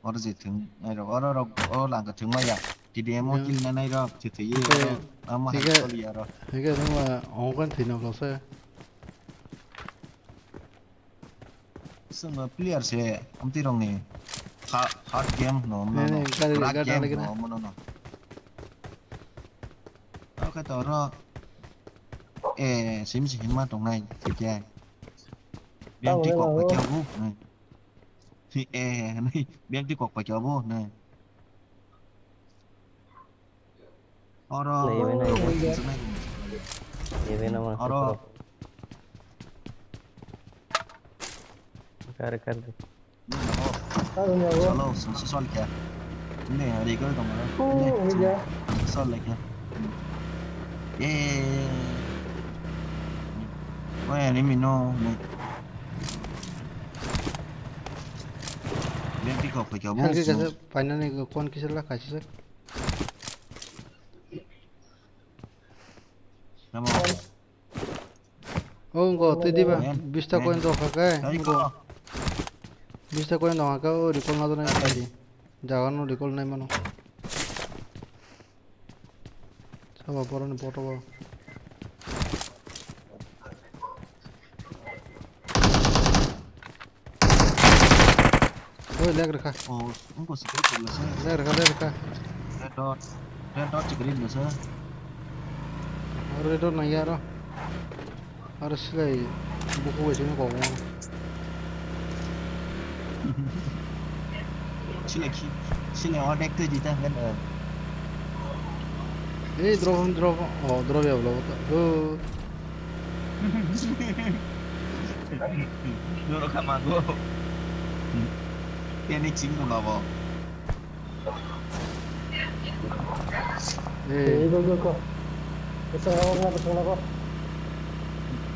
Oro je thwng nai rok, oro rok, o langka thwngmaya. T D M o kill nai nai rok, thwi thwi ye oro, amo hai khe choli aro. Hingke thwngma, ongkon thwino kose. Swngo player se amtwi rokni ha-, hard game no, ne, no, ne, no. Gari, rough gari game lagi na. No, mono no. Oke to oro. Eh, sim si himma tongnai, thik ya. Biyang twi kok paikya bo, ne. Eh, ne, biyang twi kok paikya bo, ne. Oro. Naiwi, naiwi. Naiwi naman. Oro. Kar, kar de. Chalo, so, so, sol kya. Ne, hari kau tong mana? Ne, sol lagi. Eh. Wah, ini mino, ne. Biyang twi kok paikya bo. Hal ke kasa, finally, kon kisar la, kaisa. Namo. O, wngkha, twi diba? Bista coin dong kha khe, wngkha. Bista coin dong kha khe, o recall na dong kha di. Jaga no recall nai mano. Sabo boroni photo bo. Oi, lag rwkha. Oh, wngkha se, lag rwkha, lag rwkha. Red dot, red dot se green rwkha. Red dot nangya aro. Aro silai buku bai sini kok mo. Silai ki, silai order tu jita kan. Eh, drop, drop. Oh, drop ya, drop. Doro kama go. Kene ching ko babo. Eh. Eh, go, go, go. Bwswk nogo, bwswk nogo.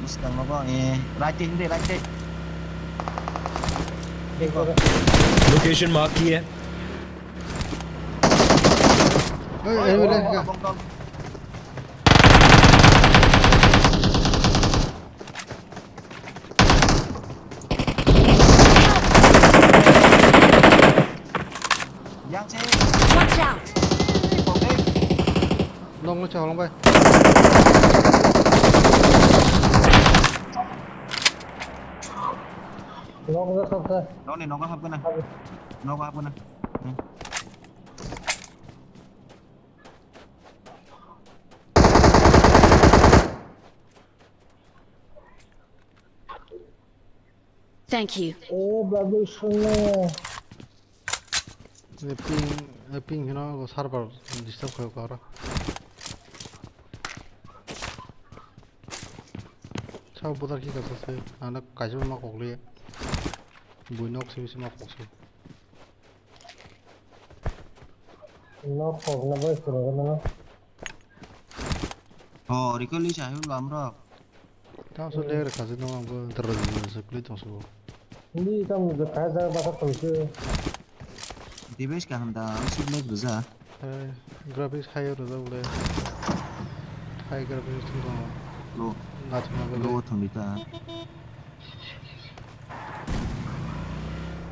Bwswk nogo, eh, right te, hindi, right te. Location mark किया है। Oi, oi, oi, oi. Yang se. Watch out! Nokno chalong bai. Nok jak kha. Nokni nogo hapgana. Nogo hapgana. Hmm. Thank you. O bagwi swngo. Ping, ping hino go server disturb khayo karo. Sa budar ki kasa se, ana kaisa ma kokle. Bui nok simi sima kokse. Nok kokna bai swngo no. Oh, recall ni sa him lam rok. Tamo so leg rwkha se nung ang bo drrrr se kwlwi tong se bo. Hindi tamo je kaya jaga basa tong se. Device kaham da, ang sub leg rwja. Eh, graphics high rwja bole. Tiger bini thwng tongo. Lo. Nathima bagwi. Lo thangwi ta.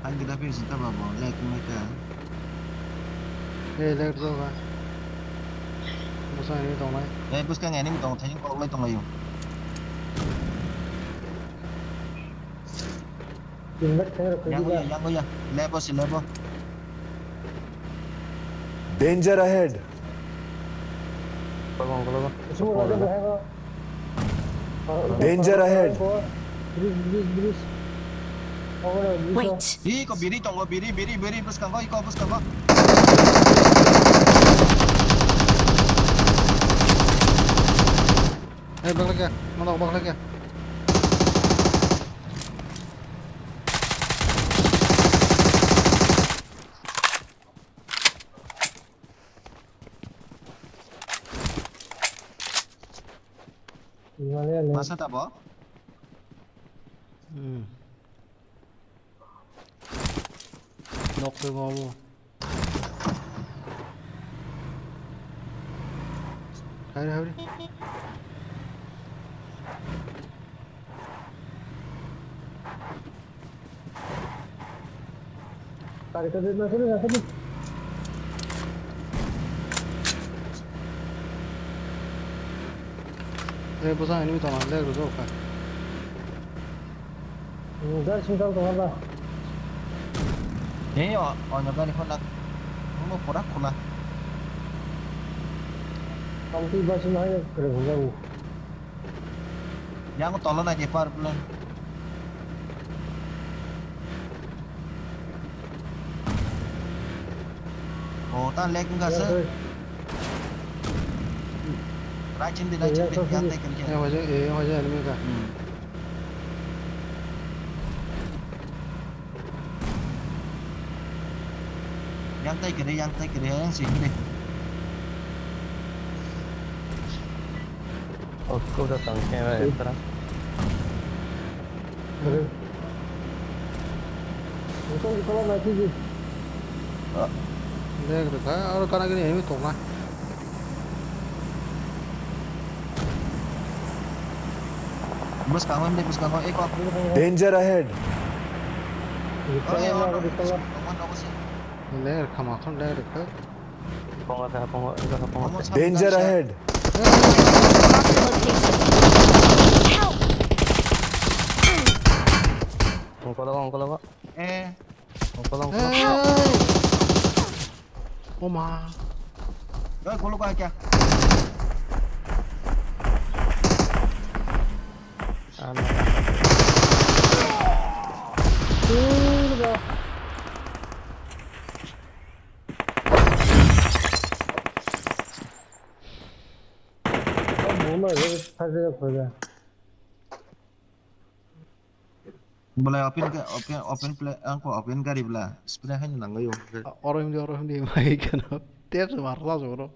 Ang gida bini sita babo, lek wngwi ta. Eh, lek rwkha. Bwskango enemy tongnai. Eh, bwskango enemy tongo, thaichung koklai tonglaio. Yang goya, yang goya. Lebo si lebo. Danger ahead. Danger ahead. Wait. Iko biri tongo, biri, biri, biri, bwskango, iko bwskango. Hei, baklai khe, mano baklai khe. Masa tabo? Hmm. Nok pe babu. Hari, hari. Kari kari na kari na kari. Eh, bwsa enemy tong ang, leg rwjak kha. Hmm, gari singkang tong ang ba. Eh, o, o, gari khuna. Omo pura khuna. Ang twi basi ma hai kare hwnjago. Yang tola na je power plant. Oh, ta leg wngkha se. Right side di, right side di. Yang tai kiri. Yang hoja, eh, yang hoja enemy ka. Hmm. Yang tai kiri, yang tai kiri, yang sini deh. Oh, kau datang ke, eh, terang. Betul, betul, naikhe. Leg rwkha, aro kana gini himi tongna. Bwskango, bwskango, eko. Danger ahead. Oh, eh, oh, no. Leg rwkha, mathon leg rwkha. Pongo, pongo, pongo. Danger ahead. Mark the location. Help! Ongkologo, ongkologo. Eh. Ongkologo, ongkologo. Help! Oh ma. Oi, kolo ka kya? Ano. Belai open ke, open, open play, ang ko open gari bela, spray hai nang yo. Oro hindi, oro hindi, mai kano, tep se mar la joro.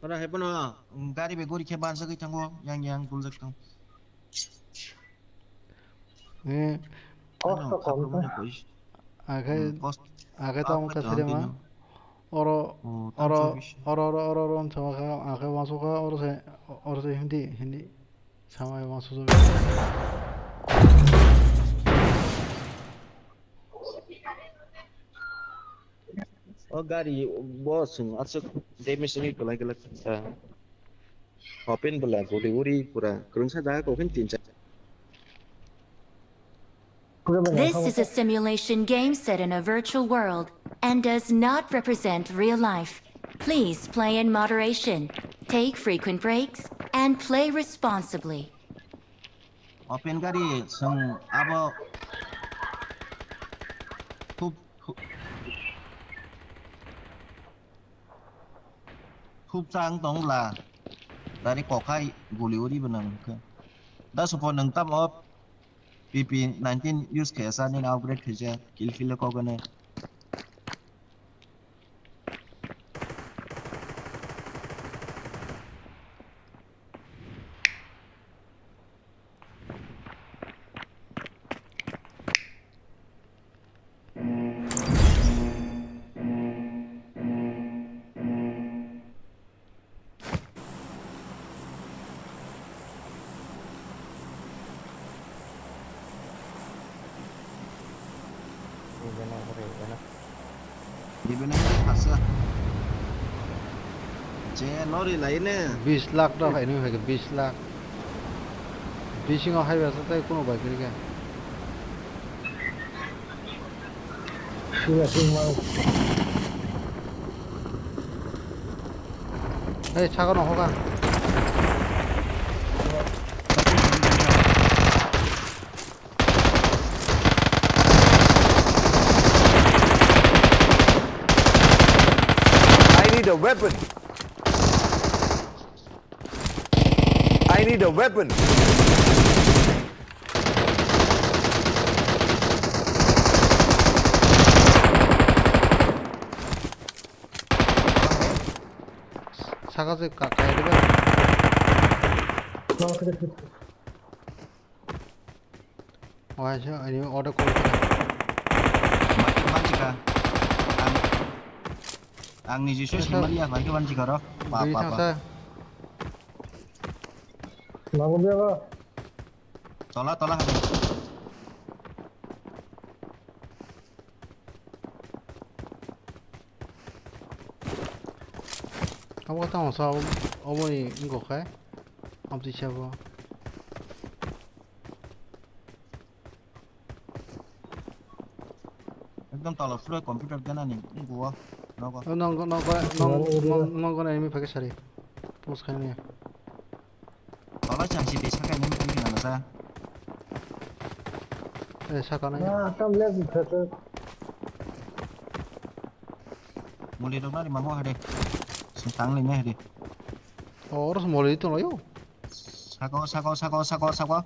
Ora hai bono, gari be gori khe bansagwi thango, yang yang guljak tong. Eh. Kosto kom ta. Akhai, hmm, kost-, akhai tamo ta sirema. Oro, oh, oro, oro, oro, oro, oro, oro, oro, oro, oro, oro, oro, hindi, hindi. Samai ma susu. O gari bo sung asuk damage ni kulai kulai. Open bela guli uri pura kurungsa jaga ko khin tin cha. This is a simulation game set in a virtual world and does not represent real life. Please play in moderation, take frequent breaks, and play responsibly. Open gari sung abo khup, khup, khup chang tong la. Dari kokhai guli uri bwnang khe. Da supo nung tamo P P nineteen use khe sa nini upgrade khe ja kill kill ko gane. Ibini hasa. Je lori laine. Bis lakh ta phaini phaikhe, bis lakh. Bisingo haiba sa tei kuno bai phirikhe. Sila sing mau. Hei, saka no hoka. I need a weapon. I need a weapon. Saka se ka-, kaya diba? Waisa, ani order call kha. Banchi, banchi ka. Ang, ang ni jisu simali ya, banchi, banchi karo. Pa, pa, pa. Bini thangsa. Mangu biya ba. Tola, tola hai. Abo tamo sa, oboni wngkha khe. Amtwi sabo. Ekdom tola phuro computer gana ni, wngkha o, nogo. O nong, nong, nong, nong, nong gana imi phai khe sari. Post khaimani. Tola chang si de sakai ni, imi nang sa. Eh, saka nai. Na, tam le, khe, khe. Muli rok nari mango hade. Sing tang le nai hade. Oh, oro muli to yo. Sako, sako, sako, sako, sako.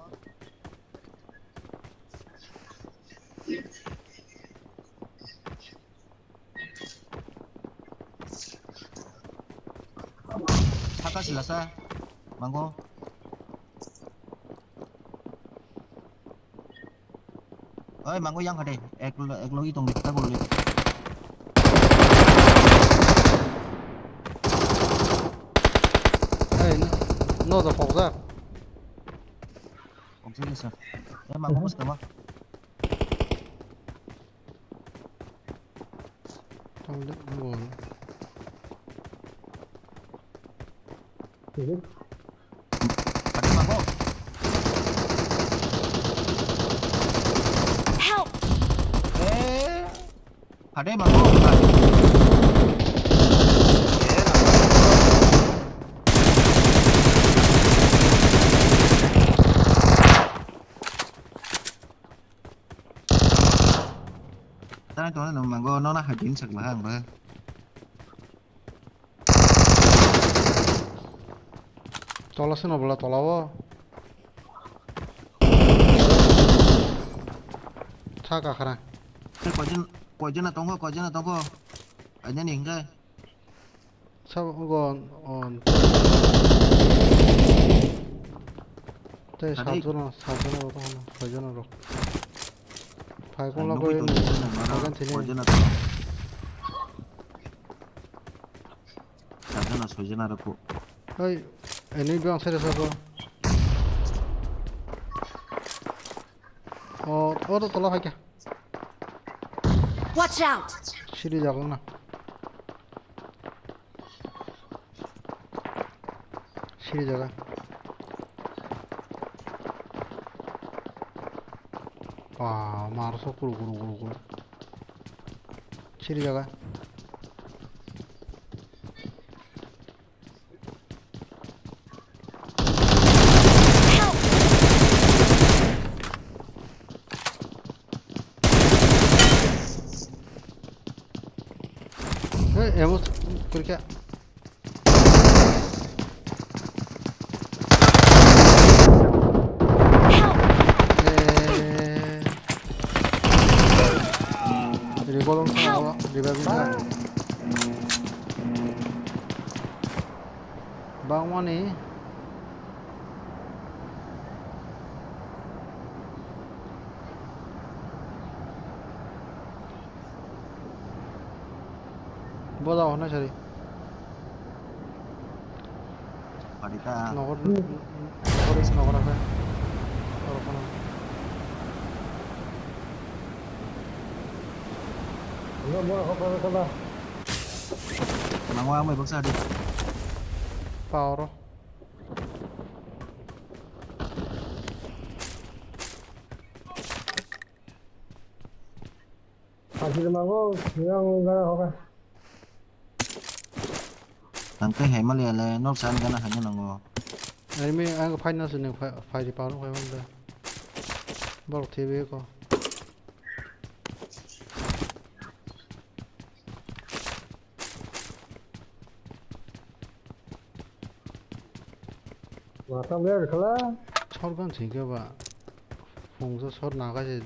Saka silasa. Mango. Oi, mango yang hade. Ek, ek logi tong ta bol. Hey, no, no, the fogza. Fogza ni sa. Eh, mango mus tama. Tang de, bol. Hade mango. Help! Eh, hade mango. Tang tong nang mango, no na hadin sak lah ang ba. Tola sino bola tola o. Tha kakhra. Koijon, koijon na tongo, koijon na tongo. Aina ni hingga. Sabo go on. Tei satjona, satjona rok tongkha, soijona rok. Phaikung lagoi tongkha, magan thini. Satjona, soijona rok. Oi, enemy bang sere sabo. O, o to tola phaikha. Watch out! Siri jago na. Siri jaga. Wah, mar so kuru kuru kuru kuru. Siri jaga. Hey, emo kurika. Eh. Recall on sa, revive sa. Bangmani. Boda hona sari. Padita. Nokor, nokor is nokor apa? Oro kono. Enggak, gua apa, apa, apa? Ang wa mai baksa di. Power. Hajir mango, yang gara hoka. Ang tei hai mali ale nok san gana hai nango. Enemy ang final sini fai di parung fai mangda. Borok thebe ko. Matam le rikhala. Sorgan singke ba. Phungsa sor naga se,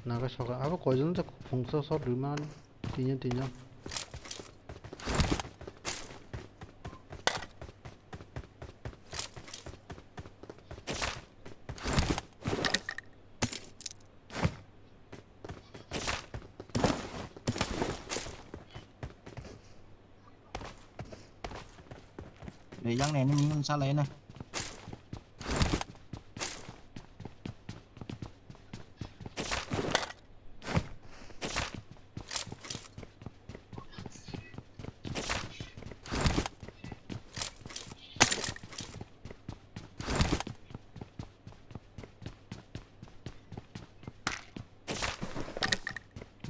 naga soka. Abo koijon ta phungsa sor dui man, tinjon, tinjon. Rejang ne, ini minum salah ya, nah.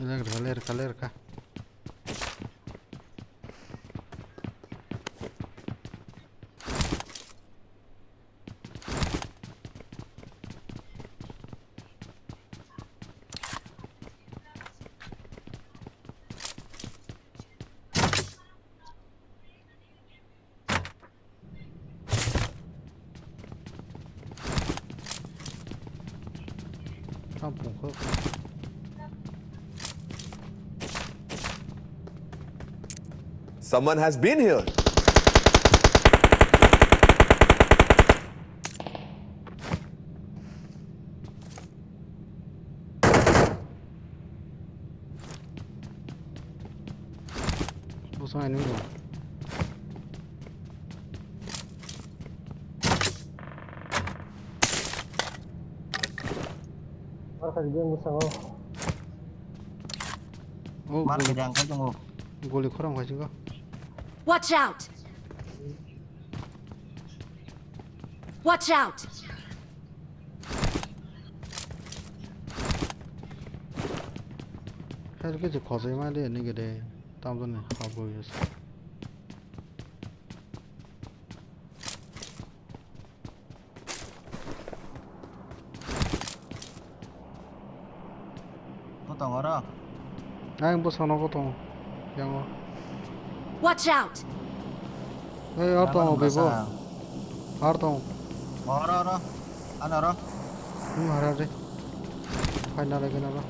Lerka, lerka, lerka. Kampung khe. Someone has been here. Bwswng ani bo. Mar khaidi bwskango. Oh, mar guli, khaidi ang khai tongo. Guli khorang khai singo. Watch out! Watch out! Khe khe je khojai ma de ni gede, tamjani habo yes. Bo tongo oro. Ang bwskango bo tongo. Yango. Watch out! Ei, ar tongo bebo. Ar tongo. Oro, oro. Ano oro. Hmm, hara re. Final again oro.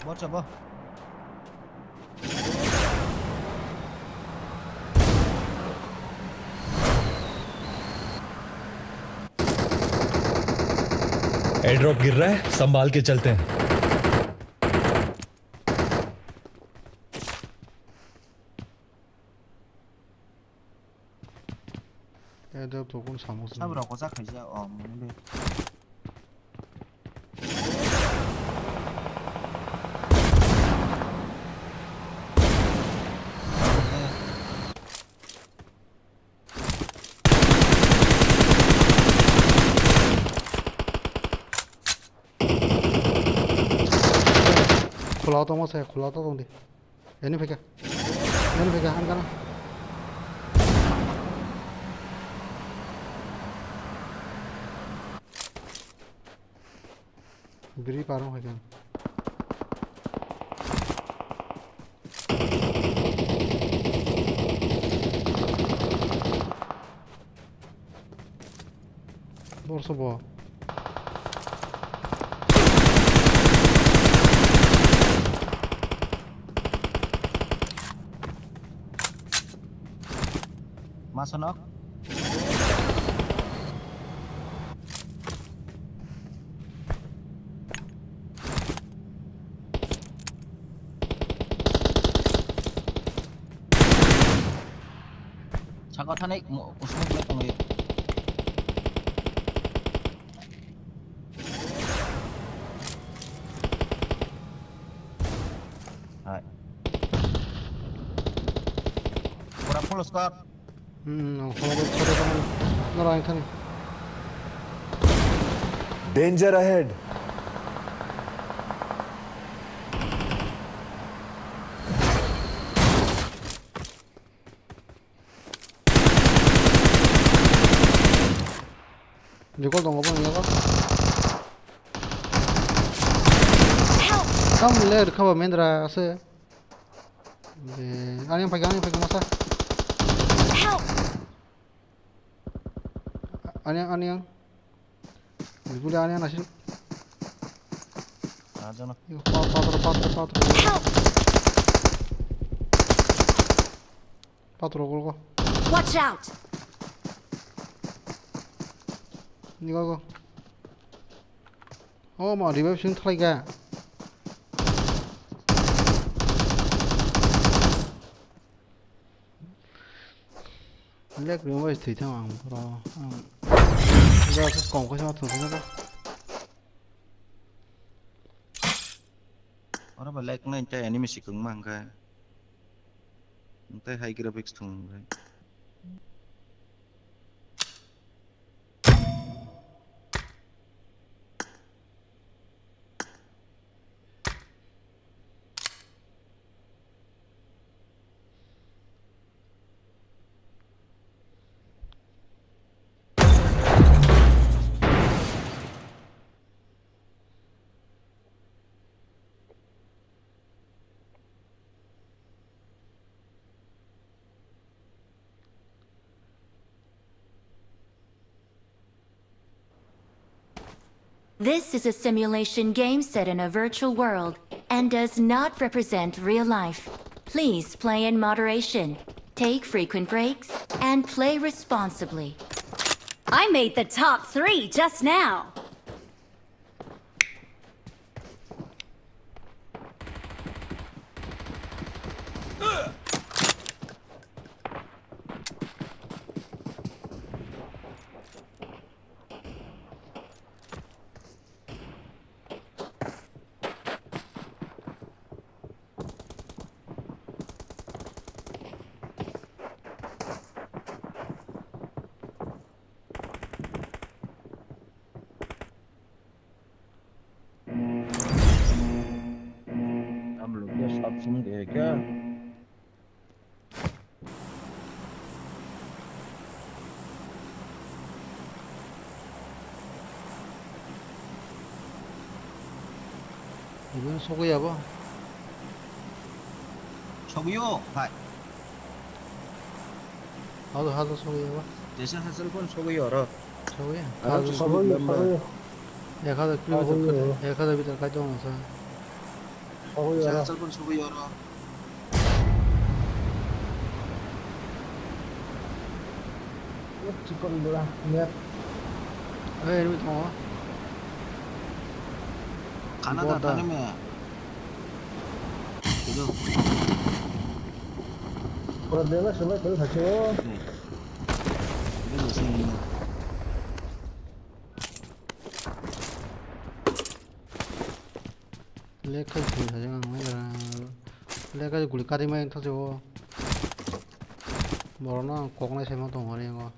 Bo chabo. Airdrop गिर रहा है, संभाल के चलते हैं। Airdrop to kun samung sini. Sabra kosa khaija, oh, mungde. Khulao tongma se, khulao to tongdi. Ani phaikha. Ani phaikha, ang gana. Biri parong hai kan. Borso bo. Masa nok. Saka thanai mo-, usmuk le tongwi. Full squad. Hmm, no, no, no, no, no, no, no, no. Danger ahead. Recall tongo boni yago. Help! Tam le rwkha ba mendra ase. Je, ani yang phai, ani yang phai masa. Help! Ani yang, ani yang. Bibuli ani yang nasin. Aja na. Yo, pa-, patro, patro, patro. Help! Patro, go, go. Watch out! Ni go, go. Oh, ma, revive sing thalai ga. Lek revive thwi thang ang, bro. Ang. Ga, kom ko sa thang thang. Oro ba lag nai tei enemy si kwbangma hwnkhe. Tei high graphics thwng hwnkhe. This is a simulation game set in a virtual world and does not represent real life. Please play in moderation, take frequent breaks, and play responsibly. I made the top three just now. Tam lukya sat sung de kya? Iben sogwi abo? Sogwi o, hai. Hado, hado sogwi abo? Jesa hasal kon sogwi oro. Sogwi? Aro sogwi, sogwi. Ek hajar kilometer, sogwi, ek hajar bitar kai tongo sa. Sogwi oro. Sogwi oro. Chikon bwla, net. Ei, enemy tongo. Khana da, khana me. Hello. Pura dena sumai kali thakse o. Hello, sing. Lag khai thwi sajak ang nai jora. Lag khai guli kari mai thajak o. Borok no ang kok nai sai ma tongo ri ango.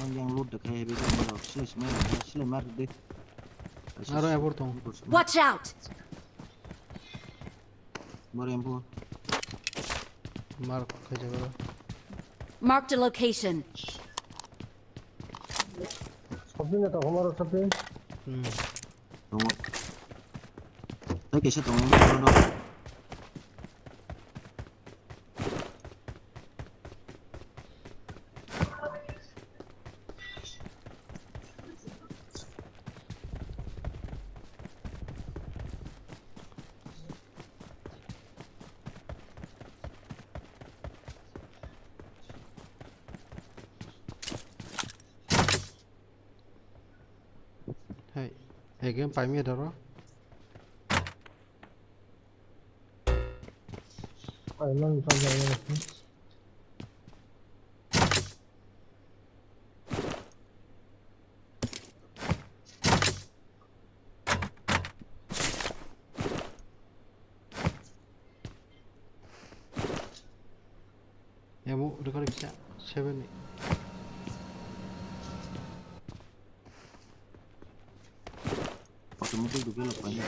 Ang yang loot da khai heavy gun rok sile sile mar de. Aro ebor tong. Watch out! Mare embo. Mark khai jaga. Marked a location. Shopping na to hamaro shopping. Hmm. Tongo. Tei kaisa tongo, tongo. Again, paimya daro. Emo record kisa seven ni. Automatic dupe lo paina.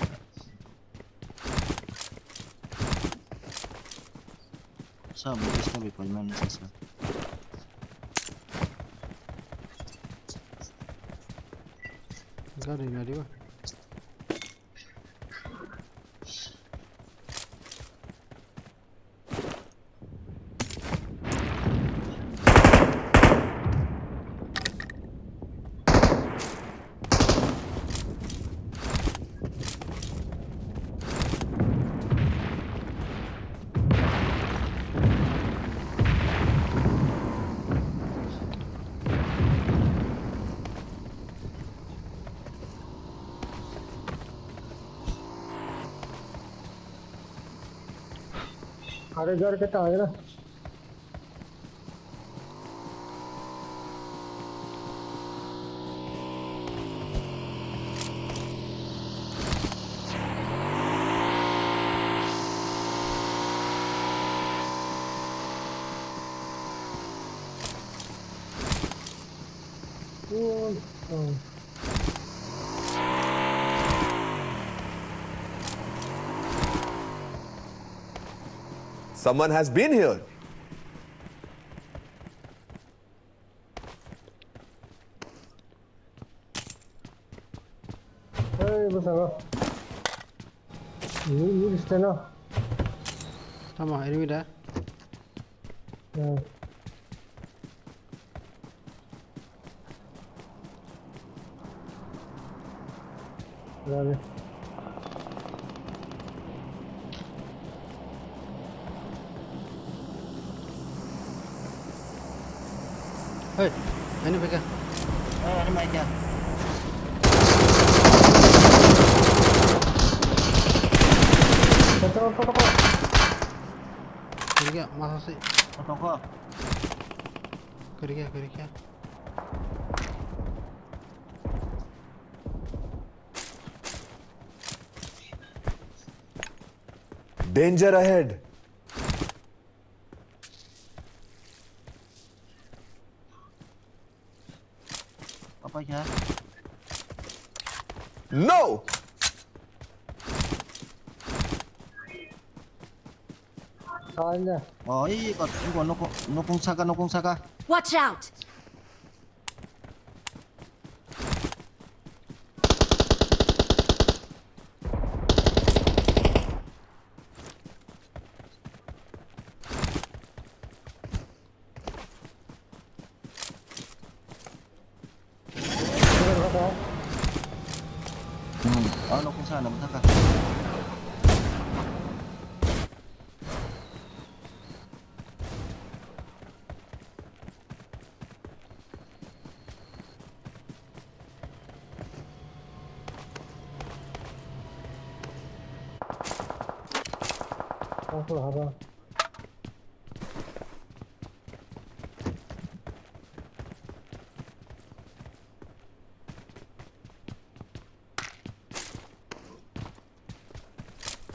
Sa mo esta be paina ni sa sa. Gari na diba. Are jar ke ta aayega. Someone has been here. Hey, bwskango. Ni, ni bwskango. Tamo, enemy da? Hmm. Rani. Hey, ini beka. Eh, ini mic ya. Betul, betul, betul. Kerja, masa sih? Betul kok. Kerja, kerja. Danger ahead. Apa kya? No! Kanya. Oh, iya, kok, kok, nokong, nokong saka, nokong saka. Watch out! Hmm, oh, nokong sana, bwsaka. Ang kula haba.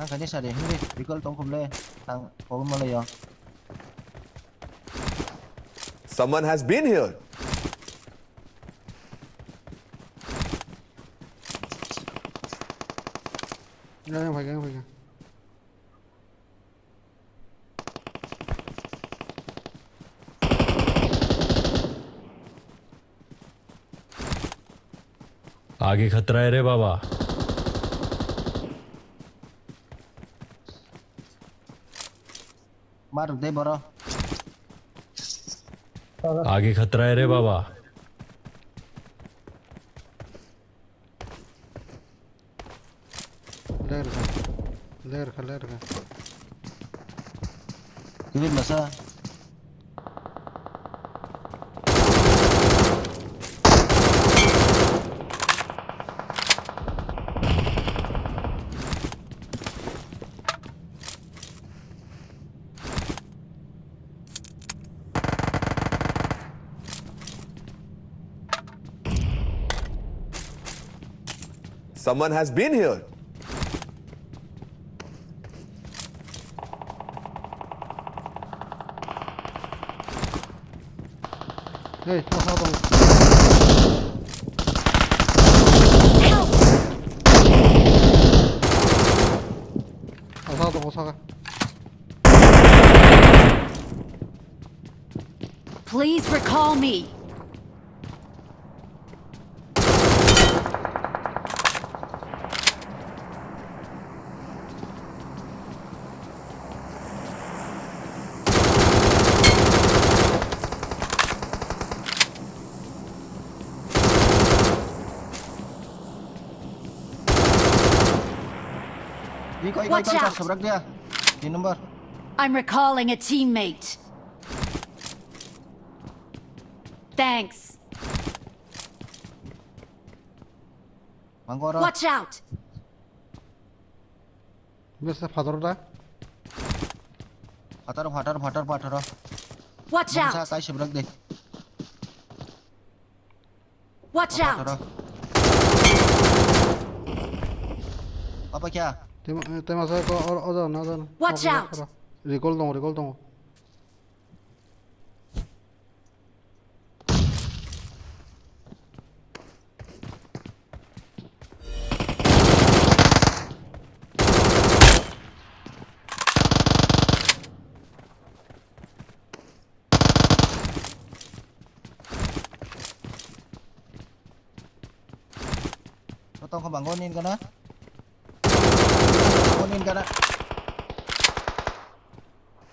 Ang kani sari hindi recall tongkhum le ang kobong malai yo. Someone has been here. Yang, yang, yang, yang. आगे खतरा है रे बाबा। Mar de boro. आगे खतरा है रे बाबा। Ler kha, ler kha, ler kha. Tubin masa. Someone has been here. Hey, o saka tongo. Help! O saka tongo, o saka. Please recall me. Watch out! Sabrak dia. Tin number. I'm recalling a teammate. Thanks. Mangkoro. Watch out! Besa fataro da? Fataro, fataro, fataro, fataro. Watch out! Bangsa kai sabrak de. Watch out! Apa kya? Tema, tema sa ko or oda na da. Watch out! Recall dong, recall dong. Totong ko bango nin kana? Bango nin kana?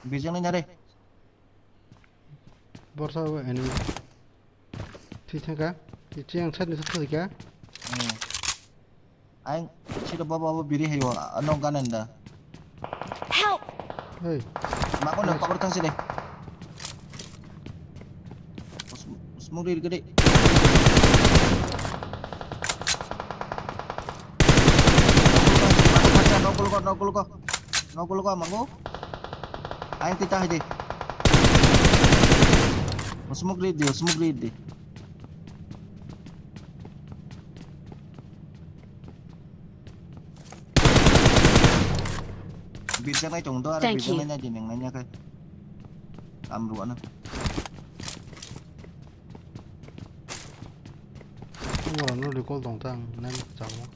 Bijang ni nare. Borsa o enemy. Twi thangka. Twi ang side ni side thangka. Hmm. Ang sida baba baba biri hayo. Ano ganan da. Help! Hey. Mako na cover thang side. Smoke ri gede. Nokul ko, nokul ko. Nokul ko mango. Ayo kita aja. Smoke ready, smoke ready. Birja nai tong do, ara birja nai nai dineng nai nyakai. Am ruana. Amo rano recall tong tang, nai mak chakma.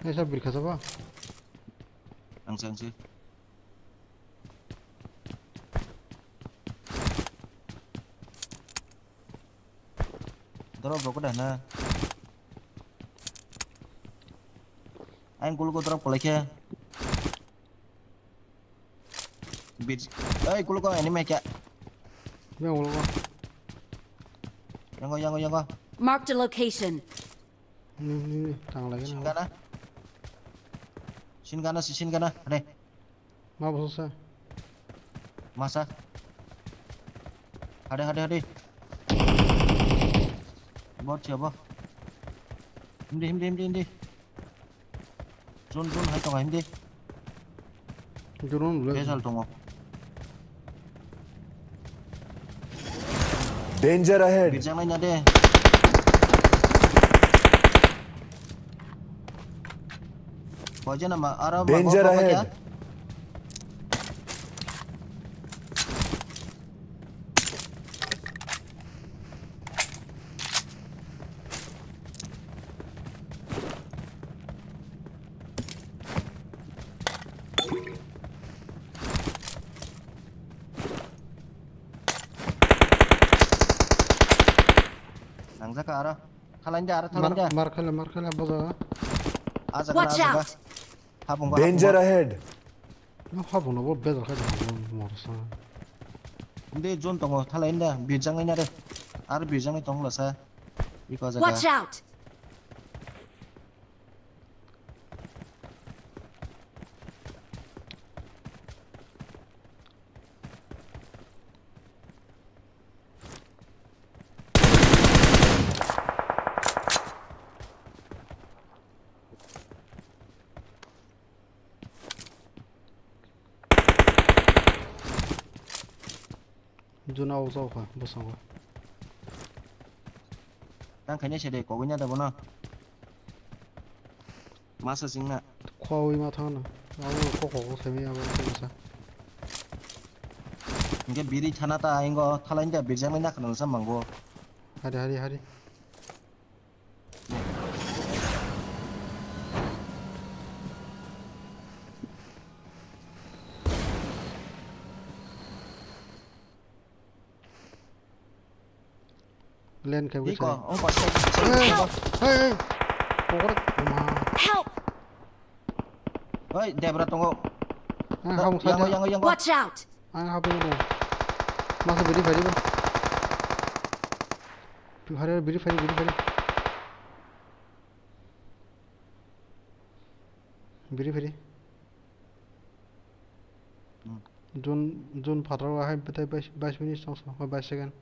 Kaisa birkha sabo? Ang se, ang se. Drop rok da na. Ang gul ko drop kolai khe. Bit. Oi, gul ko enemy kya? Yang gul ko. Yang ko, yang ko, yang ko. Marked a location. Ni, ni, ni, tang lagi na. Singana. Singana, si singana. Re. Ma boso sa. Masa. Hade, hade, hade. Bot siapa? Hindi, hindi, hindi, hindi. Drone, drone, hai tonga, hindi. Drone, drone. Besal tongo. Danger ahead. Birjang laina de. Poison ama, aro danger ahead. Nangjak aro. Thalanja aro, thalanja. Mar khala, mar khala bojo. Aja. Watch out. Danger ahead. No, ha bono bo bezar khai da, morsa. Inde zone tongo, thalai inda, birjang ina re. Ar birjang ni tong lasa. Iko jaga. Watch out! Juna o jao kha bwskango. Tang khaina se de, kogwi na da bono. Masa singna. Khwawi ma thangna. Abo kok kok kok semi abo khe masa. Hingke biri thana ta ingo thalai da birjang ni nakha nang sa mango. Hari, hari, hari. Len khe Iko, bwsai. Ong kosto. Hey, hey, hey. Pokor ma. Help! Oi, debra tongo. Ang habung Yango, sadi. Yango, yango. Watch out! Ang habung ro. Masa biri biri ba. Tu hari biri biri biri biri. Biri biri. Hmm. June, June phataro ahai bwtai bais, bais minute tong song, bais second.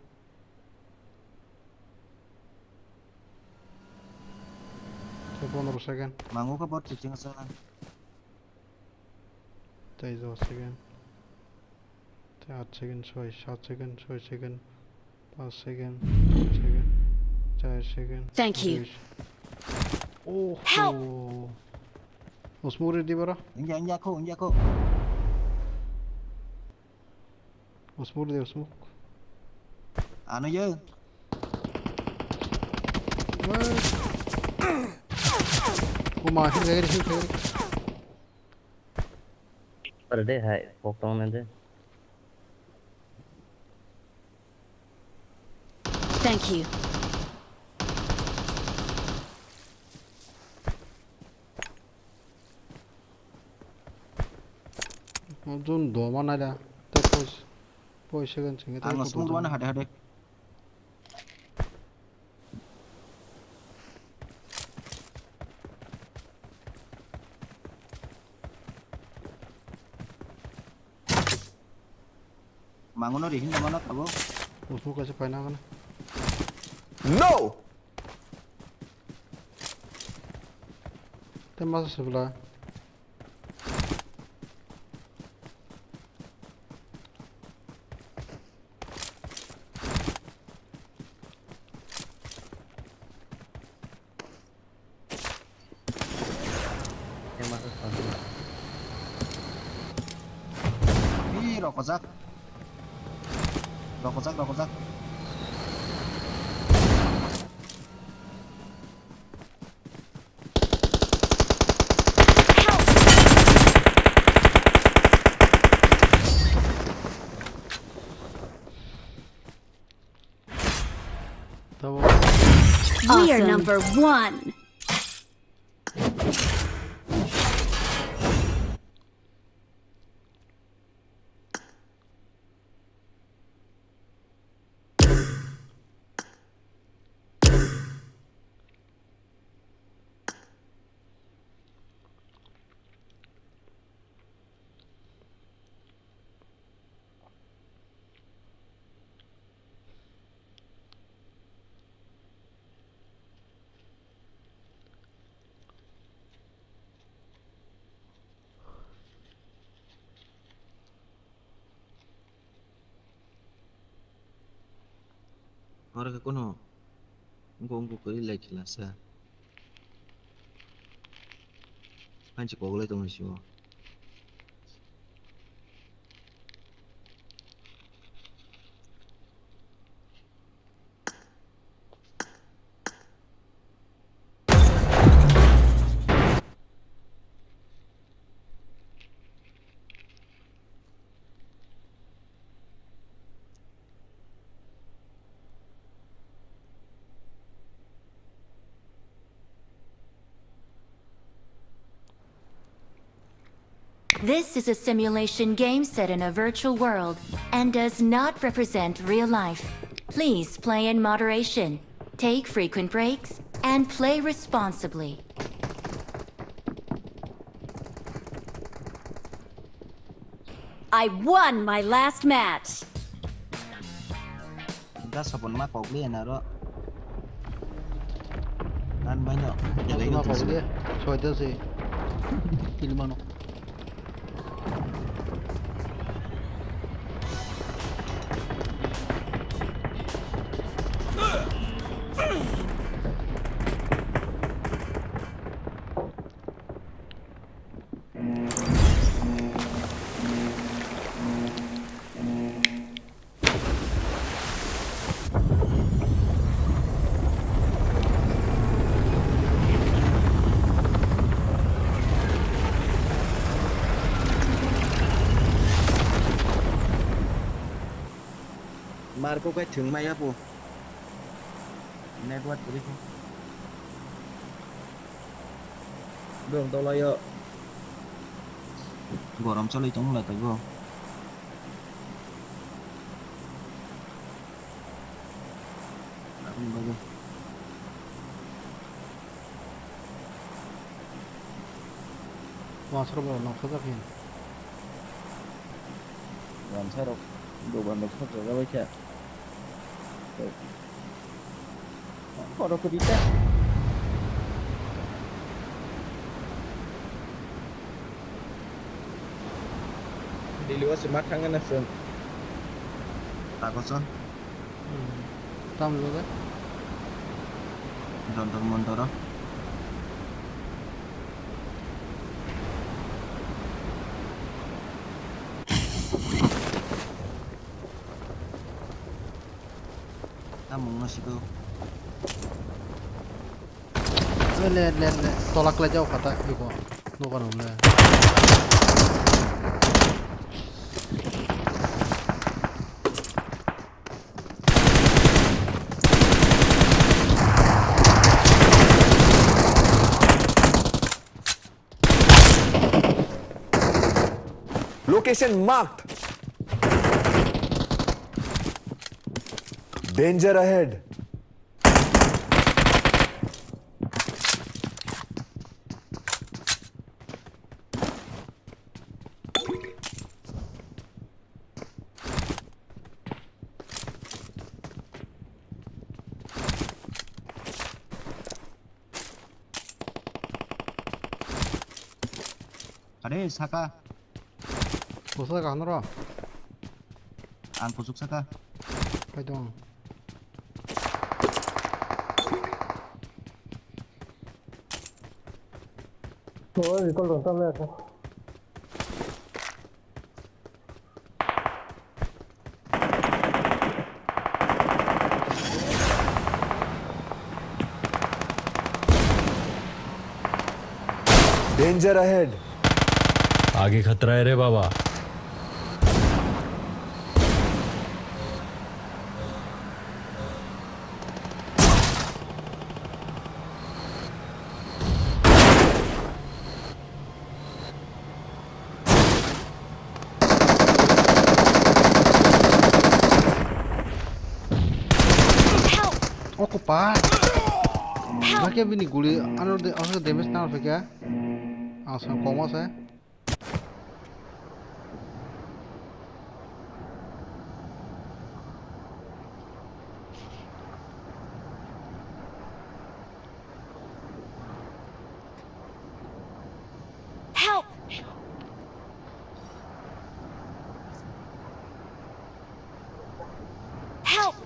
Tei pondro second. Mango khe bo chiching sa. Tei dos second. Tei aat second, soi, saat second, soi second. Paanch second, char second, char second, Thank you. Duish. Oh, Help! Oh. Smoke ready bara? India, India ko, India ko. Smoke ready, smoke. Ano ye? Oh my, hit, hit, hit, hit. Pare de hai, pok tong na de. Thank you. Jun doma naida. Te poi, poi second sing. Ang smoke mana hade hade. Mangono ri hinda mana tabo. Usmo kaisa paina hagana. No! Te masa sebla. Ih, rokojak. Rokojak, rokojak. We are Awesome. Number one. Oro khe kono wngkuk wngkuk kwrwi lai khwlasa. Hanchi koklai tongwi sio. This is a simulation game set in a virtual world and does not represent real life. Please play in moderation, take frequent breaks, and play responsibly. I won my last match. Da sabon ma kok le na ro. Nan bai no. Jalai no ma kok le. Soita se. Kill mano. Marko kai thwng maya bo. Network kwrwi kho. Borok dolaio. Gorom chalwi tong lai taibo. Aboni bagwi. Masrok bo nokha jak khe. Gansa rok dogan rok sokjak bai kha. Borok kwrwi ta. Daily o se ma thangna na chwng. Takoso. Hmm. Tam lule. Jontor montor o. Tamung no siko. Le, le, le. Tolak le jao kata, iko. Nuka nung le. Location marked. Danger ahead. Are saka. Kusa ka hanro. Ang kusuk saka. Paitong. Oh, recall rong tam le. Danger ahead. आगे खतरा है रे बाबा। Help! Oko pa. Help! Nake bini guli ano de, ano damage na phaikha. Ang sa koma sa. Help! Help!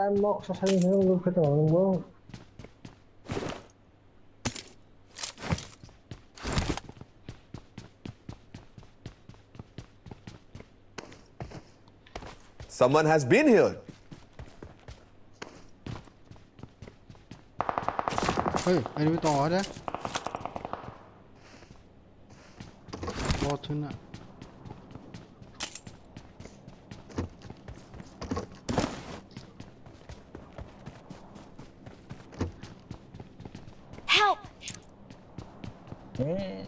Ang nok sa sai nung nung khe tong nung bo. Someone has been here. Hey, enemy tongo hade. Bo thuna. Help! Eh.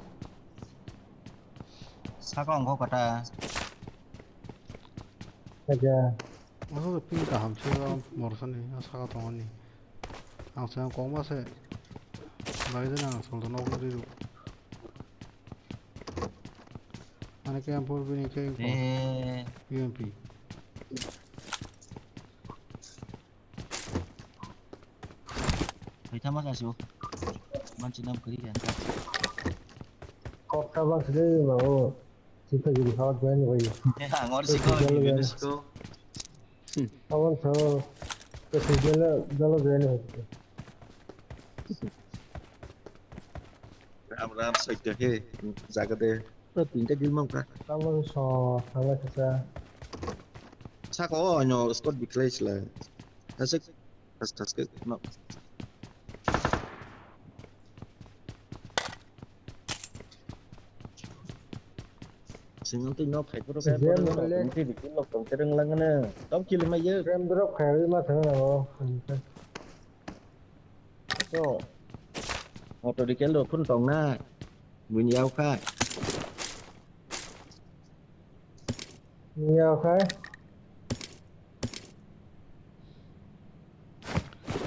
Saka ongkho kata. Aja. Aswk ping kaham se o morsani, a saka tongoni. Ang se kokma se. Bagwi jana ang solda nok ri rw. Ani ke ampur bini ke ko. Eh. U M P. Hai tama ka su. Manchi nam kari kan. Kok tabang sini mau. Sita gini kawat gani bai. Angor siko, gini siko. Awan sa. Kasi jala jala gani. Ram ram soi ke he jaga de. Pura tinta gil mang ka. Tamo so thangla kasa. Saka o ano squad bikhlai sila. Asik. Thas thas ke no. Single twi no khai phuru khai phuru no tongti dikil lok tongte rwng langano. Tom kill ma ye. Frame drop khai ma thang na o. So. Auto rikil rok phun tong na. Buini yao khai. Buini yao khai.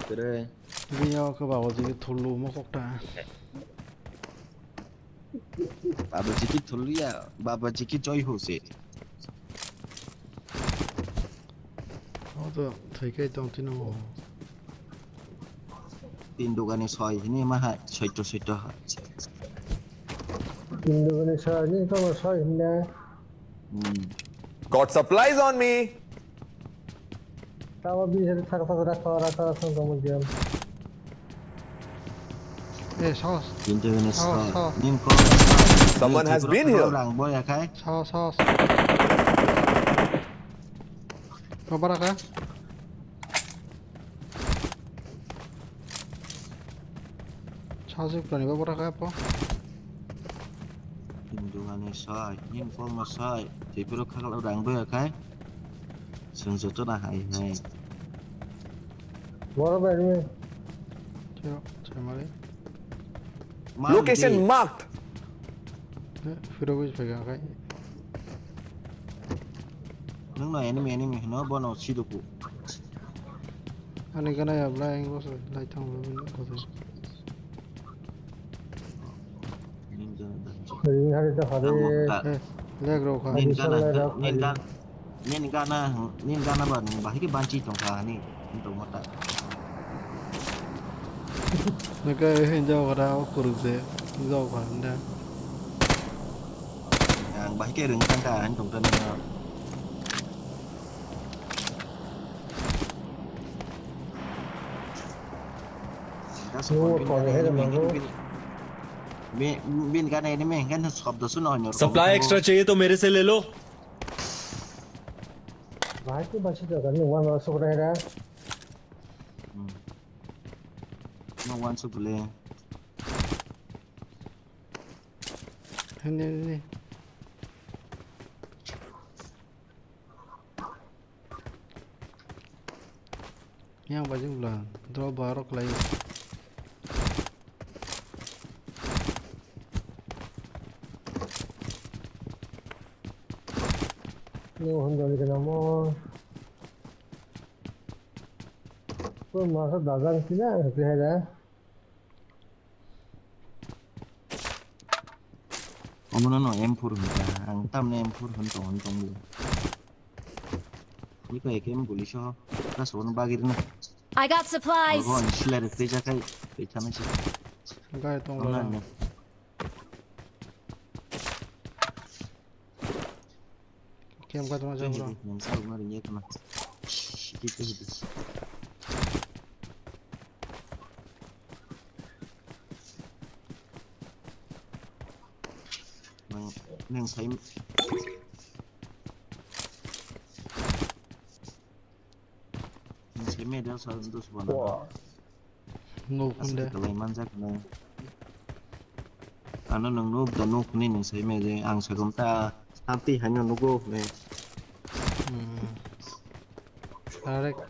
Tere. Buini yao khe baba jigi thulu mo kokta. Baba jigi thulu ya, baba jigi joy ho se. Auto thai kai tong tino. Tin dogani soi hini ma hai, soito soito hai. Tin dogani soi hini tamo soi hini. Hmm. Got supplies on me. Tamo bi sari thak thak rakha rakha rakha tamo jam. Eh, saos. Tin dogani soi. Saos, saos. Nin ko. Someone has been here. Rang boy akai. Saos, saos. Babar akai. Sajwk toni bo bwrwk khe po. Hindu ani sai, ning kolma sai, tei borok khaklo rang bwya khai. Chwng joto na hai hai. Boro bai rwi. Tio, chamali. Location marked. Phirogwi phaiga khai. Nung no enemy enemy hino bono siduku. Ani gana ya bla eng boso lai thang lo bini kodo. Ring hari da hari. Eh, leg ro kha. Nin gana, nin gana, nin gana, nin gana ba nung bahai ke banchi tong kha ani tong mata. Naka hinjau kha da o kuruk je hinjau kha da. Ang bahai ke ring tang kha ani tong kha na. Supply extra चाहिए तो मेरे से ले लो। Bahai tu basi jaga ni wan wan sukra hera. Hmm. No wan sukle. Hende hende. Yang bajing bla, drop barok lai. Ni hon jani kena mo. Ko masa dagang sini ang sih ada. Omono no M four hwn ta, ang tamni M four hwn tong hwn tong bo. Iko ekem guli so, ta sono bagir na. I got supplies. Ogo ni sila re teja kai, pe thana si. Gai tong. Ona ne. Kem ka tong jang bro. Nang sa umar ye kama. Shiki te hidi. Neng sai. Neng sai medal sa dos bana. Wah. No, aswk hunde. Kalai manjak nang. Ano nang nuk da nuk ni nang sai me je ang sagam ta santi haino nugo ne. Hmm. Correct.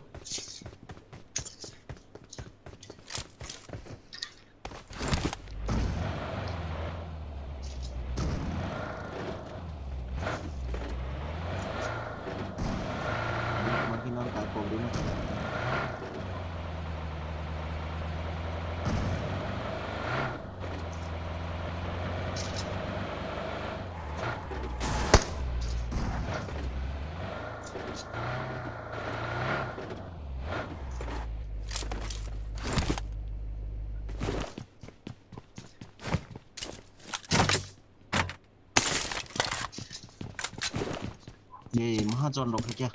Ye, mahajon rok khe kya.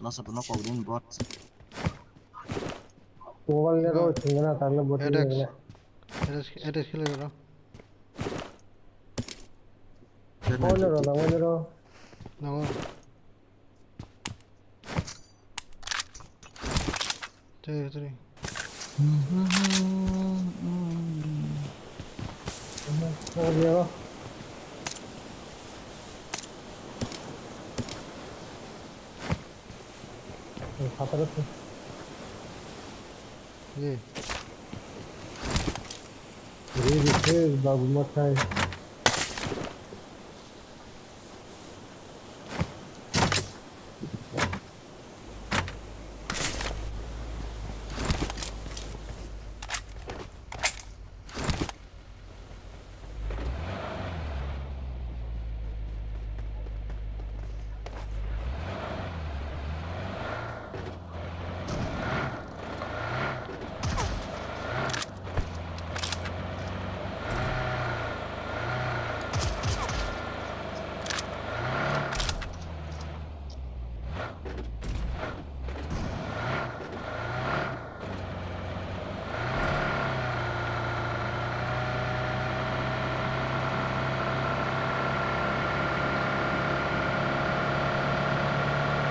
Nasa bono kok din bot. Mobile ni ro singna tangna bot ni Adex. Adex, Adex kile ro. Phone ro, nang ro. Nang. Three, three. Ye. Re, re, re, babu makai.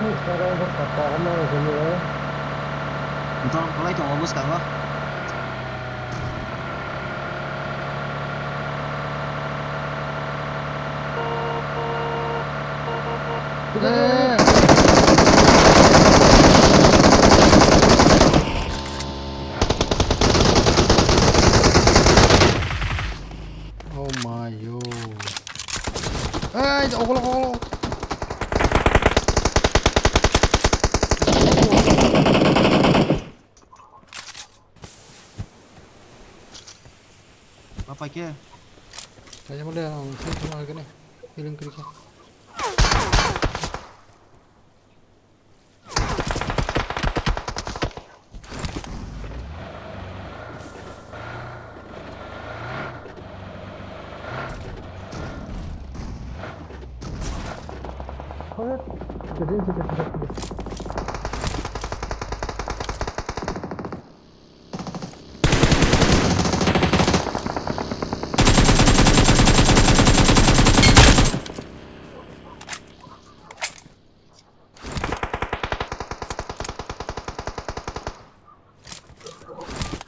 Nokha rok bo sakha hwnma rok hinwi o. Nokha rok kwlai tongo bwskango. Oh my yo. Hey, okolok, okolok. Ma paikhe? Kaya mole ang heal tongma hagene. Healing kiri khe.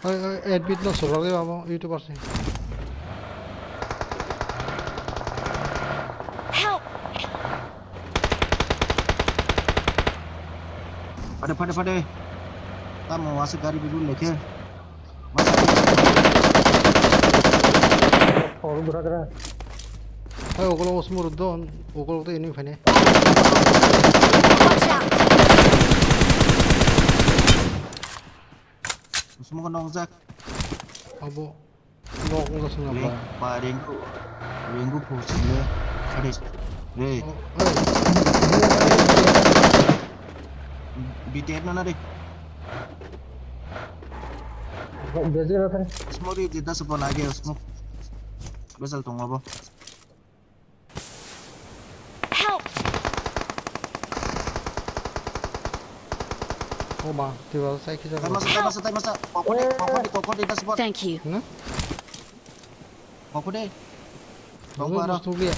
Oi, oi, admit no sobrak de abo, YouTuber se. Help! Phade, phade, phade. Tamo wase gari bigul lekhe. Oro bwrwk ra. Hai, okolog o sumur do, okolog tei enemy phainai. Watch out! Sumuk nokjak. Abo nok wngkha swnam. Reng, ba. Ba, Renggu, Renggu phusile. Ade, re. Oh, oi. B T F na na re. Bejek na thang. Smoke ri jeta se bon age smoke. Besal tong abo. Help! Oh ma, twi ba sai kisa. Tai masa, tai masa, tai masa. Kokode, kokode, kokode, jeta se bon. Thank you. Na? Kokode. Kokode. Kokode. Kokode.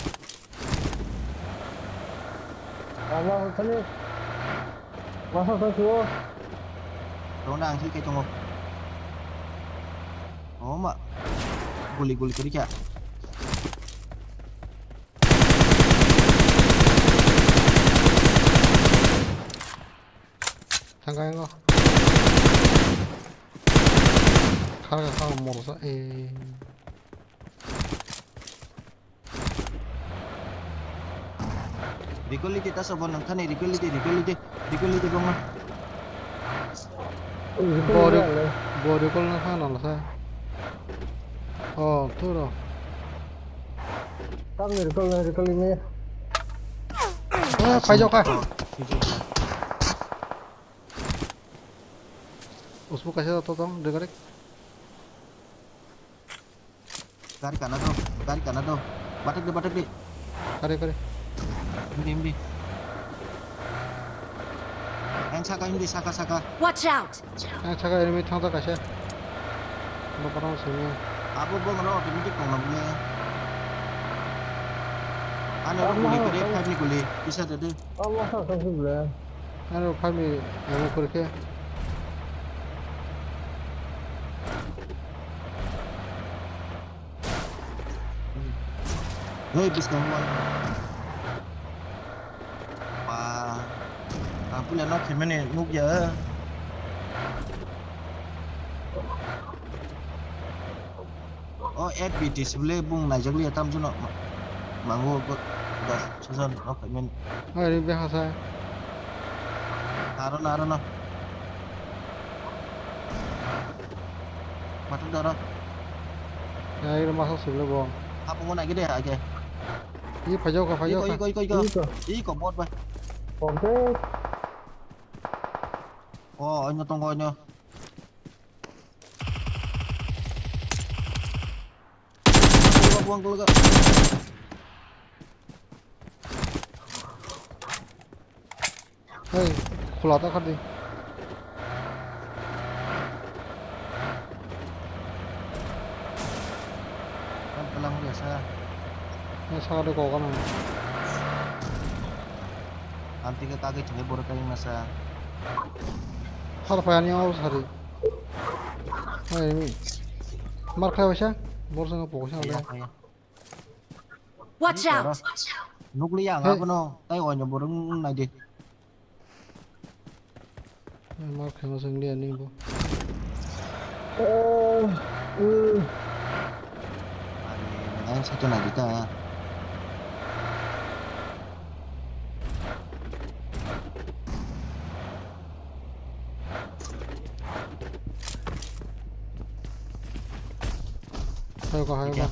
Ama thani. Masa thani suo. Tong na ang thik kai tongo. Oh ma. Guli guli kiri kya. Thangkai ngo. Kharga kha morsa e. Rikoliti ta sobo nang thani rikoliti rikoliti rikoliti bongma. Bo ri-, bo recall na kha nang sa. Oh, thuro. Tam ni recall na recall ni. Eh, phai jok kha. Usbu kaisa to tong, direct. Gari kana do, gari kana do. Batak de, batak de. Kare, kare. Hindi, hindi. Yang saka hindi, saka, saka. Watch out! Yang saka enemy thang thang kaisa. Bo parang sini. Abo bo ngaro automatic tong nang le. Ano ro guli kiri, five ni guli. Kisa de de. Abo sa sa sini le. Ano five ni amo kiri ke. Hei, buskang wal. Pa. Ang puila nok khemani nukya. O F B T sibole bung naijakliya tamjano ma-, mango bo das sajan nok khemani. Oi, ri beha sa. Aro na, aro na. Matung dara. Ya, ini masuk sih lo, Bong. Apa mau naik deh, aja. Ini pajau kah, pajau kah? Iko, iko, iko, iko. Iko. Iko, bot, bah. Oke. Oh, ini tunggu ini. Buang keluar. Hei, khula ta khardi. Kan telang dia sa. Ini sa ada kok kan. Anti ke kaki chungi borok kaki masa. Har payani awas hari. Hei, ini. Mar khai waisa. Bor sanga pokok sanga. Iya, iya. Watch out! Nukliya ang abono, tai oino borok wng nai di. Mar khaima chwng liya ni bo. Ani, nang sa to nai di ta. Hayo ka, hayo ka.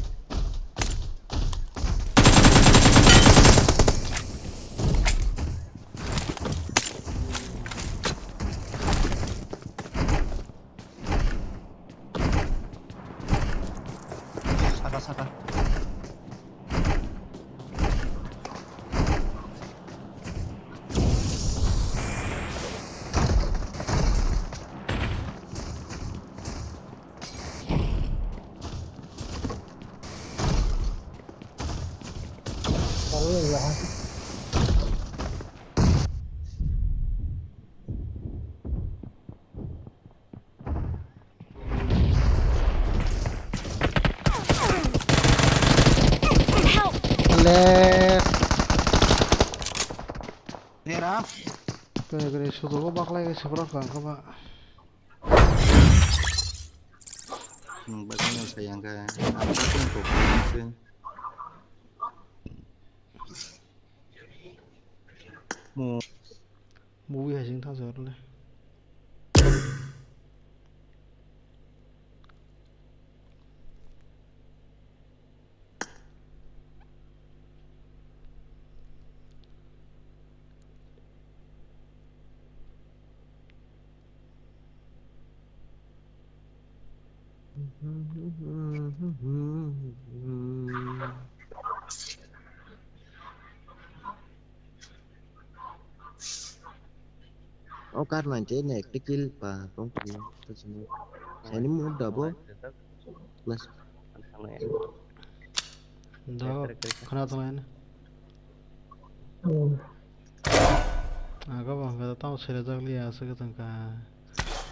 Saka, saka. Help! Left. There are. Kaya kaya sudogo baklai kaya sebrang kang kaba. Nung bakal nung sayang kaya. Apa pun kok. Mo. Movie hai sing thang jor le. O kar nine ten ekta kill pa tong kiri to sini. Ini muda bo. Plus. Da khana tong ne. Hmm. Aga bo hwnkhe tamo sere jak liya aswk wng kha.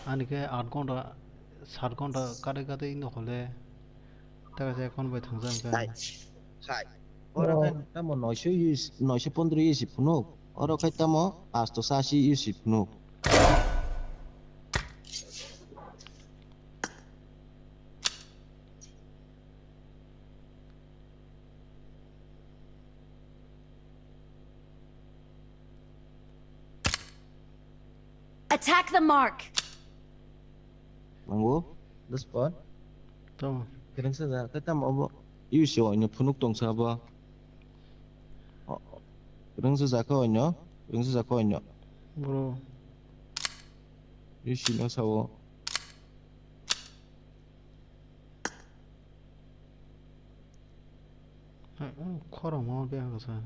Ani khe aat ghonta, saat ghonta kate kate wng tong kha le. Tei kaisa account bai thwngjak hwnkhe. Hai. Hai. Oro khe tamo noisho use, noisho pondro use phunuk. Oro khe tamo asto sasi use phunuk. Attack the mark! Mango, this spot. Tamo. Kerengsa ja, khe tamo obo. Use o, ino phunuk tongsa bo. O, rwngsa jakha oino, rwngsa jakha oino. Bro. Isi no sao. Hai, o khorang ma biyang kasa.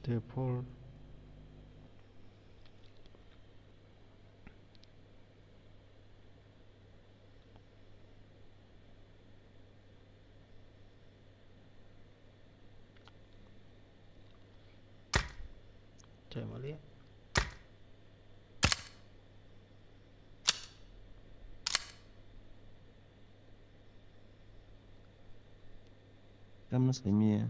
Tei phor. Chai mali. Tamno saimaya.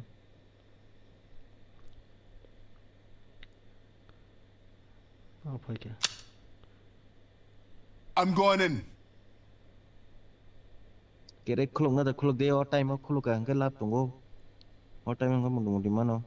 Oh, phaikha. I'm going in. Kerek khulukna da khuluk de, o time o khuluk ka hwnkhe lab tongo. O time o hwnkhe mundi mundi mano.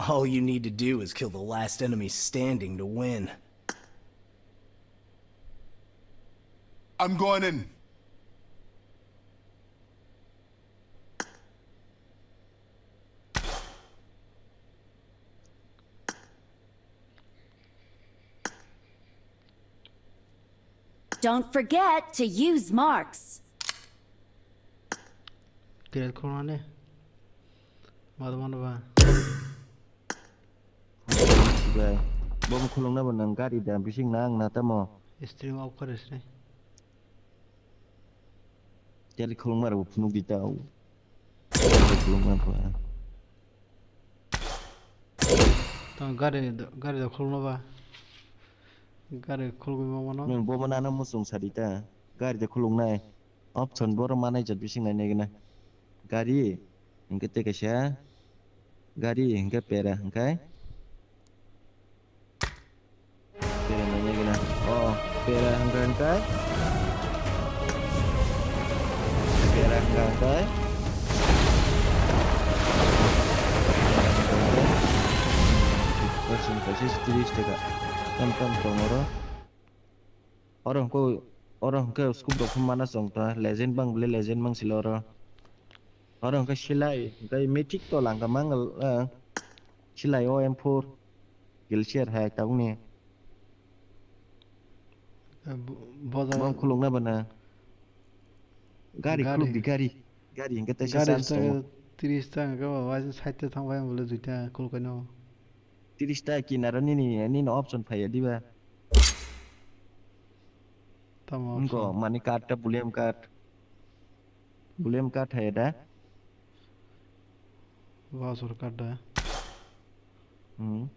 All you need to do is kill the last enemy standing to win. I'm going in. Don't forget to use marks. Kiret khulnani. Madu manu ba. Sibai. Bom khulungna bo nang gari da bising nang na tamo. Stream off kore sini. Teli khulungma rok phunuk di tao. Khulungma pha. Tong gari do, gari do khulungma ba. Gari khulungma mano. Nung bo mana no musung sadi ta. Gari de khulungnai. Option boro manai jat bising nai nai gana. Gari, hingke tei kaisa. Gari, hingke pera, hingke. Pera nai nai gana. Oh, pera, hingke, hingke. Pera, hingke, hingke. Persen kaisa tris taka. Tam, tam, tong oro. Oro hwnkhe, oro hwnkhe scope rok phano mana chwng ta, legend bang bole legend mang silo oro. Oro hwnkhe silai, hwnkhe mythic to langka mang, eh, silai o M four, glacier hai tabukni. Eh, bo-, boda. Bom khulukna bana. Gari khuluk di, gari. Gari hwnkhe teisa gari chance tongo. Tris ta hwnkhe bo, waisa side ta thang bai bole duita khuluk kaino. Tris ta kinaro nini, nini option phaiya diba? Tamo option? Wngkho, mani card ta Bullion card. Bullion card hai da? Voucher card da? Hmm.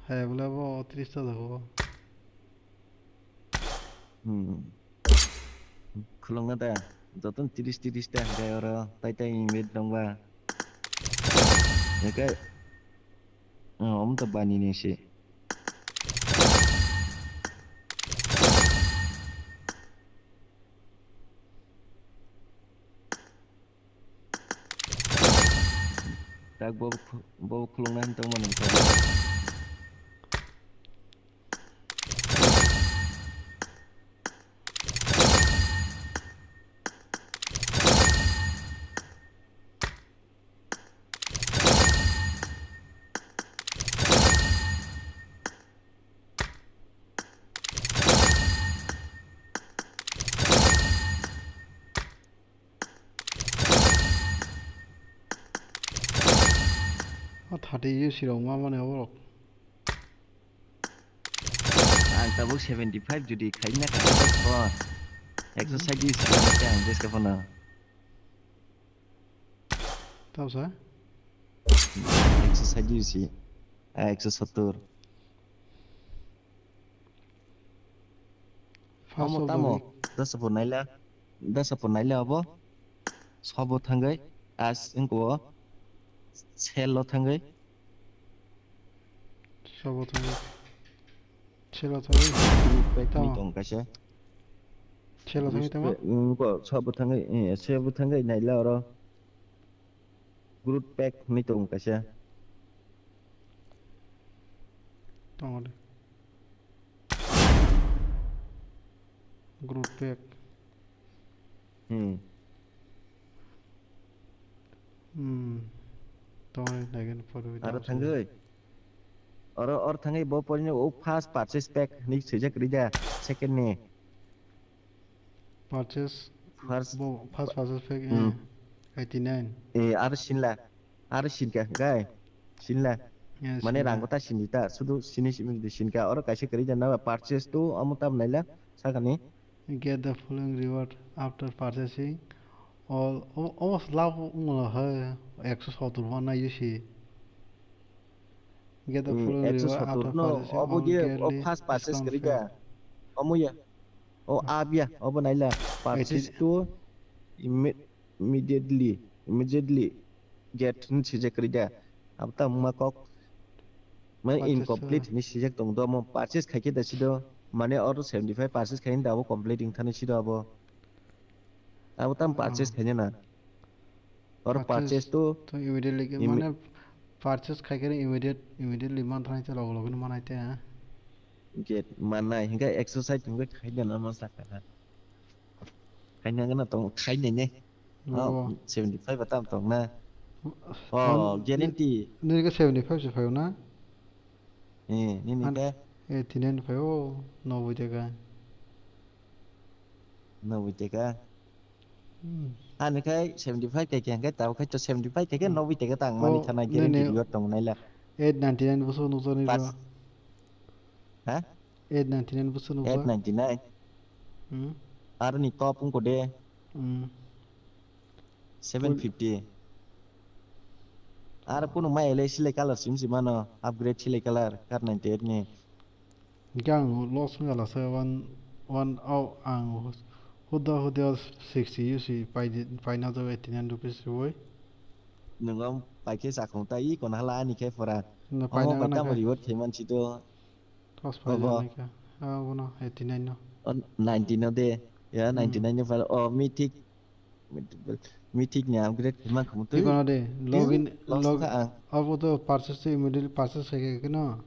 Hai bole bo tris ta jago. Hmm. Khulungna da. Joto tris tris ta hwnkhe oro tai tai invite tongba. Hwnkhe, oh, omo to bani ni se. Tak bo, bo khulungna hinwi tongmani. O thirty U C rok ma mani oborok. Ang tabuk seventy five jodi khaina kha, ekso sadi si khaina kha ang jeska phano. Tamo sa? Ekso sadi si, ah, ekso sottor. Omo tamo, dasa pur naila, dasa pur naila obo. Sobo thangwi, as wngkho, sel o thangwi. Sobo thangwi. Sel o thangwi. Group pack ni tamo tong kaisa. Sel o thangwi tamo? Group pack, mm, ko sobo thangwi, eh, sobo thangwi naila oro. Group pack ni tong kaisa. Tamo de. Group pack. Hmm. Hmm. Tongwi naigani photo video. Aro thangwi. Oro, or thangwi bo porino o first purchase pack ni swijak rida, second ni. Purchase. First. Bo first purchase pack, hmm, eh, eighty nine. Eh, aro sinla. Aro sinka hwnkhe sinla. Yes, mane sinla. Rango ta sindi ta, sudu sini simi di sinka. Oro kaisa kwrwi da na purchase to omo tam naila sakani. Get the following reward after purchasing all. O, o labo wngla hai ekso sottor ma nai si. Get the, hmm, following reward after purchasing all. Obo ye o first purchase kwrwi da. Omo ya. O, ah, abia, obo naila. Purchase to imme-, immediately, immediately get hin sijak kwrwi da. Abo ta wngma kok. Mane purchase incomplete to. Hinwi sijak tong do, omo purchase khaikhe da sido. Mane oro seventy five purchase khaini da abo complete wngthani sido abo. Abo tam purchase khaina na. Or purchase to immediately ke, mane purchase khai khe immediate, immediately man thani te logo logo no manai te, ha? Get manai, hinkhe exercise hinkhe khaina na ma sakha. Khaina gana tong, khaina ne. Oh, seventy five tam tong na. Oh, guarantee. Nini ke seventy five se phayo na? Eh, nini ke? Eh, tini ni phayo, noboi taka. Noboi taka. Hmm. Ani khai seventy five kai khe, hwnkhe tabuk khai to seventy five kai khe, hmm, noboi taka tang mani thana nini guarantee reward tong naila. Eight ninety nine bwswk nukjak ni ro. Ha? Eight ninety nine bwswk nukjak. Eight ninety nine. Hmm. Aroni top wngkho de. Hmm. Seven fifty. Ar kunu mai ele silai color sim si mano, upgrade silai color, kar ninety eight ni. Hingke ang loss wngya lasa one, one, oh, ang huda huda sixty U C pai di, pai na jaga eighty nine rupees riwi. Nwng paikhe sakhung ta i kono hala ani khe pora. No, pai na gana khe. Tamo reward khe mansi do. Loss pai jani khe. Ah, bono eighty nine no. Oh, ninety no de. Ya, hmm, ninety nine no pala. Oh, mythic. Mythic ni upgrade khe mankha mutwi. Ikono de, login, log, abo to purchase to immediately purchase khai khe no.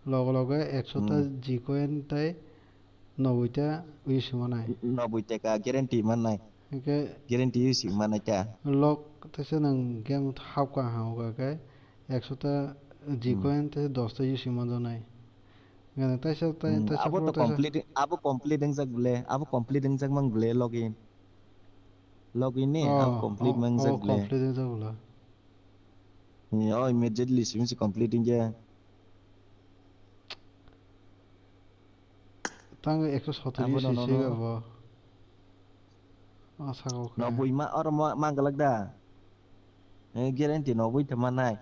Logo logo ekso ta, hmm, G coin tai noboi ta use manai. Noboi taka guarantee mannai. Hingke guarantee use manai ta. Log tese nang game hapka hapka khe ekso ta G coin tese dos ta use manjanai. Gana taisa, tai-, hmm, taisa abo to complete, abo complete wngjak bole, abo complete wngjak mang bole login. Login ni, oh, abo complete, oh, mangjak bole. Complete wngjak bole. Ni, oh, immediately simi si complete wngya. Tang ekso sotiri abo si no, no, sega no. Bo. Ah, saka o khe. Noboi ma, oro ma, ma galak da. Eh, guarantee noboi ta manai.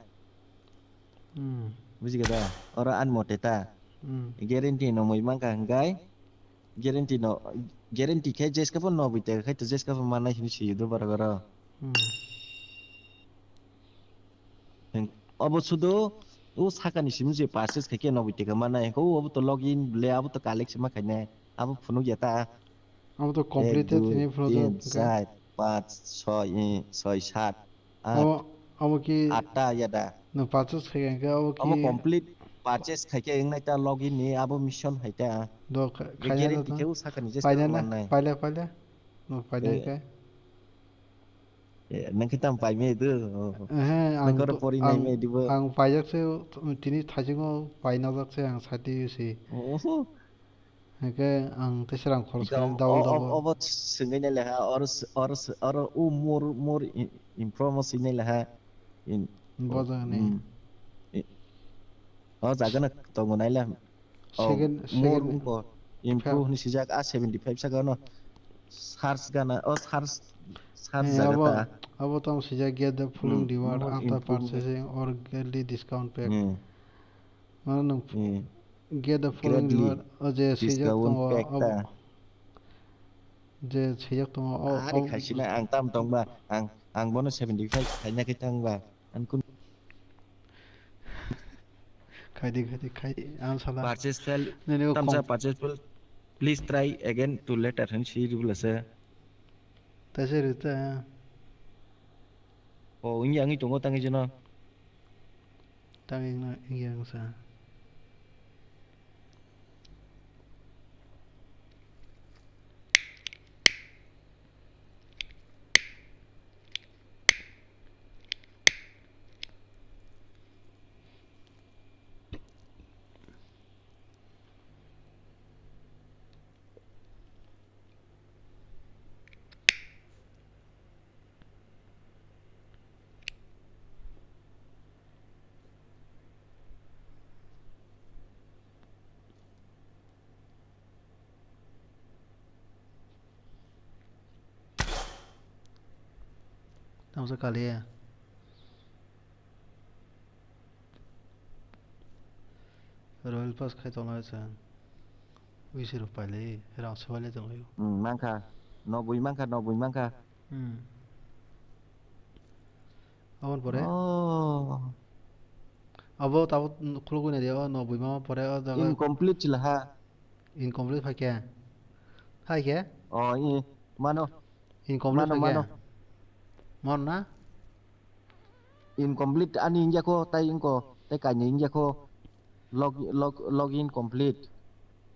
Hmm. Buji khe da? Oro ani mote ta. Hmm. Guarantee noboi mankha hingkai. Guarantee no, guarantee khe jeska pho noboi ta khai to jeska pho manai hini si do bar bar. Hmm. Hing, obo sudo o sakani simi je purchase khai khe noboi teka mana, hingke obo to login bole, abo to collect se ma khainai, abo phunuk ya ta. Abo to complete tini phunuk tin, char, panch, soi, eh, soi, sat, at. Abo, abo ki atta ya da. No purchase khai khe abo ki. Abo complete purchase khai khe wngnai ta login ni abo mission hai ta. Do kha-, khaina guarantee do khe o sakani je paina na, manai. Paila, paila. No paina khe. Eh, nang khe tamo pai maya do? Ehe, ang koro to, pori nai ang, maya dibo? Ang paijak se, tini thaisingo painajak se ang sati se. Oho. Hingke ang teisa rang khorok khe double double. Obo swngwi nai leha, oro, oro, oro, o more, more i-, improve mo swngwi nai leha. Bo jaga ni. Hmm. O jaga no tongo naila. Oh, second, more second. Wngkha. Improve hwnwi swijak, a seventy five saka no. Search gana, oh, search, search jaga ta. Abo tamo swijak, get the following reward after purchasing or get the discount pack. Hmm. Mano nwng get the following reward, o je swijak tongo, pack ta. Je swijak tongo, o, ari khaisina ang tam tongba, ang, ang bono seventy five khaina khe tangba. Ang kun Khaidi, khaidi, khaidi. Ang sala. Purchase fail. Nini o tamsa purchase fail. Please try again to later. Hwn si ribla se. Taisa rita. O, wngya wngwi tongo tangwi jeno. Tangwi wngya wngsa. Tamsa kaliya. Royal Pass khai tongnai se. Wisi rok pailai, rang swbailai tonglaio. Hmm, mankha. Nobwi mankha, nobwi mankha. Hmm. Aboni pore? Oh. Abo tabuk khulugwi naidi, o nobwi ma pore o jaga. Incomplete chila ha. Incomplete phaikhe. Phaikhe? Oh, i, mano. Incomplete mano, phaikhe. Mano. Mon na? Incomplete ani wngya kho, tai wngkho, tai kainwi wngya kho. Log, log, login complete.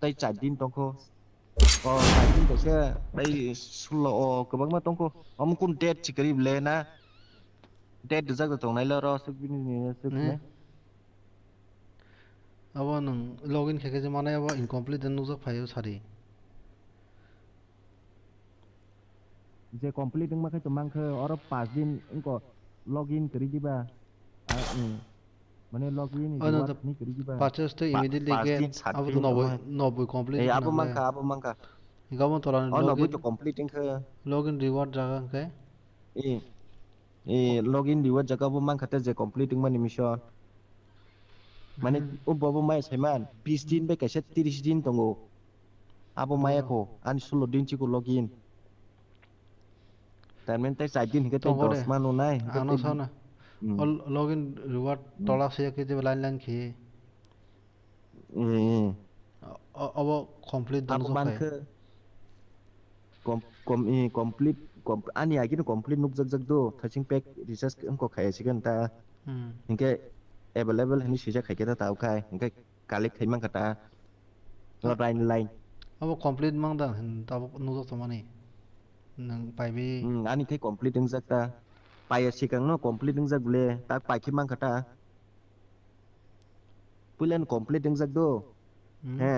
Tai char din tongkho. O, char din kaisa, tai sullo o kwbangma tongkho. Omo kun date sikari le na? Date rijak da tongnai lo ro, swk bini ni swk ne. Abo nwng login khe khe je manai abo incomplete nukjak phaio sari. Je complete wngma khe to mankhe oro paanch din wngkho login kwrwi diba. Ah, mm. Mane login reward hwnwi kwrwi diba. Purchase to immediately paanch din, sat din abo to nobwi complete. Eh, abo mankha, abo mankha. Gabon tola login to complete wngkha. Login reward jaga hwnkhe. Eh, eh, login reward jaga bo mankha te je complete wngmani mission. Mane o bo bo mai saiman bis din bai kaisa tris din tongo. Abo maya kho, ani sullo din chikon login. Tarmani tei char din hingke tei dos ma nunai, hingke ano tei sana. Hmm. O login reward tola se ke je line line khe. Hmm. O, obo complete abo dong mankhe. Kom-, kom-, eh, complete, kom-, ani agini complete nukjakjak do, thasing pack recharge wngkha khayasikhe ta. Hmm. Hingke available hinwi swijak khaikhe ta tao khai, hingke collect khai mankha ta. Line line. Abo complete mang da hin tabuk nukjak tongmani. Nwng paibi. Hmm, ani khai complete wngjak ta. Paiya sikang no complete wngjak bole, tak paikhe mankha ta. Puila no complete wngjak do. Hmm. He.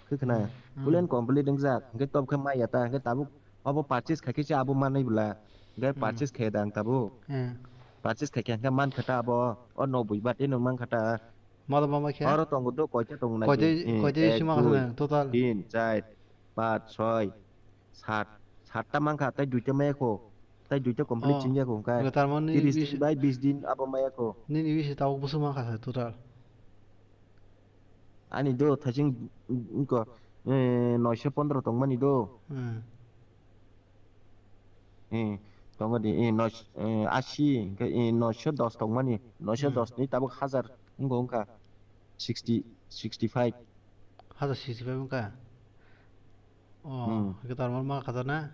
Khe khna. Hmm. Puila no complete wngjak. Hingke tob khe maya ta. Hingke tabuk abo purchase khaikhe se abo manwi bwla. Hingke purchase khe dang tabuk. Hmm. Purchase khaikhe hingke mankha ta abo. O nobwi bat eno mankha ta. Mada mama khe? Oro tongo do koita tongo nai. Koita, eh, koita isi ek, ma dui, khna total? Tin, char, panch, choi, sat. Satta mankha, tai duita maya kho. Tai duita complete chingya kho, hingkha. Hingkha tarmani tris bis-, din bai bis din abo maya kho. Nini bisi tabuk bwswk mankha sa total? Ani do thasing, wngkha, eh, noisho pondro tongmani do. Hmm. Eh, tongo di, eh, nois-, eh, asi, hingkha, eh, noisho dos tongmani. Noisho dos ni tabuk hazar wngkha, wngkha. Sixty, sixty five. Hazar sixty five wngkha? Oh, hmm. Hwnkhe tarmani ma khajana?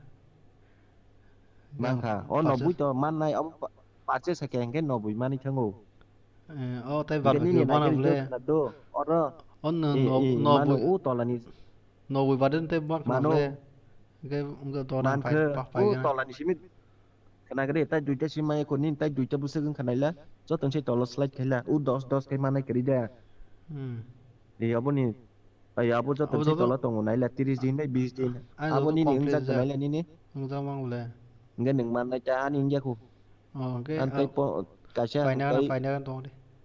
Mankha. O purchase nobwi to mannai, omo pa-, purchase hakhe hwnkhe nobwi manwi thango. Eh, o tai hwnkhe barbecue nini mana nagari bole? Do, do, oro. O no, eh, no, eh, nobwi. Mano o tolani. Nobwi baden tai bak mano. Bole. Hwnkhe, hwnkhe to nang mankhe pai, pa-, o paigana. Tolani simi. Khna gede, tai duita sim maya kho, nini tai duita bwswk wngkha naila, joto se tolo slide khaila, o dos dos khe manai kwrwi da. Hmm. Ei, aboni, ei, abo joto se tolo tongo naila, tris din bai bis din. Abo nini wngjak naila nini. Wngjak mang le. Hingke nwng mannai ta ani wngya kho. Oh, hingke, an tai po, kaisa paina, paina tong de.